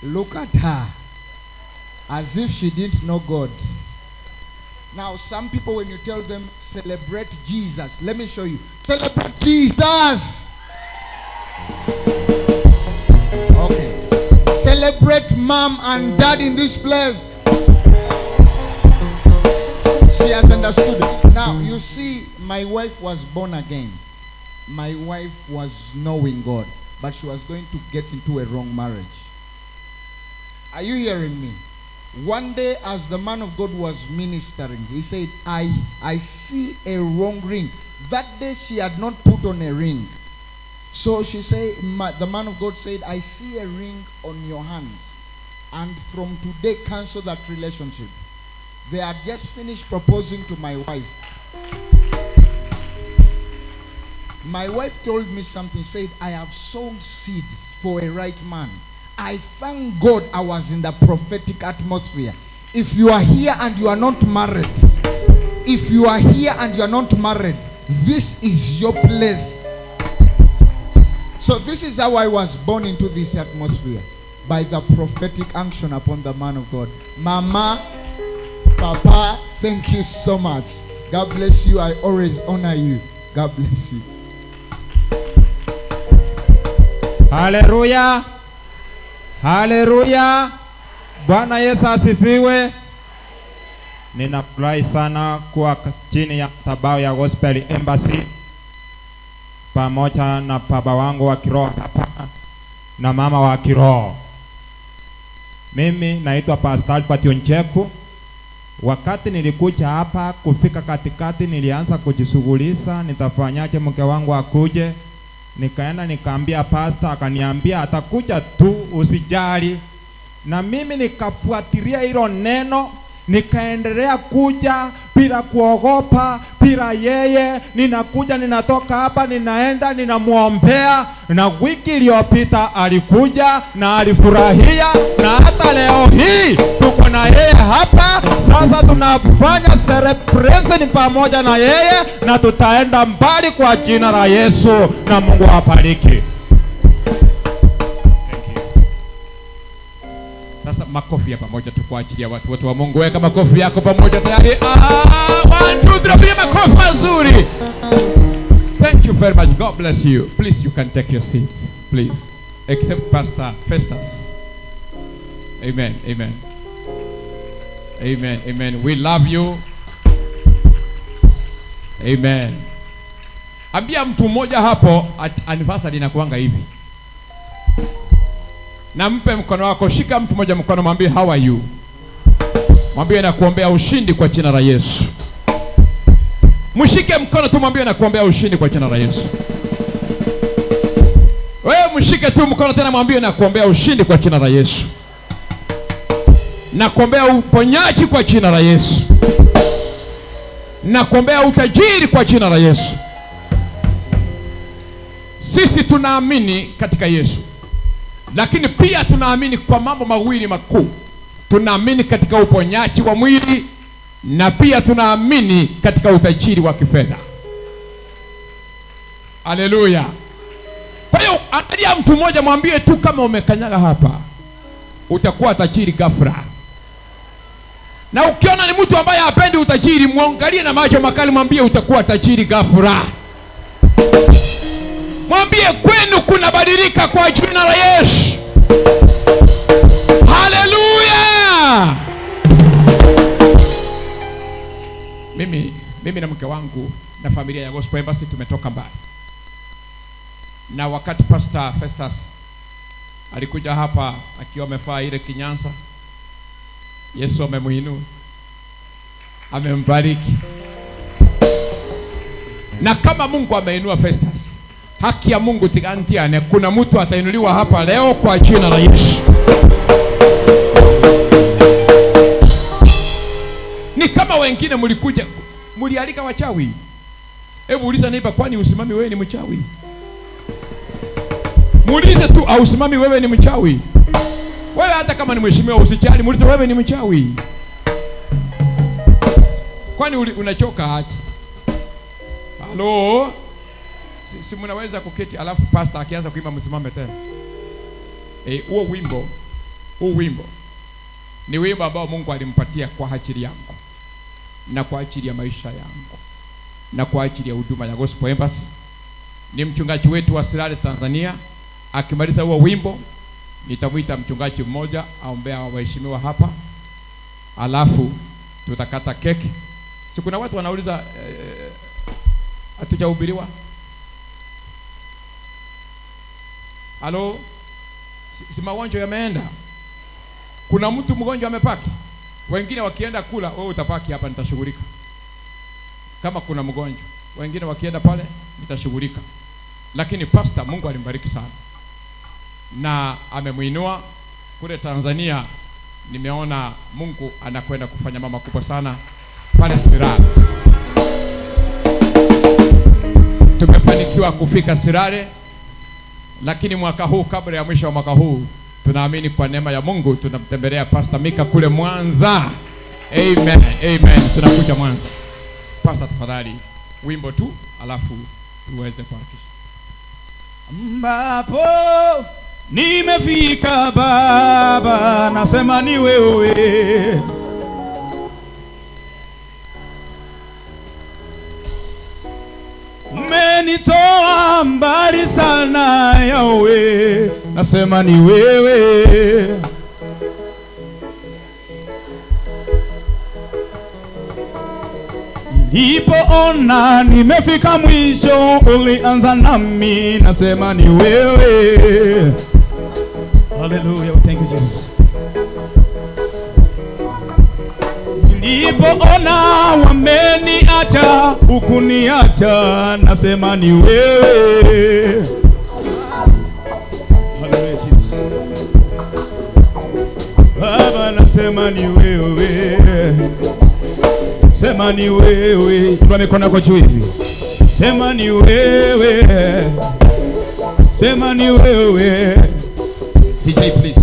S4: Look at her, as if she didn't know God. Now, some people, when you tell them, celebrate Jesus, let me show you. Celebrate Jesus! Okay. Celebrate mom and dad in this place. She has understood it. Now, you see, my wife was born again. My wife was knowing God, but she was going to get into a wrong marriage. Are you hearing me? One day, as the man of God was ministering, he said, I see a wrong ring. That day, she had not put on a ring. So she said, the man of God said, I see a ring on your hand. And from today, cancel that relationship. They had just finished proposing to my wife. My wife told me something, said, I have sown seeds for a right man. I thank God I was in the prophetic atmosphere. If you are here and you are not married, if you are here and you are not married, this is your place. So this is how I was born into this atmosphere, by the prophetic unction upon the man of God. Mama, Papa, thank you so much. God bless you. I always honor you. God bless you.
S5: Hallelujah. Haleluya. Bwana Yesu asifiwe. Ninafurahi sana kuwa chini ya madhabahu ya Gospel Embassy pamoja na baba wangu wa kiroho hapa na mama wa kiroho. Mimi naitwa Pastor Albert Oncheku. Wakati nilikuja hapa kufika katikati, nilianza kujishughulisha nitafanyaje mke wangu akuje. Nikaenda nikaambia pastor, akaniambia atakuja tu, usijali. Na mimi nikafuatilia hilo neno, nikaendelea kuja bila kuogopa, bila yeye. Ninakuja, ninatoka hapa, ninaenda, ninamuombea. Na wiki iliyopita alikuja na alifurahia, na hata leo hii tuko na yeye hapa. Sasa tunafanya celebration pamoja na yeye, na tutaenda mbali kwa jina la Yesu, na Mungu awabariki.
S9: Sasa makofi ya pamoja tu kwa ajili ya watu wote wa Mungu. Weka makofi yako pamoja tayari. 1 2 3, piga makofi mazuri. Thank you very much. God bless you. Please, you can take your seats, please. Except Pastor Festus. Amen. Amen. Amen. Amen. We love you. Amen. Ambia mtu mmoja hapo at anniversary inakuanga hivi. Na mpe mkono wako, shika mtu mmoja mkono, mwambie how are you? Mwambie nakuombea ushindi kwa jina la Yesu. Mshike mkono tu, mwambie nakuombea ushindi kwa jina la Yesu. Wewe mshike tu mkono tena, mwambie nakuombea ushindi kwa jina la Yesu. Nakuombea uponyaji kwa jina la Yesu. Nakuombea utajiri kwa jina la Yesu. Sisi tunaamini katika Yesu. Lakini pia tunaamini kwa mambo mawili makuu. Tunaamini katika uponyaji wa mwili, na pia tunaamini katika utajiri wa kifedha. Haleluya. Kwa hiyo angalia mtu mmoja, mwambie tu kama umekanyaga hapa utakuwa tajiri ghafla. Na ukiona ni mtu ambaye hapendi utajiri, muangalie na macho makali, mwambie utakuwa tajiri ghafla. Mwambie kwenu kunabadilika kwa jina la Yesu. Haleluya. Mimi na mke wangu na familia ya Gospel Embassy tumetoka mbali. Na wakati Pastor Festus alikuja hapa akiwa amevaa ile kinyansa, Yesu amemuinua, amembariki. Na kama Mungu ameinua Festus, haki ya Mungu tigantiane, kuna mtu atainuliwa hapa leo kwa jina la Yesu. Hawa wengine mlikuja, mlialika wachawi. Hebu uliza neighbor, kwani usimami wewe ni mchawi? Muulize tu, ausimami wewe ni mchawi? Wewe hata kama ni mheshimiwa usijali, muulize wewe ni mchawi. Kwani unachoka aje? Halo? Si mnaweza kuketi alafu pastor akianza kuimba msimame tena. Huo wimbo ni wimbo ambao Mungu alimpatia kwa ajili yangu na kwa ajili ya maisha yangu na kwa ajili ya huduma ya Gospel Embassy. Ni mchungaji wetu wa Sirare Tanzania. Akimaliza huo wimbo nitamuita mchungaji mmoja aombea waheshimiwa hapa, alafu tutakata keki. Si kuna watu wanauliza hatujahubiriwa? Halo? Si magonjwa yameenda? Kuna mtu mgonjwa amepaki? Wengine wakienda kula, wewe utapaki hapa, nitashughulika. Kama kuna mgonjwa, wengine wakienda pale, nitashughulika. Lakini pastor, Mungu alimbariki sana na amemuinua kule Tanzania. Nimeona Mungu anakwenda kufanya mama kubwa sana pale Sirare. Tumefanikiwa kufika Sirare, lakini mwaka huu, kabla ya mwisho wa mwaka huu, tunaamini kwa neema ya Mungu tunamtembelea Pastor Mika kule Mwanza. Amen, amen. Tunakuja Mwanza. Pastor, tafadhali wimbo tu alafu tuweze kuhakikisha.
S14: Ambapo nimefika Baba, nasema ni wewe. Umenitoa mbali sana Yahweh, nasema ni wewe. Nilipoona nimefika mwisho, ulianza nami, nasema ni wewe. Hallelujah, thank you Jesus. Nilipoona wameniacha, hukuniacha, nasema ni wewe. Hallelujah Jesus. Baba, nasema ni wewe. Sema ni wewe. Inua mikono yako juu hivi. Sema ni wewe. Sema ni wewe. DJ please,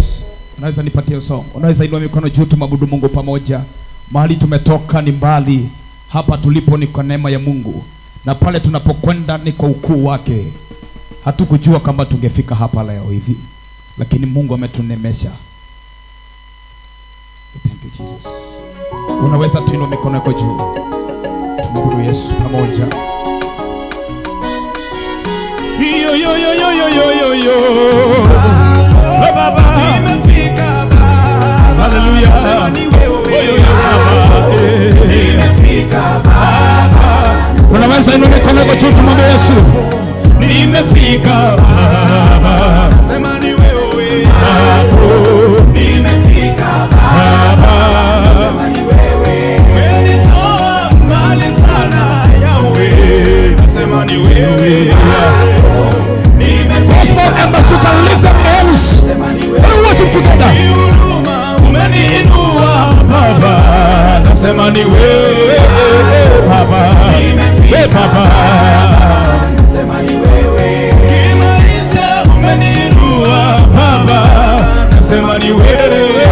S14: unaweza nipatie song? Unaweza inua mikono juu tumwabudu Mungu pamoja. Mahali tumetoka ni mbali, hapa tulipo ni kwa neema ya Mungu, na pale tunapokwenda ni kwa ukuu wake. Hatukujua kama tungefika hapa leo hivi, lakini Mungu ametunemesha. Thank you Jesus. Unaweza tuinue mikono yako juu, tumwabudu Yesu pamoja. Yo yo yo yo yo yo yo yo. Baba, nimefika Baba. Hallelujah. Sema ni wewe. Nimefika Baba. Unaweza inua mikono yako juu tumwambie Yesu, nimefika Baba. Sema ni wewe. Nimefika Baba. Sema ni wewe. Umenitoa mbali sana Yahweh, nasema ni wewe.
S6: Gospel Embassy can lift up hands and worship together.
S14: Umeniinua Baba, nasema ni wewe Baba. We Baba, nasema ni wewe. Kimaisha umeniinua Baba, nasema ni wewe.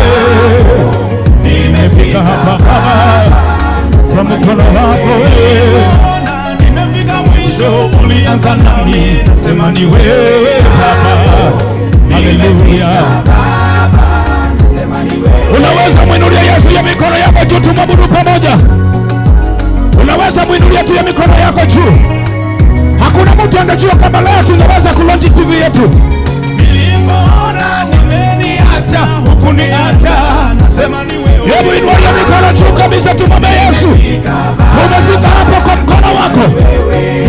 S14: Nimefika hapa Baba kwa mkono wako wewe. Nimefika mwisho, ulianza nami, nasema ni wewe Baba. Hallelujah.
S6: Unaweza mwinulia Yesu ya mikono yako juu tumwabudu pamoja. Unaweza mwinulia tu ya mikono yako juu. Hakuna mtu angejua kama leo tunaweza kulonji TV yetu.
S14: Nilipoona nimeniacha, hukuniacha, nasema ni wewe.
S6: Hebu inua ya mikono juu kabisa tumwambie Yesu, umefika hapo kwa mkono wako.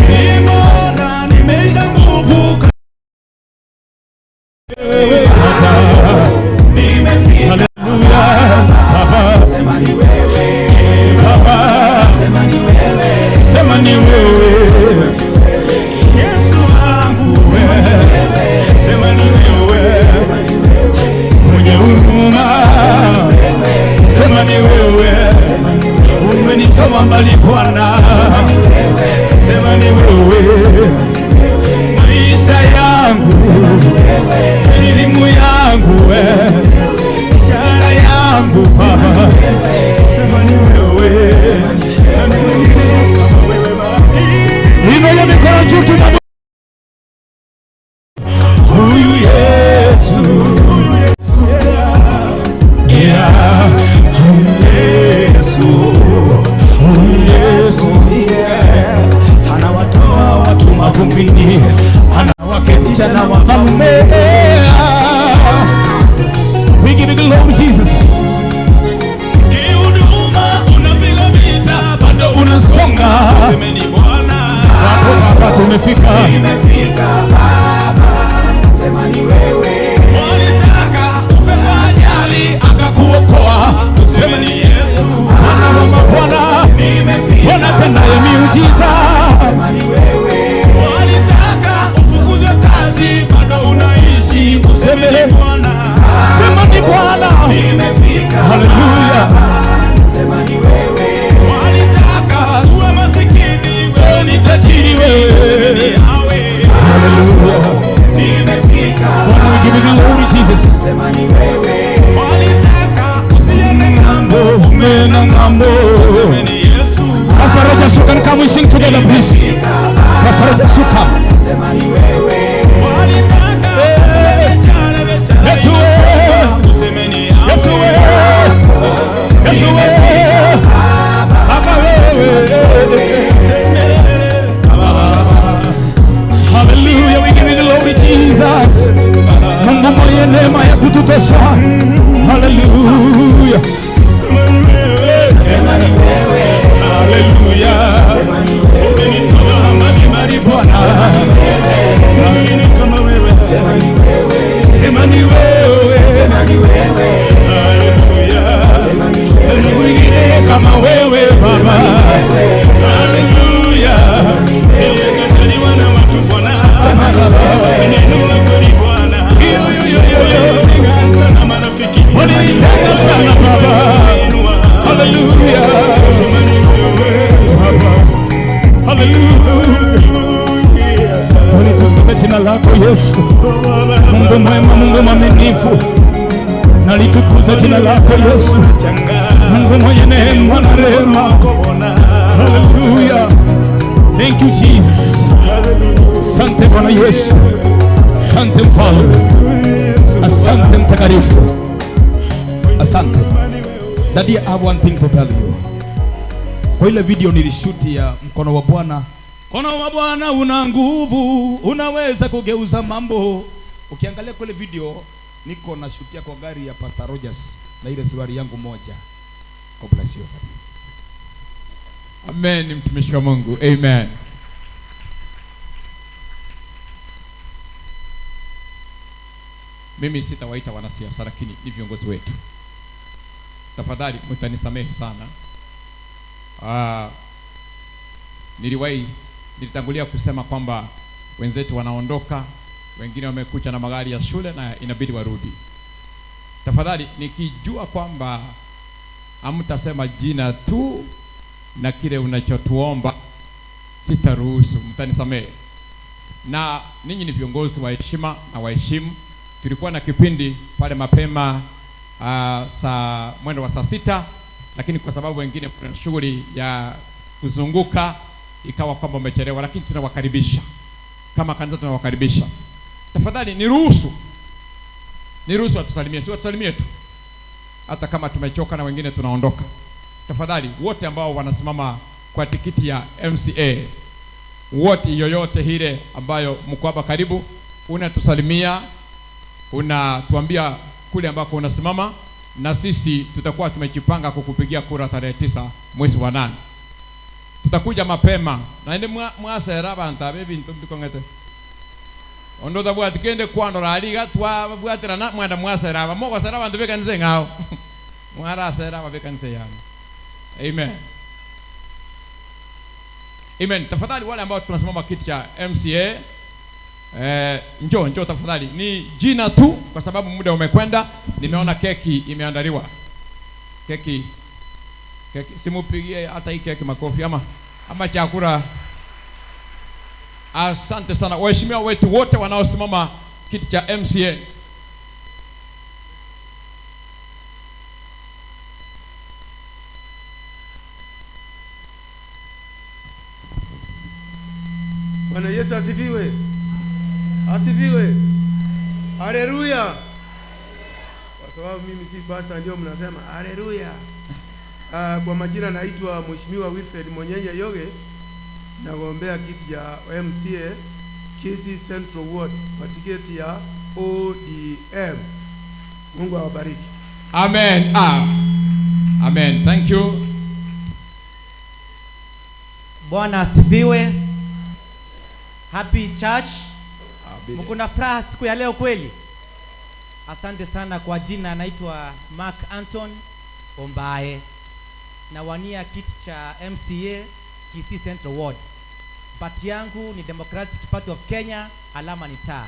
S14: Nilipoona nimeisha nguvu. Hallelujah. Sema ni wewe Baba, sema ni wewe, sema ni wewe Yesu wangu, sema ni wewe mwenye huruma, sema ni wewe, umenitoa Tumefika,
S8: nimefika Baba, sema ni wewe. Walitaka ufe kwa ajali akakuokoa, tuseme ni Yesu.
S14: Bwana wa mabwana,
S8: nimefika
S14: Bwana tendaye miujiza,
S8: sema ni wewe. Walitaka ufukuzwe kazi, bado unaishi, tuseme ni Bwana.
S14: Sema ni Bwana,
S8: nimefika.
S14: Haleluya,
S8: sema ni wewe. Walitaka uwe masikini, wewe ni tajiri, wewe ni awe.
S14: Haleluya,
S8: nimefika.
S14: Bwana, we give you glory, Jesus.
S8: Sema ni wewe. Walitaka usiende ng'ambo,
S14: umeenda ng'ambo,
S8: sema ni Yesu.
S14: Pastor Roger, you can come, we sing together, please. Pastor Roger, you come.
S8: Sema ni wewe. Walitaka
S14: Yesu wewe,
S8: useme ni
S14: Yesu wewe, Yesu wewe, Baba wewe. Hallelujah, we give you glory, Jesus. Mungu mwenye neema ya kututosha. Hallelujah.
S8: Sema ni wewe.
S14: Hallelujah.
S8: Sema ni wewe.
S14: Umenitoa mbali mbali Bwana.
S8: Sema ni wewe.
S14: Mimi ni kama wewe.
S8: Sema ni wewe.
S14: Sema ni wewe.
S8: Sema ni wewe.
S14: Hallelujah.
S8: Sema ni wewe.
S14: Ni mwingine kama wewe Baba. Hallelujah. Nilikataliwa na watu Bwana.
S8: Sema ni wewe.
S14: Neno la kweli Bwana. Yo.
S8: Sana marafiki.
S14: Walinitaka sana Baba. Hallelujah. Sema ni wewe Baba. Hallelujah. Nalitukuza jina lako Yesu. Mungu mwema, Mungu mwaminifu. Nalitukuza jina lako Yesu. Mungu mwenye neema na rehema. Hallelujah. Thank you Jesus. Asante Bwana Yesu. Asante Mfalme. Asante Mtakatifu. Asante. Daddy, I have one thing to tell you. Kwa ile video nilishuti ya mkono wa Bwana, mkono wa Bwana una nguvu, unaweza kugeuza mambo. Ukiangalia kwa ile video niko nashutia kwa gari ya Pastor Rogers na ile suruali yangu moja. God bless you.
S9: Amen, mtumishi wa Mungu. Amen. Mimi sitawaita wanasiasa, lakini ni viongozi wetu. Tafadhali mtanisamehe sana. Nilitangulia kusema kwamba wenzetu wanaondoka, wengine wamekuja na magari ya shule na inabidi warudi. Tafadhali nikijua kwamba hamtasema jina tu na kile unachotuomba, sitaruhusu, mtanisamehe. Na ninyi ni viongozi wa heshima na waheshimu. Tulikuwa na kipindi pale mapema saa mwendo wa saa 6, lakini kwa sababu wengine kuna shughuli ya kuzunguka ikawa kwamba umechelewa, lakini tunawakaribisha kama kanisa, tunawakaribisha. Tafadhali niruhusu watusalimie, si watusalimie tu, hata kama tumechoka na wengine tunaondoka. Tafadhali wote ambao wanasimama kwa tikiti ya MCA, wote yoyote ile ambayo mko hapa karibu, unatusalimia, unatuambia kule ambako unasimama, na sisi tutakuwa tumejipanga kukupigia kura tarehe 9 mwezi wa 8. Tutakuja mapema. Na ende mwasera abantu abe bintu bikongete. Ondoza bwati kende kwandora aliga twa bwatira na mwanda mwasera aba moko sera abantu bekanise ngao. Mwara sera aba bekanise yana. Amen. Amen. Tafadhali wale ambao tunasimama kiti cha MCA, njoo tafadhali. Ni jina tu kwa sababu muda umekwenda. Nimeona keki imeandaliwa. Keki simupigie hata hii keki makofi ama chakula. Asante sana waheshimiwa wetu wote wanaosimama kiti cha MCA.
S10: Bwana Yesu asifiwe. Asifiwe. Haleluya. Kwa sababu mimi si pastor ndio mnasema haleluya. Kwa majina naitwa Mheshimiwa Wilfred Monyenye Yoge, nagombea kiti cha MCA Kisii Central Ward kwa tiketi ya ODM. Mungu awabariki.
S9: Amen. Amen. Thank you.
S18: Bwana asifiwe. Happy Church. Mko na furaha siku ya leo kweli? Asante sana. Kwa jina naitwa Mark Anton Ombae. Nawania kiti cha MCA Kisii Central Ward. Party yangu ni Democratic Party of Kenya, alama ni taa.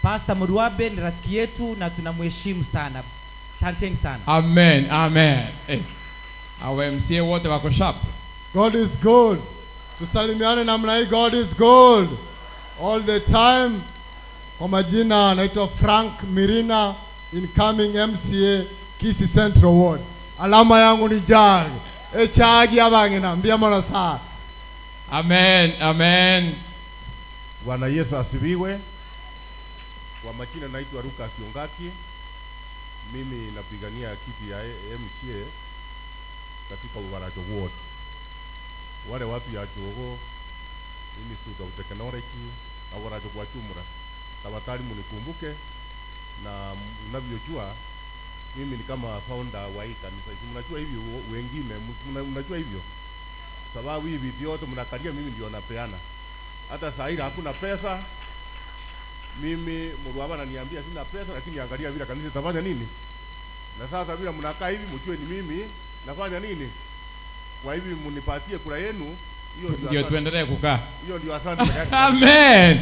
S18: Pastor Muruabe ni rafiki yetu na tunamheshimu sana. Asanteni sana.
S9: Amen, amen. Our MCA wote wako sharp.
S20: God is good. Tusalimiane namna hii, God is good all the time. Kwa majina naitwa Frank Mirina, incoming MCA Kisii Central Ward. Alama yangu ni jag. Echagi abangina mbia mono saa.
S9: Amen, amen.
S19: Bwana Yesu asifiwe. Kwa majina naitwa Lucas Yongaki. Mimi napigania kiti ya MCA katika Ubaracho Ward. Wale watu ya Jogo, Institute of Technology, na Ubaracho kwa jumla. Tafadhali mnikumbuke, na mnavyojua mimi ni kama founder wa hii kanisa. Mnajua hivyo wengine, mnajua hivyo. Sababu hivi vyote mnakalia mimi ndio napeana. Hata saa hii hakuna pesa. Mimi Muruaba ananiambia sina pesa, lakini angalia vile kanisa itafanya nini. Na sasa vile mnakaa hivi mjue ni mimi nafanya nini. Kwa hivi mnipatie kura yenu, hiyo
S9: ndio tuendelee kukaa.
S19: Hiyo ndio asante.
S9: Amen.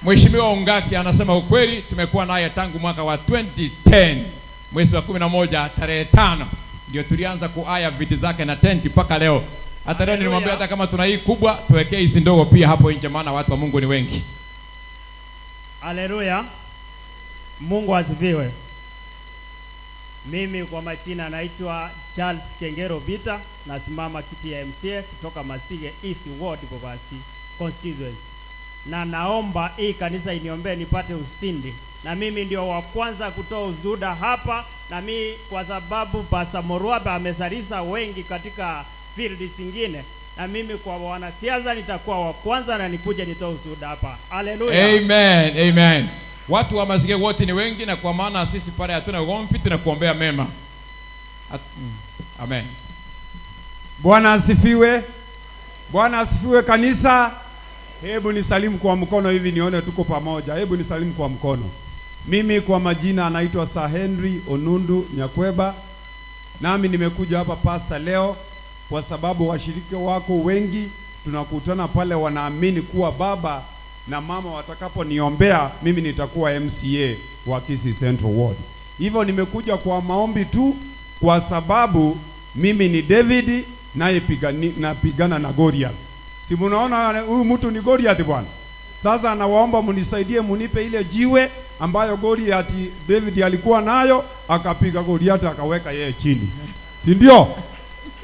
S9: Mheshimiwa Ongaki anasema ukweli, tumekuwa naye tangu mwaka wa 2010 mwezi wa 11 tarehe 5 ndio tulianza kuaya viti zake na tenti mpaka leo. Hata leo nilimwambia hata kama tuna hii kubwa tuwekee hizi ndogo pia hapo nje, maana watu wa Mungu ni wengi.
S20: Haleluya. Mungu asifiwe. Mimi kwa majina naitwa Charles Kengero Vita, nasimama kiti ya MCA kutoka Masige East Ward Bobasi constituency. Na naomba hii kanisa iniombee nipate ushindi. Na mimi ndio wa kwanza kutoa ushuhuda hapa, na mimi kwa sababu Pastor Muruabe amezalisha wengi katika field zingine, na mimi kwa wanasiasa nitakuwa wa kwanza na nikuje nitoe ushuhuda hapa. Haleluya.
S9: Amen, amen. Watu wa Masige wote ni wengi, na kwa maana sisi pale hatuna ugomvi, tunakuombea mema. Amen.
S25: Bwana asifiwe. Bwana asifiwe kanisa. Hebu nisalimu kwa mkono hivi nione tuko pamoja. Hebu nisalimu kwa mkono. Mimi kwa majina anaitwa Sir Henry Onundu Nyakweba. Nami nimekuja hapa pastor leo kwa sababu washiriki wako wengi tunakutana pale wanaamini kuwa baba na mama watakaponiombea mimi nitakuwa MCA wa Kisii Central Ward. Hivyo nimekuja kwa maombi tu kwa sababu mimi ni David naye napigana na Goliath. Si mnaona huyu mtu ni Goliath bwana. Sasa nawaomba mnisaidie munipe ile jiwe ambayo Goliath David alikuwa nayo, akapiga Goliath akaweka yeye chini. Si ndio?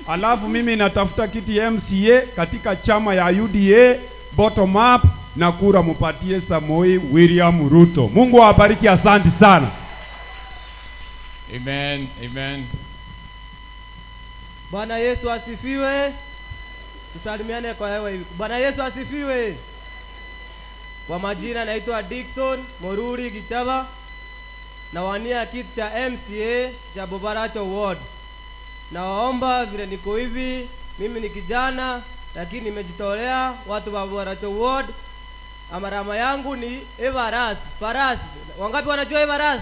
S25: Alafu mimi natafuta kiti MCA katika chama ya UDA bottom up, na kura mupatie Samoei William Ruto. Mungu awabariki, asante sana.
S9: Amen, amen.
S21: Bwana Yesu asifiwe. Tusalimiane kwa hewa hivi. Bwana Yesu asifiwe. Kwa majina naitwa Dickson Moruri Gichava, nawania kiti cha MCA cha Bobaracho Ward. Nawaomba vile niko hivi, mimi ni kijana lakini nimejitolea watu wa Bobaracho Ward. Amarama yangu ni Evaras, Faras. Wangapi wanajua Evaras?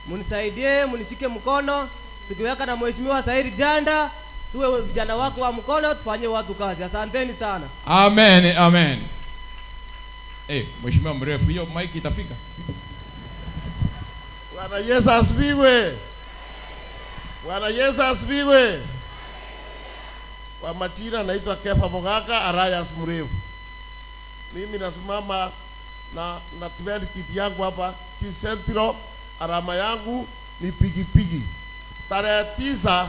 S21: Munisaidie, munishike mkono, tukiweka na Mheshimiwa Sairi Janda, tuwe vijana wako wa mkono, tufanye watu kazi. Asanteni sana.
S9: Amen, amen. Mheshimiwa mrefu, hiyo mic itafika.
S22: Bwana Yesu asifiwe. Bwana Yesu asifiwe. Kwa majina naitwa Kefa Mogaka Arayas mrefu. Mimi nasimama na natumia kiti yangu hapa Kisentro, alama yangu ni pigipigi. Tarehe 9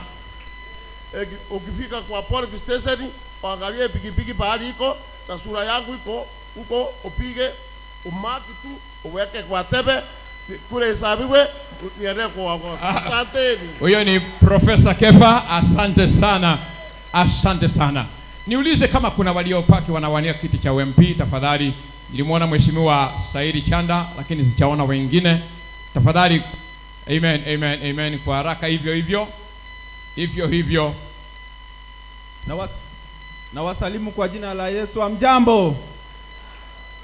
S22: ukifika kwa police station uangalie pigipigi pahali iko na sura yangu iko huko, upige umaki tu uweke kwa tebe kule isabiwe niende kwa. Asante.
S9: Huyo ni Professor Kefa, asante sana. Asante sana. Niulize kama kuna waliopaki wanawania kiti cha MP tafadhali. Nilimwona Mheshimiwa Saidi Chanda lakini sijaona wengine. Tafadhali. Amen, amen, amen. Kwa haraka hivyo hivyo. Hivyo hivyo.
S3: Na wasalimu kwa jina la Yesu. Amjambo.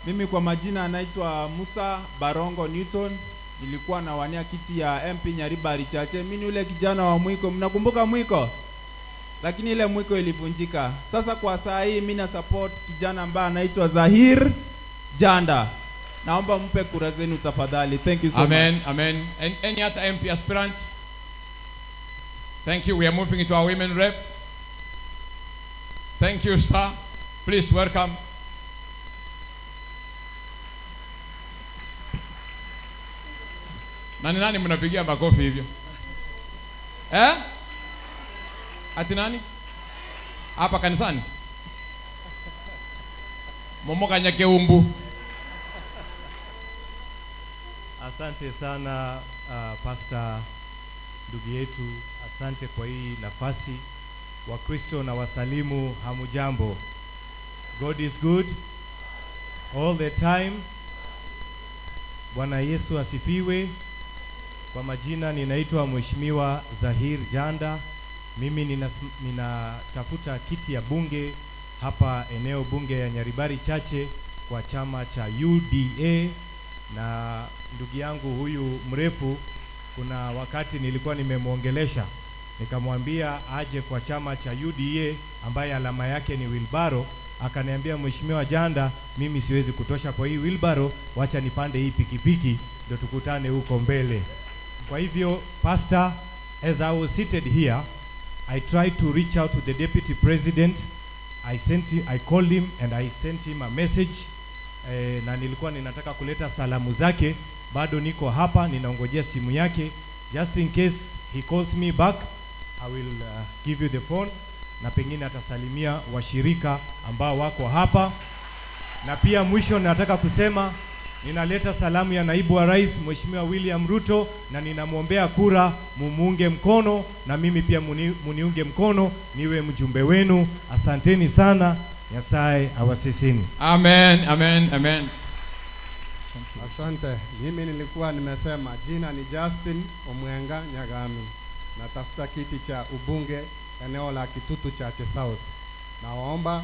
S5: Mimi kwa majina anaitwa Musa Barongo Newton. Nilikuwa nawania kiti ya MP Nyaribari Chache. Mimi ni yule kijana wa mwiko. Mnakumbuka mwiko? Lakini ile mwiko ilivunjika. Sasa kwa saa hii mimi na support kijana ambaye anaitwa Zahir Janda. Naomba mpe kura zenu tafadhali. Thank you so
S9: Amen,
S5: much.
S9: amen. And any other MP aspirant? Thank you. We are moving into our women rep. Thank you, sir. Please welcome. Nani nani mnapigia makofi hivyo? Eh? Ati nani? Hapa kanisani? Momoka nyakeumbu.
S2: Asante sana Pastor ndugu yetu, asante kwa hii nafasi. Wakristo na wasalimu hamujambo. God is good all the time. Bwana Yesu asifiwe. Kwa majina ninaitwa Mheshimiwa Zahir Janda. Mimi ninatafuta kiti ya bunge hapa eneo bunge ya Nyaribari Chache kwa chama cha UDA. Na ndugu yangu huyu mrefu, kuna wakati nilikuwa nimemuongelesha nikamwambia aje kwa chama cha UDA ambaye alama yake ni wheelbarrow. Akaniambia, Mheshimiwa Janda, mimi siwezi kutosha kwa hii wheelbarrow, wacha nipande hii pikipiki ndio tukutane huko mbele. Kwa hivyo Pastor, as I was seated here, I tried to reach out to the deputy president. I called him and I sent him a message. Na nilikuwa ninataka kuleta salamu zake. Bado niko hapa ninaongojea simu yake. Just in case he calls me back, I will give you the phone. Na pengine atasalimia washirika ambao wako hapa. Na pia mwisho nataka kusema ninaleta salamu ya naibu wa rais Mheshimiwa William Ruto, na ninamwombea kura, mumuunge mkono na mimi pia muniunge mkono niwe mjumbe wenu. Asanteni sana. Nyasaye awasisini.
S9: Amen, amen, amen.
S20: Asante. Mimi nilikuwa nimesema jina ni Justin Omwenga Nyagami. Natafuta kiti cha ubunge eneo la Kitutu Chache South. Nawaomba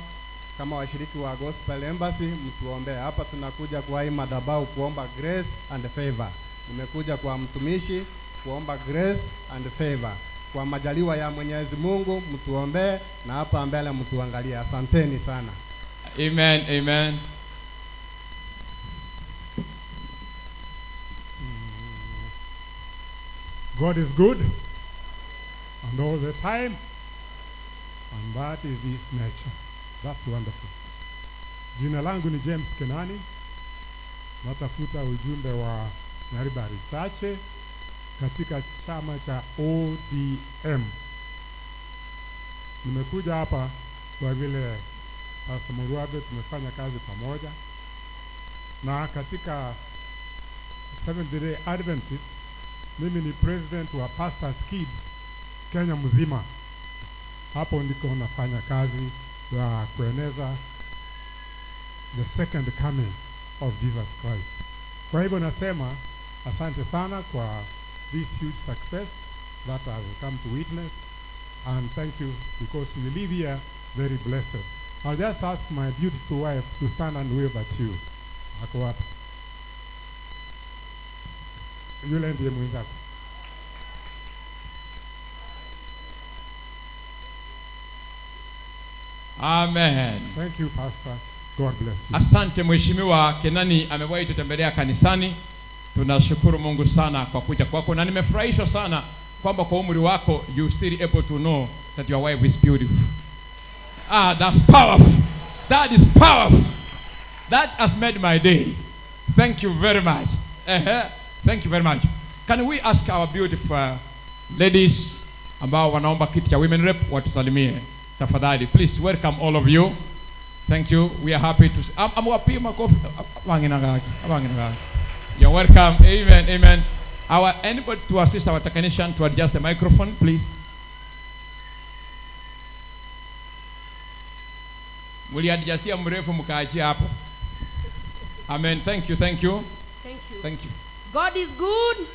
S20: kama washiriki wa Gospel Embassy mtuombee. Hapa tunakuja kwa hii madhabahu kuomba grace and favor. Nimekuja kwa mtumishi kuomba grace and favor. Kwa majaliwa ya Mwenyezi Mungu mtuombee na hapa mbele mtuangalie. Asanteni sana.
S9: Amen, amen.
S11: God is good and all the time, and that is his nature. That's wonderful. Jina langu ni James Kenani. Natafuta ujumbe wa Nyaribari Chache katika chama cha ODM. Nimekuja hapa kwa vile Pastor Muruabe tumefanya kazi pamoja, na katika Seventh Day Adventist mimi ni president wa Pastors Kids Kenya mzima. Hapo ndiko nafanya kazi ya kueneza the second coming of Jesus Christ. Kwa hivyo nasema asante sana kwa this huge success that I will come to witness, and thank you because we live here very blessed. I'll just ask my beautiful wife to stand and wave at you. Ako wapi? Yule ndiye mwenzako.
S9: Amen.
S11: Thank you, Pastor. God bless you.
S9: Asante Mheshimiwa Kenani, amewahi tutembelea kanisani. Tunashukuru Mungu sana kwa kuja kwako, na nimefurahishwa sana kwamba kwa umri wako you still able to know that your wife is beautiful. Ah, that's powerful. That is powerful. That has made my day. Thank you very much. Thank you very much. Can we ask our beautiful ladies ambao wanaomba kiti cha women rep watusalimie tafadhali? Please welcome all of you. Thank you. We are happy to amwapi makofi. You're welcome. Amen. Amen. Our anybody to assist our technician to adjust the microphone, please. Muliadjustia mrefu mkaachia hapo. Amen. Thank you. Thank you.
S13: Thank you.
S9: Thank you.
S13: God is good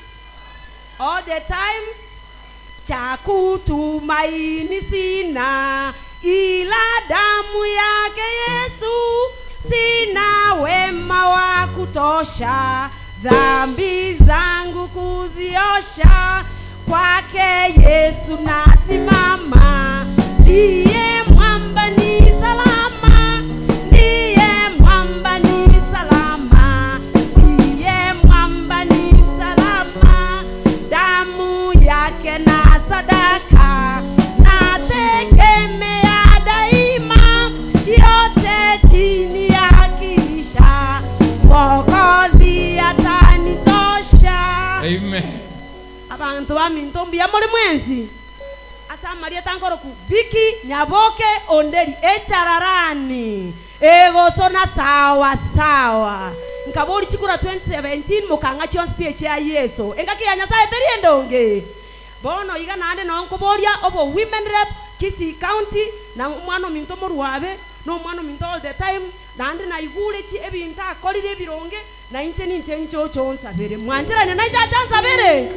S13: all the time. Cha kutumaini sina ila damu yake Yesu, sina wema kutosha, dhambi zangu kuziosha. Kwake Yesu nasimama, ndiye mwamba ni salama, ndiye mwamba ni salama, ndiye mwamba ni salama. Damu yake na sadaka nategemea daima, yote chini ya kisha Mwokozi atanitosha.
S9: Amen.
S13: Abantu baminto mbuya muri mwenzi asamaria tangoroku Biki Nyaboke Onderi echararani egosona sawa sawa nkabori chikura 2017 mukanga chionsi PH ya Yesu engaki ya Nyasaye teri endonge bono iga nande nonkoboria obo women rep Kisii County na omwana ominto morwabe no omwana ominto all the time nande naigure chi ebinto akorire ebironge na inche ninche nchocho nsabere mwancherane naichacha nsabere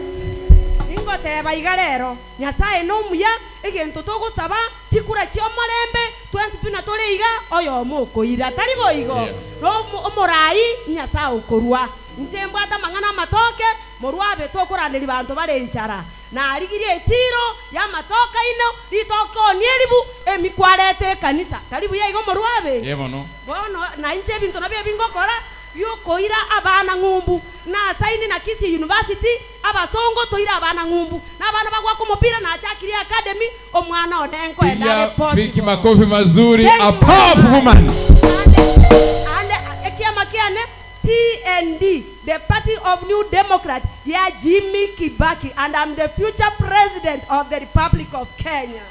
S13: ingoteba iga rero Nyasaye nomuya egento togosaba chikura chiomorembe twensi tore iga oyo mokoira tari boigo no omorai Nyasaye okorwa inche mbwata mang'ana amatoke morwabe tokoraneri banto bare enchara na arigirie echiro ya matoka ino ritoko nieribu emikwarete ekanisa karibu yaigo morwabe
S9: yebono
S13: bono na inche ebinto nabio bingokora yokoira abana ng'umbu na saini na Kisii University abasongo toira abana ng'umbu na abana bagwaka omupira na achakiri academy omwana onenko endare
S9: Piga Biki makofi mazuri. A powerful woman.
S13: And ekiama kiane TND, the Party of New Democrat, yeah, Jimmy Kibaki, and I'm the future president of the Republic of Kenya.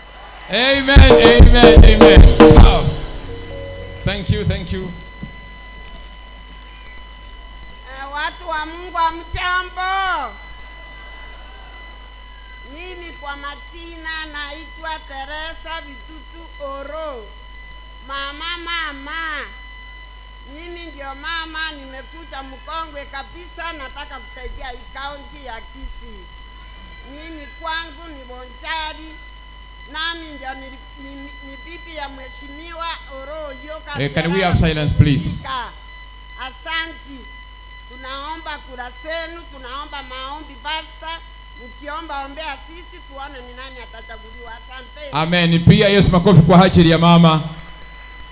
S9: Amen, amen, amen. Wow. Thank you, thank you.
S1: Watu wa Mungu hamjambo. Mimi kwa majina naitwa Teresa Vitutu Oro. Mama, mama. Mimi ndio mama, nimekuja mkongwe kabisa, nataka kusaidia hii kaunti ya Kisii. Mimi kwangu ni Bonchari, nami ndio ni bibi ya Mheshimiwa Oro Yoka.
S9: Hey, can we have silence please?
S1: Asanti. Tunaomba kura zenu, tunaomba maombi basta. Mkiomba ombea sisi tuone ni nani atachaguliwa. Asante.
S9: Amen. Pia Yesu makofi kwa ajili ya mama.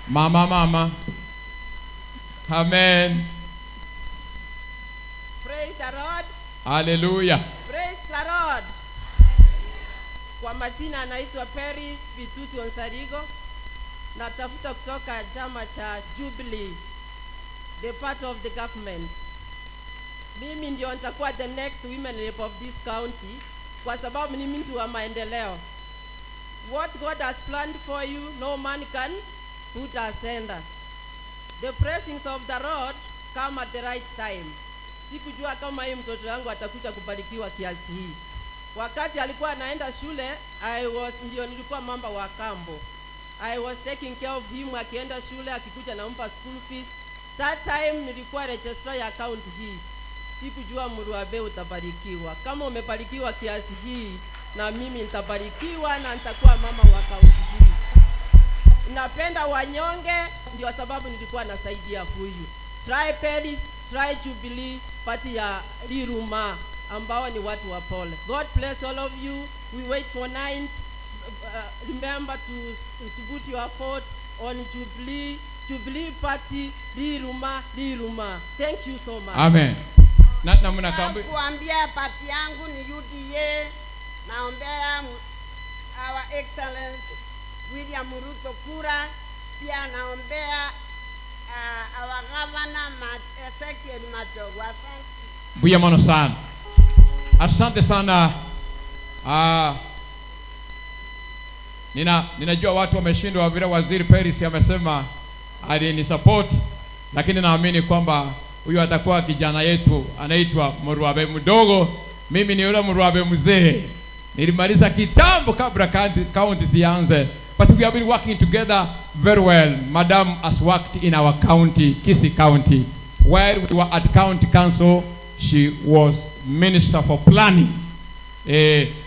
S9: Mama, mama. Amen.
S25: Praise the Lord.
S9: Hallelujah.
S25: Praise the Lord. Kwa majina anaitwa Paris Vitutu Onsarigo. Natafuta kutoka chama cha Jubilee, the part of the government. Mimi ndio nitakuwa the next women rep of this county kwa sababu ni mtu wa maendeleo. What God has planned for you, no man can put asunder. The blessings of the Lord come at the right time. Sikujua kama hii mtoto wangu atakuja kubarikiwa kiasi hii. Wakati alikuwa anaenda shule, ndio nilikuwa mamba wa kambo. I was taking care of him, akienda shule, akikuja nampa school fees. That time nilikuwa registrar ya account hii. Sikujua Mruabe utabarikiwa. Kama umebarikiwa kiasi hii, na mimi nitabarikiwa na nitakuwa mama wa account hii. Napenda wanyonge, ndio sababu nilikuwa nasaidia huyu. Try Paris, try Jubilee, party ya Liruma, ambao ni watu wa pole. God bless all of you. We wait for 9. Remember to put your vote on Jubilee, Jubilee Party, Liruma, Liruma. Thank you so much.
S9: Amen. Na mnakambi.
S1: Kuambia party yangu ni UDA. Naombea Our Excellence William Ruto kura, pia naombea our governor Ezekiel Machogu. Asante.
S9: Buya mono sana. Asante sana. Ninajua watu wameshindwa vile Waziri Paris amesema alinisupport, lakini naamini kwamba huyu atakuwa kijana yetu anaitwa Mruabe mdogo. Mimi ni yule Mruabe mzee. Nilimaliza kitambo kabla county sianze. But we have been working together very well. Madam has worked in our county, Kisii County. While we were at county council, she was minister for planning.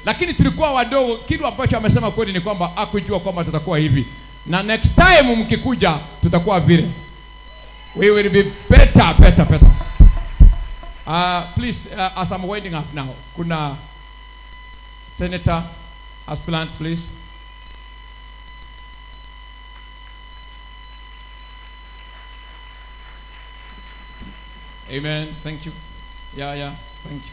S9: Lakini tulikuwa wadogo. Kitu ambacho amesema kweli ni kwamba hakujua kwamba tutakuwa hivi. Na next time mkikuja tutakuwa vile. We will be better, better, better. Please, as I'm winding up now, kuna Senator aspirant, please. Amen. Thank you. Yeah, yeah. Thank you.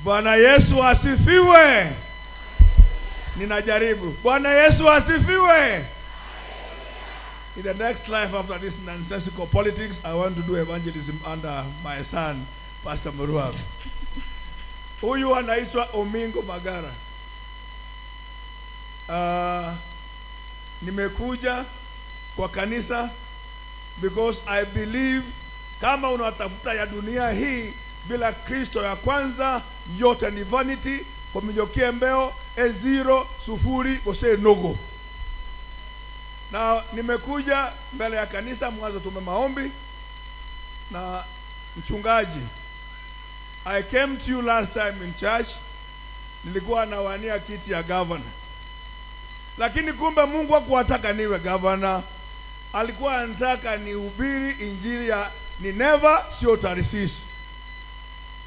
S12: Bwana Yesu asifiwe. Ninajaribu. Bwana Yesu asifiwe. In the next life after this nonsensical politics, I want to do evangelism under my son, Pastor Muruabe. Huyu anaitwa Omingo Magara. Nimekuja kwa kanisa because I believe kama unatafuta ya dunia hii bila Kristo ya kwanza, yote ni vanity. Komijokie mbeo, e0, 0, kose nogo. Na nimekuja mbele ya kanisa mwanzo tume maombi na mchungaji. I came to you last time in church, nilikuwa nawania kiti ya governor. Lakini kumbe Mungu hakuwataka niwe governor. Alikuwa anataka nihubiri injili ya Nineva, sio Tarsisi.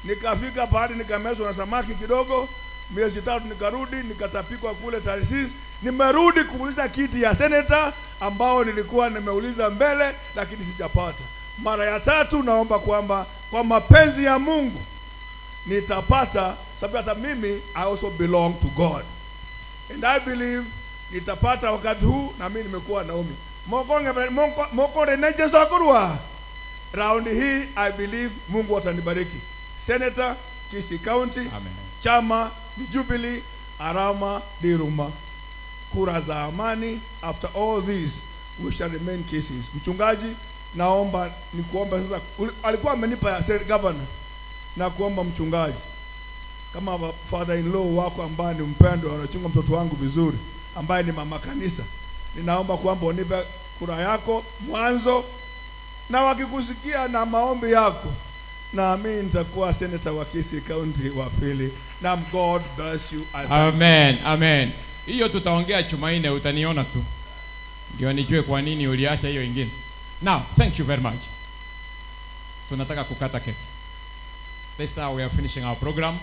S12: Nikafika pahali nikamezwa na samaki kidogo, miezi 3 nikarudi, nikatapikwa kule Tarsisi. Nimerudi kuuliza kiti ya senator ambao nilikuwa nimeuliza mbele lakini sijapata. Mara ya 3 naomba kwamba kwa mapenzi ya Mungu nitapata, sababu hata mimi I also belong to God. And I believe nitapata wakati huu na mimi nimekuwa Naomi. Mokonge neje sokurwa. Round hii I believe Mungu atanibariki. Senator Kisii County. Amen. Chama ni Jubilee, Arama Diruma. Kura za amani. After all this we shall remain Kisiis. Mchungaji, naomba nikuomba sasa, alikuwa amenipa ya governor, na kuomba mchungaji kama father in law wako ambaye ni mpendwa, anachunga mtoto wangu vizuri, ambaye ni mama kanisa, ninaomba kwamba unipe kura yako mwanzo, na wakikusikia na maombi yako, na mimi nitakuwa senator wa Kisii County wa pili. Na God bless you.
S9: Amen, amen. Hiyo tutaongea Jumanne, utaniona tu ndio nijue kwa nini uliacha hiyo ingine. Now, thank you very much. Tunataka kukata keki. This is how we are finishing our program.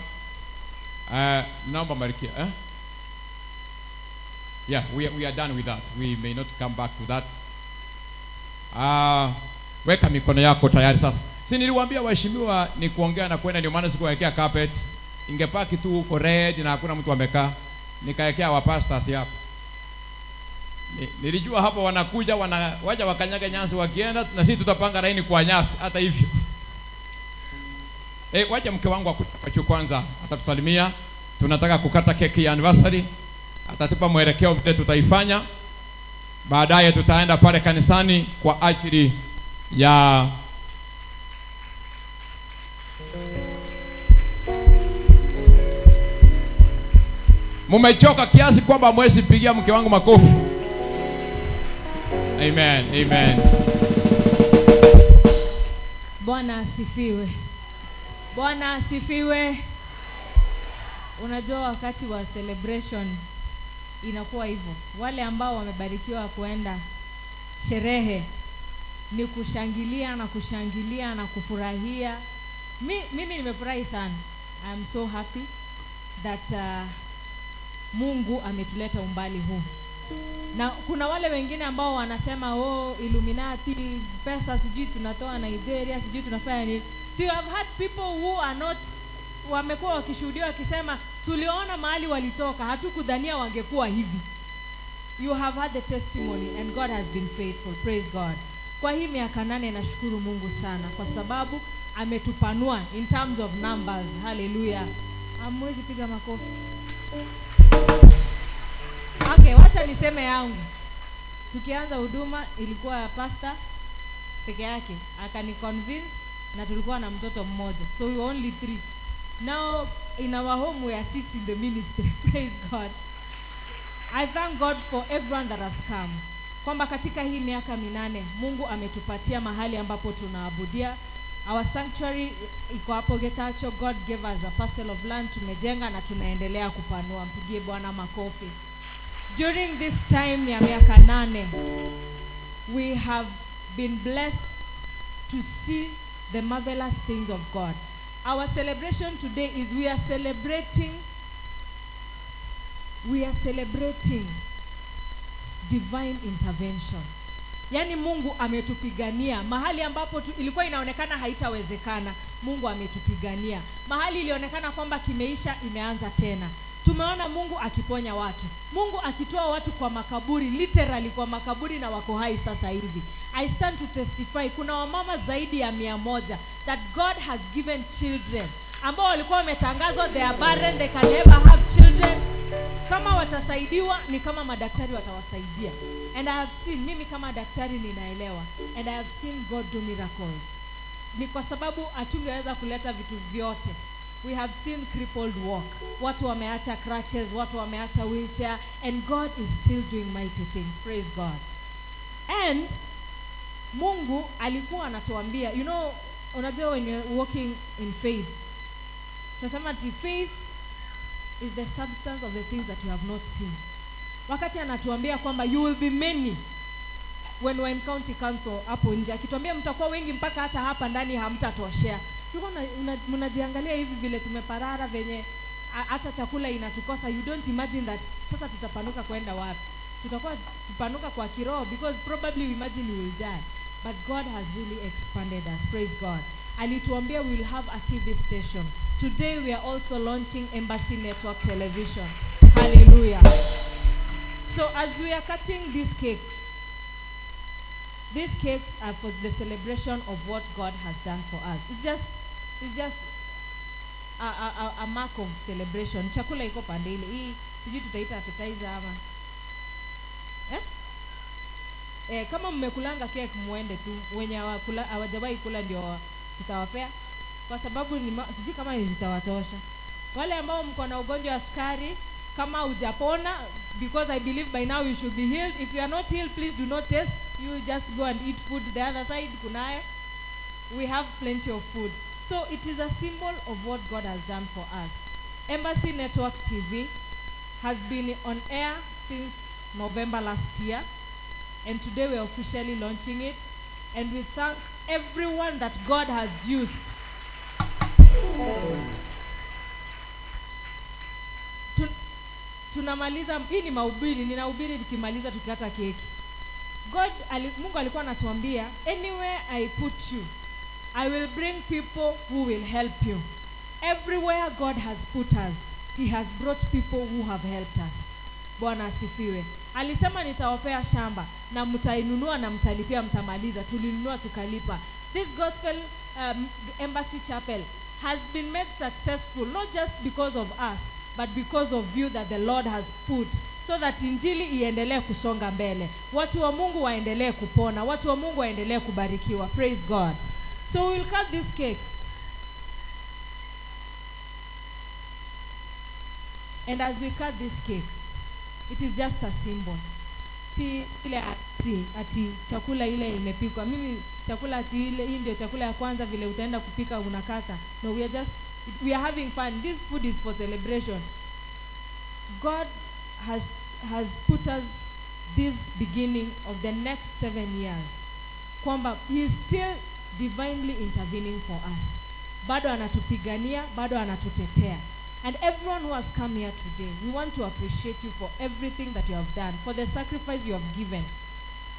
S9: Naomba Marikia, eh? Yeah, we are done with that. We may not come back to that. Weka mikono yako tayari sasa. Si niliwaambia waheshimiwa ni kuongea na kwenda, ndio maana sikuwekea carpet. Ingepaki tu huko red na hakuna mtu amekaa. Nikaekea wa pastors hapa. Nilijua hapa wanakuja waja wakanyaga nyasi wakienda, na sisi tutapanga laini kwa nyasi hata hivyo. Wacha mke wangu akuje kwanza, atatusalimia. Tunataka kukata keki ya anniversary. Atatupa mwelekeo vile tutaifanya. Baadaye tutaenda pale kanisani kwa ajili ya mumechoka kiasi kwamba mwezi pigia mke wangu makofi. Amen, amen.
S15: Bwana asifiwe. Bwana asifiwe. Unajua wakati wa celebration inakuwa hivyo. Wale ambao wamebarikiwa kuenda sherehe ni kushangilia na kushangilia na kufurahia. Mimi nimefurahi sana. I am so happy that Mungu ametuleta umbali huu. Na kuna wale wengine ambao wanasema oh, Illuminati, pesa sijui tunatoa Nigeria, sijui tunafanya nini. So you have had people who are not, wamekuwa wakishuhudia wakisema tuliona mahali walitoka, hatukudhania wangekuwa hivi. You have had the testimony and God has been faithful. Praise God. Kwa hii miaka 8 nashukuru Mungu sana kwa sababu ametupanua in terms of numbers. Hallelujah. Hamwezi piga makofi. Okay, wacha niseme yangu. Tukianza huduma ilikuwa pastor peke yake, akani convince na tulikuwa na mtoto mmoja. So we were only 3. Now in our home we are 6 in the ministry. Praise God. I thank God for everyone that has come. Kwamba katika hii miaka 8 Mungu ametupatia mahali ambapo tunaabudia. Our sanctuary iko hapo Getacho. God gave us a parcel of land, tumejenga na tunaendelea kupanua. Mpigie Bwana makofi. During this time ya miaka 8, We have been blessed to see the marvelous things of God. Our celebration today is we are celebrating divine intervention. Yaani Mungu ametupigania mahali ambapo ilikuwa inaonekana haitawezekana. Mungu ametupigania mahali ilionekana kwamba kimeisha, imeanza tena. Tumeona Mungu akiponya watu, Mungu akitoa watu kwa makaburi, literally kwa makaburi, na wako hai sasa hivi. I stand to testify, kuna wamama zaidi ya 100 that God has given children ambao walikuwa wametangazwa they are barren, they can never have children. Kama watasaidiwa ni kama madaktari watawasaidia. And I have seen, mimi kama daktari ninaelewa, and I have seen God do miracles. Ni kwa sababu hatungeweza kuleta vitu vyote. We have seen crippled walk. Watu wameacha crutches, watu wameacha wheelchair, and God is still doing mighty things. Praise God. And Mungu alikuwa anatuambia, you know, unajua when you're walking in faith, tunasema ati faith is the substance of the things that you have not seen. Wakati anatuambia kwamba you will be many, when we're in county council hapo nje, akituambia mtakuwa wengi mpaka hata hapa ndani hamtatoshea. Yuko mnajiangalia hivi vile tumeparara, venye hata chakula inatukosa. You don't imagine that sasa tutapanuka kwenda wapi. Tutakuwa tupanuka kwa kiroho, because probably we imagine we will die. But God has really expanded us. Praise God. Alituambia we will have a TV station. Today we are also launching Embassy Network Television. Hallelujah. So as we are cutting these cakes, these cakes are for the celebration of what God has done for us. It's just a mark of celebration. Chakula iko pande ile. Hii sijui tutaita appetizer ama. Eh? Kama mmekulanga cake muende tu, wenye hawajawahi kula ndio tutawapea. Kwa sababu sijui kama zitawatosha. Wale ambao mko na ugonjwa wa sukari, kama hujapona, because I believe by now you should be healed. If you are not healed, please do not test. You just go and eat food. The other side, kunayo. We have plenty of food. So it is a symbol of what God has done for us. Embassy Network TV has been on air since November last year. And today we are officially launching it. And we thank everyone that God has used. Tunamaliza, hii ni mahubiri, ninahubiri nikimaliza tukikata keki. Mungu alikuwa anatuambia, anywhere I put you, I will bring people who will help you. Everywhere God has put us, he has brought people who have helped us. Bwana asifiwe. Alisema nitawapea shamba na mtainunua na mtalipia, mtamaliza. Tulinunua tukalipa. This gospel Embassy Chapel has been made successful not just because of us, but because of you that the Lord has put, so that injili iendelee kusonga mbele. Watu wa Mungu waendelee kupona, watu wa Mungu waendelee kubarikiwa. Praise God. So we will cut this cake. And as we cut this cake, it is just a symbol. Si ile ati chakula ile imepikwa. Mimi chakula ati ile, hii ndio chakula ya kwanza vile utaenda kupika unakata. No, we are having fun. This food is for celebration. God has put us this beginning of the next 7 years. Kwamba he is still divinely intervening for us. Bado anatupigania, bado anatutetea. And everyone who has come here today, we want to appreciate you for everything that you have done, for the sacrifice you have given,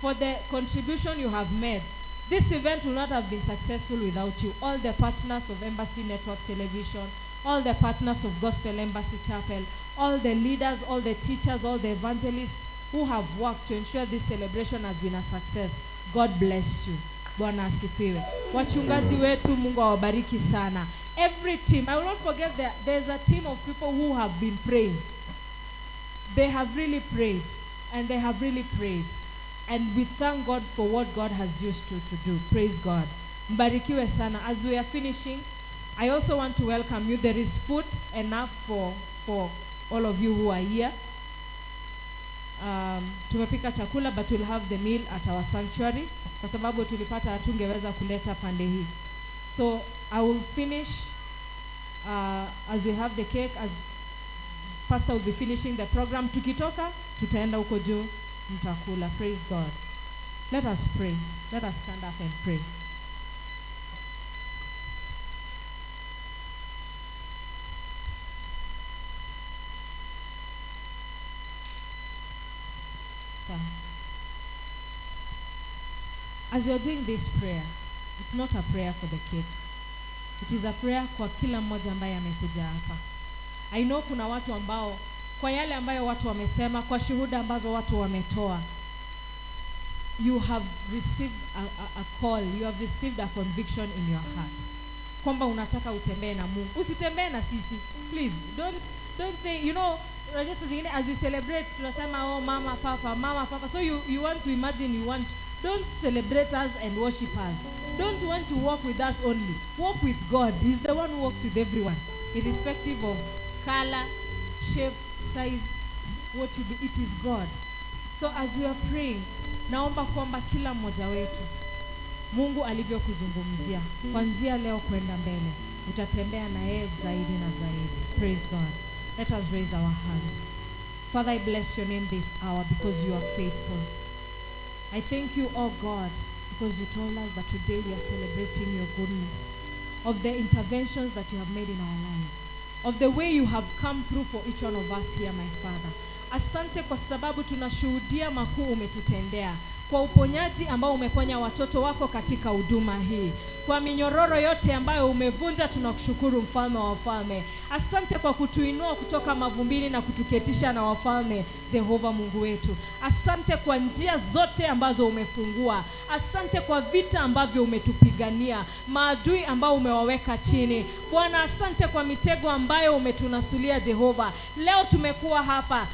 S15: for the contribution you have made. This event will not have been successful without you. All the partners of Embassy Network Television, all the partners of Gospel Embassy Chapel, all the leaders, all the teachers, all the evangelists who have worked to ensure this celebration has been a success. God bless you. Bwana asifiwe. Wachungaji wetu, Mungu awabariki sana. Every team, I will not forget that there's a team of people who have been praying. They have really prayed, and they have really prayed. And we thank God for what God has used to do. Praise God. Mbarikiwe sana. As we are finishing, I also want to welcome you. There is food enough for all of you who are here. Tumepika chakula, but we'll have the meal at our sanctuary. Kwa sababu tulipata hatungeweza kuleta pande hii. So I will finish as we have the cake, as Pastor will be finishing the program. Tukitoka, tutaenda huko juu, mtakula. Praise God. Let us pray. Let us stand up and pray. So, as you are doing this prayer, it's not a prayer for the cake. It is a prayer kwa kila mmoja ambaye amekuja hapa. I know kuna watu ambao, kwa yale ambayo watu wamesema, kwa shuhuda ambazo watu wametoa, you have received a call, you have received a conviction in your heart kwamba unataka utembee na Mungu. Usitembee na sisi. Please, don't say, you know, just as we celebrate, tunasema, oh, mama, papa, mama, papa. So you want to imagine, you want, don't celebrate us and worship us. Don't want to walk with us only. Walk with God. He's the one who walks with everyone, irrespective of color, shape, size, what you do. It is God. So as we are praying, naomba kwamba kila mmoja wetu, Mungu alivyokuzungumzia, kuanzia leo kwenda mbele, utatembea na yeye zaidi na zaidi. Praise God. Let us raise our hands. Father, I bless your name this hour because you are faithful. I thank you, oh God, because you told us that today we are celebrating your goodness, of the interventions that you have made in our lives, of the way you have come through for each one of us here, my Father. Asante kwa sababu tunashuhudia makuu umetutendea, kwa uponyaji ambao umeponya watoto wako katika huduma hii, kwa minyororo yote ambayo umevunja, tunakushukuru mfalme wa wafalme. Asante kwa kutuinua kutoka mavumbini na kutuketisha na wafalme, Jehova Mungu wetu. Asante kwa njia zote ambazo umefungua. Asante kwa vita ambavyo umetupigania, maadui ambao umewaweka chini. Bwana, asante kwa mitego ambayo umetunasulia, Jehova. Leo tumekuwa hapa,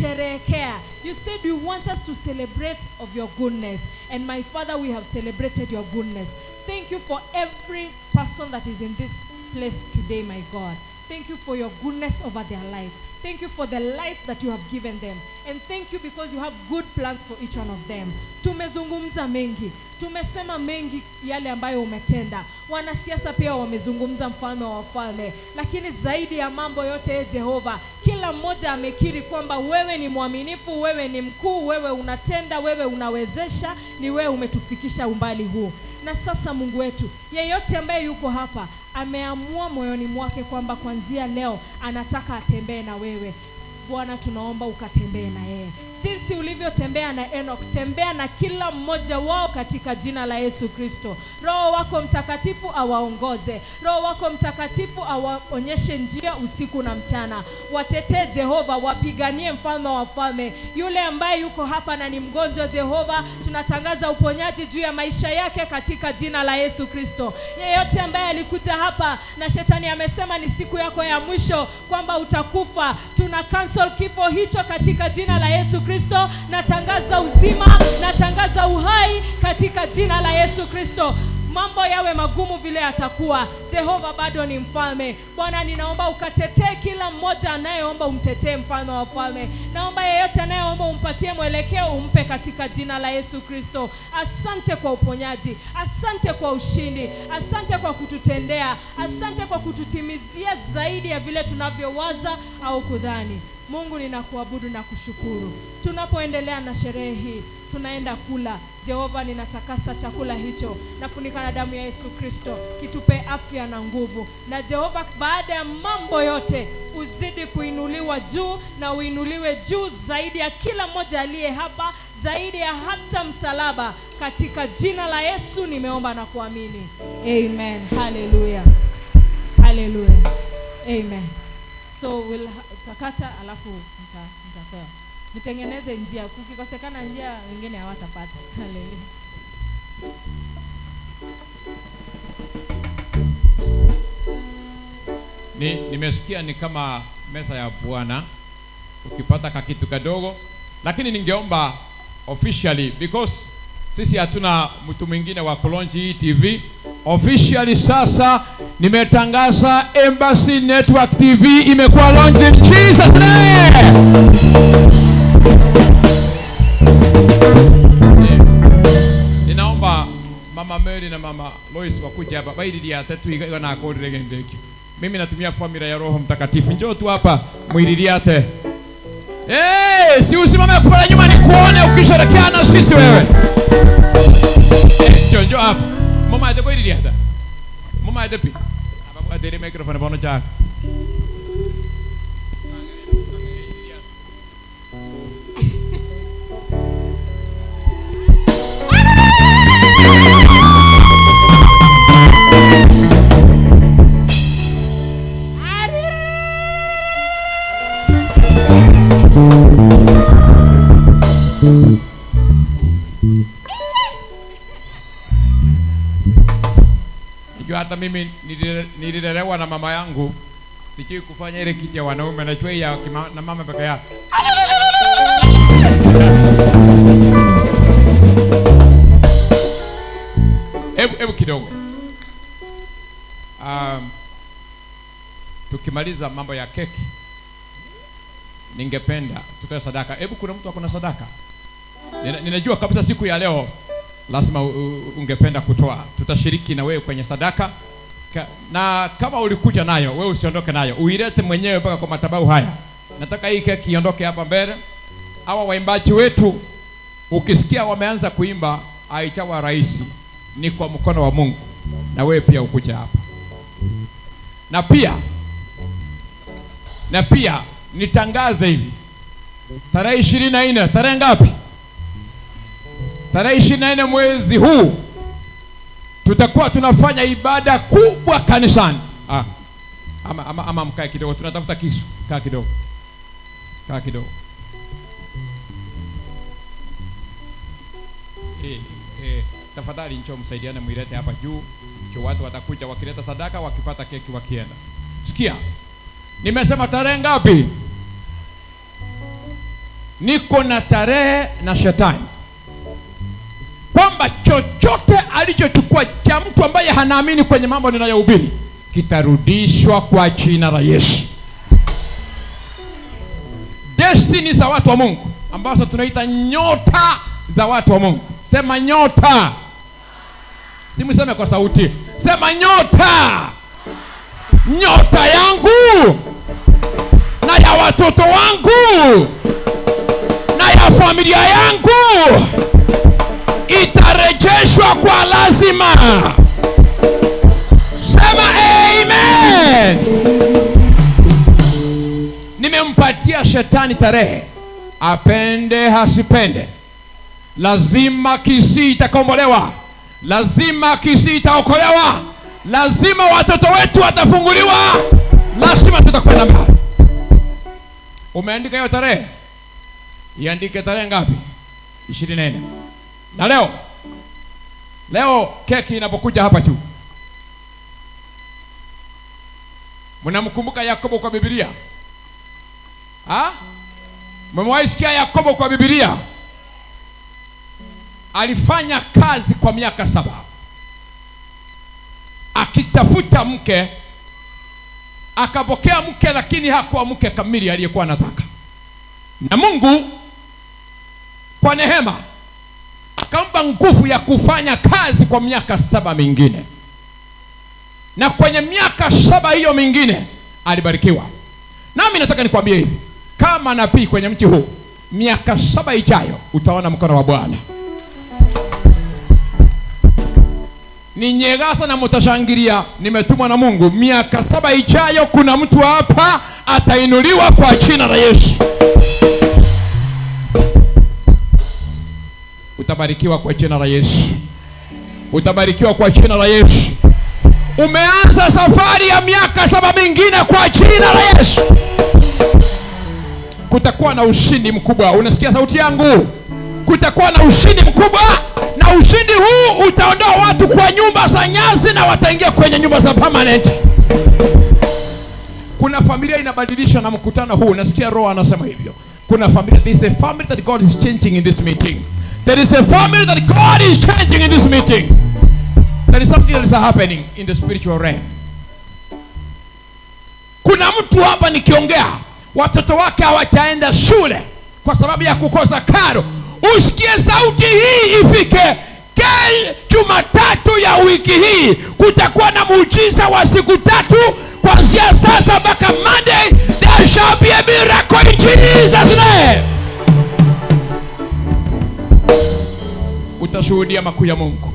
S15: tumesherehekea. You said you want us to celebrate of your goodness. And my Father, we have celebrated your goodness. Thank you for every person that is in this place today, my God. Thank you for your goodness over their life. Thank you for the life that you have given them. And thank you because you have good plans for each one of them. Tumezungumza mengi. Tumesema mengi yale ambayo umetenda. Wanasiasa pia wamezungumza, mfalme wa wafalme. Lakini zaidi ya mambo yote, Jehova, kila mmoja amekiri kwamba wewe ni mwaminifu, wewe ni mkuu, wewe unatenda, wewe unawezesha, ni wewe umetufikisha umbali huu. Na sasa Mungu wetu, yeyote ambaye yuko hapa ameamua moyoni mwake kwamba kuanzia leo anataka atembee na wewe, Bwana, tunaomba ukatembee na yeye. Jinsi ulivyotembea na Enoch, tembea na kila mmoja wao katika jina la Yesu Kristo. Roho wako Mtakatifu awaongoze. Roho wako Mtakatifu awaonyeshe njia usiku na mchana. Watetee Jehova, wapiganie mfalme wa wafalme. Yule ambaye yuko hapa na ni mgonjwa, Jehova, tunatangaza uponyaji juu ya maisha yake katika jina la Yesu Kristo. Yeyote ambaye alikuja hapa na shetani amesema ni siku yako ya mwisho kwamba utakufa, tuna cancel kifo hicho katika jina la Yesu Kristo. Natangaza uzima, natangaza uhai katika jina la Yesu Kristo. Mambo yawe magumu vile yatakuwa, Jehova bado ni mfalme. Bwana, ninaomba ukatetee kila mmoja anayeomba, umtetee mfalme wa wafalme. Naomba yeyote anayeomba umpatie mwelekeo, umpe katika jina la Yesu Kristo. Asante kwa uponyaji, asante kwa ushindi, asante kwa kututendea, asante kwa kututimizia zaidi ya vile tunavyowaza au kudhani. Mungu, ninakuabudu na kushukuru. Tunapoendelea na sherehe hii, tunaenda kula. Jehova, ninatakasa chakula hicho, nafunika na damu ya Yesu Kristo, kitupe afya na nguvu. Na Jehova, baada ya mambo yote, uzidi kuinuliwa juu na uinuliwe juu zaidi ya kila mmoja aliye hapa, zaidi ya hata msalaba. Katika jina la Yesu nimeomba na kuamini. Amen. Hallelujah. Hallelujah. Amen. So we'll takata alafu mtapewa. Nitengeneze njia, kukikosekana njia wengine hawatapata. Hallelujah.
S9: Nimesikia ni kama meza ya Bwana ukipata kakitu kadogo, lakini ningeomba officially, because sisi hatuna mtu mwingine wa kulonji hii TV. Officially sasa nimetangaza Embassy Network TV imekuwa launched in Jesus name. Ninaomba Mama Mary na Mama Lois wakuje hapa. Baililia tatu igana akodire gendeki. Mimi natumia formula ya Roho Mtakatifu. Njoo tu hapa mwililiate. Eh, si usimame kwa nyuma nikuone. Ukisherekea na sisi wewe. Njoo hapa. Mama ate kwa hata. Mama ate pi. Ababu ate microphone bono chak. Hata mimi nililelewa na mama yangu, sijui kufanya ile kitu ya wanaume, najua ya na mama peke yake. Hebu kidogo. Tukimaliza mambo ya keki, ningependa tutoe sadaka. Hebu kuna mtu akona sadaka? Ninajua kabisa siku ya leo lazima ungependa kutoa. Tutashiriki na wewe kwenye sadaka. Na kama ulikuja nayo, wewe usiondoke nayo. Uilete mwenyewe mpaka kwa madhabahu haya. Nataka hii keki iondoke hapa mbele. Hawa waimbaji wetu ukisikia wameanza kuimba, haijawa rahisi. Ni kwa mkono wa Mungu. Na wewe pia ukuje hapa. Na pia nitangaze hivi. Tarehe 24, tarehe ngapi? Tarehe 24 mwezi huu tutakuwa tunafanya ibada kubwa kanisani. Ama mkae kidogo, tunatafuta kisu. Kaa kidogo. Kaa kidogo. Tafadhali njoo msaidiane muilete hapa juu. Njoo watu watakuja wakileta sadaka, wakipata keki wakienda. Sikia. Nimesema tarehe ngapi? Niko na tarehe na shetani. Kwamba chochote alichochukua cha mtu ambaye hanaamini kwenye mambo ninayohubiri kitarudishwa kwa jina la Yesu. Destiny za watu wa Mungu ambazo tunaita nyota za watu wa Mungu. Sema nyota. Simuseme kwa sauti. Sema nyota. Nyota yangu na ya watoto wangu na ya familia yangu itarejeshwa kwa lazima. Sema amen. Nimempatia shetani tarehe, apende hasipende. Lazima Kisii itakombolewa, lazima Kisii itaokolewa, lazima watoto wetu watafunguliwa, lazima tutakwenda mbali. Umeandika hiyo tarehe? Iandike tarehe ngapi? 24. Na leo keki inapokuja hapa juu, mnamkumbuka Yakobo kwa Biblia? Ha? Mmewahi sikia Yakobo kwa Biblia? Alifanya kazi kwa miaka 7 akitafuta mke, akapokea mke, lakini hakuwa mke kamili aliyekuwa anataka. Na Mungu kwa neema akampa nguvu ya kufanya kazi kwa miaka 7 mingine. Na kwenye miaka 7 hiyo mingine alibarikiwa. Nami nataka nikwambie hivi, kama nabii kwenye mti huu, miaka 7 ijayo utaona mkono wa Bwana. Ninyegasa na mutashangilia, nimetumwa na Mungu. Miaka 7 ijayo kuna mtu hapa atainuliwa kwa jina la Yesu. Utabarikiwa kwa jina la Yesu. Utabarikiwa kwa jina la Yesu. Umeanza safari ya miaka 7 mingine kwa jina la Yesu. Kutakuwa na ushindi mkubwa. Unasikia sauti yangu? Kutakuwa na ushindi mkubwa, na ushindi huu utaondoa watu kwa nyumba za nyasi na wataingia kwenye nyumba za permanent. Kuna familia inabadilisha na mkutano huu. Nasikia Roho anasema hivyo. Kuna familia, there is a family that God is changing in this meeting. There is a family that God is changing in this meeting. There is something that is happening in the spiritual realm. Kuna mtu hapa nikiongea, watoto wake hawajaenda shule kwa sababu ya kukosa karo. Usikie sauti hii ifike. Jumatatu ya wiki hii kutakuwa na muujiza wa siku 3 kuanzia sasa mpaka Monday. There shall be a miracle in Jesus name. Utashuhudia makuu ya Mungu.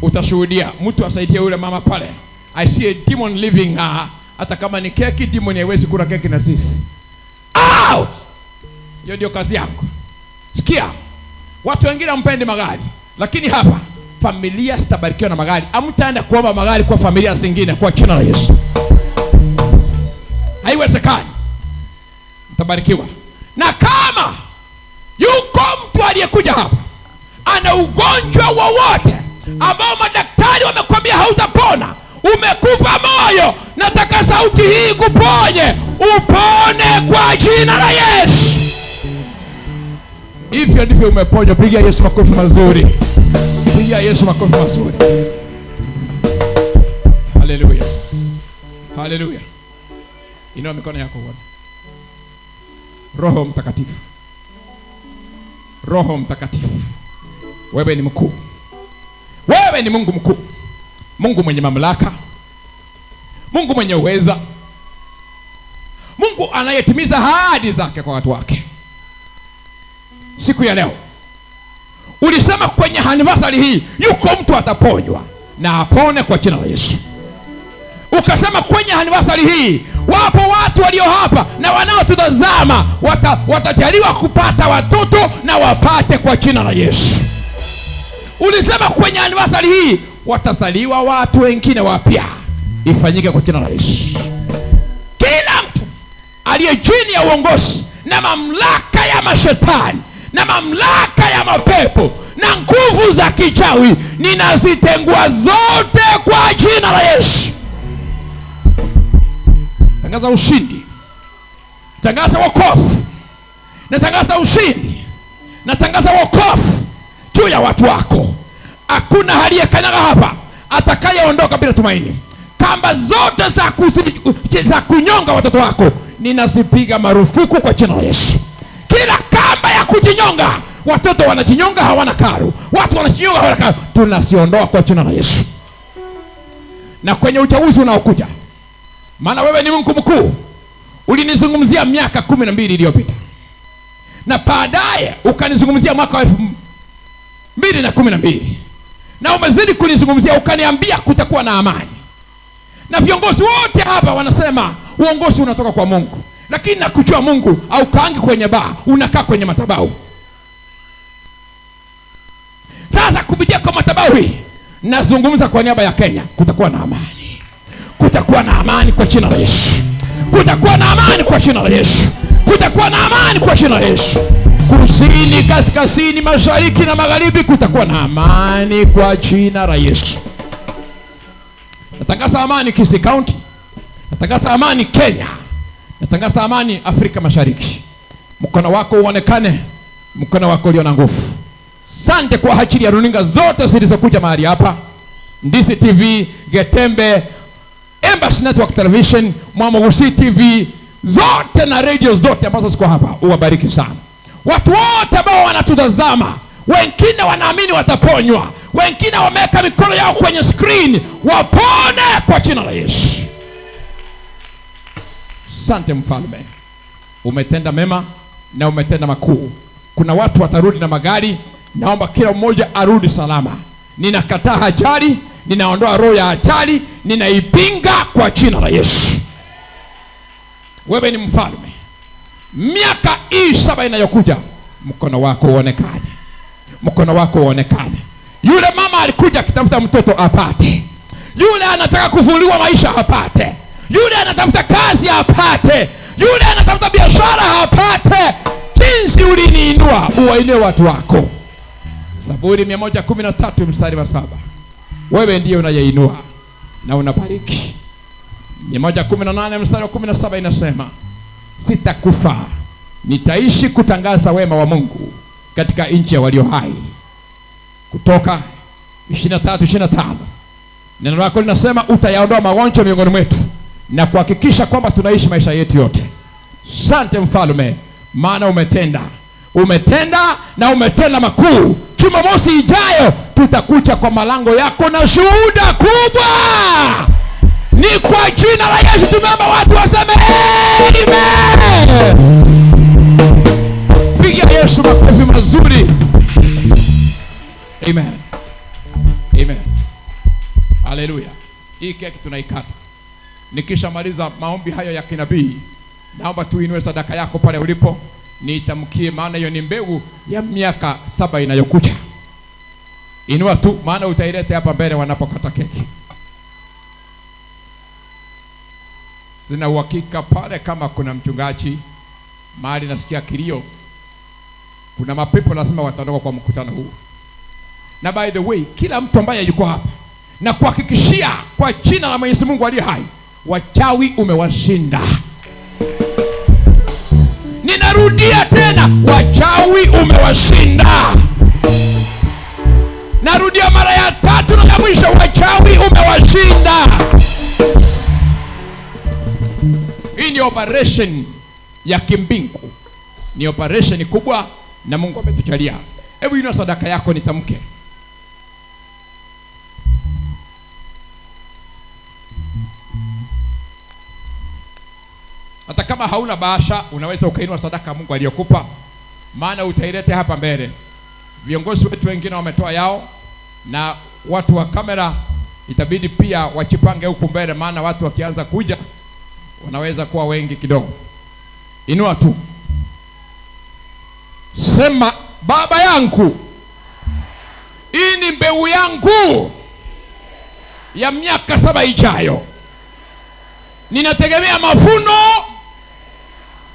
S9: Utashuhudia. Mtu asaidie yule mama pale. I see a demon living her. Hata kama ni keki, demon haiwezi kula keki na sisi. Out! Hiyo ndio kazi yangu. Sikia. Watu wengine hampendi magari, lakini hapa familia zitabarikiwa na magari. Hamtaenda kuomba magari kwa familia zingine kwa jina la Yesu. Haiwezekani. Mtabarikiwa. Na kama yuko mtu aliyekuja hapa ana ugonjwa wowote ambao madaktari wamekwambia hautapona, umekufa moyo, nataka sauti hii kuponye, upone kwa jina la Yesu. Hivyo ndivyo umeponywa. Pigia Yesu makofi mazuri. Pigia Yesu makofi mazuri. Haleluya. Haleluya. Inua mikono yako uone. Roho Mtakatifu. Roho Mtakatifu, wewe ni mkuu. Wewe ni Mungu mkuu. Mungu mwenye mamlaka. Mungu mwenye uweza. Mungu anayetimiza ahadi zake kwa watu wake. Siku ya leo ulisema kwenye anniversary hii yuko mtu ataponywa na apone kwa jina la Yesu. Ukasema kwenye anniversary hii wapo watu walio hapa na wanaotutazama watajaliwa kupata watoto na wapate kwa jina la Yesu. Ulisema kwenye anniversary hii watazaliwa watu wengine wapya. Ifanyike kwa jina la Yesu. Kila mtu aliye chini ya uongozi na mamlaka ya mashetani na mamlaka ya mapepo na nguvu za kichawi, ninazitengua zote kwa jina la Yesu. Tangaza ushindi. Tangaza wokovu. Natangaza ushindi. Natangaza wokovu juu ya watu wako. Hakuna aliyekanyaga hapa atakayeondoka bila tumaini. Kamba zote za kunyonga watoto wako ninazipiga marufuku kwa jina la Yesu. Kila kamba ya kujinyonga, watoto wanajinyonga hawana karo, watu wanajinyonga hawana karo, tunasiondoa kwa jina la Yesu. Na kwenye uchaguzi unaokuja, maana wewe ni Mungu mkuu, ulinizungumzia miaka 12 iliyopita, na baadaye ukanizungumzia mwaka wa 2012, na umezidi kunizungumzia ukaniambia kutakuwa na amani. Na viongozi wote hapa wanasema uongozi unatoka kwa Mungu, lakini nakujua Mungu au kaangi kwenye baa, unakaa kwenye madhabahu. Sasa kupitia kwa madhabahu hii nazungumza kwa niaba ya Kenya, kutakuwa na amani. Kutakuwa na amani kwa jina la Yesu. Kutakuwa na amani kwa jina la Yesu. Kutakuwa na amani kwa jina la Yesu. Kusini, kaskazini, mashariki na magharibi, kutakuwa na amani kwa jina la Yesu. Natangaza amani Kisii County. Natangaza amani Kenya. Natangaza amani Afrika Mashariki. Mkono wako uonekane, mkono wako ulio na nguvu. Sante kwa ajili ya runinga zote zilizokuja mahali hapa. Ndisi TV, Getembe, Embassy Network Television, Mwamogusi TV, zote na radio zote ambazo ziko hapa. Uwabariki sana. Watu wote ambao wanatutazama, wengine wanaamini wataponywa, wengine wameweka mikono yao kwenye screen, wapone kwa jina la Yesu. Sante mfalme, umetenda mema na umetenda makuu. Kuna watu watarudi na magari, naomba kila mmoja arudi salama. Ninakataa ajali, ninaondoa roho ya ajali, ninaipinga kwa jina la Yesu. Wewe ni mfalme. Miaka hii 7 inayokuja, mkono wako uonekane. Mkono wako uonekane. Yule mama alikuja akitafuta mtoto apate. Yule anataka kuvuliwa maisha apate. Yule anatafuta kazi apate. Yule anatafuta biashara apate. Jinsi uliniinua, uwainue watu wako. Zaburi 113 mstari wa 7. Wewe ndiye unayeinua na unabariki. 118 mstari wa 17 inasema, sitakufa, nitaishi kutangaza wema wa Mungu katika nchi ya walio hai. Kutoka 23:25. Neno lako linasema utayaondoa magonjwa miongoni mwetu na kuhakikisha kwamba tunaishi maisha yetu yote. Sante mfalme, maana umetenda. Umetenda na umetenda makuu. Jumamosi ijayo tutakuja kwa malango yako na shuhuda kubwa. Ni kwa jina la Yesu tumeomba, watu waseme amen. Piga Yesu makofi mazuri. Amen. Amen. Haleluya. Hii keki tunaikata. Nikishamaliza maombi hayo ya kinabii, naomba tuinue sadaka yako pale ulipo, niitamkie, maana hiyo ni mbegu ya miaka 7 inayokuja. Inua tu, maana utaileta hapa mbele wanapokata keki. Sina uhakika pale kama kuna mchungaji mahali nasikia kilio. Kuna mapepo lazima wataondoka kwa mkutano huu. Na by the way, kila mtu ambaye yuko hapa, na kuhakikishia kwa jina la Mwenyezi Mungu aliye hai, wachawi umewashinda. Ninarudia tena, wachawi umewashinda. Narudia mara ya tatu na ya mwisho, wachawi umewashinda. Hii ni operation ya kimbingu, ni operation kubwa na Mungu ametujalia. Hebu inua sadaka yako nitamke. Hata kama hauna bahasha, unaweza ukainua sadaka Mungu aliyokupa, maana utailete hapa mbele. Viongozi wetu wengine wametoa yao, na watu wa kamera itabidi pia wachipange huku mbele, maana watu wakianza kuja wanaweza kuwa wengi kidogo. Inua tu, sema, Baba yangu, hii ni mbegu yangu ya miaka 7 ijayo. Ninategemea mavuno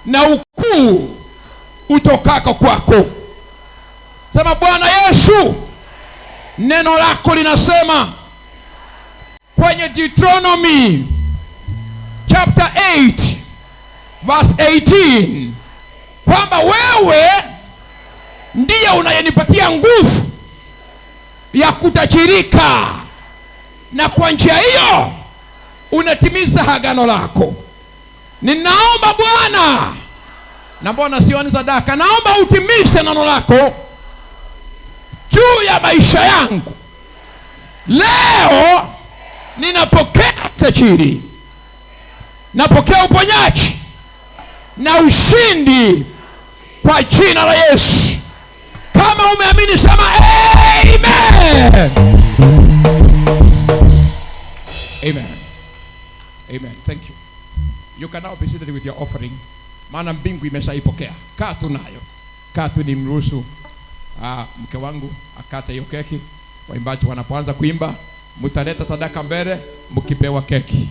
S9: na ukuu utokako kwako. Sema, Bwana Yesu, neno lako linasema kwenye Deuteronomy chapter 8 verse 18 kwamba wewe ndiye unayenipatia nguvu ya kutajirika, na kwa njia hiyo unatimiza agano lako. Ninaomba Bwana, na mbona sioni sadaka, naomba utimize neno lako juu ya maisha yangu. Leo ninapokea tajiri, napokea uponyaji na ushindi kwa jina la Yesu. Kama umeamini sema amen. Amen. Amen. Thank you. You can now be seated with your offering. Maana mbingu imeshaipokea. Kaa tu nayo. Kaa tu, nimruhusu mke wangu akate hiyo keki. Waimbaji wanapoanza kuimba, mtaleta sadaka mbele mkipewa keki.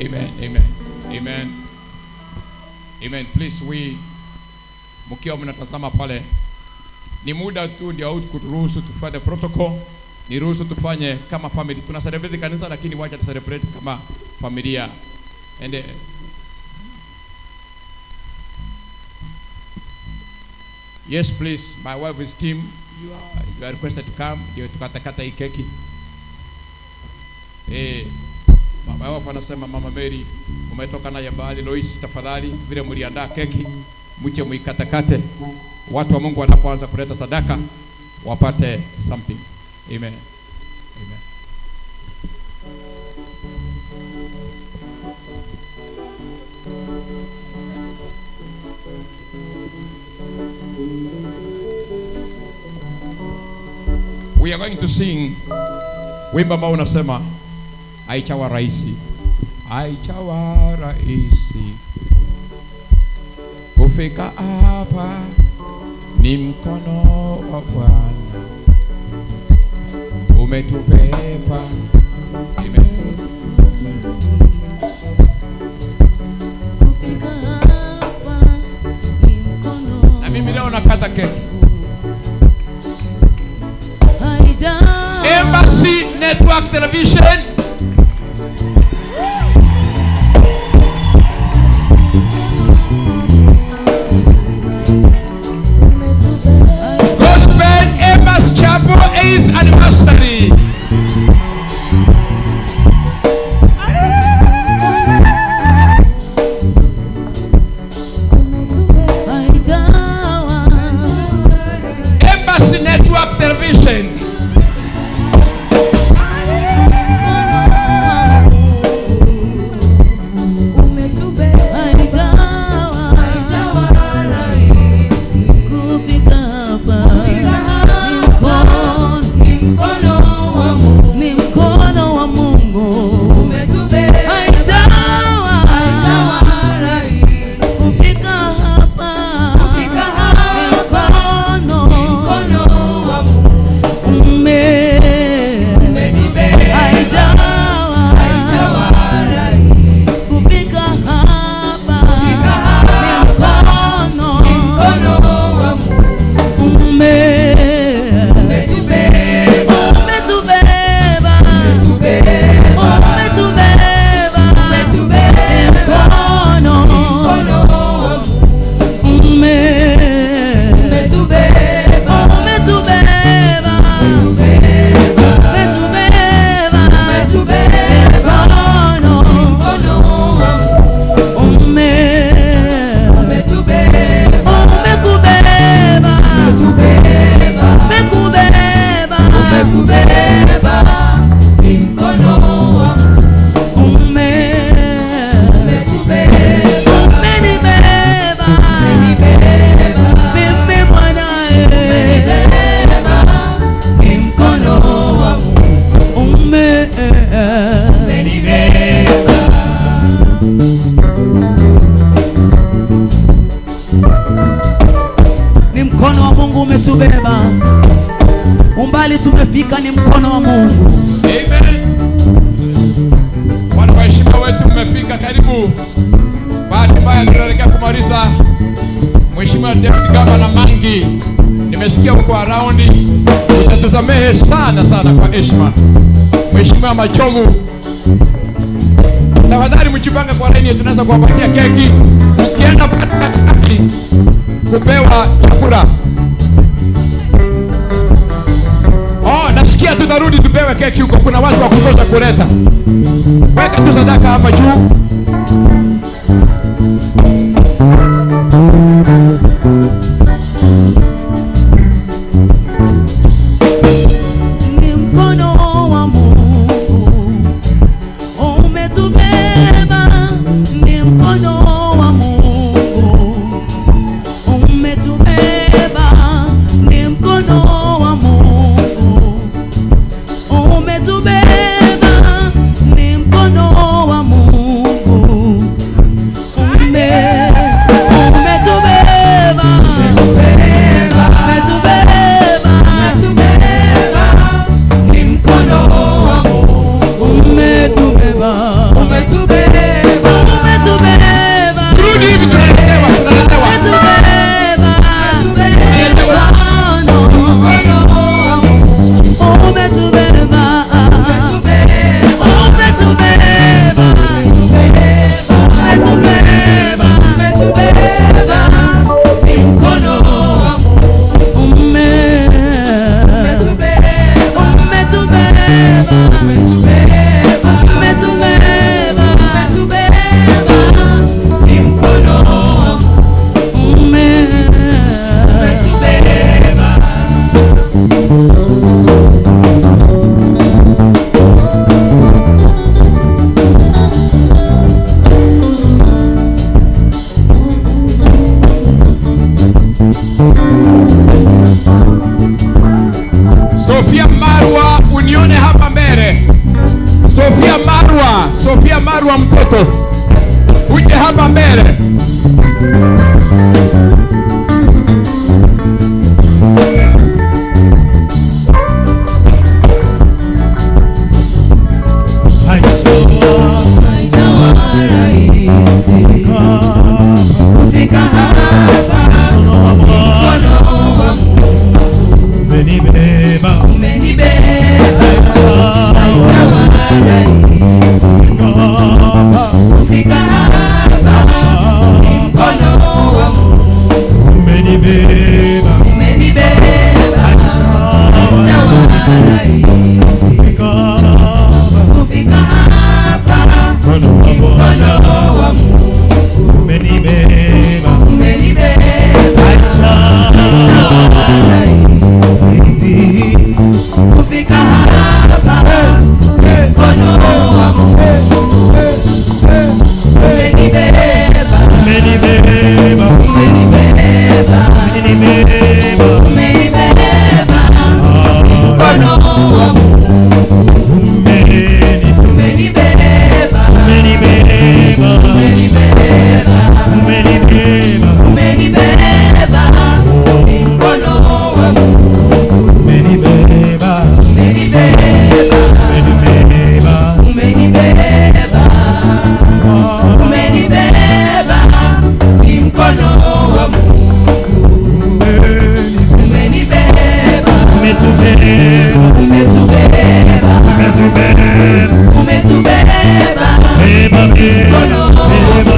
S9: Amen, amen, amen, amen. Please, we mkiwa mnatazama pale, ni muda tu ndio kuturuhusu tufuate protocol, ni ruhusu tufanye kama family. Tuna celebrate kanisa, lakini wacha tu celebrate kama familia. And yes, please, my wife is team, you are requested to come. Ndio tukatakata hii keki. Mama wao anasema, Mama Mary, umetoka naye mbali. Lois, tafadhali vile mliandaa keki, mche muikatakate. Watu wa Mungu wanapoanza kuleta sadaka wapate something. Amen. Amen. We are going to sing wimbo ambao unasema haichawa rahisi, haichawa rahisi kufika hapa, ni mkono wa Bwana umetubeba. Amen. Na mimi leo nakata keki. Embassy Network Television. Gospel Embassy Chapel 8th anniversary.
S7: Mkono wa Mungu umetubeba. Umbali tumefika ni mkono wa Mungu.
S9: Amen. Wana waheshimiwa wetu mmefika karibu. Bahati mbaya tunaelekea kumaliza. Mheshimiwa Deputy Governor Mangi, nimesikia uko around, utatusamehe sana sana kwa heshima. Mheshimiwa Machogu, tafadhali mjipange kwa laini, tunaweza kuwapatia keki. Ukienda katikati kupewa chakula. Oh, nasikia tutarudi tupewe keki huko, kuna watu wa kutosha kuleta. Weka tu sadaka hapa juu.
S7: Ni mkono wa Mungu umetubeba, ni mkono wa Mungu umetubeba, ni mkono wa Mungu umetubeba, ni mkono wa Mungu umetubeba, umetubeba, ni mkono wa Mungu umetubeba, umetubeba, umetubeba.
S9: Rudi hivi, tunaletewa, tunaletewa.
S7: Umetubeba, umetubeba, umetubeba, umetubeba, umetubeba, ni mkono wa Mungu umetubeba, umetubeba, umetubeba, umetubeba, ni mkono wa Mungu umetubeba.
S9: Sofia Marwa, unione hapa mbele. Sofia Marwa, Sofia Marwa mtoto, uje hapa mbele.
S7: Kufika hapa mkono wa Mungu
S8: umenibeba,
S7: umenibeba, haitawa rahisi. Kufika hapa ni mkono wa Mungu
S8: umenibeba,
S7: umenibeba, haitawa rahisi. Kufika hapa ni mkono wa Mungu
S8: umenibeba,
S7: umenibeba, haitawa rahisi. Kufika hapa mkono wa Mungu umenibeba,
S8: umenibeba,
S7: umenibeba,
S8: umenibeba,
S7: umenibeba, mkono wa Mungu umenibeba,
S8: umenibeba,
S7: umenibeba,
S8: umenibeba,
S7: umenibeba, ni mkono wa Mungu
S8: umenibeba,
S7: umenibeba,
S8: umenibeba,
S7: umenibeba, umenibeba, ni mkono wa Mungu umenibeba,
S8: umetubeba,
S7: umetubeba,
S8: umetubeba,
S7: umetubeba,
S8: beba, beba, beba, beba,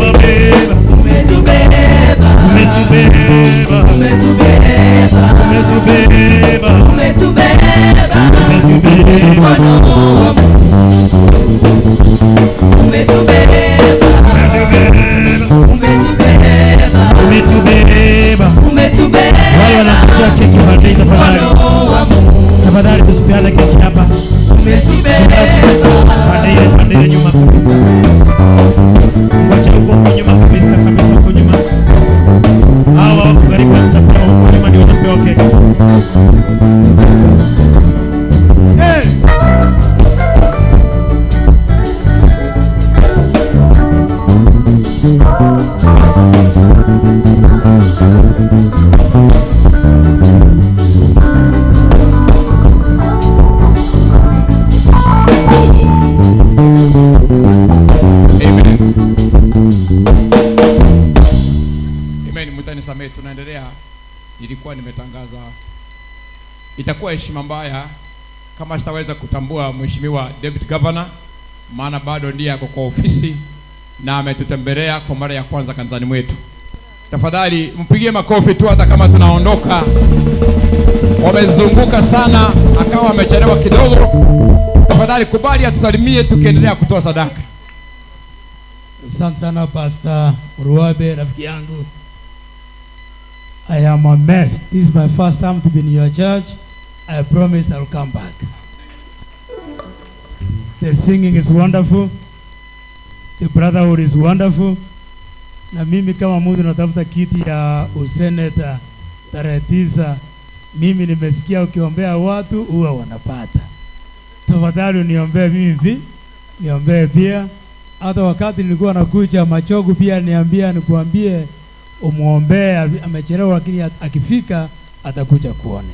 S8: beba,
S7: umetubeba,
S8: umetubeba,
S7: umetubeba,
S8: umetubeba,
S7: umetubeba,
S8: umetubeba,
S7: mkono wa Mungu umetubeba, umetubeba,
S8: umetubeba.
S7: umetubeba,
S8: Wale wanakuja keki baadaye, tafadhali,
S7: mkono wa Mungu
S8: tafadhali tusipeane keki hapa.
S7: umetubeba,
S8: Pande ile nyuma kabisa. Wacha huko huko nyuma kabisa kabisa, huko nyuma. Hawa wako karibu watapewa huko nyuma, ndio watapewa keki. Hey!
S9: Amen. Amen, mtanisamehe, tunaendelea. Nilikuwa nimetangaza itakuwa heshima mbaya kama sitaweza kutambua Mheshimiwa Deputy Governor, maana bado ndiye ako kwa ofisi na ametutembelea kwa mara ya kwanza kanisani mwetu. Tafadhali mpigie makofi tu hata kama tunaondoka. Wamezunguka sana, akawa amechelewa kidogo. Tafadhali kubali atusalimie tukiendelea kutoa sadaka.
S4: Asante sana Pastor Ruabe, rafiki yangu. I am a mess. This is my first time to be in your church. I promise I'll come back. The singing is wonderful. The brotherhood is wonderful. Na mimi kama mtu natafuta kiti ya useneta tarehe 9, mimi nimesikia ukiombea watu huwa wanapata. Tafadhali uniombee mimi, niombee pia. Hata wakati nilikuwa nakuja Machogu pia niambia nikuambie umuombee, amechelewa lakini akifika atakuja kuone.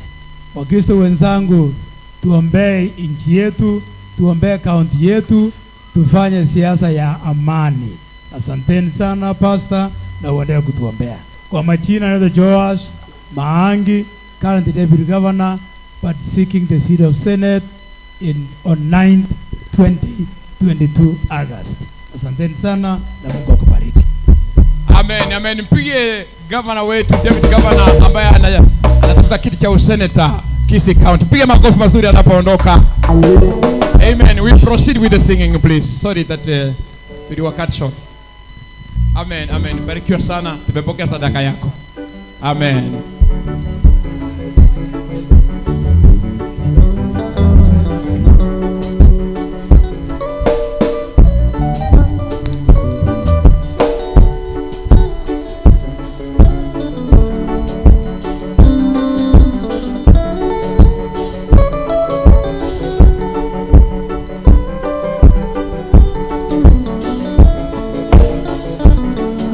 S4: Wakristo wenzangu, tuombee nchi yetu, tuombee kaunti yetu, tufanye siasa ya amani. Asanteni sana Pastor, na uendelee kutuombea. Kwa majina naitwa Joash Maangi, current Deputy Governor, but seeking the seat of Senate in on 9th 2022 August. Asanteni sana na Mungu akubariki.
S9: Amen, amen. Mpige governor wetu, Deputy Governor ambaye anatafuta kiti cha useneta Kisii County. Pige makofi mazuri anapoondoka. Amen. We proceed with the singing, please. Sorry that tuliwa cut short. Amen, amen. Barikiwa sana. Tumepokea sadaka yako. Amen.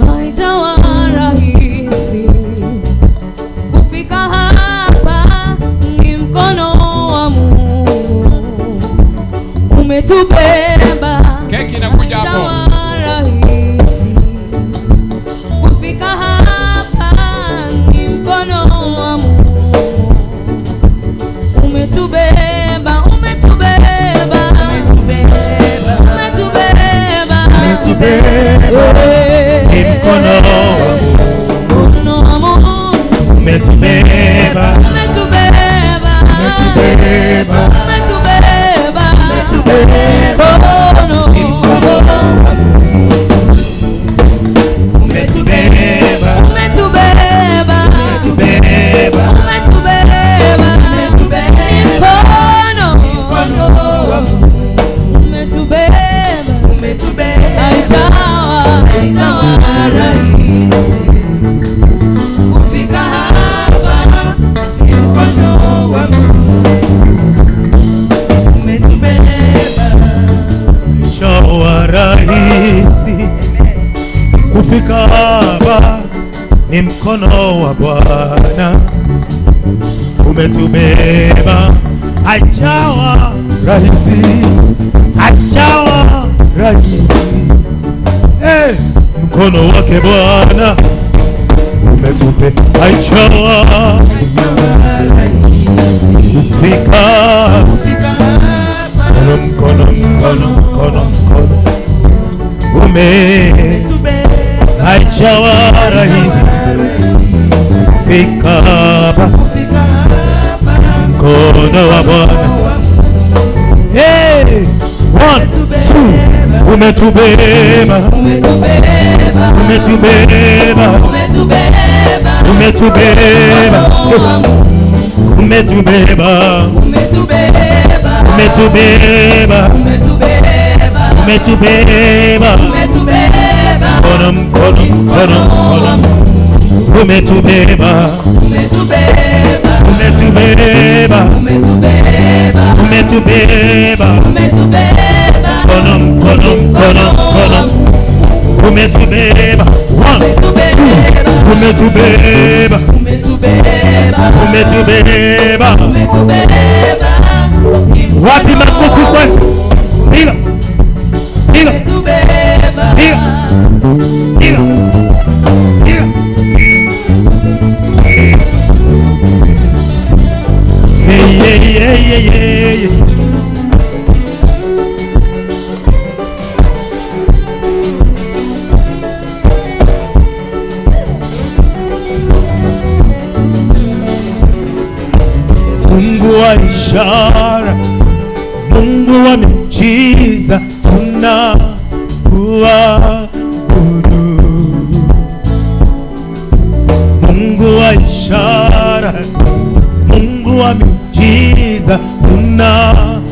S16: Haijawa rahisi kufika hapa, ni mkono wa Mungu umetubeba.
S9: Keki inakuja hapo.
S16: Haijawa rahisi kufika hapa, ni mkono wa Mungu umetubeba, umetubeba, umetubeba, umetubeba.
S8: Ni mkono
S16: wa Mungu
S8: umetubeba,
S16: umetubeba,
S8: umetubeba,
S16: umetubeba,
S8: umetubeba. Ni mkono wa Mungu umetubeba,
S16: umetubeba,
S8: umetubeba,
S16: umetubeba, ni mkono wa Mungu umetubeba,
S8: umetubeba.
S16: Haijawa rahisi kufika hapa,
S8: ni mkono wa Mungu umetubeba. Haijawa rahisi kufika hapa, ni mkono wa Bwana umetubeba. Haijawa rahisi, haijawa rahisi. Hey, mkono wake Bwana umetubeba. Haijawa kufika, mkono, mkono, mkono, mkono, mkono ume. Haijawa rahisi kufika hapa, mkono wa Bwana. Hey, 1 2, umetubeba, umetubeba, umetubeba, umetubeba, umetubeba, umetubeba. Mkono, mkono, mkono, mkono umetubeba, umetubeba, umetubeba. Mkono, mkono, mkono, mkono umetubeba. 1 2, umetubeba, Umetubeba. Wapi makofi kwa? Piga. Piga. Piga. Piga. Piga. Hey, hey, hey, hey, hey. Mungu wa ishara, Mungu wa miujiza, tunakuabudu. Mungu wa ishara, Mungu wa miujiza, tunakuabudu.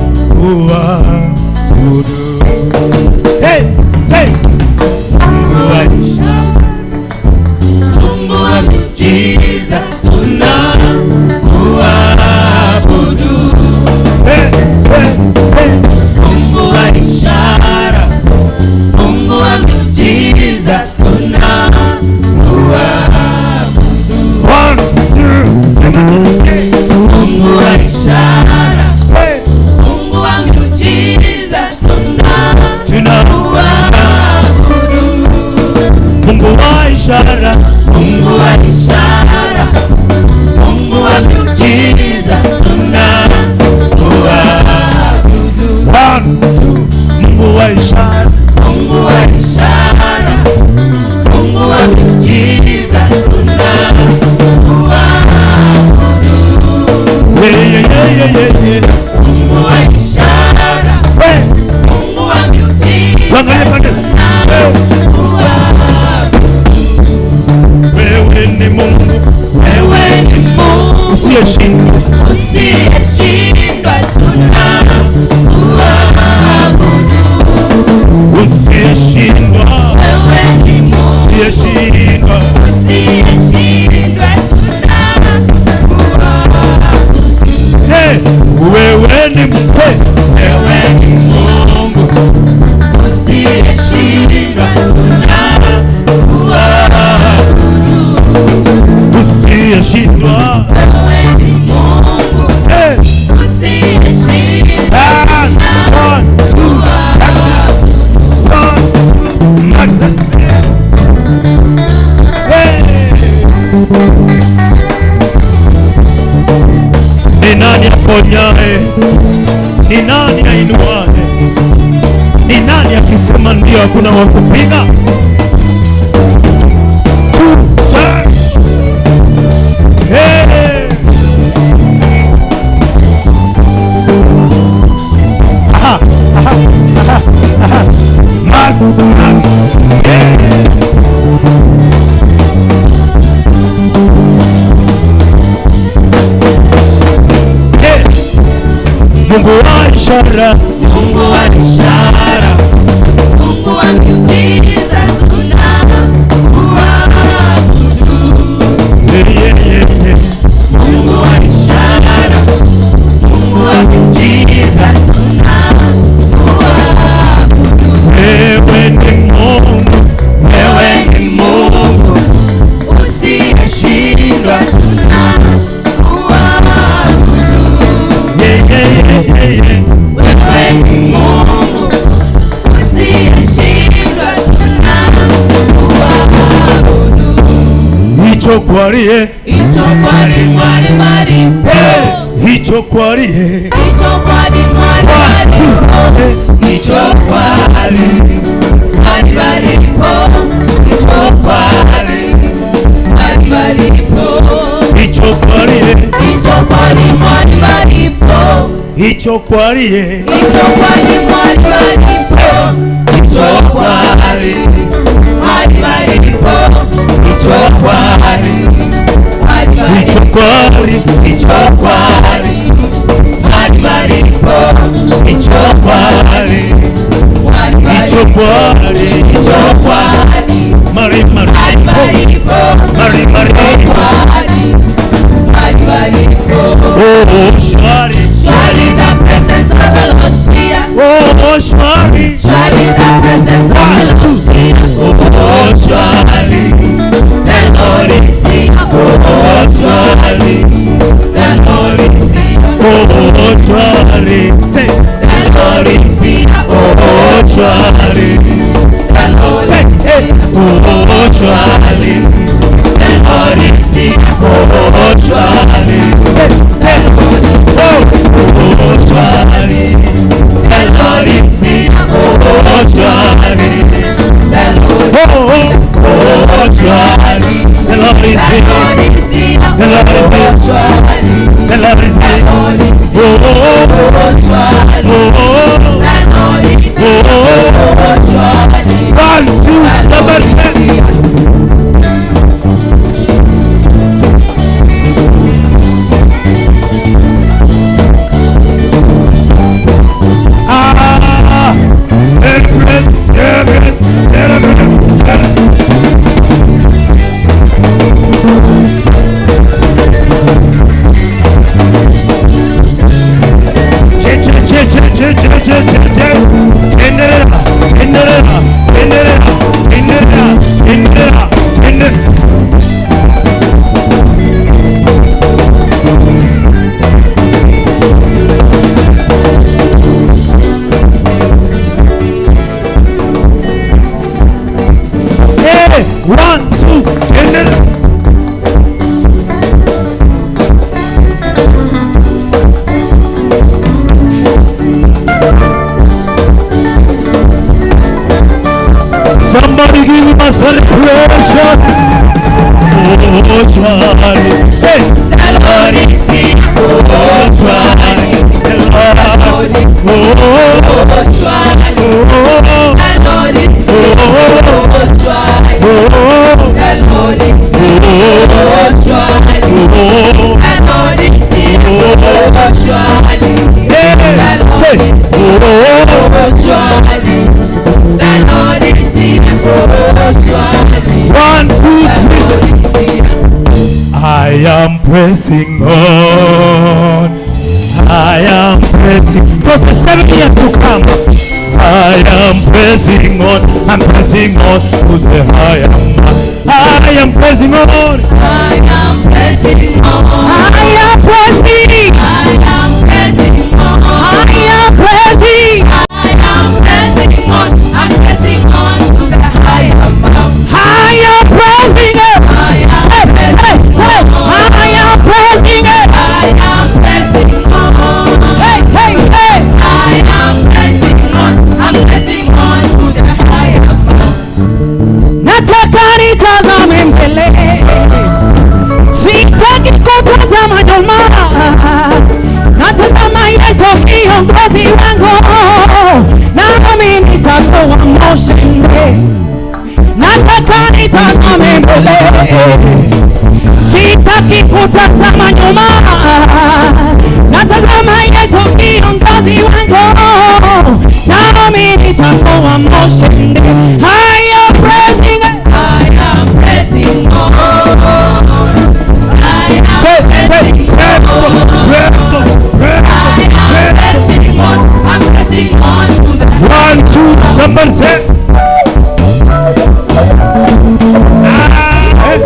S8: Hey, say! Mungu wa ishara,
S18: Mungu wa miujiza, tunakuabudu.
S8: Say, say, say.
S18: Mungu wa ishara, Mungu wa miujiza, tunakuabudu.
S8: 1, 2, 3.
S18: Mungu wa ishara, Mungu wa miujiza, tunakuabudu.
S8: Mungu wa ishara,
S18: Mungu wa ishara, Mungu wa miujiza, tunakuabudu.
S8: 1, 2. Mungu wa ishara,
S18: Mungu wa ishara, Mungu wa miujiza, tunakuabudu.
S8: Yeah, yeah, yeah, yeah, yeah.
S18: Mungu wa ishara, Mungu wa miujiza,
S8: Tuangalie pande.
S18: tunakuabudu.
S8: Wewe ni Mungu,
S18: Wewe ni Mungu
S8: usiyeshindwa,
S18: usiyeshindwa, tunakuabudu.
S8: Usiyeshindwa,
S18: Wewe ni Mungu
S8: usiyeshindwa,
S18: usiyeshindwa, tunakuabudu.
S8: Hey, wewe ni Mungu,
S18: Wewe ni Mungu usiyeshindwa, tunakuabudu.
S8: Usiyeshindwa,
S18: Wewe ni Mungu
S8: hey,
S18: usiyeshindwa,
S8: 1, 2, 1, 2, hey. Ni nani aponyaye? Ni nani ainuaye? Ni nani akisema ndio hakuna wa kupinga? 2, 3. Hey. Aha, aha, aha, aha. Mark, Mark. Hey. Hey. Mungu wa ishara,
S18: Mungu wa ishara, Mungu wa miujiza, tunakuabudu.
S8: Yeah, yeah, yeah, yeah.
S18: Mungu wa ishara, Mungu wa miujiza, tunakuabudu.
S8: Wewe ni Mungu,
S18: Wewe ni Mungu usiyeshindwa, tunakuabudu.
S8: Yeah, yeah, yeah, yeah, yeah.
S18: Wewe ni Mungu usiyeshindwa, tunakuabudu.
S8: Icho kwarie,
S18: Icho kwari mwari mwari po.
S8: Icho kwarie,
S18: Icho kwari mwari mwari po. Icho kwari mwari mwari po. Icho kwari mwari mwari po.
S8: Icho kwarie,
S18: Icho kwari mwari mwari po.
S8: Icho kwarie,
S18: Icho kwari mwari mwari po. Icho kwari mwari mwari po. Icho kwari mwari mwari
S8: icho kwari,
S18: Icho kwari mwari mwari po. Icho kwari mwari mwari
S8: icho kwari,
S18: Icho kwari
S8: mari mari,
S18: mwari mwari po.
S8: Mari mari,
S18: Icho kwari mwari mwari po.
S8: Oh, shwari,
S18: Surely the presence of the Lord is here.
S8: Oh, shwari,
S18: Surely the presence of the Lord is here. Oh, surely the Lord is here. Oh, surely
S8: Oh, surely, say, the Lord is here. Oh, surely, the Lord is here. Oh, surely, the Lord is here. Oh, surely, say, say, oh, surely, the Lord is here. Oh, surely, the Lord, oh, surely, the Lord is here. The Lord is here. The Lord is here. Oh, oh, oh, 1, 2, 7, 10. Ah, celebrate, celebrate, celebrate, celebrate. Hey, 1, 2, 10. Somebody give him a celebration. Oh, Charlie, say, the Lord is here. Oh, Charlie, the Lord is here. Oh, Charlie, the Lord is here. Oh, Charlie, the Lord is here. Oh, Charlie, the Lord is here. Oh, Charlie, the Lord is here. Oh, Charlie, the Lord is here. 1, 2, 3. I am pressing on. I am pressing for the 7 years to come. I am pressing on. I'm pressing on to the higher mark. I am pressing on.
S18: I am pressing on.
S8: I am pressing.
S18: I am pressing on.
S8: I am pressing.
S18: I am pressing on. I'm pressing on to the higher mark.
S8: I am pressing.
S18: I am pressing on.
S8: I am pressing.
S18: I am pressing on.
S8: Hey, hey, hey.
S18: I am pressing on. I'm pressing on to the higher mark.
S7: Nataka nitazame mbele, sitaki kutazama nyuma. Natazama Yesu kiongozi wangu, nami nitakuwa mshindi. Nataka nitazame mbele, sitaki kutazama nyuma. Natazama Yesu kiongozi wangu, nami nitakuwa mshindi. I am pressing,
S18: I am pressing on. I am pressing on. I am pressing on. I'm pressing on to the
S8: 1, 2, somebody say. Ah, hey.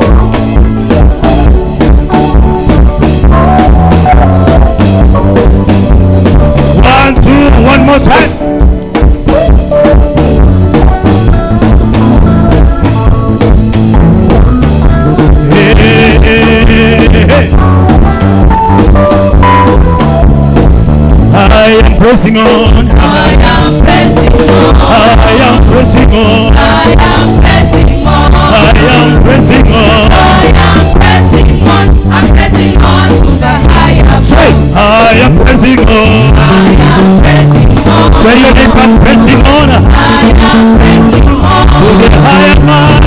S8: 1, 2, one more time. Hey, hey, hey, hey. I am pressing on.
S18: I am pressing on.
S8: I am pressing on.
S18: I am pressing on.
S8: I am pressing on.
S18: I am pressing on. I'm pressing on to the higher.
S8: Say, I am pressing on.
S18: I am pressing on.
S8: Tell your neighbor, I'm pressing on.
S18: I am pressing on
S8: to the higher mark.